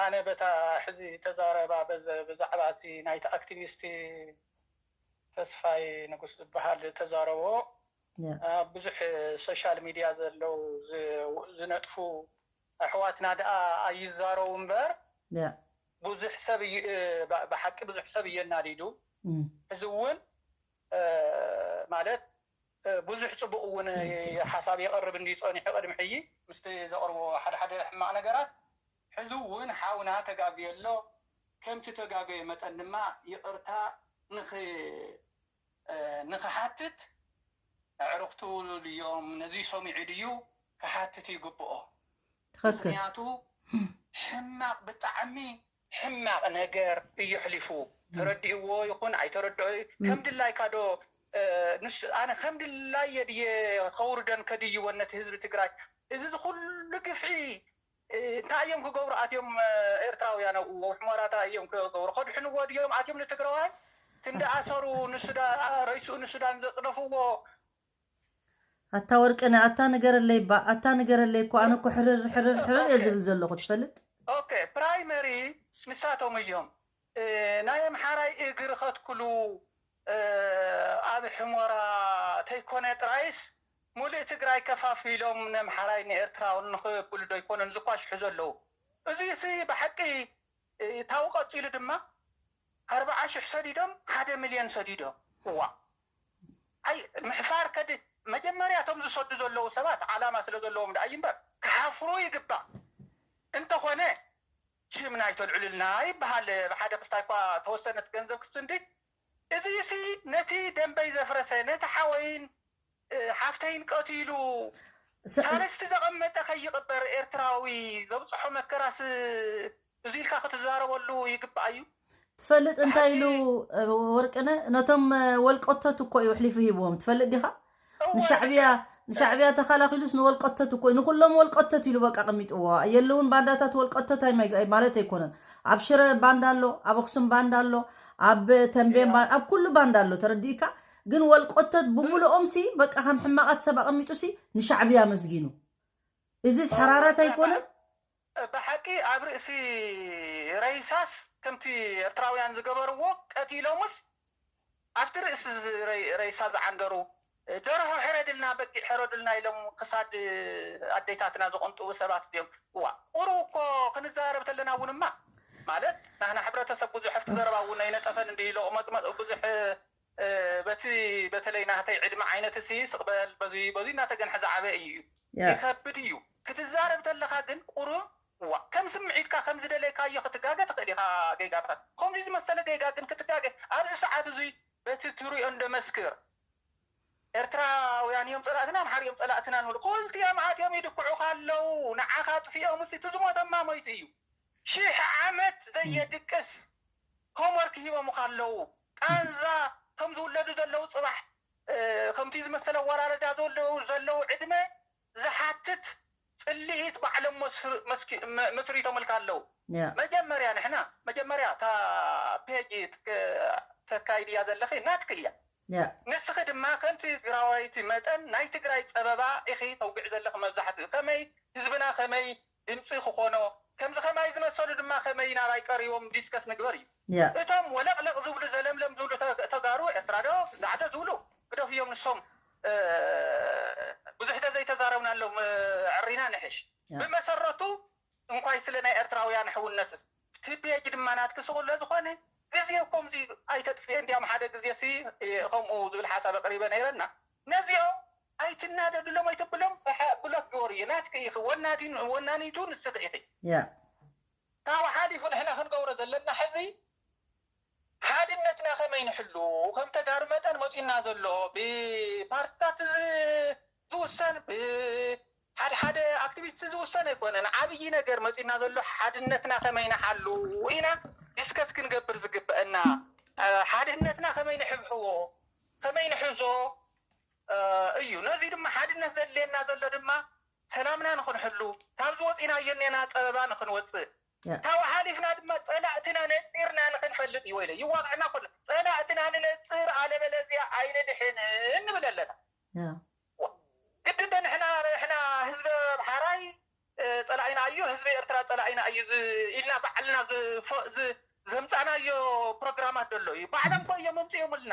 ኣነ በታ ሕዚ ተዛረባ ብዛዕባ እቲ ናይቲ ኣክቲቪስት ተስፋይ ንጉስ ዝበሃል ተዛረቦ ያ ብዙሕ ሶሻል ሚድያ ዘለው ዝነጥፉ ኣሕዋትና ደኣ ኣይዛረቡ እምበር ያ ብዙሕ ሰብ እዩ ብሓቂ ብዙሕ ሰብ እዩ ኣናዲዱ። እም፣ እዚ እውን ማለት ብዙሕ ፅቡቅ እውን ሓሳብ የቕርብ እንዲ ፀኒሑ ቅድሚ ሕጂ ምስቲ ዘቕርቦ ሓደ ሓደ ሕማቕ ነገራት ሕዚ እውን ሓውና ተጋግየ ኣሎ። ከምቲ ተጋገየ መጠን ድማ ይቕርታ ንኽ ንኽሓትት ኣዕሩኽቱ ድዮም ነዚ ሰሚዑ ድዩ ክሓትት ይግብኦ። ትኽክል ምክንያቱ ሕማቕ ብጣዕሚ ሕማቕ ነገር እዩ ኣሕሊፉ። ተረዲእዎ ይኹን ኣይተረድኦ ከም ድላይካ ዶ ንስ ኣነ ከም ድላየ ድየ ከውርደን ከድይወን ነቲ ህዝቢ ትግራይ እዚ ዝኩሉ ግፍዒ እንታይ እዮም ክገብሩ ኣትዮም ኤርትራውያን ኣብኡ ሕሞራ እንታይ እዮም ክገብሩ ከድሕንዎ ድዮም ኣትዮም ንትግራዋይ ክንዲ ኣሰሩ ንሱዳን ረይስኡ ንሱዳን ዘጥነፍዎ ኣታ ወርቅነ ኣታ ንገረለይ ባ ኣታ ንገረለይ እኮ ኣነ እኮ ሕርር ሕርር ሕርር እየ ዝብል ዘለኹ ትፈልጥ ኦኬ ፕራይመሪ ንሳቶም እዮም ናይ ኣምሓራይ እግሪ ከትክሉ ኣብ ሕሞራ ተይኮነ ጥራይስ ሙሉእ ትግራይ ከፋፊሎም ነምሓራይ ንኤርትራውን ንኽብሉ ዶ ይኮኑን ዝኳሽሑ ዘለዉ? እዙይ ሲ ብሓቂ ታው ቀፂሉ ድማ ኣርባዓ ሽሕ ሰዲዶም ሓደ ሚልዮን ሰዲዶም እዋ ኣይ ምሕፋር ከድ መጀመርያ እቶም ዝሰዱ ዘለዉ ሰባት ዓላማ ስለ ዘለዎም ደኣ እዩ እምበር ክሓፍሩ ይግባእ። እንተኾነ ሽም ናይ ተልዕሉልና ይበሃል ብሓደ ክስታይ እኳ ተወሰነት ገንዘብ ክስንዲ እዚ ሲ ነቲ ደንበይ ዘፍረሰ ነቲ ሓወይን ሓፍተይን ቀቲሉ ሳልስቲ ዘቐመጠ ከይቕበር ኤርትራዊ ዘብፅሖ መከራስ እዚ ኢልካ ክትዛረበሉ ይግባእ እዩ። ትፈልጥ እንታይ ኢሉ ወርቅነ ነቶም ወልቆቶት እኮ እዩ ኣሕሊፉ ሂብዎም ትፈልጥ ዲኻ? ንሻዕብያ ንሻዕብያ ተኸላኺሉስ ንወልቆቶት እኮ እዩ ንኩሎም ወልቆቶት ኢሉ በቃ ኣቐሚጥዎ የለውን ባንዳታት ወልቆቶት ማለት ኣይኮነን። ኣብ ሽረ ባንዳ ኣሎ፣ ኣብ ኣኽሱም ባንዳ ኣሎ፣ ኣብ ተንቤን ኣብ ኩሉ ባንዳ ኣሎ ተረዲእካ። ግን ወልቆቶት ብምልኦም ሲ በቃ ከም ሕማቓት ሰብ ኣቐሚጡ ሲ ንሻዕብያ ኣመስጊኑ። እዚስ ሕራራት ኣይኮነን? ብሓቂ ኣብ ርእሲ ረይሳስ ከምቲ ኤርትራውያን ዝገበርዎ ቀቲሎምስ ኣብቲ ርእሲ ረይሳ ዝዓንደሩ ደርሆ ሕረድልና በጊዕ ሕረዱልና ኢሎም ክሳድ ኣዴታትና ዝቆንጥቡ ሰባት ድዮም? እዋ ቁሩብ እኮ ክንዘራረብ ተለና እውን እማ ማለት ናህና ሕብረተሰብ ብዙሕ ኣብቲ ዘረባ እውን ኣይነጠፈን እንዲ ኢሎ መፅመፅ ብዙሕ በቲ በተለይ ናህተይ ዕድመ ዓይነት ሲ ስቕበል በዚ በዚ እናተገንሐ ዝዓበ እዩ እዩ ይኸብድ እዩ። ክትዛረብ ተለኻ ግን ቁሩብ እዋ ከም ስምዒትካ ከም ዝደለይካዮ ክትጋገ ትኽእል ኢኻ። ጌጋታት ከምዚ ዝመሰለ ጌጋ ግን ክትጋገ ኣብዚ ሰዓት እዙይ በቲ ትሪኦ እንደመስክር ኤርትራውያን እዮም ፀላእትና ኣምሓር እዮም ፀላእትና ንብል ክልቲኦም ኣትዮም ይድክዑኻ ኣለዉ። ንዓኻ ኣጥፊኦም ሲ እቲ ዝሞተማ ሞይቱ እዩ። ሽሕ ዓመት ዘየድቅስ ሆምወርክ ሂቦምኻ ኣለዉ። ቃንዛ ከም ዝውለዱ ዘለዉ ፅባሕ ከምቲ ዝመሰለ ኣወራረዳ ዝውልዑ ዘለዉ ዕድመ ዝሓትት ፅልኢት ባዕሎም መስሪቶምልካ ኣለዉ። መጀመርያ ንሕና መጀመርያ እታ ፔጅ ተካይድ እያ ዘለኺ ናትኪ እያ። ንስኺ ድማ ከም ትግራዋይቲ መጠን ናይ ትግራይ ፀበባ ኢኺ ተውግዒ ዘለኺ መብዛሕትኡ ከመይ ህዝብና ከመይ ድምፂ ክኾኖ ከምዚ ከማይ ዝመሰሉ ድማ ከመይ ናባይ ቀሪቦም ዲስከስ ንግበር እዩ። እቶም ወለቕለቕ ዝብሉ ዘለምለም ዝብሉ ተጋሩ ኤርትራ ዶ ዛዕዶ ዝብሉ ግደፍዮም ንሶም ብዙሕ ተዘይተዛረብናሎም ዕሪና ንሕሽ። ብመሰረቱ እንኳይ ስለ ናይ ኤርትራውያን ሕውነትስ፣ እቲ ፔጅ ድማ ናትኪ ስቕ ኣሎ ዝኾነ ግዜ ከምዚ ኣይተጥፍኤ። እንዲያም ሓደ ግዜ ሲ ከምኡ ዝብል ሓሳብ ኣቅሪበ ነይረና። ነዚኦም ኣይትናደድሎም ኣይተብሎም። ብሎክ ግበርዮ። ናትኪ ኢኺ ወናዲን ወናኒቱ ንስኺ ኢኺ። ካብኡ ሓሊፉ ንሕና ክንገብሮ ዘለና ሕዚ ሓድነትና ከመይ ንሕሉ፣ ከም ተጋሩ መጠን መፂኡና ዘሎ ብፓርትታት ዝውሰን፣ ብሓደ ሓደ ኣክቲቪስት ዝውሰን ኣይኮነን። ዓብዪ ነገር መፂኡና ዘሎ ሓድነትና ከመይ ንሓሉ ኢና ዲስከስ ክንገብር ዝግበአና። ሓድነትና ከመይ ንሕብሕዎ፣ ከመይ ንሕዞ እዩ። ነዚ ድማ ሓድነት ዘድልየና ዘሎ ድማ ሰላምና ንኽንሕሉ፣ ካብ ዝወፂናዮ እኔና ፀበባ ንኽንወፅእ፣ ካብኡ ሓሊፍና ድማ ፀላእትና ነፂርና ንኽንፈልጥ እዩ። ወይለ ይዋቕዕና ኩሉ። ፀላእትና ንነፅር፣ ኣለበለዚያ ኣይንድሕንን ንብል ኣለና። ግድን ዶ ንሕና ንሕና ህዝቢ ኣምሓራይ ፀላኢና እዩ፣ ህዝቢ ኤርትራ ፀላኢና እዩ ኢልና ባዕልና ዘምፃናዮ ፕሮግራማት ዘሎ እዩ። ባዕሎም እኮ እዮም ኣምፅኦምልና።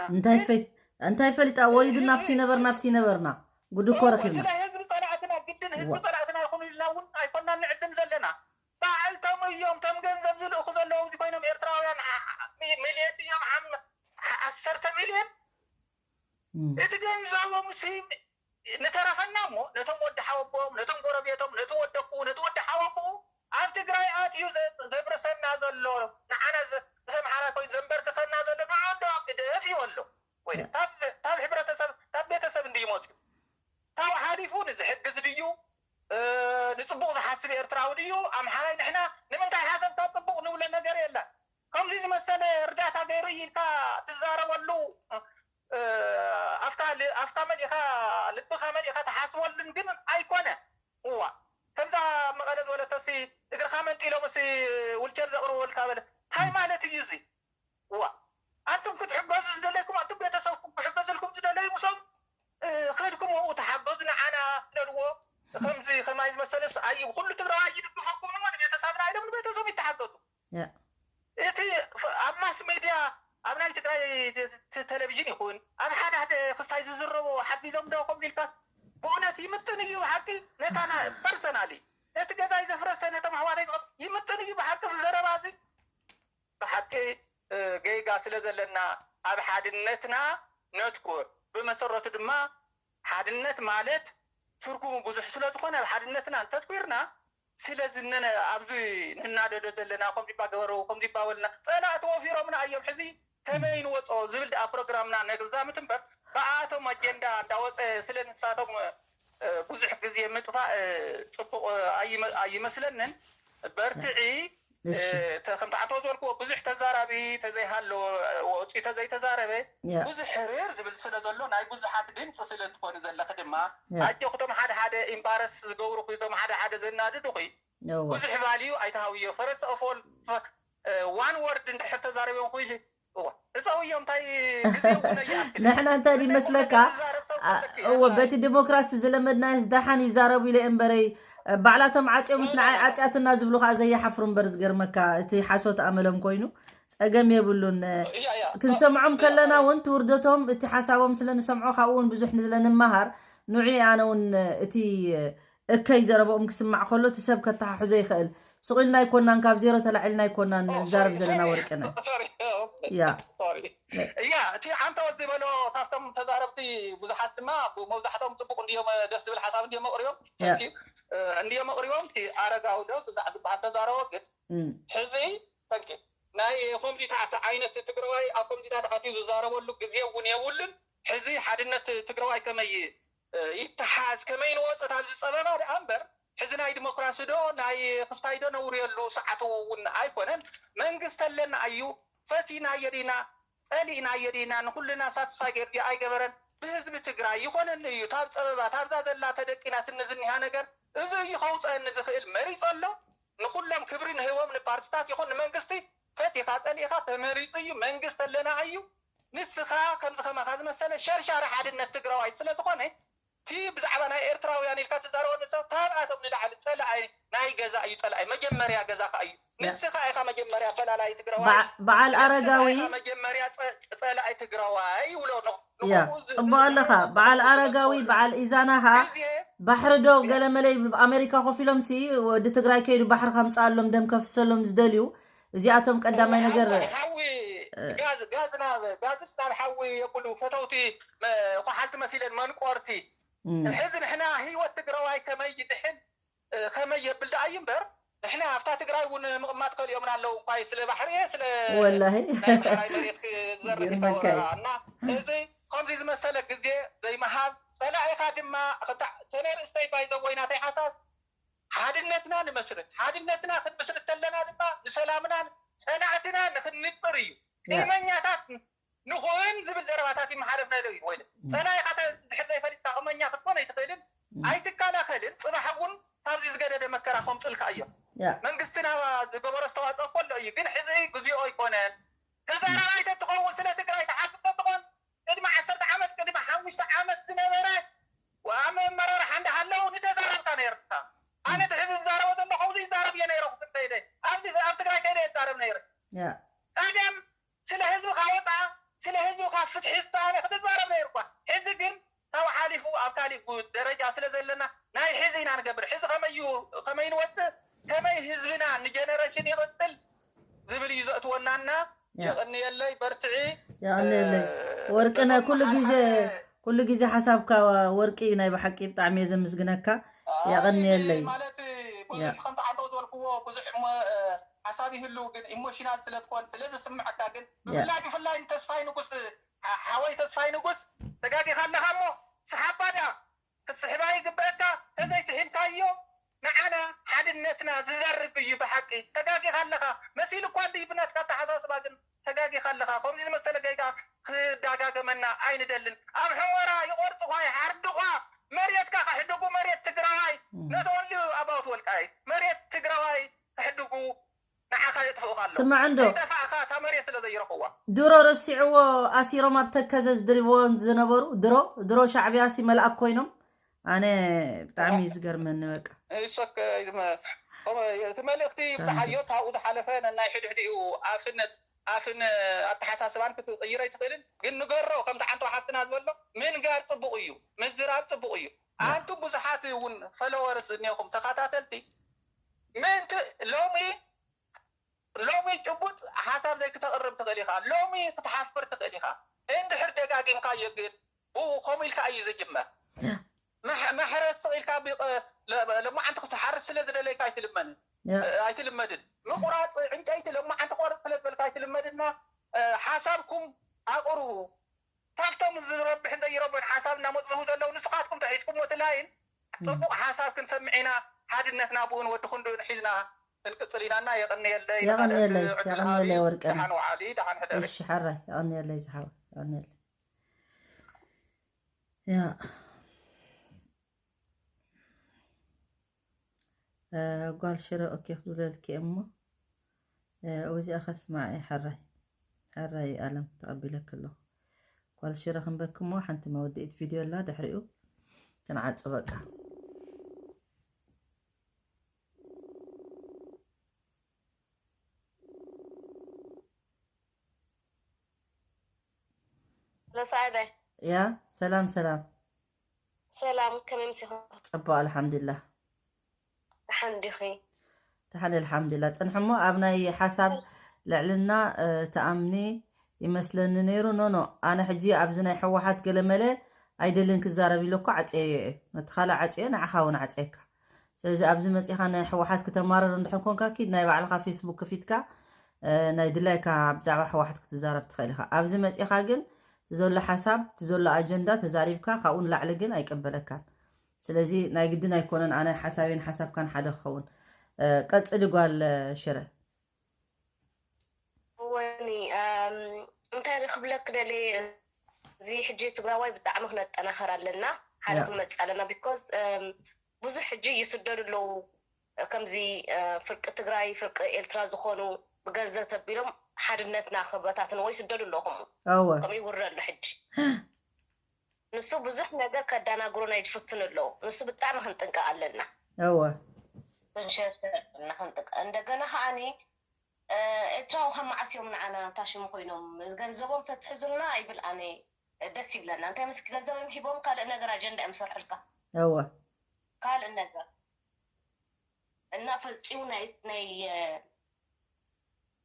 እንታይ ፈሊጣ ወሊዱ ናፍቲ ነበርና ናፍቲ ነበርና ጉድ እኮ ረኺብና። ስለ ህዝቢ ፀላእትና ግድን ህዝቢ ፀላእትና ይኹኑ ኢልና እውን ኣይኮናን ንዕድም ዘለና። ባዕልቶም እዮም ቶም ገንዘብ ዝልእኹ ዘለዉ እዚ ኮይኖም ኤርትራውያን ሚልዮን ድዮም ዓሰርተ ሚልዮን እቲ ገንዘቦም ሲ ንተረፈና እሞ ነቶም ወዲ ሓወቦም ነቶም ጎረቤቶም ነቲ ወደኩ ነቲ ወዲ ሓወቦ ኣብ ትግራይ ኣትዩ ዘብርሰና ዘሎ ንዓና ምስ ኣምሓራ ኮይኑ ዘንበርክኸና ዘሎ ንዑ እንዶ ኣብ ግደፍ ይበሎ። ወይ ካብ ሕብረተሰብ ካብ ቤተሰብ እንድዩ መፅዩ ካብ ሓሊፉ ንዝሕግዝ ድዩ ንፅቡቅ ዝሓስብ ኤርትራዊ ድዩ ኣምሓራይ ንሕና ንምንታይ ሓሰብካ ፅቡቅ ንብሎ ነገር የለን። ከምዚ ዝመሰለ እርዳታ ገይሩ ኢልካ ትዛረበሉ ኣፍካ መሊእኻ ልብኻ መሊእኻ ትሓስበሉን ግን ኣይኮነ። እዋ ከምዛ መቐለ ዝበለቶ ሲ እግርኻ መንጢሎም ሲ ውልቸር ዘቕርበልካ በለ እንታይ ማለት እዩ እዚ? እዋ ኣንቱም ክትሕገዙ ዝደለይኩም ኣንቱም ቤተሰብኩም ክሕገዝልኩም ዝደለዩ ምሶም ክድኩም ኡ ተሓገዙ ንዓና ትደልዎ ከምዚ ከማይ ዝመሰለስ ኣይ ኩሉ ትግራዋይ ይድግፈኩም ንሞ ንቤተሰብና ኢሎም ንቤተሰብ ይተሓገዙ። እቲ ኣብ ማስ ሜድያ ኣብ ናይ ትግራይ ቴሌቪዥን ይኹን ኣብ ሓደ ሓደ ክስታይ ዝዝረቦ ሓጊዞም ዶ ከምዚ ኢልካስ ብእውነት ይምጥን እዩ ብሓቂ ነታና ፐርሰናሊ ነቲ ገዛይ ዘፍረሰ ነቶም ኣሕዋተይ ይምጥን እዩ ብሓቂ ዝዘረባ እዚ ብሓቂ ጌጋ ስለ ዘለና ኣብ ሓድነትና ነትኩር። ብመሰረቱ ድማ ሓድነት ማለት ትርጉሙ ብዙሕ ስለ ዝኾነ ኣብ ሓድነትና እንተትኩርና ስለዚ ኣብዚ ንናደዶ ዘለና ከምዚ ባ ገበረው ከምዚ ባ በልና ፀላእቲ ወፊሮምና እዮም ሕዚ ከመይ ንወፆ ዝብል ደኣ ፕሮግራምና ነግዛምት እምበር ብኣቶም ኣጀንዳ እንዳወፀ ስለ ንሳቶም ብዙሕ ግዜ ምጥፋእ ፅቡቅ ኣይመስለንን። በርትዒ ከምቲ ዓቶ ዝበልክዎ ብዙሕ ተዛራቢ ተዘይሃለወ ወፂ ተዘይተዛረበ ብዙሕ ሕርር ዝብል ስለ ዘሎ ናይ ብዙሓት ድምፂ ስለ ትኾኒ ዘለኺ ድማ ኣጆ ክቶም ሓደ ሓደ ኢምባረስ ዝገብሩኺ እቶም ሓደ ሓደ ዘናድዱኺ ብዙሕ ቫልዩ ኣይትሃብዮ ፈረስ ኦፎል ዋን ወርድ እንድሕር ተዛረብዮም ኩይሲ እፀውዮ እንታይ ግዜ እውን ኣይኣክል ንሕና እንታይ ድመስለካ እወ በቲ ዲሞክራሲ ዝለመድናዮስ ደሓን ይዛረቡ ኢለ እምበረይ ባዕላቶም ዓፅዮምስ ንዓይ ዓፅያትና ዝብሉ ከዓ ዘይሓፍሩ እምበር ዝገርመካ እቲ ሓሶት ኣመሎም ኮይኑ ፀገም የብሉን ክንሰምዖም ከለና እውን ትውርደቶም እቲ ሓሳቦም ስለ ንሰምዖ ካብኡ እውን ብዙሕ ስለ ንመሃር ንዑ ኣነ እውን እቲ እከይ ዘረበኦም ክስማዕ ከሎ እቲ ሰብ ከተሓሕዞ ይኽእል ስቕ ኢልና ኣይኮናን ካብ ዜሮ ተላዒልና ኣይኮናን ንዛረብ ዘለና ወርቅነ ያ እያ እቲ ዓንተወት ዝበሎ ካብቶም ተዛረብቲ ብዙሓት ድማ መብዛሕቶም ፅቡቅ እንድዮም ደስ ዝብል ሓሳብ እንድዮም መቅርዮም እንድዮም መቅርዮም ኣረጋዊ ዶ ብዛዕ ዝበሃል ተዛረቦ ግን ሕዚ ናይ ከምዚታት ዓይነት ትግራዋይ ኣብ ከምዚታት ኣትዩ ዝዛረበሉ ግዜ እውን የብሉን ሕዚ ሓድነት ትግራዋይ ከመይ ይተሓዝ ከመይ ንወፅእ ኣብዚ ፀበባ ደኣ እምበር ሕዚ ናይ ዲሞክራሲ ዶ ናይ ክስታይ ዶ ነውርየሉ ሰዓቱ እውን ኣይኮነን መንግስቲ ኣለና እዩ ፈቲናዮ ዲና ፀሊእናዮ ዲና ንኩልና ሳትስፋይ ገይሩ ድዩ ኣይገበረን ብህዝቢ ትግራይ ይኮነኒ እዩ ታብ ፀበባ ታብዛ ዘላ ተደቂናትኒ ዝኒሃ ነገር እዚ እዩ ከውፀአኒ ዝክእል መሪፁ ኣሎ ንኩሎም ክብሪ ንህቦም ንፓርትታት ይኩን ንመንግስቲ ፈቲካ ፀሊእካ ተመሪፁ እዩ መንግስቲ ኣለና እዩ ንስኻ ከምዚ ከማኻ ዝመሰለ ሸርሻሪ ሓድነት ትግራዋይ ስለዝኾነ እቲ ብዛዕባ ናይ ኤርትራውያን ኢልካ ትዛረበሉ ሰብ ካብኣቶም ንላዕሊ ጸላኣይ ናይ ገዛ እዩ። ጸላኣይ መጀመርያ ገዛኻ እዩ። ያ። ንስኻ ኢኻ መጀመርያ ፈላላይ ትግራዋይ። በዓ- በዓል ንስኻ ኣረጋዊ ኢኻ መጀመርያ ጸ- ጸላኣይ ትግራዋይ ይብሎ። ን- ያ ንኸምኡ ዝ- ጽቡቅ ኣለኻ። በዓል ኣረጋዊ በዓል ኢዛና ኸዓ ግዜ ባሕሪ ዶ ገለ መለ ይብሉ። ኣብ ኣሜሪካ ኮፍ ኢሎም ሲ ወዲ ትግራይ ከይዱ ባሕሪ ከምፅኣሎም ደም ከፍሰሎም ዝደልዩ እዚኣቶም ቀዳማይ ነገር ሓዊ ጋዝ ጋዝ ናብ ጋዝስ ናብ ሓዊ የብሉ ፈተውቲ መ- ኳሓልቲ መሲለን መንቆርቲ እም፣ ሕዚ ንሕና ህይወት ትግራዋይ ከመይ ይድሕን እ፣ ከመይ የብል ደኣ እዩ እምበር ንሕና ኣብታ ትግራይ እውን ምቕማጥ ከሊኦምና ኣለዉ እኳ ስለ ባሕሪ እየ ስለ ወላሂ ናይ ባሕራይ መሬት ክዘርፍ ይገርመካ እዩ። ይተወራ እና እዚ ከምዚ ዝመሰለ ግዜ ዘይምሃብ ጸላኢኻ ድማ ክታ- ተነርእስተይ ባይዘወይ ናተይ ሓሳብ ሓድነትና ንመስርት ሓድነትና ክንምስርት ተለና ድማ ንሰላምናን ጸላእትና ንክንንጥር እዩ ያ። ቅድመኛታት ንኹን ዝብል ዘረባታት ይመሓለፍ ናይ ሎዩ ወይ ም። ጸላኢኻ ተ- ድሕር ዘይፈሊጥካ ቅድመኛ ክትኮን ኣይትኽእልን ም። ኣይትከላኸልን ጽባሕ እውን ካብዚ ዝገደደ መከራ ከምፅልካ እዮም ያ መንግስትና ዝገበሮ ዝተዋፅኦ ከሎ እዩ ግን ሕዚ ግዜኦ ኣይኮነን ተዛራባይ ተትኸውን ስለ ትግራይ ተሓስብ ተትኾን ቅድሚ ዓሰርተ ዓመት ቅድሚ ሓሙሽተ ዓመት ዝነበረ ኣብ መመራርሓ እንዳሃለዉ ንተዛረብካ ነይርካ ኣነ እቲ ሕዚ ዝዛረቦ ዘለኹ እዚ ይዛረብ እየ ነይረ ክትከይደ ኣብዚ ኣብ ትግራይ ከይደ ይዛረብ ነይረ ያ ቀደም ስለ ህዝብኻ ወፃ ስለ ህዝብኻ ፍትሒ ዝተኣነ ክትዛረብ ነይርኳ ሕዚ ግን ካብ ሓሊፉ ኣብ ካሊእ ጉ- ደረጃ ስለ ዘለና ናይ ሕዚ ኢና ንገብር ሕዚ ከመይ እዩ- ከመይ ንወፅእ ከመይ ህዝብና ንጀነሬሽን ይቕፅል ዝብል እዩ ዘእትወናና ያ። የቐንየለይ በርትዒ የቐንየለይ እ፣ ወርቅነ እቶም ኩሉ ግዜ ሓደ- ኩሉ ግዜ ሓሳብካ ወርቂ ናይ ብሓቂ ብጣዕሚ እየ ዘምስግነካ የቐንየለይ ማለት ብዙሕ ያ። ከምቲ ዓንተው ዝበልክዎ ብዙሕ እሞ እ፣ ሓሳብ ይህሉ ግን ኢሞሽናል ስለትኾን ስለዝስምዐካ ግን ያ። ብፍላይ ብፍላይ ንተስፋይ ንጉስ ሓ- ሓወይ ተስፋይ ንጉስ ተጋጊኻ ኣለኻ እሞ ሰሓባ ድኣ ክትስሕባ ይግበአካ ተዘይስሒብካዮ ንዓና ሓድነትና ዝዘርግ እዩ ብሓቂ ተጋጊኻ ኣለኻ መሲሉ እኳ እንዲ ብናትካ ኣተሓሳስባ ግን ተጋጊኻ ኣለኻ ከምዚ ዝመሰለ ጌጋ ክዳጋገመና ኣይንደልን ኣብ ሕወራ ይቆርጥኳ ይሓርድኳ መሬትካ ከሕድጉ መሬት ትግራዋይ እም። not only about ወልቃይት መሬት ትግራዋይ ከሕድጉ ንዓኻ የጥፍኡኻ ኣለዉ ስማዕ እንዶ ይጠፋእኻ እታ መሬት ስለ ዘይረኽዋ ድሮ ረሲዕዎ ኣሲሮም ኣብ ተከዘ ዝድርብዎ ዝነበሩ ድሮ ድሮ ሻዕብያ ሲ መልኣክ ኮይኖም ኣነ ብጣዕሚ እዩ ዝገርመኒ በቃ እሶክ እቲ መልእክቲ ይብፅሓዮ ካብኡ ዝሓለፈ ነናይ ሕድሕዲኡ ኣፍነት ኣፍን ኣተሓሳስባን ክትቅይሮ ኣይትኽእልን ግን ንገሮ ከምቲ ሓንቲ ሓፍትና ዝበሎ ምንጋር ፅቡቅ እዩ ምዝራብ ፅቡቅ እዩ ኣንቱም ብዙሓት እውን ፈለወርስ እኒኹም ተኸታተልቲ ምእንቲ ሎሚ ሎሚ ጭቡጥ ሓሳብ ዘይክተቕርብ ትኽእል ኢኻ ሎሚ ክትሓፍር ትኽእል ኢኻ እንድሕር ደጋጊምካዮ ግን ብኡ ከምኡ ኢልካ እዩ ዝጅመር መሕ- መሕረስ ኢልካ ቢቐ- ለ- ለማዓንቲ ክትሓርስ ስለ ዝደለይካ ኣይትልመንን ኣይትልመድን ምቁራፅ ዕንጨይቲ ለማዓንቲ ቆርፅ ስለ ዝበልካ ኣይትልመድና እ፣ ሓሳብኩም ኣቅርቡ ካብቶም ዝረብሕን ዘይረብሕን ሓሳብ እናመፅሁ ዘለዉ ንስኻትኩም ተሒዝኩም ሞትላይን ፅቡቅ ሓሳብ ክንሰምዕ ኢና ሓድነትና ብኡን ወዲ ክንዱን ሒዝና ክንቅፅል ኢና እና የቀንየለይ የቐንየለይ ንኻልኦት ዕድል የቐንየለይ ሃቢ ወርቅና ደሓን ወዓሊ ደሓን ሕደሪ እሺ ሓራይ የቐንየለይ ዝሓወ የቐንየለይ ያ እ፣ ጓል ሽረ ኦኬ ክብለልኪ እሞ እ፣ እዚኣ ከስማዕ እየ ሓራይ ሓራይ ኣለም ተቐቢለክ ኣለኹ ጓል ሽረ ክንበኪ እሞ ሓንቲ መወድኢት ቪድዮ ኣላ ድሕሪኡ ክንዓፁ በቃ ረሳዕለ ያ ሰላም ሰላም ሰላም ከመይ ምሲኻ ፅቡቅ ኣልሓምዱላ ደሓን ዲኺ ደሓን ኣልሓምዱላ ፅንሕሞ ኣብ ናይ ሓሳብ ልዕልና እ፣ ትኣምኒ ይመስለኒ ነይሩ ኖኖ ኣነ ሕጂ ኣብዚ ናይ ሕወሓት ገለመለ ኣይደልን ክዛረብ ኢለ እኮ ዓፅየዮ እየ ነቲ ካልእ ዓፅየ ንዓኻ እውን ዓፅየካ ስለዚ ኣብዚ መፂኻ ናይ ሕወሓት ክተማረር እንድሕር ኮንካ ኪድ ናይ ባዕልኻ ፌስቡክ ከፊትካ እ፣ ናይ ድላይካ ብዛዕባ ሕወሓት ክትዛረብ ትኽእል ኢኻ ኣብዚ መፂኻ ግን እቲ ዘሎ ሓሳብ እቲ ዘሎ ኣጀንዳ ተዛሪብካ ካብኡ ንላዕሊ ግን ኣይቀበለካን ስለዚ ናይ ግድን ኣይኮነን ኣነ ሓሳቤን ሓሳብካን ሓደ ክኸውን እ፣ ቀፅሊ ጓል እ፣ ሽረ እወኒ እም፣ እንታይ ክብለክ ደሊ እዚ ሕጂ ትግራዋይ ብጣዕሚ ክነጠናኸር ኣለና ሓደ ያ። ክንመፅእ ኣለና because እም፣ ብዙሕ ሕጂ ይስደዱ ኣለዉ ከምዚ እ፣ ፍርቂ ትግራይ ፍርቂ ኤርትራ ዝኾኑ ብገንዘብ ተቢሎም ሓድነትና ክበታትንዎ ይስደዱ ኣለዉ ከምኡ እወ ከምኡ ይውረ ኣሎ ሕጂ ንሱ ብዙሕ ነገር ከዳናግሩና ይፍትኑ ኣለዉ። ንሱ ብጣዕሚ ክንጥንቀቕ ኣለና። እወ ክንሸርሸር ኣለና፣ ክንጥንቀቕ። እንደገና ከዓኒ ኤርትራዊ ካብ መዓስ እዮም ንዓና ታሽሙ ኮይኖም? ገንዘቦም ተትሕዙልና ይብል ኣነ ደስ ይብለና። እንታይ ምስ ገንዘቦም ሂቦም ካልእ ነገር ኣጀንዳ እዮም ሰርሑልካ። እወ ካልእ ነገር እና ፈጺሙ ናይ ናይ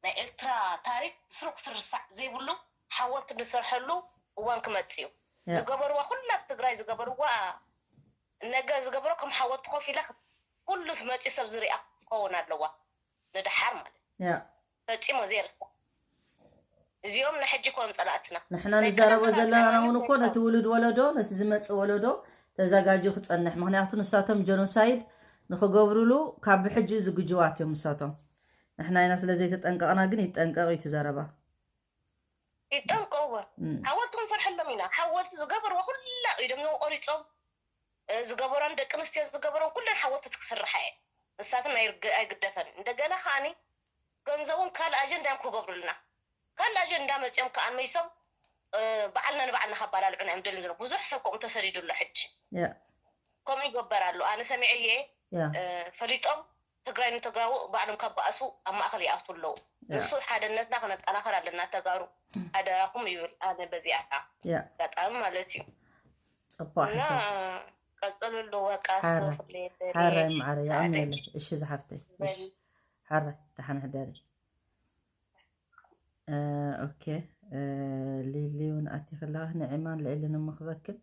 ናይ ኤርትራ ታሪክ ስሩ ክትርሳዕ ዘይብሉ ሓወልቲ ንሰርሐሉ እዋን ክመጽእ እዩ። ዝገበርዋ ኩላ ትግራይ ዝገበርዋ ነገር ዝገበሮ ከም ሓወልቲ ኮፍ ኢላ ኩሉ መጺኡ ሰብ ዝሪኣ ክትኸውን ኣለዋ። ንደሓር ማለት ፈጺሙ ዘይርሳዕ። እዚኦም ንሕጂ ኮም ጸላእትና ንሕና ንዛረቦ ዘለና እውን እኮ ነቲ ውሉድ ወለዶ ነቲ ዝመፅእ ወለዶ ተዘጋጅዩ ክፀንሕ። ምክንያቱ ንሳቶም ጀኖሳይድ ንክገብርሉ ካብ ብሕጂ ዝግጅዋት እዮም ንሳቶም። ንሕና ኢና ስለ ዘይተጠንቀቕና ግን ይጠንቀቕ እዩ እቲ ዘረባ። ይጠንቀቅዎ። ሓወልቲ ክንሰርሐሎም ኢና። ሓወልቲ ዝገበርዎ ኩላ ኢዶም እዮም ቆሪፆም ዝገበሮን ደቂ ኣንስትዮ ዝገበሮን ኩለን ሓወልቲ ክስርሓ እየ። ንሳተን ኣይግደፈን። እንደገና ከዓኒ ገንዘቦም ካልእ ኣጀንዳ እዮም ክገብሩልና። ካልእ ኣጀንዳ መፂኦም ከዓ መይሶም በዓልና ንባዕልና ከባላልዑና እዮም ደልን ዘሎ። ብዙሕ ሰብ ከምኡ ተሰዲዱ ኣሎ ሕጂ። ከምኡ ይገበር ኣሎ። ኣነ ሰሚዐ እየ። ፈሊጦም ትግራይ ንትግራዊ ባዕሎም ከባእሱ ኣብ ማእኸል ይኣትዉ ኣለዉ። ንሱ ሓደነትና ክነጠናኸር ኣለና ተጋሩ ሓደራኹም ይብል ኣነ በዚኣ ኣጋጣሚ ማለት እዩ። ፅቡቅ እና ሓሳብ ቀፅልሉ በቃ እሱ ሓራይ ክፍለየ ደልየ ሓራይ ማዕረ ሰዓደይ ይኣምነለ። እሺ ዝሓፍተይ በል እሺ። ሓራይ ደሓን ሕደሪ። ኦኬ ሊሊ እውን ኣቲ ከለካ ንዒማን ልዒሊ ንምክበክን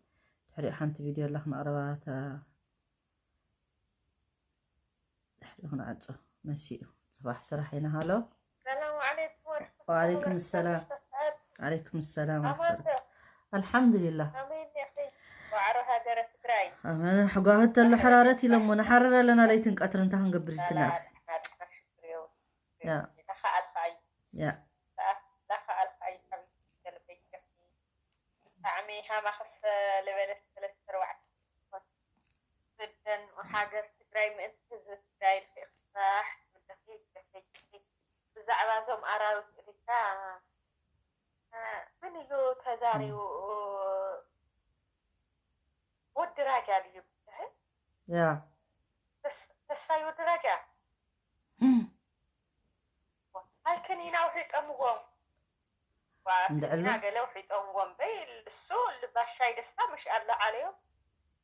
ድሕሪኡ ሓንቲ ቪድዮ ኣላ ክነቅርባ እታ ድሕሪኡ ክንዓጾ መሲኡ። ፅባሕ ስራሕ ኢና። ሃሎ ሰላም ዓለይኩም ወዓለይኩም ሰላም። ዓለይኩም ሰላም ወረሕመቱላህ። ኣልሓምዱሊላህ። ኣሜን ዲኺ ዋዕሮ ሃገረ ትግራይ ኣመን ሕጓህት ተሎ ሕራረት ኢሎሞ ንሓርር ኣለና ለይትን ቀትሪ እንታይ ክንገብር ኢልክና ሰላም ናትና ሽግር የው ያ ተኸኣልካ እዩ ያ ተኸኣልካ እዩ ሓቢቢ ከልበይ ዲኺ ብጣዕሚ ሃማኽሰ ልበለት ሰለስተ ኣርባዕተ ዝኾን ስደን ሃገር ትግራይ ምእንቲ ህዝቢ ትግራይ ኢልኪ ክሳሕ ትብልኺ ትብልኺ ብዛዕባ እዞም ኣራዊት ኤሪትራ መን እዩ ተዛሪቡ ወዲ ራጃ ድዩ ብዝሕ ያ ተስፋይ ወዲ ራጃ ኣይከን ኢና ውሒጠምዎም እንድዕሉ ኢና ገለ ውሒጠምዎም በይ እሱ ልባሻይ ደስታ መሽ ኣለዓለዮም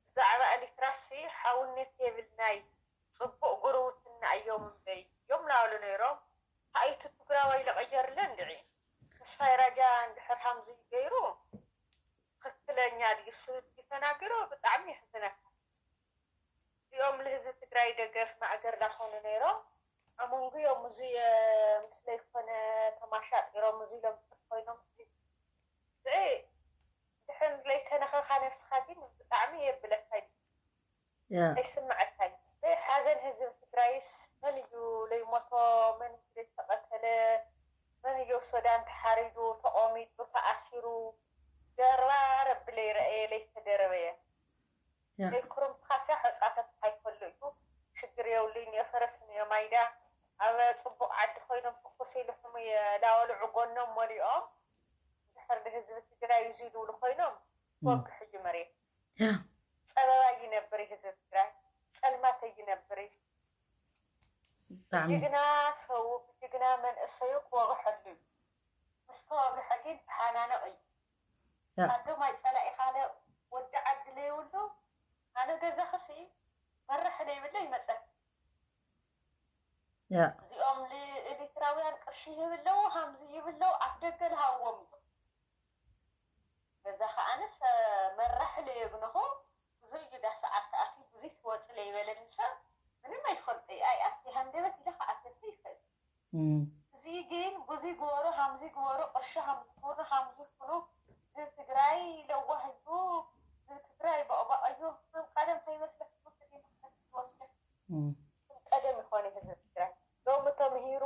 ብዛዕባ ኤሪትራሲ ሓውነት የብልናይ ፅቡቅ ጉርውትና እዮም እምበይ እዮም ናበሉ ነይሮም ሃይቲ ትግራዋይ ለቀየርለ እንድዒ ተስፋይ ራጃ እንድሕር ሃምዚ ገይሩ ትክክለኛ ድዩ ስህል ተናግሮ ብጣዕሚ የሕዝነካ እዚኦም ልህዝቢ ትግራይ ደገፍ ማእገር ዳኮኑ ነይሮም ኣመንጉዮም እዚ ምስለይ ኮነ ተማሻጢሮም እዚ ኢሎም ኮይኖም ድሕን ለይተነኸኻ ነብስኻ ግን ብጣዕሚ የብለካ እዩ ያ ኣይስምዐካይ ሓዘን ህዝቢ ትግራይስ መን እዩ ለይሞቶ መን እዩ ለይተቐተለ መን እዩ ሱዳን ተሓሪዱ ተቐሚጡ ተኣሲሩ ደራረብ ለይረአየ ለይተደረበየ ያ ለይኩርምትኻስያ ሕፃተት ኣይፈሉ እዩ ሽግር የብሉይ ንዮ ፈረስ ንዮ ማይዳ ኣብ ፅቡቅ ዓዲ ኮይኖም ትኩስ ኢልሑም የላወልዑ ጎኖም ወሊኦም ድሕር ንህዝቢ ትግራይ እዩ ዝብሉ ኮይኖም ወግሕ እዩ መሬት ያ ፀበባ ይነብር ህዝብ ትግራይ ፀልማተ ይነብር ብጣዕሚ ጅግና ሰው ጅግና መንእሰዩ ክወግሐሉ እዩ ምስ ተወግሐ ግን ተሓናነቕ እዩ ያ ኣዶማይ ፀላኢ ካለ ወዲ ዓዲ ለይብሉ ኣነ ገዛኽሲ መራሕ ለይብለ ይመፀ ያ እዚኦም ኤሪትራውያን ቅርሺ ይብለው ሃምዚ ይብለው ኣፍ ደገ ልሃዎም እዩ በዛ ከዓንስ መራሕ ለየብንኹ ብዙይ ዳ ሰዓት ተኣትዩ ብዙይ ትወፅ ለይበለኒ ሰብ ምንም ኣይትፈልጠይ ኣይኣት ሃንደበት ኢለ ከኣተተ ይኽእል እም፣ እዚ ግን ብዙይ ግበሩ ሃምዚ ግበሩ ቅርሺ ሃምዚ ኩኑ ሃምዚ ኩኑ ንትግራይ ለዋህ ህዝቡ ንትግራይ በቕባቕ እዩ ከም ቀደም ከይመስለኩም ዲሞክራሲ ትወስደ እም፣ ቀደም ይኾነ ህዝቢ ትግራይ ሎሚ ተምሂሩ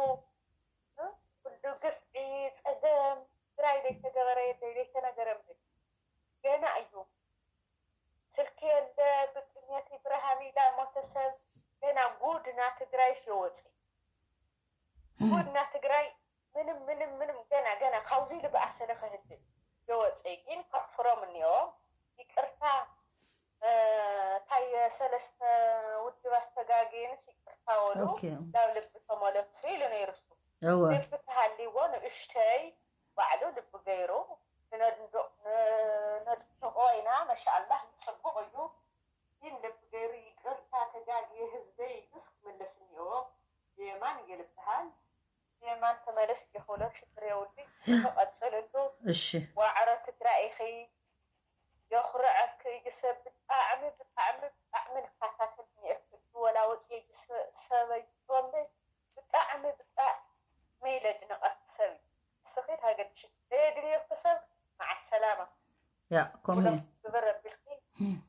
ኩሉ ግፍዒ ፀገም ትግራይ ዘይተገበረ የለ ዘይተነገረ ምድር ገና እዩ ስልኪ የለ ብጥሜት ይብርሃም ኢላ ሞተ ሰብ ገና ጉድ ና ትግራይ ሲወፂ ጉድ ና ትግራይ ምንም ምንም ምንም ገና ገና ካብዚ ልብኣሰለ ክህል ናብ ልቢ ተመለሱ ኢሉ ነይሩ እሱ። እወ። ልቢ ተሃልይዎ ንእሽተይ ባዕሉ ልቢ ገይሩ ንነድንቆ ኢና። መሻኣላህ ጽቡቕ እዩ። ግን ልቢ ገይሩ ይቅርታ ተጋግየ ህዝበይ ኢሉስ ክምለስ እኒኦ። የማን እየ ልብሃል። የማን ተመለስ ይኹሎ ሽግር የውዲ ተቐጽልሉ። እሺ። ዋዕሮ ትግራይ ኢኺ። የኹርዐኪ እዩ ሰብ ብጣዕሚ ብጣዕሚ ብጣዕሚ ንከታተል እኒኤ። ወላ ወፅየ ሰበይ ሮምበይ ብጣዕሚ ብጣዕሚ ለጭነቐኪ ሰብ እዩ። ንስኺ ታገድሽ ዘየድልየኪ ሰብ መዓ ሰላማ። ያ ከምኡ እዩ። ግበር ኣቢልኪ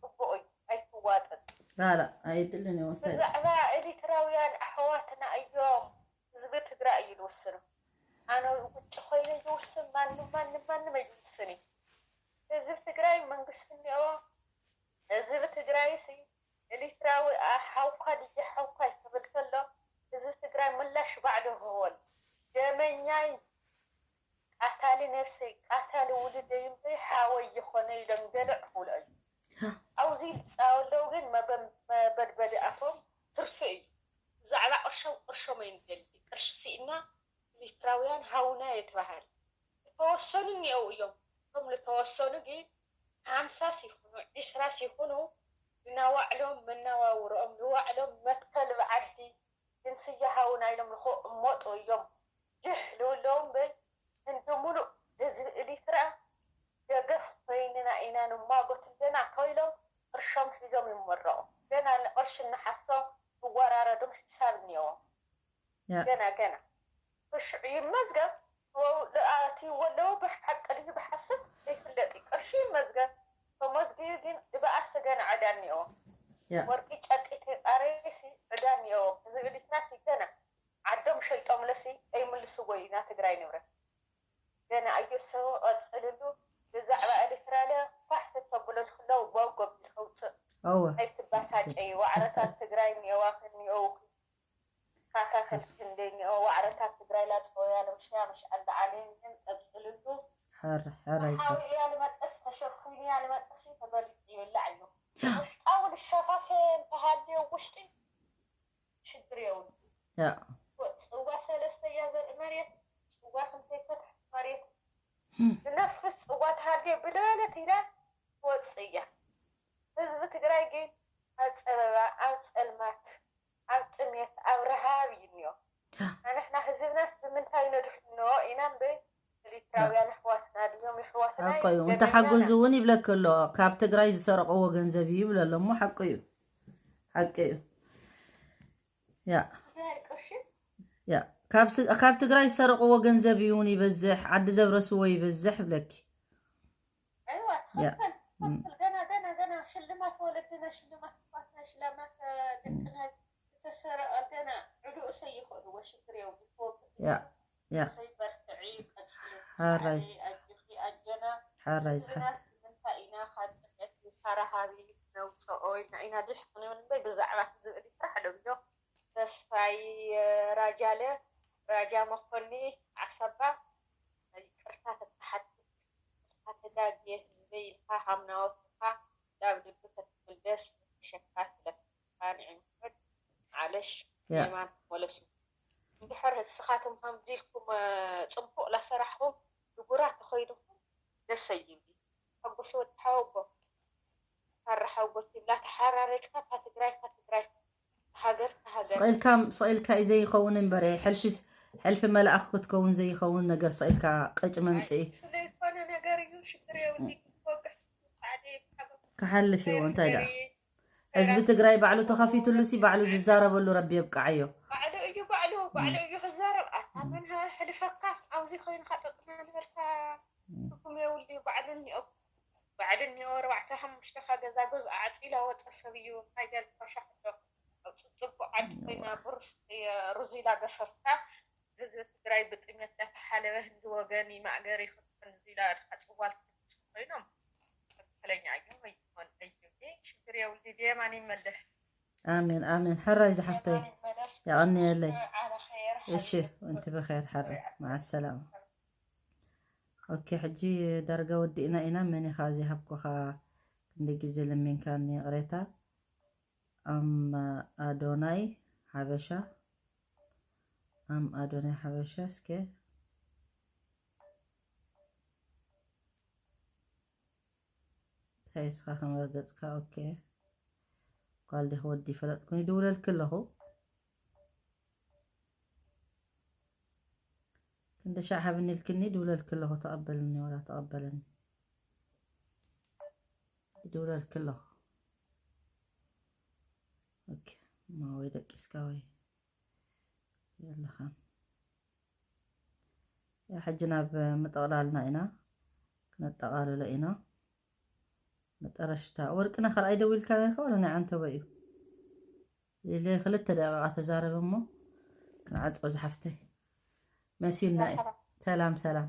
ጽቡቕ እዩ። ኣይትዋጥጥ። ላላ ኣይድልን እዩ እንታይ ብዛዕባ ኤሪትራውያን ኣሕዋትና እዮም። ህዝቢ ትግራይ እዩ ዝውስኑ። ኣነ ውጭ ኮይነ ይውስን ማንም ማንም ማንም ኣይውስን እዩ። ህዝቢ ትግራይ መንግስቲ እኒኦ። ህዝቢ ትግራይ ሲ ኤሪትራዊ ሓውካ ድየ ሓውካ ይክብል ከሎ ህዝቢ ትግራይ ምላሽ ባዕሉ ይህወል። ደመኛይ ቃታሊ ነፍሰይ ቃታሊ ውልደይ እምበይ ሓወይ ይኾነ ኢሎም ገለ ዕፉሎ እዩ። ኣብዚ ይፃወለው ግን መበድበዲ ኣፎም ትርፊ እዩ። ብዛዕባ ቅርሾም ቅርሾም ኣይንደሊ ቅርሺ ስኢና ኤሪትራውያን ሃውና የተባሃል ዝተወሰኑ እኒአው እዮም። እቶም ዝተወሰኑ ግን ሓምሳስ ይኹኑ ዒስራስ ይኹኑ ንናዋዕሎም መናዋውሮኦም ንዋዕሎም መትከል ብዓዲ ግን ስየ ሃውና ኢሎም ንክቕመጡ እዮም። ጅሕ ልብለዎም በይ እንዲ ሙሉእ ህዝቢ ኤሪትራ ደገፍ ኮይንና ኢና ንማጎት እንደና ተይሎም ቅርሾም ሒዞም ይመረቑ። ገና ንቅርሺ እናሓሶ ዝወራረዱም ሕሳብ እኒኦዎም። ገና ገና ክሽዑ ይመዝገብ ኣትይዎ ኣለዉ። ብሓቂ ድዩ ብሓሰብ ዘይፍለጥ እዩ። ቅርሺ ይመዝገብ ተመዝጊቡ ግን ዝበኣሰ ገና ዕዳ እኒኦዎም። ወርቂ ጨርቂ ተይቃረየሲ ዕዳ እኒኦዎም። ህዝቢ ኤሪትራሲ ገና ዓዶም ሸይጦምለሲ ኣይምልስዎ ኢና ትግራይ ንብረት። ገና ኣየሰቡ ቀፅልሉ። ብዛዕባ ኤሪትራ ለ ኳሕ ተተብለልክለው ቦጎ ቢልካ ውፅእ። እወ። ኣይትባሳጨይ። ዋዕረታት ትግራይ እኒኦዋኺ እኒኦውኺ። ካካ ከልክንደ እኒኦ ዋዕረታት ትግራይ ላፀወያ ለምሸያ መሽዓል በዓሌን ግን ቀፅልሉ። ሓር ሓር ኣይዝካ። ሓውያ ልመፀስ ተሸፊንያ ልመፀስ ተበሊፅ ይብላዕ እዩ። ውሽጣዊ ልሸፋፈን ተሃልዮ ውሽጢ ሽግር የብሉ። ያ። ጽዋ ሰለስተ እያ ዘርኢ መሬት፣ ጽዋ ክልተ እያ ታሕቲ መሬት። ዝነፍስ ጽዋ ተሃልየ ብለለት ኢላ ትወጽእ እያ። ህዝቢ ትግራይ ግን ኣብ ጸበባ፣ ኣብ ጸልማት፣ ኣብ ጥሜት፣ ኣብ ረሃብ እዩ እኒኦ። ኣንሕና ህዝብናስ ብምንታይ ነድሕኖ ኢና እምበይ ኤሪትራውያን ኣሕዋትና ድዮም የሕዋትና ሓቆ እዩ። እዮም እንተ ሓገዙ እውን ይብለኪ ኣሎ። ካብ ትግራይ ዝሰረቕዎ ገንዘብ እዩ ይብለ ኣሎ። እሞ ሓቁ እዩ። ሓቂ እዩ። ያ። ናይ ቅርሺ? ያ። ካብ ስ-፣ ካብ ትግራይ ዝሰረቕዎ ገንዘብ እዩ እውን ይበዝሕ፣ ዓዲ ዘብረስዎ ይበዝሕ ይብለኪ። ኣይዋ፣ ያ። ትኽክል፣ ትኽክል። ገና፣ ገና፣ ገና ሽልማት ወለድና፣ ሽልማት ኣሕዋትና፣ ሽልማት፣ እ፣ ደቅና ዝተሰረቐ ገና ዕዱእሰ ይኽእልዎ፣ ሽግር የብሉ። ያ። ያ። ከይበርትዒ፣ ቀጽሊ። ሓራይ። ኣጆኺ፣ ኣጆና። ሓራይ ዝሓፍተይ። ህዝብና ንምንታይ ኢና ካብ ጥሜት፣ ካብ ረሃቢ ነውፅኦ ኢልና ኢና ዲሕ ክንብል እምበር ብዛዕባ ህዝቢ ኤሪትራ ሓደ ግዜ ተስፋይ ራጃለ፣ ራጃ መኮኒ፣ ዓሰባ፣ ይቅርታ ተተሓትት፣ ይቅርታ ተጋግየ ህዝበይ ኢልካ ሃምና ወፊኻ ናብ ልቢ ተትምለስ ምሕሸካ ትለፍካ ንዒ ምሕመድ፣ ማዕለሽ፣ ያ። የማን መለሱ። እንድሕር ንስኻትኩም ከምዚ ኢልኩም፣ እ፣ ጽቡቕ ላሰራሕኹም ንጉራ ተኸይድኩም ደስ ኣይብል። ሓጎስ ወዲ ሓወቦ፣ ካራ ሓወቦ ትብላ ተሓራረድካ፣ እታ ትግራይ፣ እታ ትግራይ፣ ሃገር፣ እታ ሃገር። ስቕ ኢልካ፣ ስቕ ኢልካ እዩ ዘይኸውን እምበር፣ ሕልፊ፣ ሕልፊ መልኣኽ ክትከውን ዘይኸውን ነገር ስቕ ኢልካ ቅጭ መምፅኢ። ስለይኮነ ነገር እዩ፣ ሽግር የብሉ። ወግሕ ጻዕደ ይብሓጎ። ክሓልፍ እዩ፣ እንታይ ደኣ? ህዝቢ ትግራይ ባዕሉ ተኸፊትሉ ሲ ባዕሉ ዝዛረበሉ ረቢ የብቅዓዮ። ባዕሉ እዩ፣ ባዕሉ፣ ባዕሉ እዩ ክዛረብ። ኣታ መን ሃ-፣ ሕልፈካ ኣብዚ ኮይንካ ጠጥና ዝበልካ ትርጉም የብሉ። ባዕሉ እኒኦ፣ ባዕሉ እኒኦ፣ ኣርባዕተ ሓሙሽተ ካ ገዛ ገዝኡ ዓፂላ ወፀ ሰብ እዩ። እንታይ ገል ቆሻ ሕቶ። ኣብ ፅቡቅ ዓዲ ኮይና ብሩስ ሩዝ ኢላ ገፈፍካ። ህዝቢ ትግራይ ብጥሜት እንዳተሓለበ ህንዲ ወገን ይማእገር ይኽፈል ኢላ ድካ ፅዋል ኮይኖም ትክክለኛ እዮም ኣይኮን እዩ። ሽግር የብሉ ብየማን ይመለስ። ኣሜን ኣሜን። ሕራይ ዝሓፍተይ የቐንየለይ። እሺ፣ ወንቲ ብኸይር ሓራይ። መዓ ሰላማ። ኦኬ፣ ሕጂ ዳርጋ ወዲእና ኢና። መን ኢኻ ዘይሃብኩኻ? ክንደይ ግዜ ለሚንካኒ ይቕሬታ። ኣም ኣዶናይ ሓበሻ ኣም ኣዶናይ ሓበሻ እስከ እንታይ እስኻ ከመርገጽካ? ኦኬ። ጓል ዲኺ ወዲ ይፈለጥኩን ይድውለልኪ ኣለኹ። ክንደሻዕ ሃብኒ ኢልክኒ ድውለልኪ ኣለኹ። ተቐበልኒ ወላ ተቐበለኒ። ይድውለልኪ ኣለኹ። ኦኬ። እማ ወይ ደቂስካ ወይ የለኻን። ያ ሕጂ ናብ ምጥቕላልና ኢና። ክነጠቓልሎ ኢና። መጠረሽታ ወርቅነ ካልኣይ ደዊልካ ነርካ ወላ ናይ ዓንተቦ እዩ? ኢለ ክልተ ደቂቓ ተዛረበ እሞ ክንዓጽቦ ዝሓፍተይ መሲልና እዩ። ሰላም ሰላም።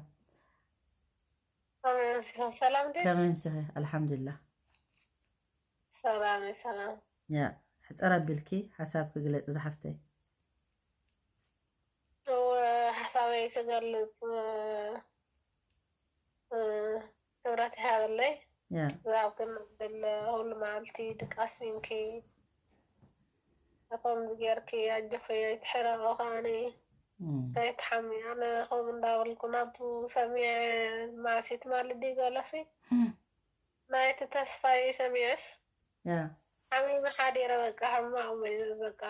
ሰላም ዲ ከመይ ምስኺ? ኣልሓምዱሊላህ። ሰላም ሰላም። ያ ሕጸር ኣቢልኪ ሓሳብኪ ግለጺ ዝሓፍተይ። እወ ሓሳበይ ክገልጽ እ፣ ክብረት ይሃበለይ። ያ እዛ ኣብ ክንብል ሁሉ መዓልቲ ድቃስ ሲንኪ ከምዚ ጌርኪ ኣጆኺ ኣይትሕረቂ ከኣኒ እም፣ ከይትሓሚ። ኣነ ከምኡ እንዳበልኩ ናቱ ሰሚዐ ማሲት ማለት ድዩ ገለሲ እም፣ ናይቲ ተስፋይ ሰሚዐስ ያ ሓሚመ ሓዲረ። በቃ ሕማቕ በቃ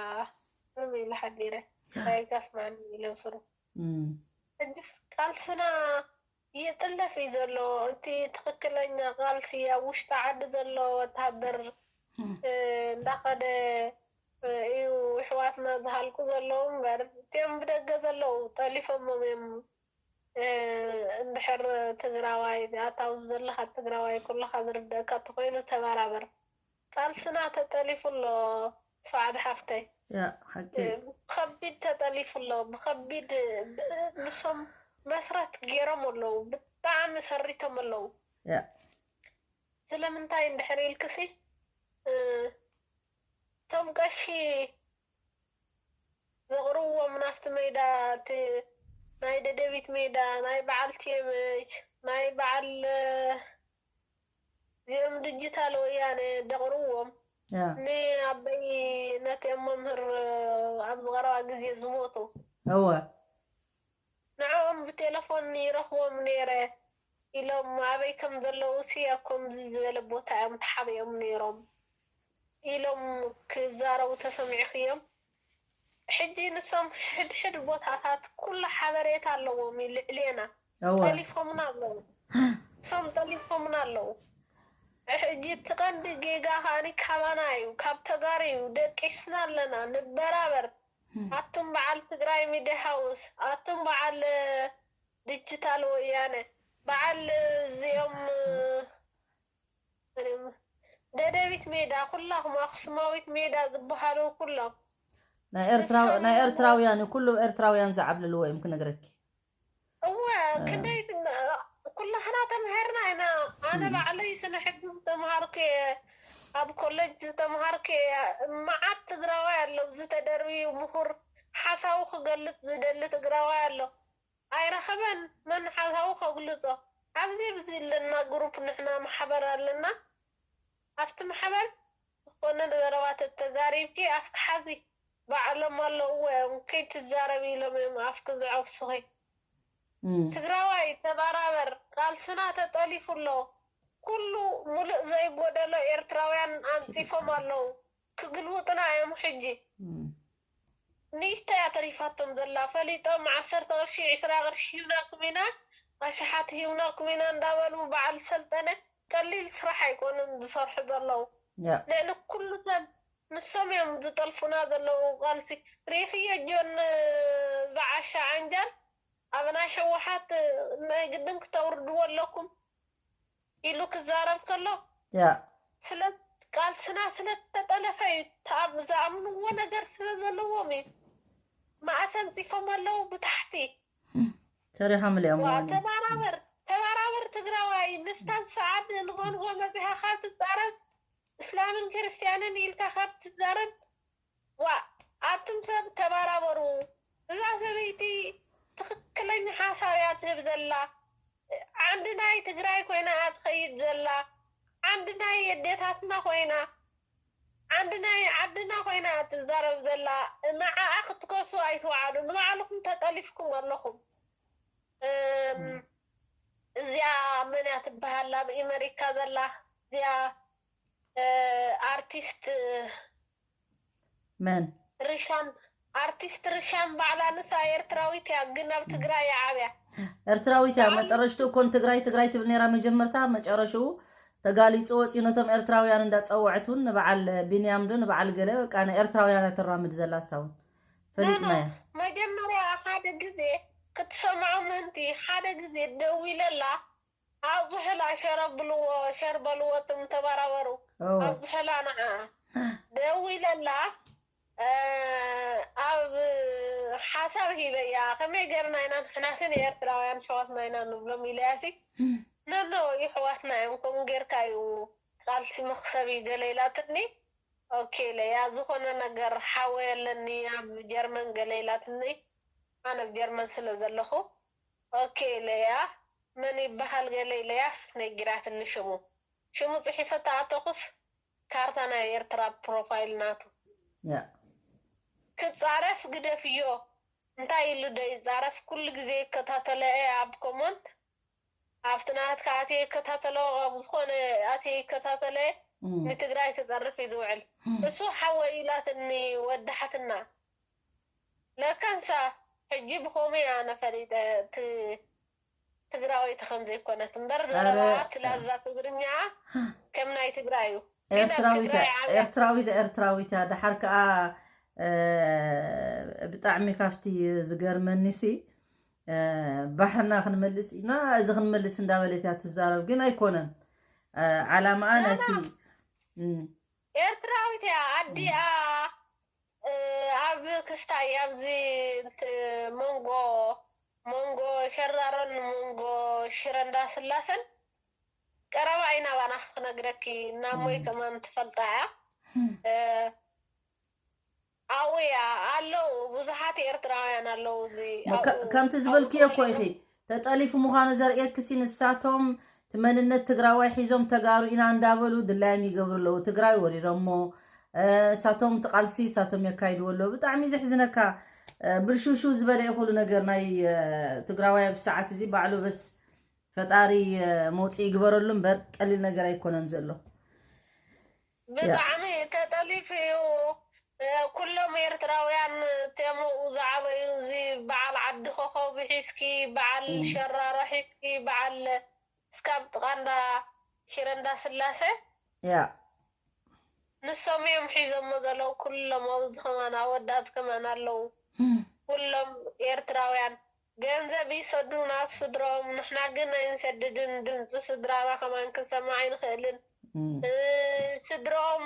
ሕም ኢለ ሓዲረ። እንታይ ከስማዕኒ ኢለ ብስሩ እም፣ ሕጅስ ቃልስና ይጥለፍ እዩ ዘሎ። እቲ ትኽክለኛ ቃልሲ ኣብ ውሽጢ ዓዲ ዘሎ ወታደር እም፣ እ፣ እንዳኸደ እ፣ እዩ ኣሕዋትና ዝሃልቁ ዘለዉ እምበር እቲኦም ብደገ ዘለዉ ጠሊፎሞም እዮም። እ፣ እንድሕር ትግራዋይ ኣታዊ ዘለኻ ትግራዋይ ኩልኻ ዝርደእካ ተኮይኑ ተበራበር። ቃልስና ተጠሊፉ ኣሎ ሰዓድ ሓፍተይ። ያ ሓቂ ብኸቢድ ተጠሊፉ ኣሎ ብኸቢድ ብ- ንሶም መስረት ገይሮም ኣለዉ ብጣዕሚ ሰሪቶም ኣለዉ። ያ ስለምንታይ እንድሕር ኢልክሲ እ፣ እቶም ቀሺ ዘቕርብዎም ናብቲ ሜዳ እቲ ናይ ደደቢት ሜዳ ናይ በዓል ቴምች ናይ በዓል እ፣ እዚኦም ድጅታል ወያነ ደቕርብዎም ያ ንኣበይ ነቲኦም መምህር ኣብ ዝቐረባ ግዜ ዝሞቱ እወ ንዕኦም ብቴሌፎን ይረኽቦም ነይረ ኢሎም ኣበይ ከም ዘለዉ ሲ ኣብ ከምዚ ዝበለ ቦታ እዮም ተሓቢኦም ነይሮም ኢሎም ክዛረቡ ተሰሚዕኽዮም። ሕጂ ንሶም ሕድሕድ ቦታታት ኩሉ ሓበሬታ ኣለዎም እዩ ልዕሌና እወ ጠሊፎምና ኣለዉ። እሶም ጠሊፎምና ኣለዉ። ሕጂ እቲ ቀንዲ ጌጋ ከኣኒ ካባና እዩ ካብ ተጋሩ እዩ። ደቂስና ኣለና ንበራበር። ኣቱም በዓል ትግራይ ሚድያ ሃውስ ኣቱም በዓል ዲጂታል ወያነ በዓል እዚኦም ደደቢት ሜዳ ኩላኹም ኣክሱማዊት ሜዳ ዝበሃሉ ኩሎም ናይ ኤርትራው ናይ ኤርትራውያን እዩ፣ ኩሉ ኤርትራውያን ዝዓብልልዎ እዮም ክነግረኪ። እወ ክንደይ ኩላህና ተምሃርና ኢና። ኣነ ባዕለይ ስነ ሕጊ ዝተምሃርኩ እየ፣ ኣብ ኮለጅ ዝተምሃርኩ እየ። መዓት ትግራዋይ ኣሎ ኣብዚ ተደርብዩ ምሁር ሓሳቡ ክገልፅ ዝደሊ ትግራዋይ ኣሎ። ኣይረኸበን መን ሓሳቡ ከግልጾ። ኣብዚ ብዚ ኣለና ግሩፕ ንሕና ማሕበር ኣለና። ኣብቲ ማሕበር ዝኾነ ዘረባ ተተዛሪብኪ ኣፍኪ ሓዚ። ባዕሎም ኣለውዎ እዮም ከይትዛረቢ ኢሎም እዮም ኣፍኪ ዝዐፍሱኺ። እም፣ ትግራዋይ ተባራበር፣ ቃልስና ተጠሊፉ ኣሎ። ኩሉ ሙሉእ ዘይጎደሎ ኤርትራውያን ኣንጺፎም ኣለዉ። ክግልብጡና እዮም ሕጂ። እም፣ ንእሽተይ እያ ተሪፋቶም ዘላ። ፈሊጦም ዓሰርተ ቅርሺ፣ ዕስራ ቅርሺ ሂብናኩም ኢና፣ ኣሽሓት ሂብናኩም ኢና እንዳበሉ በዓል ሰልጠነ ቀሊል ስራሕ ኣይኮነን ዝሰርሑ ዘለዉ። ያ፣ ልዕሊ ኩሉ ሰብ ንሶም እዮም ዝጠልፉና ዘለዉ። ቃልሲ ሪኢኽዮ ጆን ዝዓሻ ዓንጃል ኣብ ናይ ህወሓት ናይ ግድን ክተውርድዎ ኣለኩም ኢሉ ክዛረብ ከሎ ያ፣ ስለ ቃልስና ስለ ተጠለፈ እዩ። ተኣም- ዝኣምንዎ ነገር ስለ ዘለዎም እዩ። መኣስ ኣንፂፎም ኣለዉ ብታሕቲ። ሰሪሖም ኢሎም ዋ ዋኒ። ተባራበር ተባራበር ትግራዋይ ንስታን ሰዓድ ንጎንጎ መፂኻ ካብ ትዛረብ እስላምን ክርስትያንን ኢልካ ካብ ትዛረብ ዋ ኣቱም ሰብ ተባራበሩ። እዛ ሰበይቲ ትኽክለኛ ሓሳብ እያ ትህብ ዘላ። ዓንዲ ናይ ትግራይ ኮይና እያ ትኸይድ ዘላ። ዓንዲ ናይ ኣዴታትና ኮይና ዓንዲ ናይ ዓድና ኮይና ትዛረብ ዘላ። ንዓኣ ክትከሱ ኣይትውዓሉ፣ ንባዕልኹም ተጠሊፍኩም ኣለኹም። እም፣ እዚኣ መን እያ ትበሃል ኣብ ኣመሪካ ዘላ? እዚኣ እ፣ ኣርቲስት መን? ርሻን ኣርቲስት ርሻን ባዕላ ንሳ ኤርትራዊት እያ፣ ግን ኣብ ትግራይ እያ ዓብያ። ኤርትራዊት እያ። መጠረሽቱ እኮ ንትግራይ ትግራይ ትብል ነይራ መጀመርታ፣ መጨረሽኡ ተጋሊጹ ወፂኡ ነቶም ኤርትራውያን እንዳፀወዐት እውን ንበዓል ቢንያም ዶ ንበዓል ገለ በቃ ንኤርትራውያን እያ ተራምድ ዘላ እሳ እውን ፈሊጥናያ። መጀመርያ ሓደ ግዜ ክትሰምዖ ምእንቲ ሓደ ግዜ ደዊለላ ኣብዝሕላ ሸር ኣብልዎ ሸር በልዎ እቶም ተበራበሩ ኦ፣ ኣብዝሕላ ንዓ ደዊለላ እ፣ ኣብ ሓሳብ ሂበያ ከመይ ገርና ኢና ንሕናሲ ንኤርትራውያን ኣሕዋትና ኢና ንብሎም ኢለያሲ ነኖ ይሕዋትና እዮም ከምኡ ጌርካ እዩ ቃልሲ መክሰብ እዩ ገለ ኢላትኒ ኦኬ ኢለያ ዝኾነ ነገር ሓወይ ኣለኒ ኣብ ጀርመን ገለ ኢላትኒ ኣነ ኣብ ጀርመን ስለ ዘለኹ ኦኬ ኢለያ መን ይበሃል ገለ ኢለያስ ነጊራትኒ ሽሙ ሽሙ ፅሒፈ ተኣተኹስ ካርታ ናይ ኤርትራ ፕሮፋይል ናቱ ያ ክፃረፍ ግደፍዮ እንታይ ኢሉ ዶ ይፃረፍ ኩሉ ግዜ ይከታተሎ እየ ኣብ ኮመንት ኣብቲ ናትካ ኣትየ ይከታተሎ ኣብ ዝኾነ ኣትየ ይከታተሎ እየ እም፣ ንትግራይ ክፀርፍ እዩ ዝውዕል እም። እሱ ሓወይ ኢላትኒ ወዳሓትና ለካንሳ ሕጂ ብኸመይ ኣነ ፈሊጠ እቲ ትግራወይቲ ከም ዘይኮነት እምበር ኣረ ዘረባኣ እቲ ላዛ ትግርኛኣ ከም ናይ ትግራይ እዩ ግን ኣብ ኤርትራዊት ትግራይ ዓብያ ኤርትራዊት ኤርትራዊት እያ። ደሓር ከዓ እ፣ ብጣዕሚ ካብቲ ዝገርመኒ ሲ እ፣ ባሕርና ክንመልስ ኢና እዚ ክንመልስ እንዳበለት እያ ትዛረብ፣ ግን ኣይኮነን እ፣ ዓላማኣ ነቲ እም፣ ኤርትራዊት እያ ኣዲኣ እ፣ ኣብ ክስታይ ኣብዚ እንት- መንጎ መንጎ ሸራሮን መንጎ ሽረ እንዳስላሰን ቀረባ ኢና ባና ክነግረኪ እናሞይ ከማን ትፈልጣ እያ እ፣ ኣብኡ እያ ኣለዉ ብዙሓት ኤርትራውያን ኣለዉ እዚ ከ- ኣብኡ ከምቲ ኣብኡ ዝበልክዮ እኮ ተወሊዶም ኢኺ ተጠሊፉ ምዃኑ ዘርእየክሲ ንሳቶም እቲ መንነት ትግራዋይ ሒዞም ተጋሩ ኢና እንዳበሉ ድላዮም ይገብሩ ኣለዉ። ትግራይ ወሪሮሞ እ፣ እሳቶም እቲ ቃልሲ እሳቶም የካይድዎ ኣለዉ። ብጣዕሚ ዘሕዝነካ እ፣ ብልሽውሽው ዝበለ እዩ ኩሉ ነገር ናይ እ፣ ትግራዋይ ኣብዚ ሰዓት እዚ ባዕሉ በስ ፈጣሪ እ፣ መውፅኢ ይግበረሉ እምበር ቀሊል ነገር ኣይኮነን ዘሎ። ያ ብጣዕሚ ተጠሊፉ እዩ እ፣ ኩሎም ኤርትራውያን እቶም ኣብኡ ዝዓበዩ እዚ በዓል ዓዲ ኮኸብ ሒዝኪ በዓል እም፣ ሸራሮ ሒዝኪ በዓል እስካብ ጥቓ እንዳ ሽረ እንዳ ስላሰ ያ ንሶም እዮም ሒዞሞ ዘለዉ ኩሎም ኣብዚ ከማን ኣወዳት ከማን ኣለዉ እም፣ ኩሎም ኤርትራውያን ገንዘብ ይሰዱ ናብ ስድሮም ንሕና ግን ኣይንሰድድን ድምፂ ስድራና ከማን ክንሰምዕ ኣይንኽእልን እም። እ፣ ስድሮም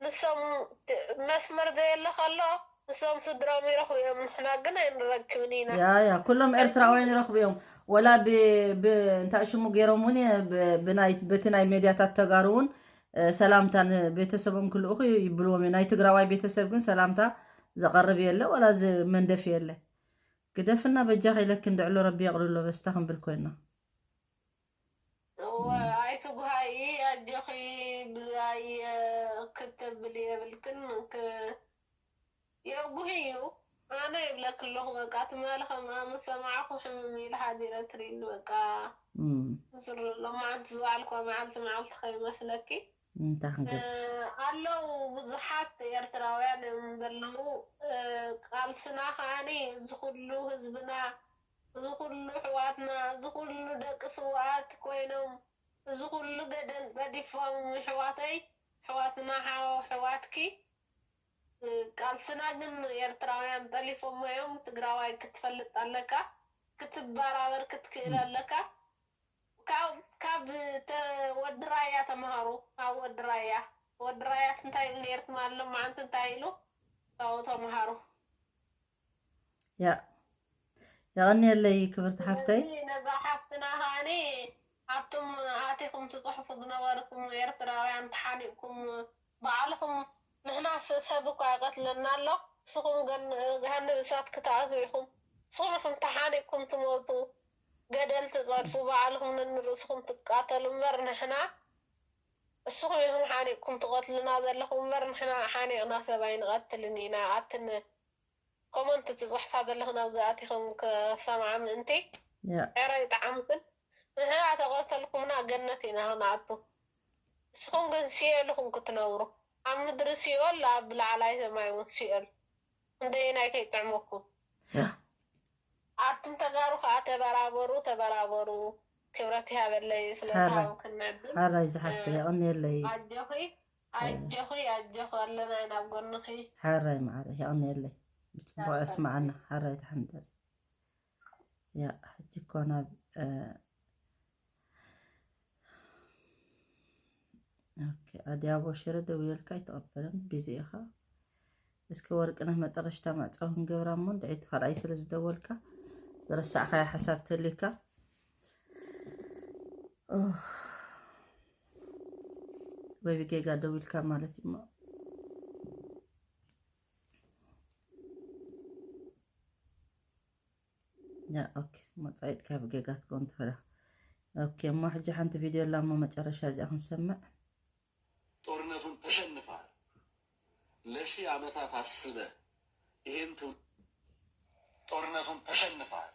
ንሶም ት- መስመር ዘየለ ከሎ ንሶም ስድሮም ይረኽቡ እዮም ንሕና ግን ኣይንረክብን ኢና ያ ያ ኩሎም ሕጂ ኤርትራውያን ይረኽቡ እዮም። ወላ ብ- ብ- እንታይ ሽሙ ገይሮም እውን ብ- ብናይ በቲ ናይ ሜድያታት ተጋሩ እውን እ፣ ሰላምታ ንቤተሰቦም ክልእኹ ይብልዎም እዩ። ናይ ትግራዋይ ቤተሰብ ግን ሰላምታ ዘቐርብ የለ ወላ ዝመንደፍ የለ። ግደፍና በጃኺ ኢለኪ እንድዕሎ ረቢ የቕልሎ በስታ ክንብል ኮይና። እወ ኣይትጉሃዪ ኣጆኺ ብኣይ ክትብል የብልክን ክ- የጉህ እዩ ኣነ ይብለኪ ኣለኹ በቃ ትማሊ ከምኣ ምስ ሰማዕኩ ሕምም ኢለ ሓዲረ ትሪኒ በቃ እም፣ ዝር ሎማዓንቲ ዝወዓልኳ መዓልቲ መዓልቲ ከይመስለኪ እንታይ ክንገብር ኣለዉ ብዙሓት ኤርትራውያን እዮም ዘለዉ ቃልስና ከዓኒ እዚ ኩሉ ህዝብና እዚ ኩሉ ኣሕዋትና እዚ ኩሉ ደቂ ስውኣት ኮይኖም እዚ ኩሉ ገደል ገዲፎም ኣሕዋተይ ኣሕዋትና ሓው ኣሕዋትኪ ቃልስና ግን ኤርትራውያን ጠሊፎሞ እዮም ትግራዋይ ክትፈልጥ ኣለካ ክትበራበር ክትክእል ኣለካ ካብ ካብ ወዲ ራያ ተምሃሩ ካብ ወዲ ራያ ወዲ ራያስ እንታይ ኢሉ ነይሩ ትማሊ ሎማዓንቲ እንታይ ኢሉ ካብኡ ተምሃሩ ያ የቐንየለይ ክብርቲ ሓፍተይ ስለዚ ነዛ ሓፍትና ከዓኒ ኣቱም ኣቲኹም ትፅሕፉ ዝነበርኩም ኤርትራውያን ተሓኒቕኩም ባዕልኹም ንሕና ሰብ እኳ ይቐትለና ኣሎ ንስኹም ገሃነብ እሳት ክትኣትዉ ኢኹም ንስኹም ኢኹም ተሓኒቕኩም ትሞቱ ገደል ትፀድፉ ባዕልኹም ነንርእስኹም ትቃተሉ እምበር ንሕና እስኹም ኢኹም ሓኒቕኩም ትቐትሉና ዘለኹም እምበር፣ ንሕና ሓኒቕና ሰብ ኣይንቐትልን ኢና። ኣትን ኮመንት ትጽሕፋ ዘለኽን ኣብዚ ኣቲኹም ክሰምዓ ምእንቲ ያ ዕረ ይጥዓምክን። ንሕና ተቐተልኩምና ገነት ኢና ክንኣቱ። እስኹም ግን ሲኦል ኢኹም ክትነብሩ። ኣብ ምድሪ ሲኦል፣ ኣብ ላዕላይ ሰማይ እውን ሲኦል። እንደየናይ ከይጥዕመኩም። ያ ኣቱም ተጋሩ ከዓ ተበራበሩ፣ ተበራበሩ። ክብረት ይሃበለይ ስለ ሓራይ ተሃብክን ዕድል። ሓራይ ዝሓፍተ የቐንየለይ። ኣጆኺ ኣጆኺ ኣጆኺ ኣለና ኢና ኣብ ጎንኺ። ሓራይ ማዕረ የቐንየለይ። ብፅቡቅ ኣስማዓና። ሓራይ ድሓን ደር ያ ሕጂ እኮ ናብ እ፣ ኦኬ፣ ኣድያቦ ሽረ ደውየልካ ኣይተቐበለን፣ ቢዚ ኢኻ። እስከ ወርቅነህ መጠረሽታ ማዕፃው ክንገብራ እሞ እንድዒ እቲ ካልኣይ ስለ ዝደወልካ ዝረሳዕካዮ ሓሳብ ተልዩካ። ኦህ፣ ወይ ብጌጋ ደው ኢልካ ማለት እዩ እሞ። ያ ኦኬ፣ መጻኢት ካብ ጌጋ ትከውን ትኽእላ። ኦኬ፣ እሞ ሕጂ ሓንቲ ቪድዮ ኣላ እሞ መጨረሻ እዚኣ ክንሰምዕ። ጦርነቱን ተሸንፈሃል። ለሺህ ዓመታት አስበህ ይሄን ትው- ጦርነቱን ተሸንፈሃል።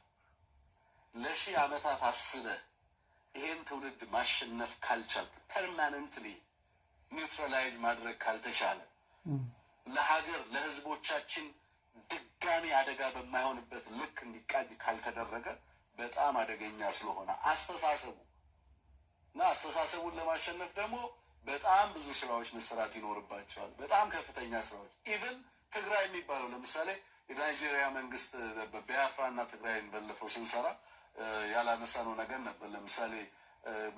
ለሺህ ዓመታት አስበህ ይሄን ትውልድ ማሸነፍ ካልቻልክ፣ ፐርማነንትሊ ኒውትራላይዝ ማድረግ ካልተቻለ፣ ለሀገር ለህዝቦቻችን ድጋሚ አደጋ በማይሆንበት ልክ እንዲቃጅ ካልተደረገ በጣም አደገኛ ስለሆነ አስተሳሰቡ እና አስተሳሰቡን ለማሸነፍ ደግሞ በጣም ብዙ ስራዎች መሰራት ይኖርባቸዋል። በጣም ከፍተኛ ስራዎች። ኢቭን ትግራይ የሚባለው ለምሳሌ የናይጄሪያ መንግስት ቢያፍራ እና ትግራይን ባለፈው ስንሰራ ያላነሳነው ነገር ነበር። ለምሳሌ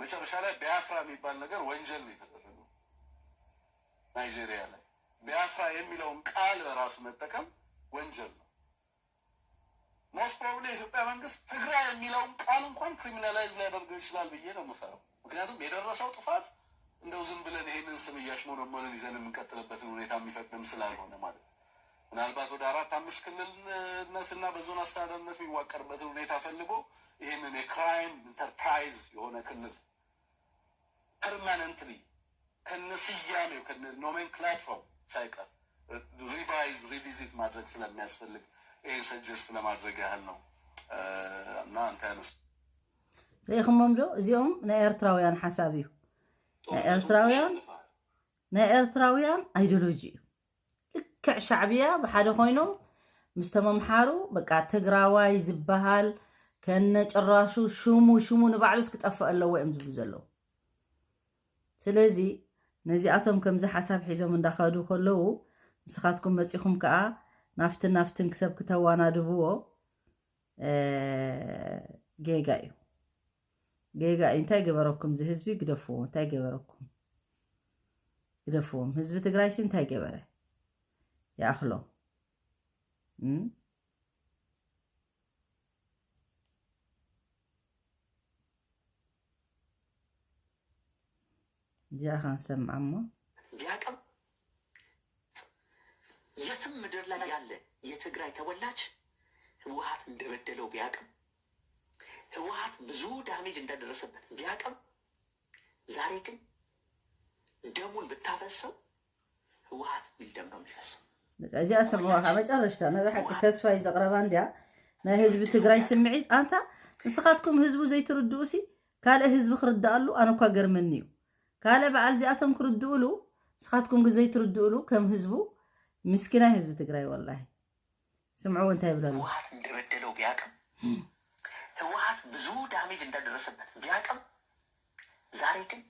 መጨረሻ ላይ ቢያፍራ የሚባል ነገር ወንጀል ነው የተደረገው ናይጄሪያ ላይ። ቢያፍራ የሚለውን ቃል ራሱ መጠቀም ወንጀል ነው። ሞስት ፕሮባብሊ የኢትዮጵያ መንግስት ትግራይ የሚለውን ቃል እንኳን ክሪሚናላይዝ ሊያደርገው ይችላል ብዬ ነው የምፈራው። ምክንያቱም የደረሰው ጥፋት እንደው ዝም ብለን ይሄንን ስም እያሽሞነሞንን ይዘን የምንቀጥልበትን ሁኔታ የሚፈቅድም ስላልሆነ ማለት ነው። ምናልባት ወደ አራት አምስት ክልልነትና በዞን አስተዳደርነት የሚዋቀርበትን ሁኔታ ፈልጎ ይህንን የክራይም ኢንተርፕራይዝ የሆነ ክልል ፐርማነንትሊ ከነ ስያሜው ከነ ኖሜንክላቸሩ ሳይቀር ሪቫይዝ ሪቪዚት ማድረግ ስለሚያስፈልግ ይህን ሰጀስት ለማድረግ ያህል ነው። እና አንተ ያነሱ ርኢኹሞም ዶ? እዚኦም ናይ ኤርትራውያን ሓሳብ እዩ። ናይ ኤርትራውያን ናይ ኤርትራውያን ኣይዲዮሎጂ እዩ። ልክዕ ሻዕብያ ብሓደ ኮይኖም ምስ ተመምሓሩ በቃ ትግራዋይ ዝበሃል ከነ ጭራሹ ሽሙ ሽሙ ንባዕሉስ ክጠፍእ ኣለዎ እዮም ዝብሉ ዘለዉ። ስለዚ ነዚኣቶም ከምዚ ሓሳብ ሒዞም እንዳኸዱ ከለዉ ንስኻትኩም መፂኹም ከዓ ናፍትን ናፍትን ክሰብ ክተዋናድብዎ እ፣ ጌጋ እዩ። ጌጋ እዩ። እንታይ ገበረኩም? እዚ ህዝቢ ግደፍዎ። እንታይ ገበረኩም? ግደፍዎም። ህዝቢ ትግራይሲ እንታይ ገበረ? ይኣኽሎ። እም? እዚኣ ኸንሰምዓ እሞ ቢያቅም የትም ምድር ላይ ያለ የትግራይ ተወላጅ ህወሓት እንደበደለው ቢያቅም ህወሓት ብዙ ዳሜጅ እንዳደረሰበት ቢያቅም ዛሬ ግን ደሙን ብታፈሰው ህወሓት የሚል ደም ነው የሚፈሰው። በቃ እዚኣ ሰምዕዋ ካብ መጨረሽታ ናይ ብሓቂ ተስፋ እዩ ዘቕረባ እንድያ ናይ ህዝቢ ትግራይ ስምዒት። ኣንታ ንስኻትኩም ህዝቡ ዘይትርድኡ ሲ ካልእ ህዝቢ ክርድኣሉ ኣነ እኳ ገርመኒ እዩ። ካልእ በዓል እዚኣቶም ክርድኡሉ ንስኻትኩም ግን ዘይትርድኡሉ ከም ህዝቡ ምስኪናይ ህዝቢ ትግራይ ወላሂ። ስምዕዎ እንታይ ይብለሉ። ህወሓት እንደበደለው ቢያቅም ህወሓት ብዙ ዳሜጅ እንዳደረሰበት ቢያቅም ዛሬ ግን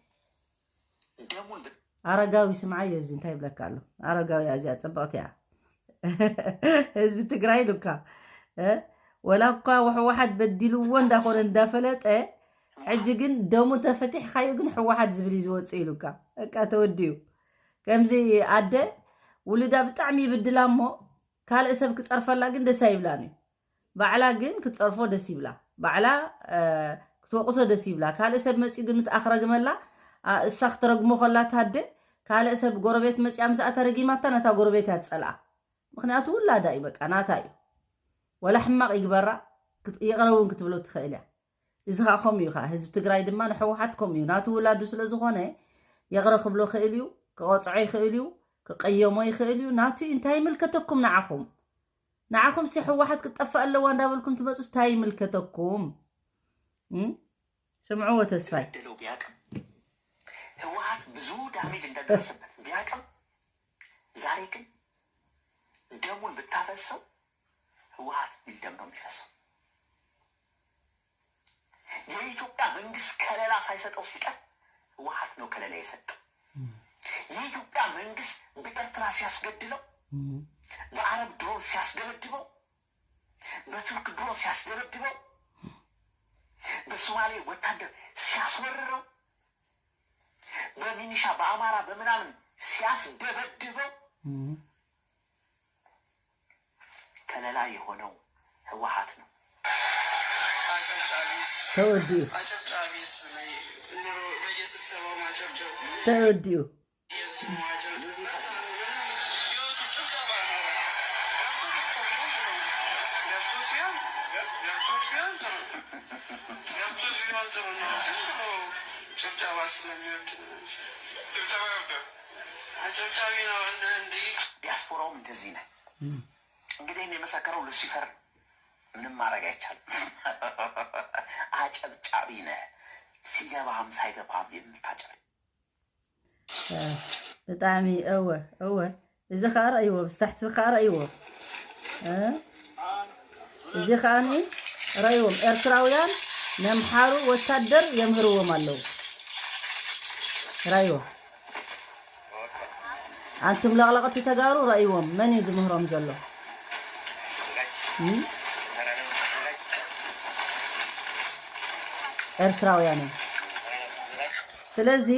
ደሙን ብት- ኣረጋዊ ስምዓዮ እዚ እንታይ ይብለካ ኣሎ። ኣረጋዊ እዚኣ ፅብቕቲ እያ። ህዝቢ ትግራይ ኢሉካ እ? ወላ እኳ ህወሓት በዲልዎ እንዳኾነ እንዳፈለጠ ሕጂ ግን ደሙ ተፈቲሕካዮ ግን ህወሓት ዝብል እዩ ዝወፅእ ኢሉካ። በቃ ተወዲኡ። ከምዚ ኣደ ውልዳ ብጣዕሚ ይብድላ እሞ ካልእ ሰብ ክፀርፈላ ግን ደስ ኣይብላን እዩ። ባዕላ ግን ክትፀርፎ ደስ ይብላ። ባዕላ እ፣ ክትወቕሶ ደስ ይብላ። ካልእ ሰብ መፂኡ ግን ምስ ኣኽረግመላ ኣ፣ እሳ ክትረግሞ ከላ ታደ ካልእ ሰብ ጎረቤት መፂኣ ምስኣ ተረጊማታ ነታ ጎረቤት እያ ትፀልኣ። ምክንያቱ ውላዳ እዩ በቃ ናታ እዩ። ወላ ሕማቕ ይግበራ ክት- ይቕረ እውን ክትብሎ ትኽእል እያ። እዚ ከዓ ከምኡ እዩ ከዓ ህዝቢ ትግራይ ድማ ንሕወሓት ከምኡ እዩ ናቱ ውላዱ ስለ ዝኾነ ይቕረ ክብሎ ይኽእል እዩ፣ ክቐፅዖ ይኽእል እዩ፣ ክቀየሞ ይኽእል እዩ። ናቱ እዩ። እንታይ ይምልከተኩም ንዓኹም? ንዓኹም ሲ ህወሓት ክትጠፍእ ኣለዋ እንዳበልኩም ትመፁ እንታይ ይምልከተኩም? እም? ስምዕዎ ተስፋይ። በደለው ቢያቅም ህወሓት ብዙ ዳሜጅ እንደደረሰበት ቢያቅም ዛሬ ግን ደሙን ብታፈሰው ህወሓት የሚል ደም ነው የሚፈሰው። የኢትዮጵያ መንግስት ከለላ ሳይሰጠው ሲቀር ህወሓት ነው ከለላ የሰጠው። የኢትዮጵያ መንግስት በኤርትራ ሲያስገድለው፣ በአረብ ድሮን ሲያስደበድበው፣ በቱርክ ድሮን ሲያስደበድበው፣ በሶማሌ ወታደር ሲያስወርረው፣ በሚኒሻ በአማራ በምናምን ሲያስደበድበው ከለላ የሆነው ህወሓት ነው። ተወዲኡ ተወዲኡ ዲያስፖራውም እንደዚህ ነህ። እንግዲህ የመሰከረው ሉሲፈር ምንም ማድረግ አይቻልም። አጨብጫቢ ነህ። ሲገባህም ሳይገባህም የምታጨብ ብጣዕሚ እወ እወ። እዚ ከዓ ረእይዎ፣ ብስታሕቲ ከዓ ረእይዎ። እዚ ከዓ ረእይዎም ኤርትራውያን ነምሓሩ ወታደር የምህርዎም ኣለዉ። ረእይዎ። ኣንቱም ለቕለቕቲ ተጋሩ ረእይዎም፣ መን እዩ ዝምህሮም ዘሎ? ኤርትራውያን እዮም። ስለዚ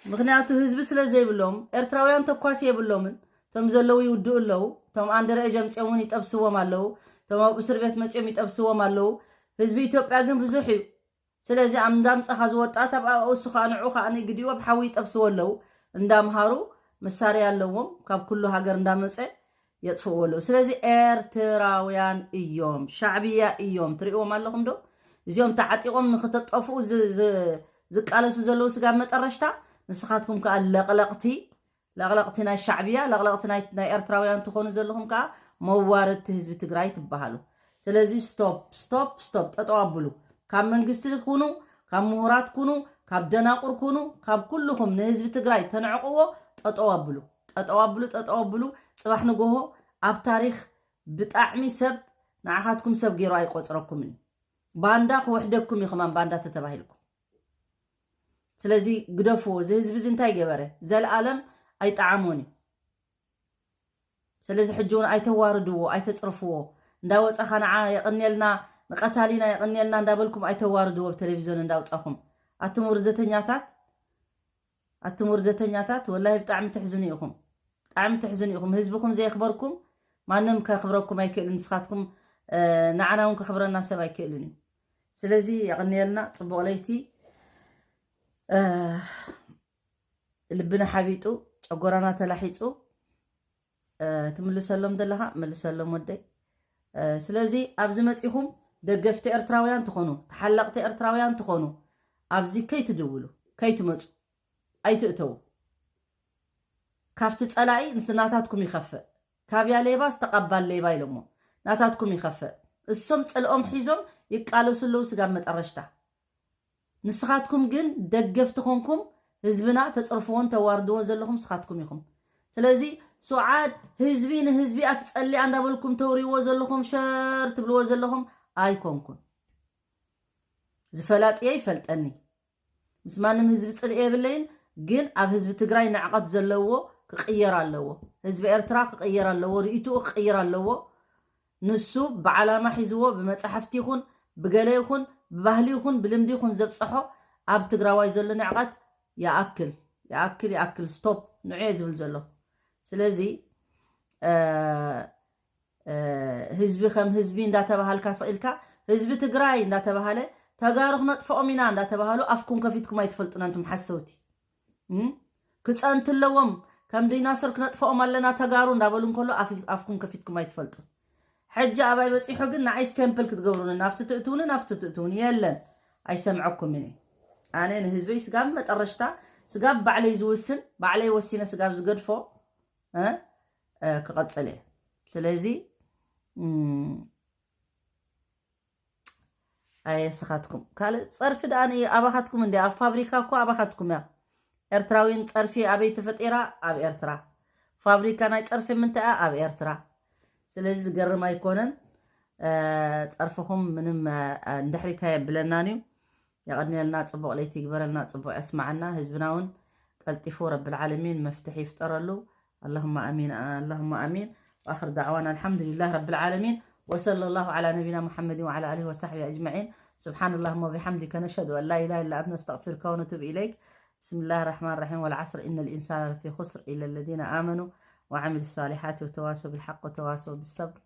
ምክንያቱ ህዝቢ ስለ ዘይብሎም ኤርትራውያን ተኳሲ የብሎምን። እቶም ዘለዉ ይውድኡ ኣለዉ። እቶም ኣንደረኤጅ ኣምፅኦም እውን ይጠብስዎም ኣለዉ። እቶም ኣብ እስር ቤት መፅኦም ይጠብስዎም ኣለዉ። ህዝቢ ኢትዮጵያ ግን ብዙሕ እዩ። ስለዚ ኣብ እንዳምፀኻ ዝወጣት ኣብ ኣእሱ ከዓ ንዑ ከዓ ግዲኡ ኣብ ሓዊ ይጠብስዎ ኣለዉ። እንዳምሃሩ መሳርያ ኣለዎም። ካብ ኩሉ ሃገር እንዳመፀ የጥፍእዎ ኣለዉ። ስለዚ ኤርትራውያን እዮም፣ ሻዕብያ እዮም። ትርእዎም ኣለኹም ዶ? እዚኦም ተዓጢቖም ንክተጠፍኡ ዝቃለሱ ዘለዉ ስጋብ መጠረሽታ ንስኻትኩም ከዓ ለቕለቕቲ ለቕለቕቲ ናይ ሻዕብያ ለቕለቕቲ ናይ ኤርትራውያን ትኾኑ ዘለኹም ከዓ መዋረድቲ ህዝቢ ትግራይ ትበሃሉ። ስለዚ stop stop stop፣ ጠጠው ኣብሉ። ካብ መንግስቲ ኩኑ፣ ካብ ምሁራት ኩኑ፣ ካብ ደናቁር ኩኑ፣ ካብ ኩልኹም ንህዝቢ ትግራይ ተንዕቕዎ ጠጠው ኣብሉ። ጠጠው ኣብሉ፣ ጠጠው ኣብሉ። ፅባሕ ንጎሆ ኣብ ታሪክ ብጣዕሚ ሰብ ንዓኻትኩም ሰብ ገይሩ ኣይቆፅረኩምን እዩ። ባንዳ ክውሕደኩም እዩ ከማን ባንዳ ተተባሂልኩም። ስለዚ ግደፍዎ። እዚ ህዝቢ እዚ እንታይ ገበረ? ዘለኣለም ኣይጠዓሞን እዩ። ስለዚ ሕጂ እውን ኣይተዋርድዎ፣ ኣይተፅርፍዎ። እንዳወፃኻ ንዓ የቕንየልና፣ ንቀታሊና የቕንየልና እንዳበልኩም ኣይተዋርድዎ ብቴሌቪዝዮን እንዳውፃኹም። ኣቱም ውርደተኛታት፣ ኣቱም ውርደተኛታት ወላሂ ብጣዕሚ ትሕዝኑ ኢኹም። ብጣዕሚ ትሕዝኑ ኢኹም። ህዝብኹም ዘየኽበርኩም ማንም ከኽብረኩም ኣይክእልን። ንስኻትኩም ንዓና እውን ከኽብረና ሰብ ኣይክእልን እዩ። ስለዚ የቕንየልና። ፅቡቕ ለይቲ። ልብና ሓቢጡ፣ ጨጎራና ተላሒፁ። ትምልሰሎም ዘለኻ መልሰሎም ወደይ። ስለዚ ኣብዚ መፂኹም ደገፍቲ ኤርትራውያን ትኾኑ፣ ተሓለቕቲ ኤርትራውያን ትኾኑ፣ ኣብዚ ከይትድውሉ፣ ከይትመፁ፣ ኣይትእተዉ። ካብቲ ፀላኢ ናታትኩም ይኸፍእ። ካብያ ሌባ ዝተቐባል ሌባ ኢሎሞ። ናታትኩም ይኸፍእ። እሶም ፅልኦም ሒዞም ይቃለሱ ኣለዉ ስጋብ መጠረሽታ። ንስኻትኩም ግን ደገፍቲ ኮንኩም ህዝብና ተፅርፍዎን ተዋርድዎን ዘለኹም ንስኻትኩም ኢኹም። ስለዚ ሱዓድ ህዝቢ ንህዝቢ ኣትፀሊኣ እንዳበልኩም ተውሪዎ ዘለኹም ሸር ትብልዎ ዘለኹም ኣይኮንኩን። ዝፈላጥየ ይፈልጠኒ። ምስ ማንም ህዝቢ ፅልኢ የብለይን፣ ግን ኣብ ህዝቢ ትግራይ ንዕቐት ዘለዎ ክቕየር ኣለዎ። ህዝቢ ኤርትራ ክቕየር ኣለዎ፣ ርእይትኡ ክቕየር ኣለዎ። ንሱ ብዓላማ ሒዝዎ ብመፃሕፍቲ ይኹን ብገለ ይኹን ብባህሊ ይኹን ብልምዲ ይኹን ዘብፀሖ ኣብ ትግራዋይ ዘሎ ንዕቐት ይኣክል ይኣክል ይኣክል stop ንዑ እየ ዝብል ዘለኹ። ስለዚ ህዝቢ ከም ህዝቢ እንዳተባሃልካ ስቕ ኢልካ ህዝቢ ትግራይ እንዳተባሃለ ተጋሩ ክነጥፍኦም ኢና እንዳተባሃሉ ኣፍኩም ከፊትኩም ኣይትፈልጡን ኣንቱም ሓሰውቲ። ክፀንቱ ኣለዎም ከም ዲናሶር ክነጥፍኦም ኣለና ተጋሩ እንዳበሉ እንከሎ ኣፍኩም ከፊትኩም ኣይትፈልጡን። ሕጂ ኣባይ በፂሑ ግን ንዓይ ስቴምፕል ክትገብሩኒ ናብቲ ትእትውኒ ናብቲ ትእትውኒ የለን ኣይሰምዐኩምን። ኣነ ንህዝበይ ስጋብ መጠረሽታ ስጋብ ባዕለይ ዝውስን፣ ባዕለይ ወሲነ ስጋብ ዝገድፎ፣ እ፣ እ፣ ክቐጽል እየ። ስለዚ፣ እም፣ ኣየ ንስኻትኩም። ካልእ ጸርፊ ደኣ ን-፣ ኣባኻትኩም እንዲ፣ ኣብ ፋብሪካ እኮ ኣባኻትኩም እያ። ኤርትራውያን ጸርፊ ኣበይ ተፈጢራ? ኣብ ኤርትራ። ፋብሪካ ናይ ጸርፊ ምንታይ እያ? ኣብ ኤርትራ። ስለዚ ዝገርም ኣይኮነን። እ፣ ጸርፍኹም ምንም፣ እ፣ እንድሕሪት ኣየብለናን እዩ። የቐንየልና፣ ጽቡቕ ለይቲ ይግበረልና፣ ጽቡቕ የስማዓና። ህዝብና እውን ቀልጢፉ ረብል ዓለሚን መፍትሒ ይፍጠረሉ። اللهم آمين، اللهم آمين. وآخر دعوانا الحمد لله رب العالمين، وصلى الله على نبينا محمد وعلى آله وصحبه أجمعين. سبحان اللهم وبحمدك، نشهد أن لا إله إلا أنت، نستغفرك ونتوب إليك. بسم الله الرحمن الرحيم. والعصر، إن الإنسان لفي خسر، إلا الذين آمنوا وعملوا الصالحات وتواصوا بالحق وتواصوا بالصبر.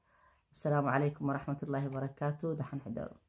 والسلام عليكم ورحمة الله وبركاته. دحن حدروا.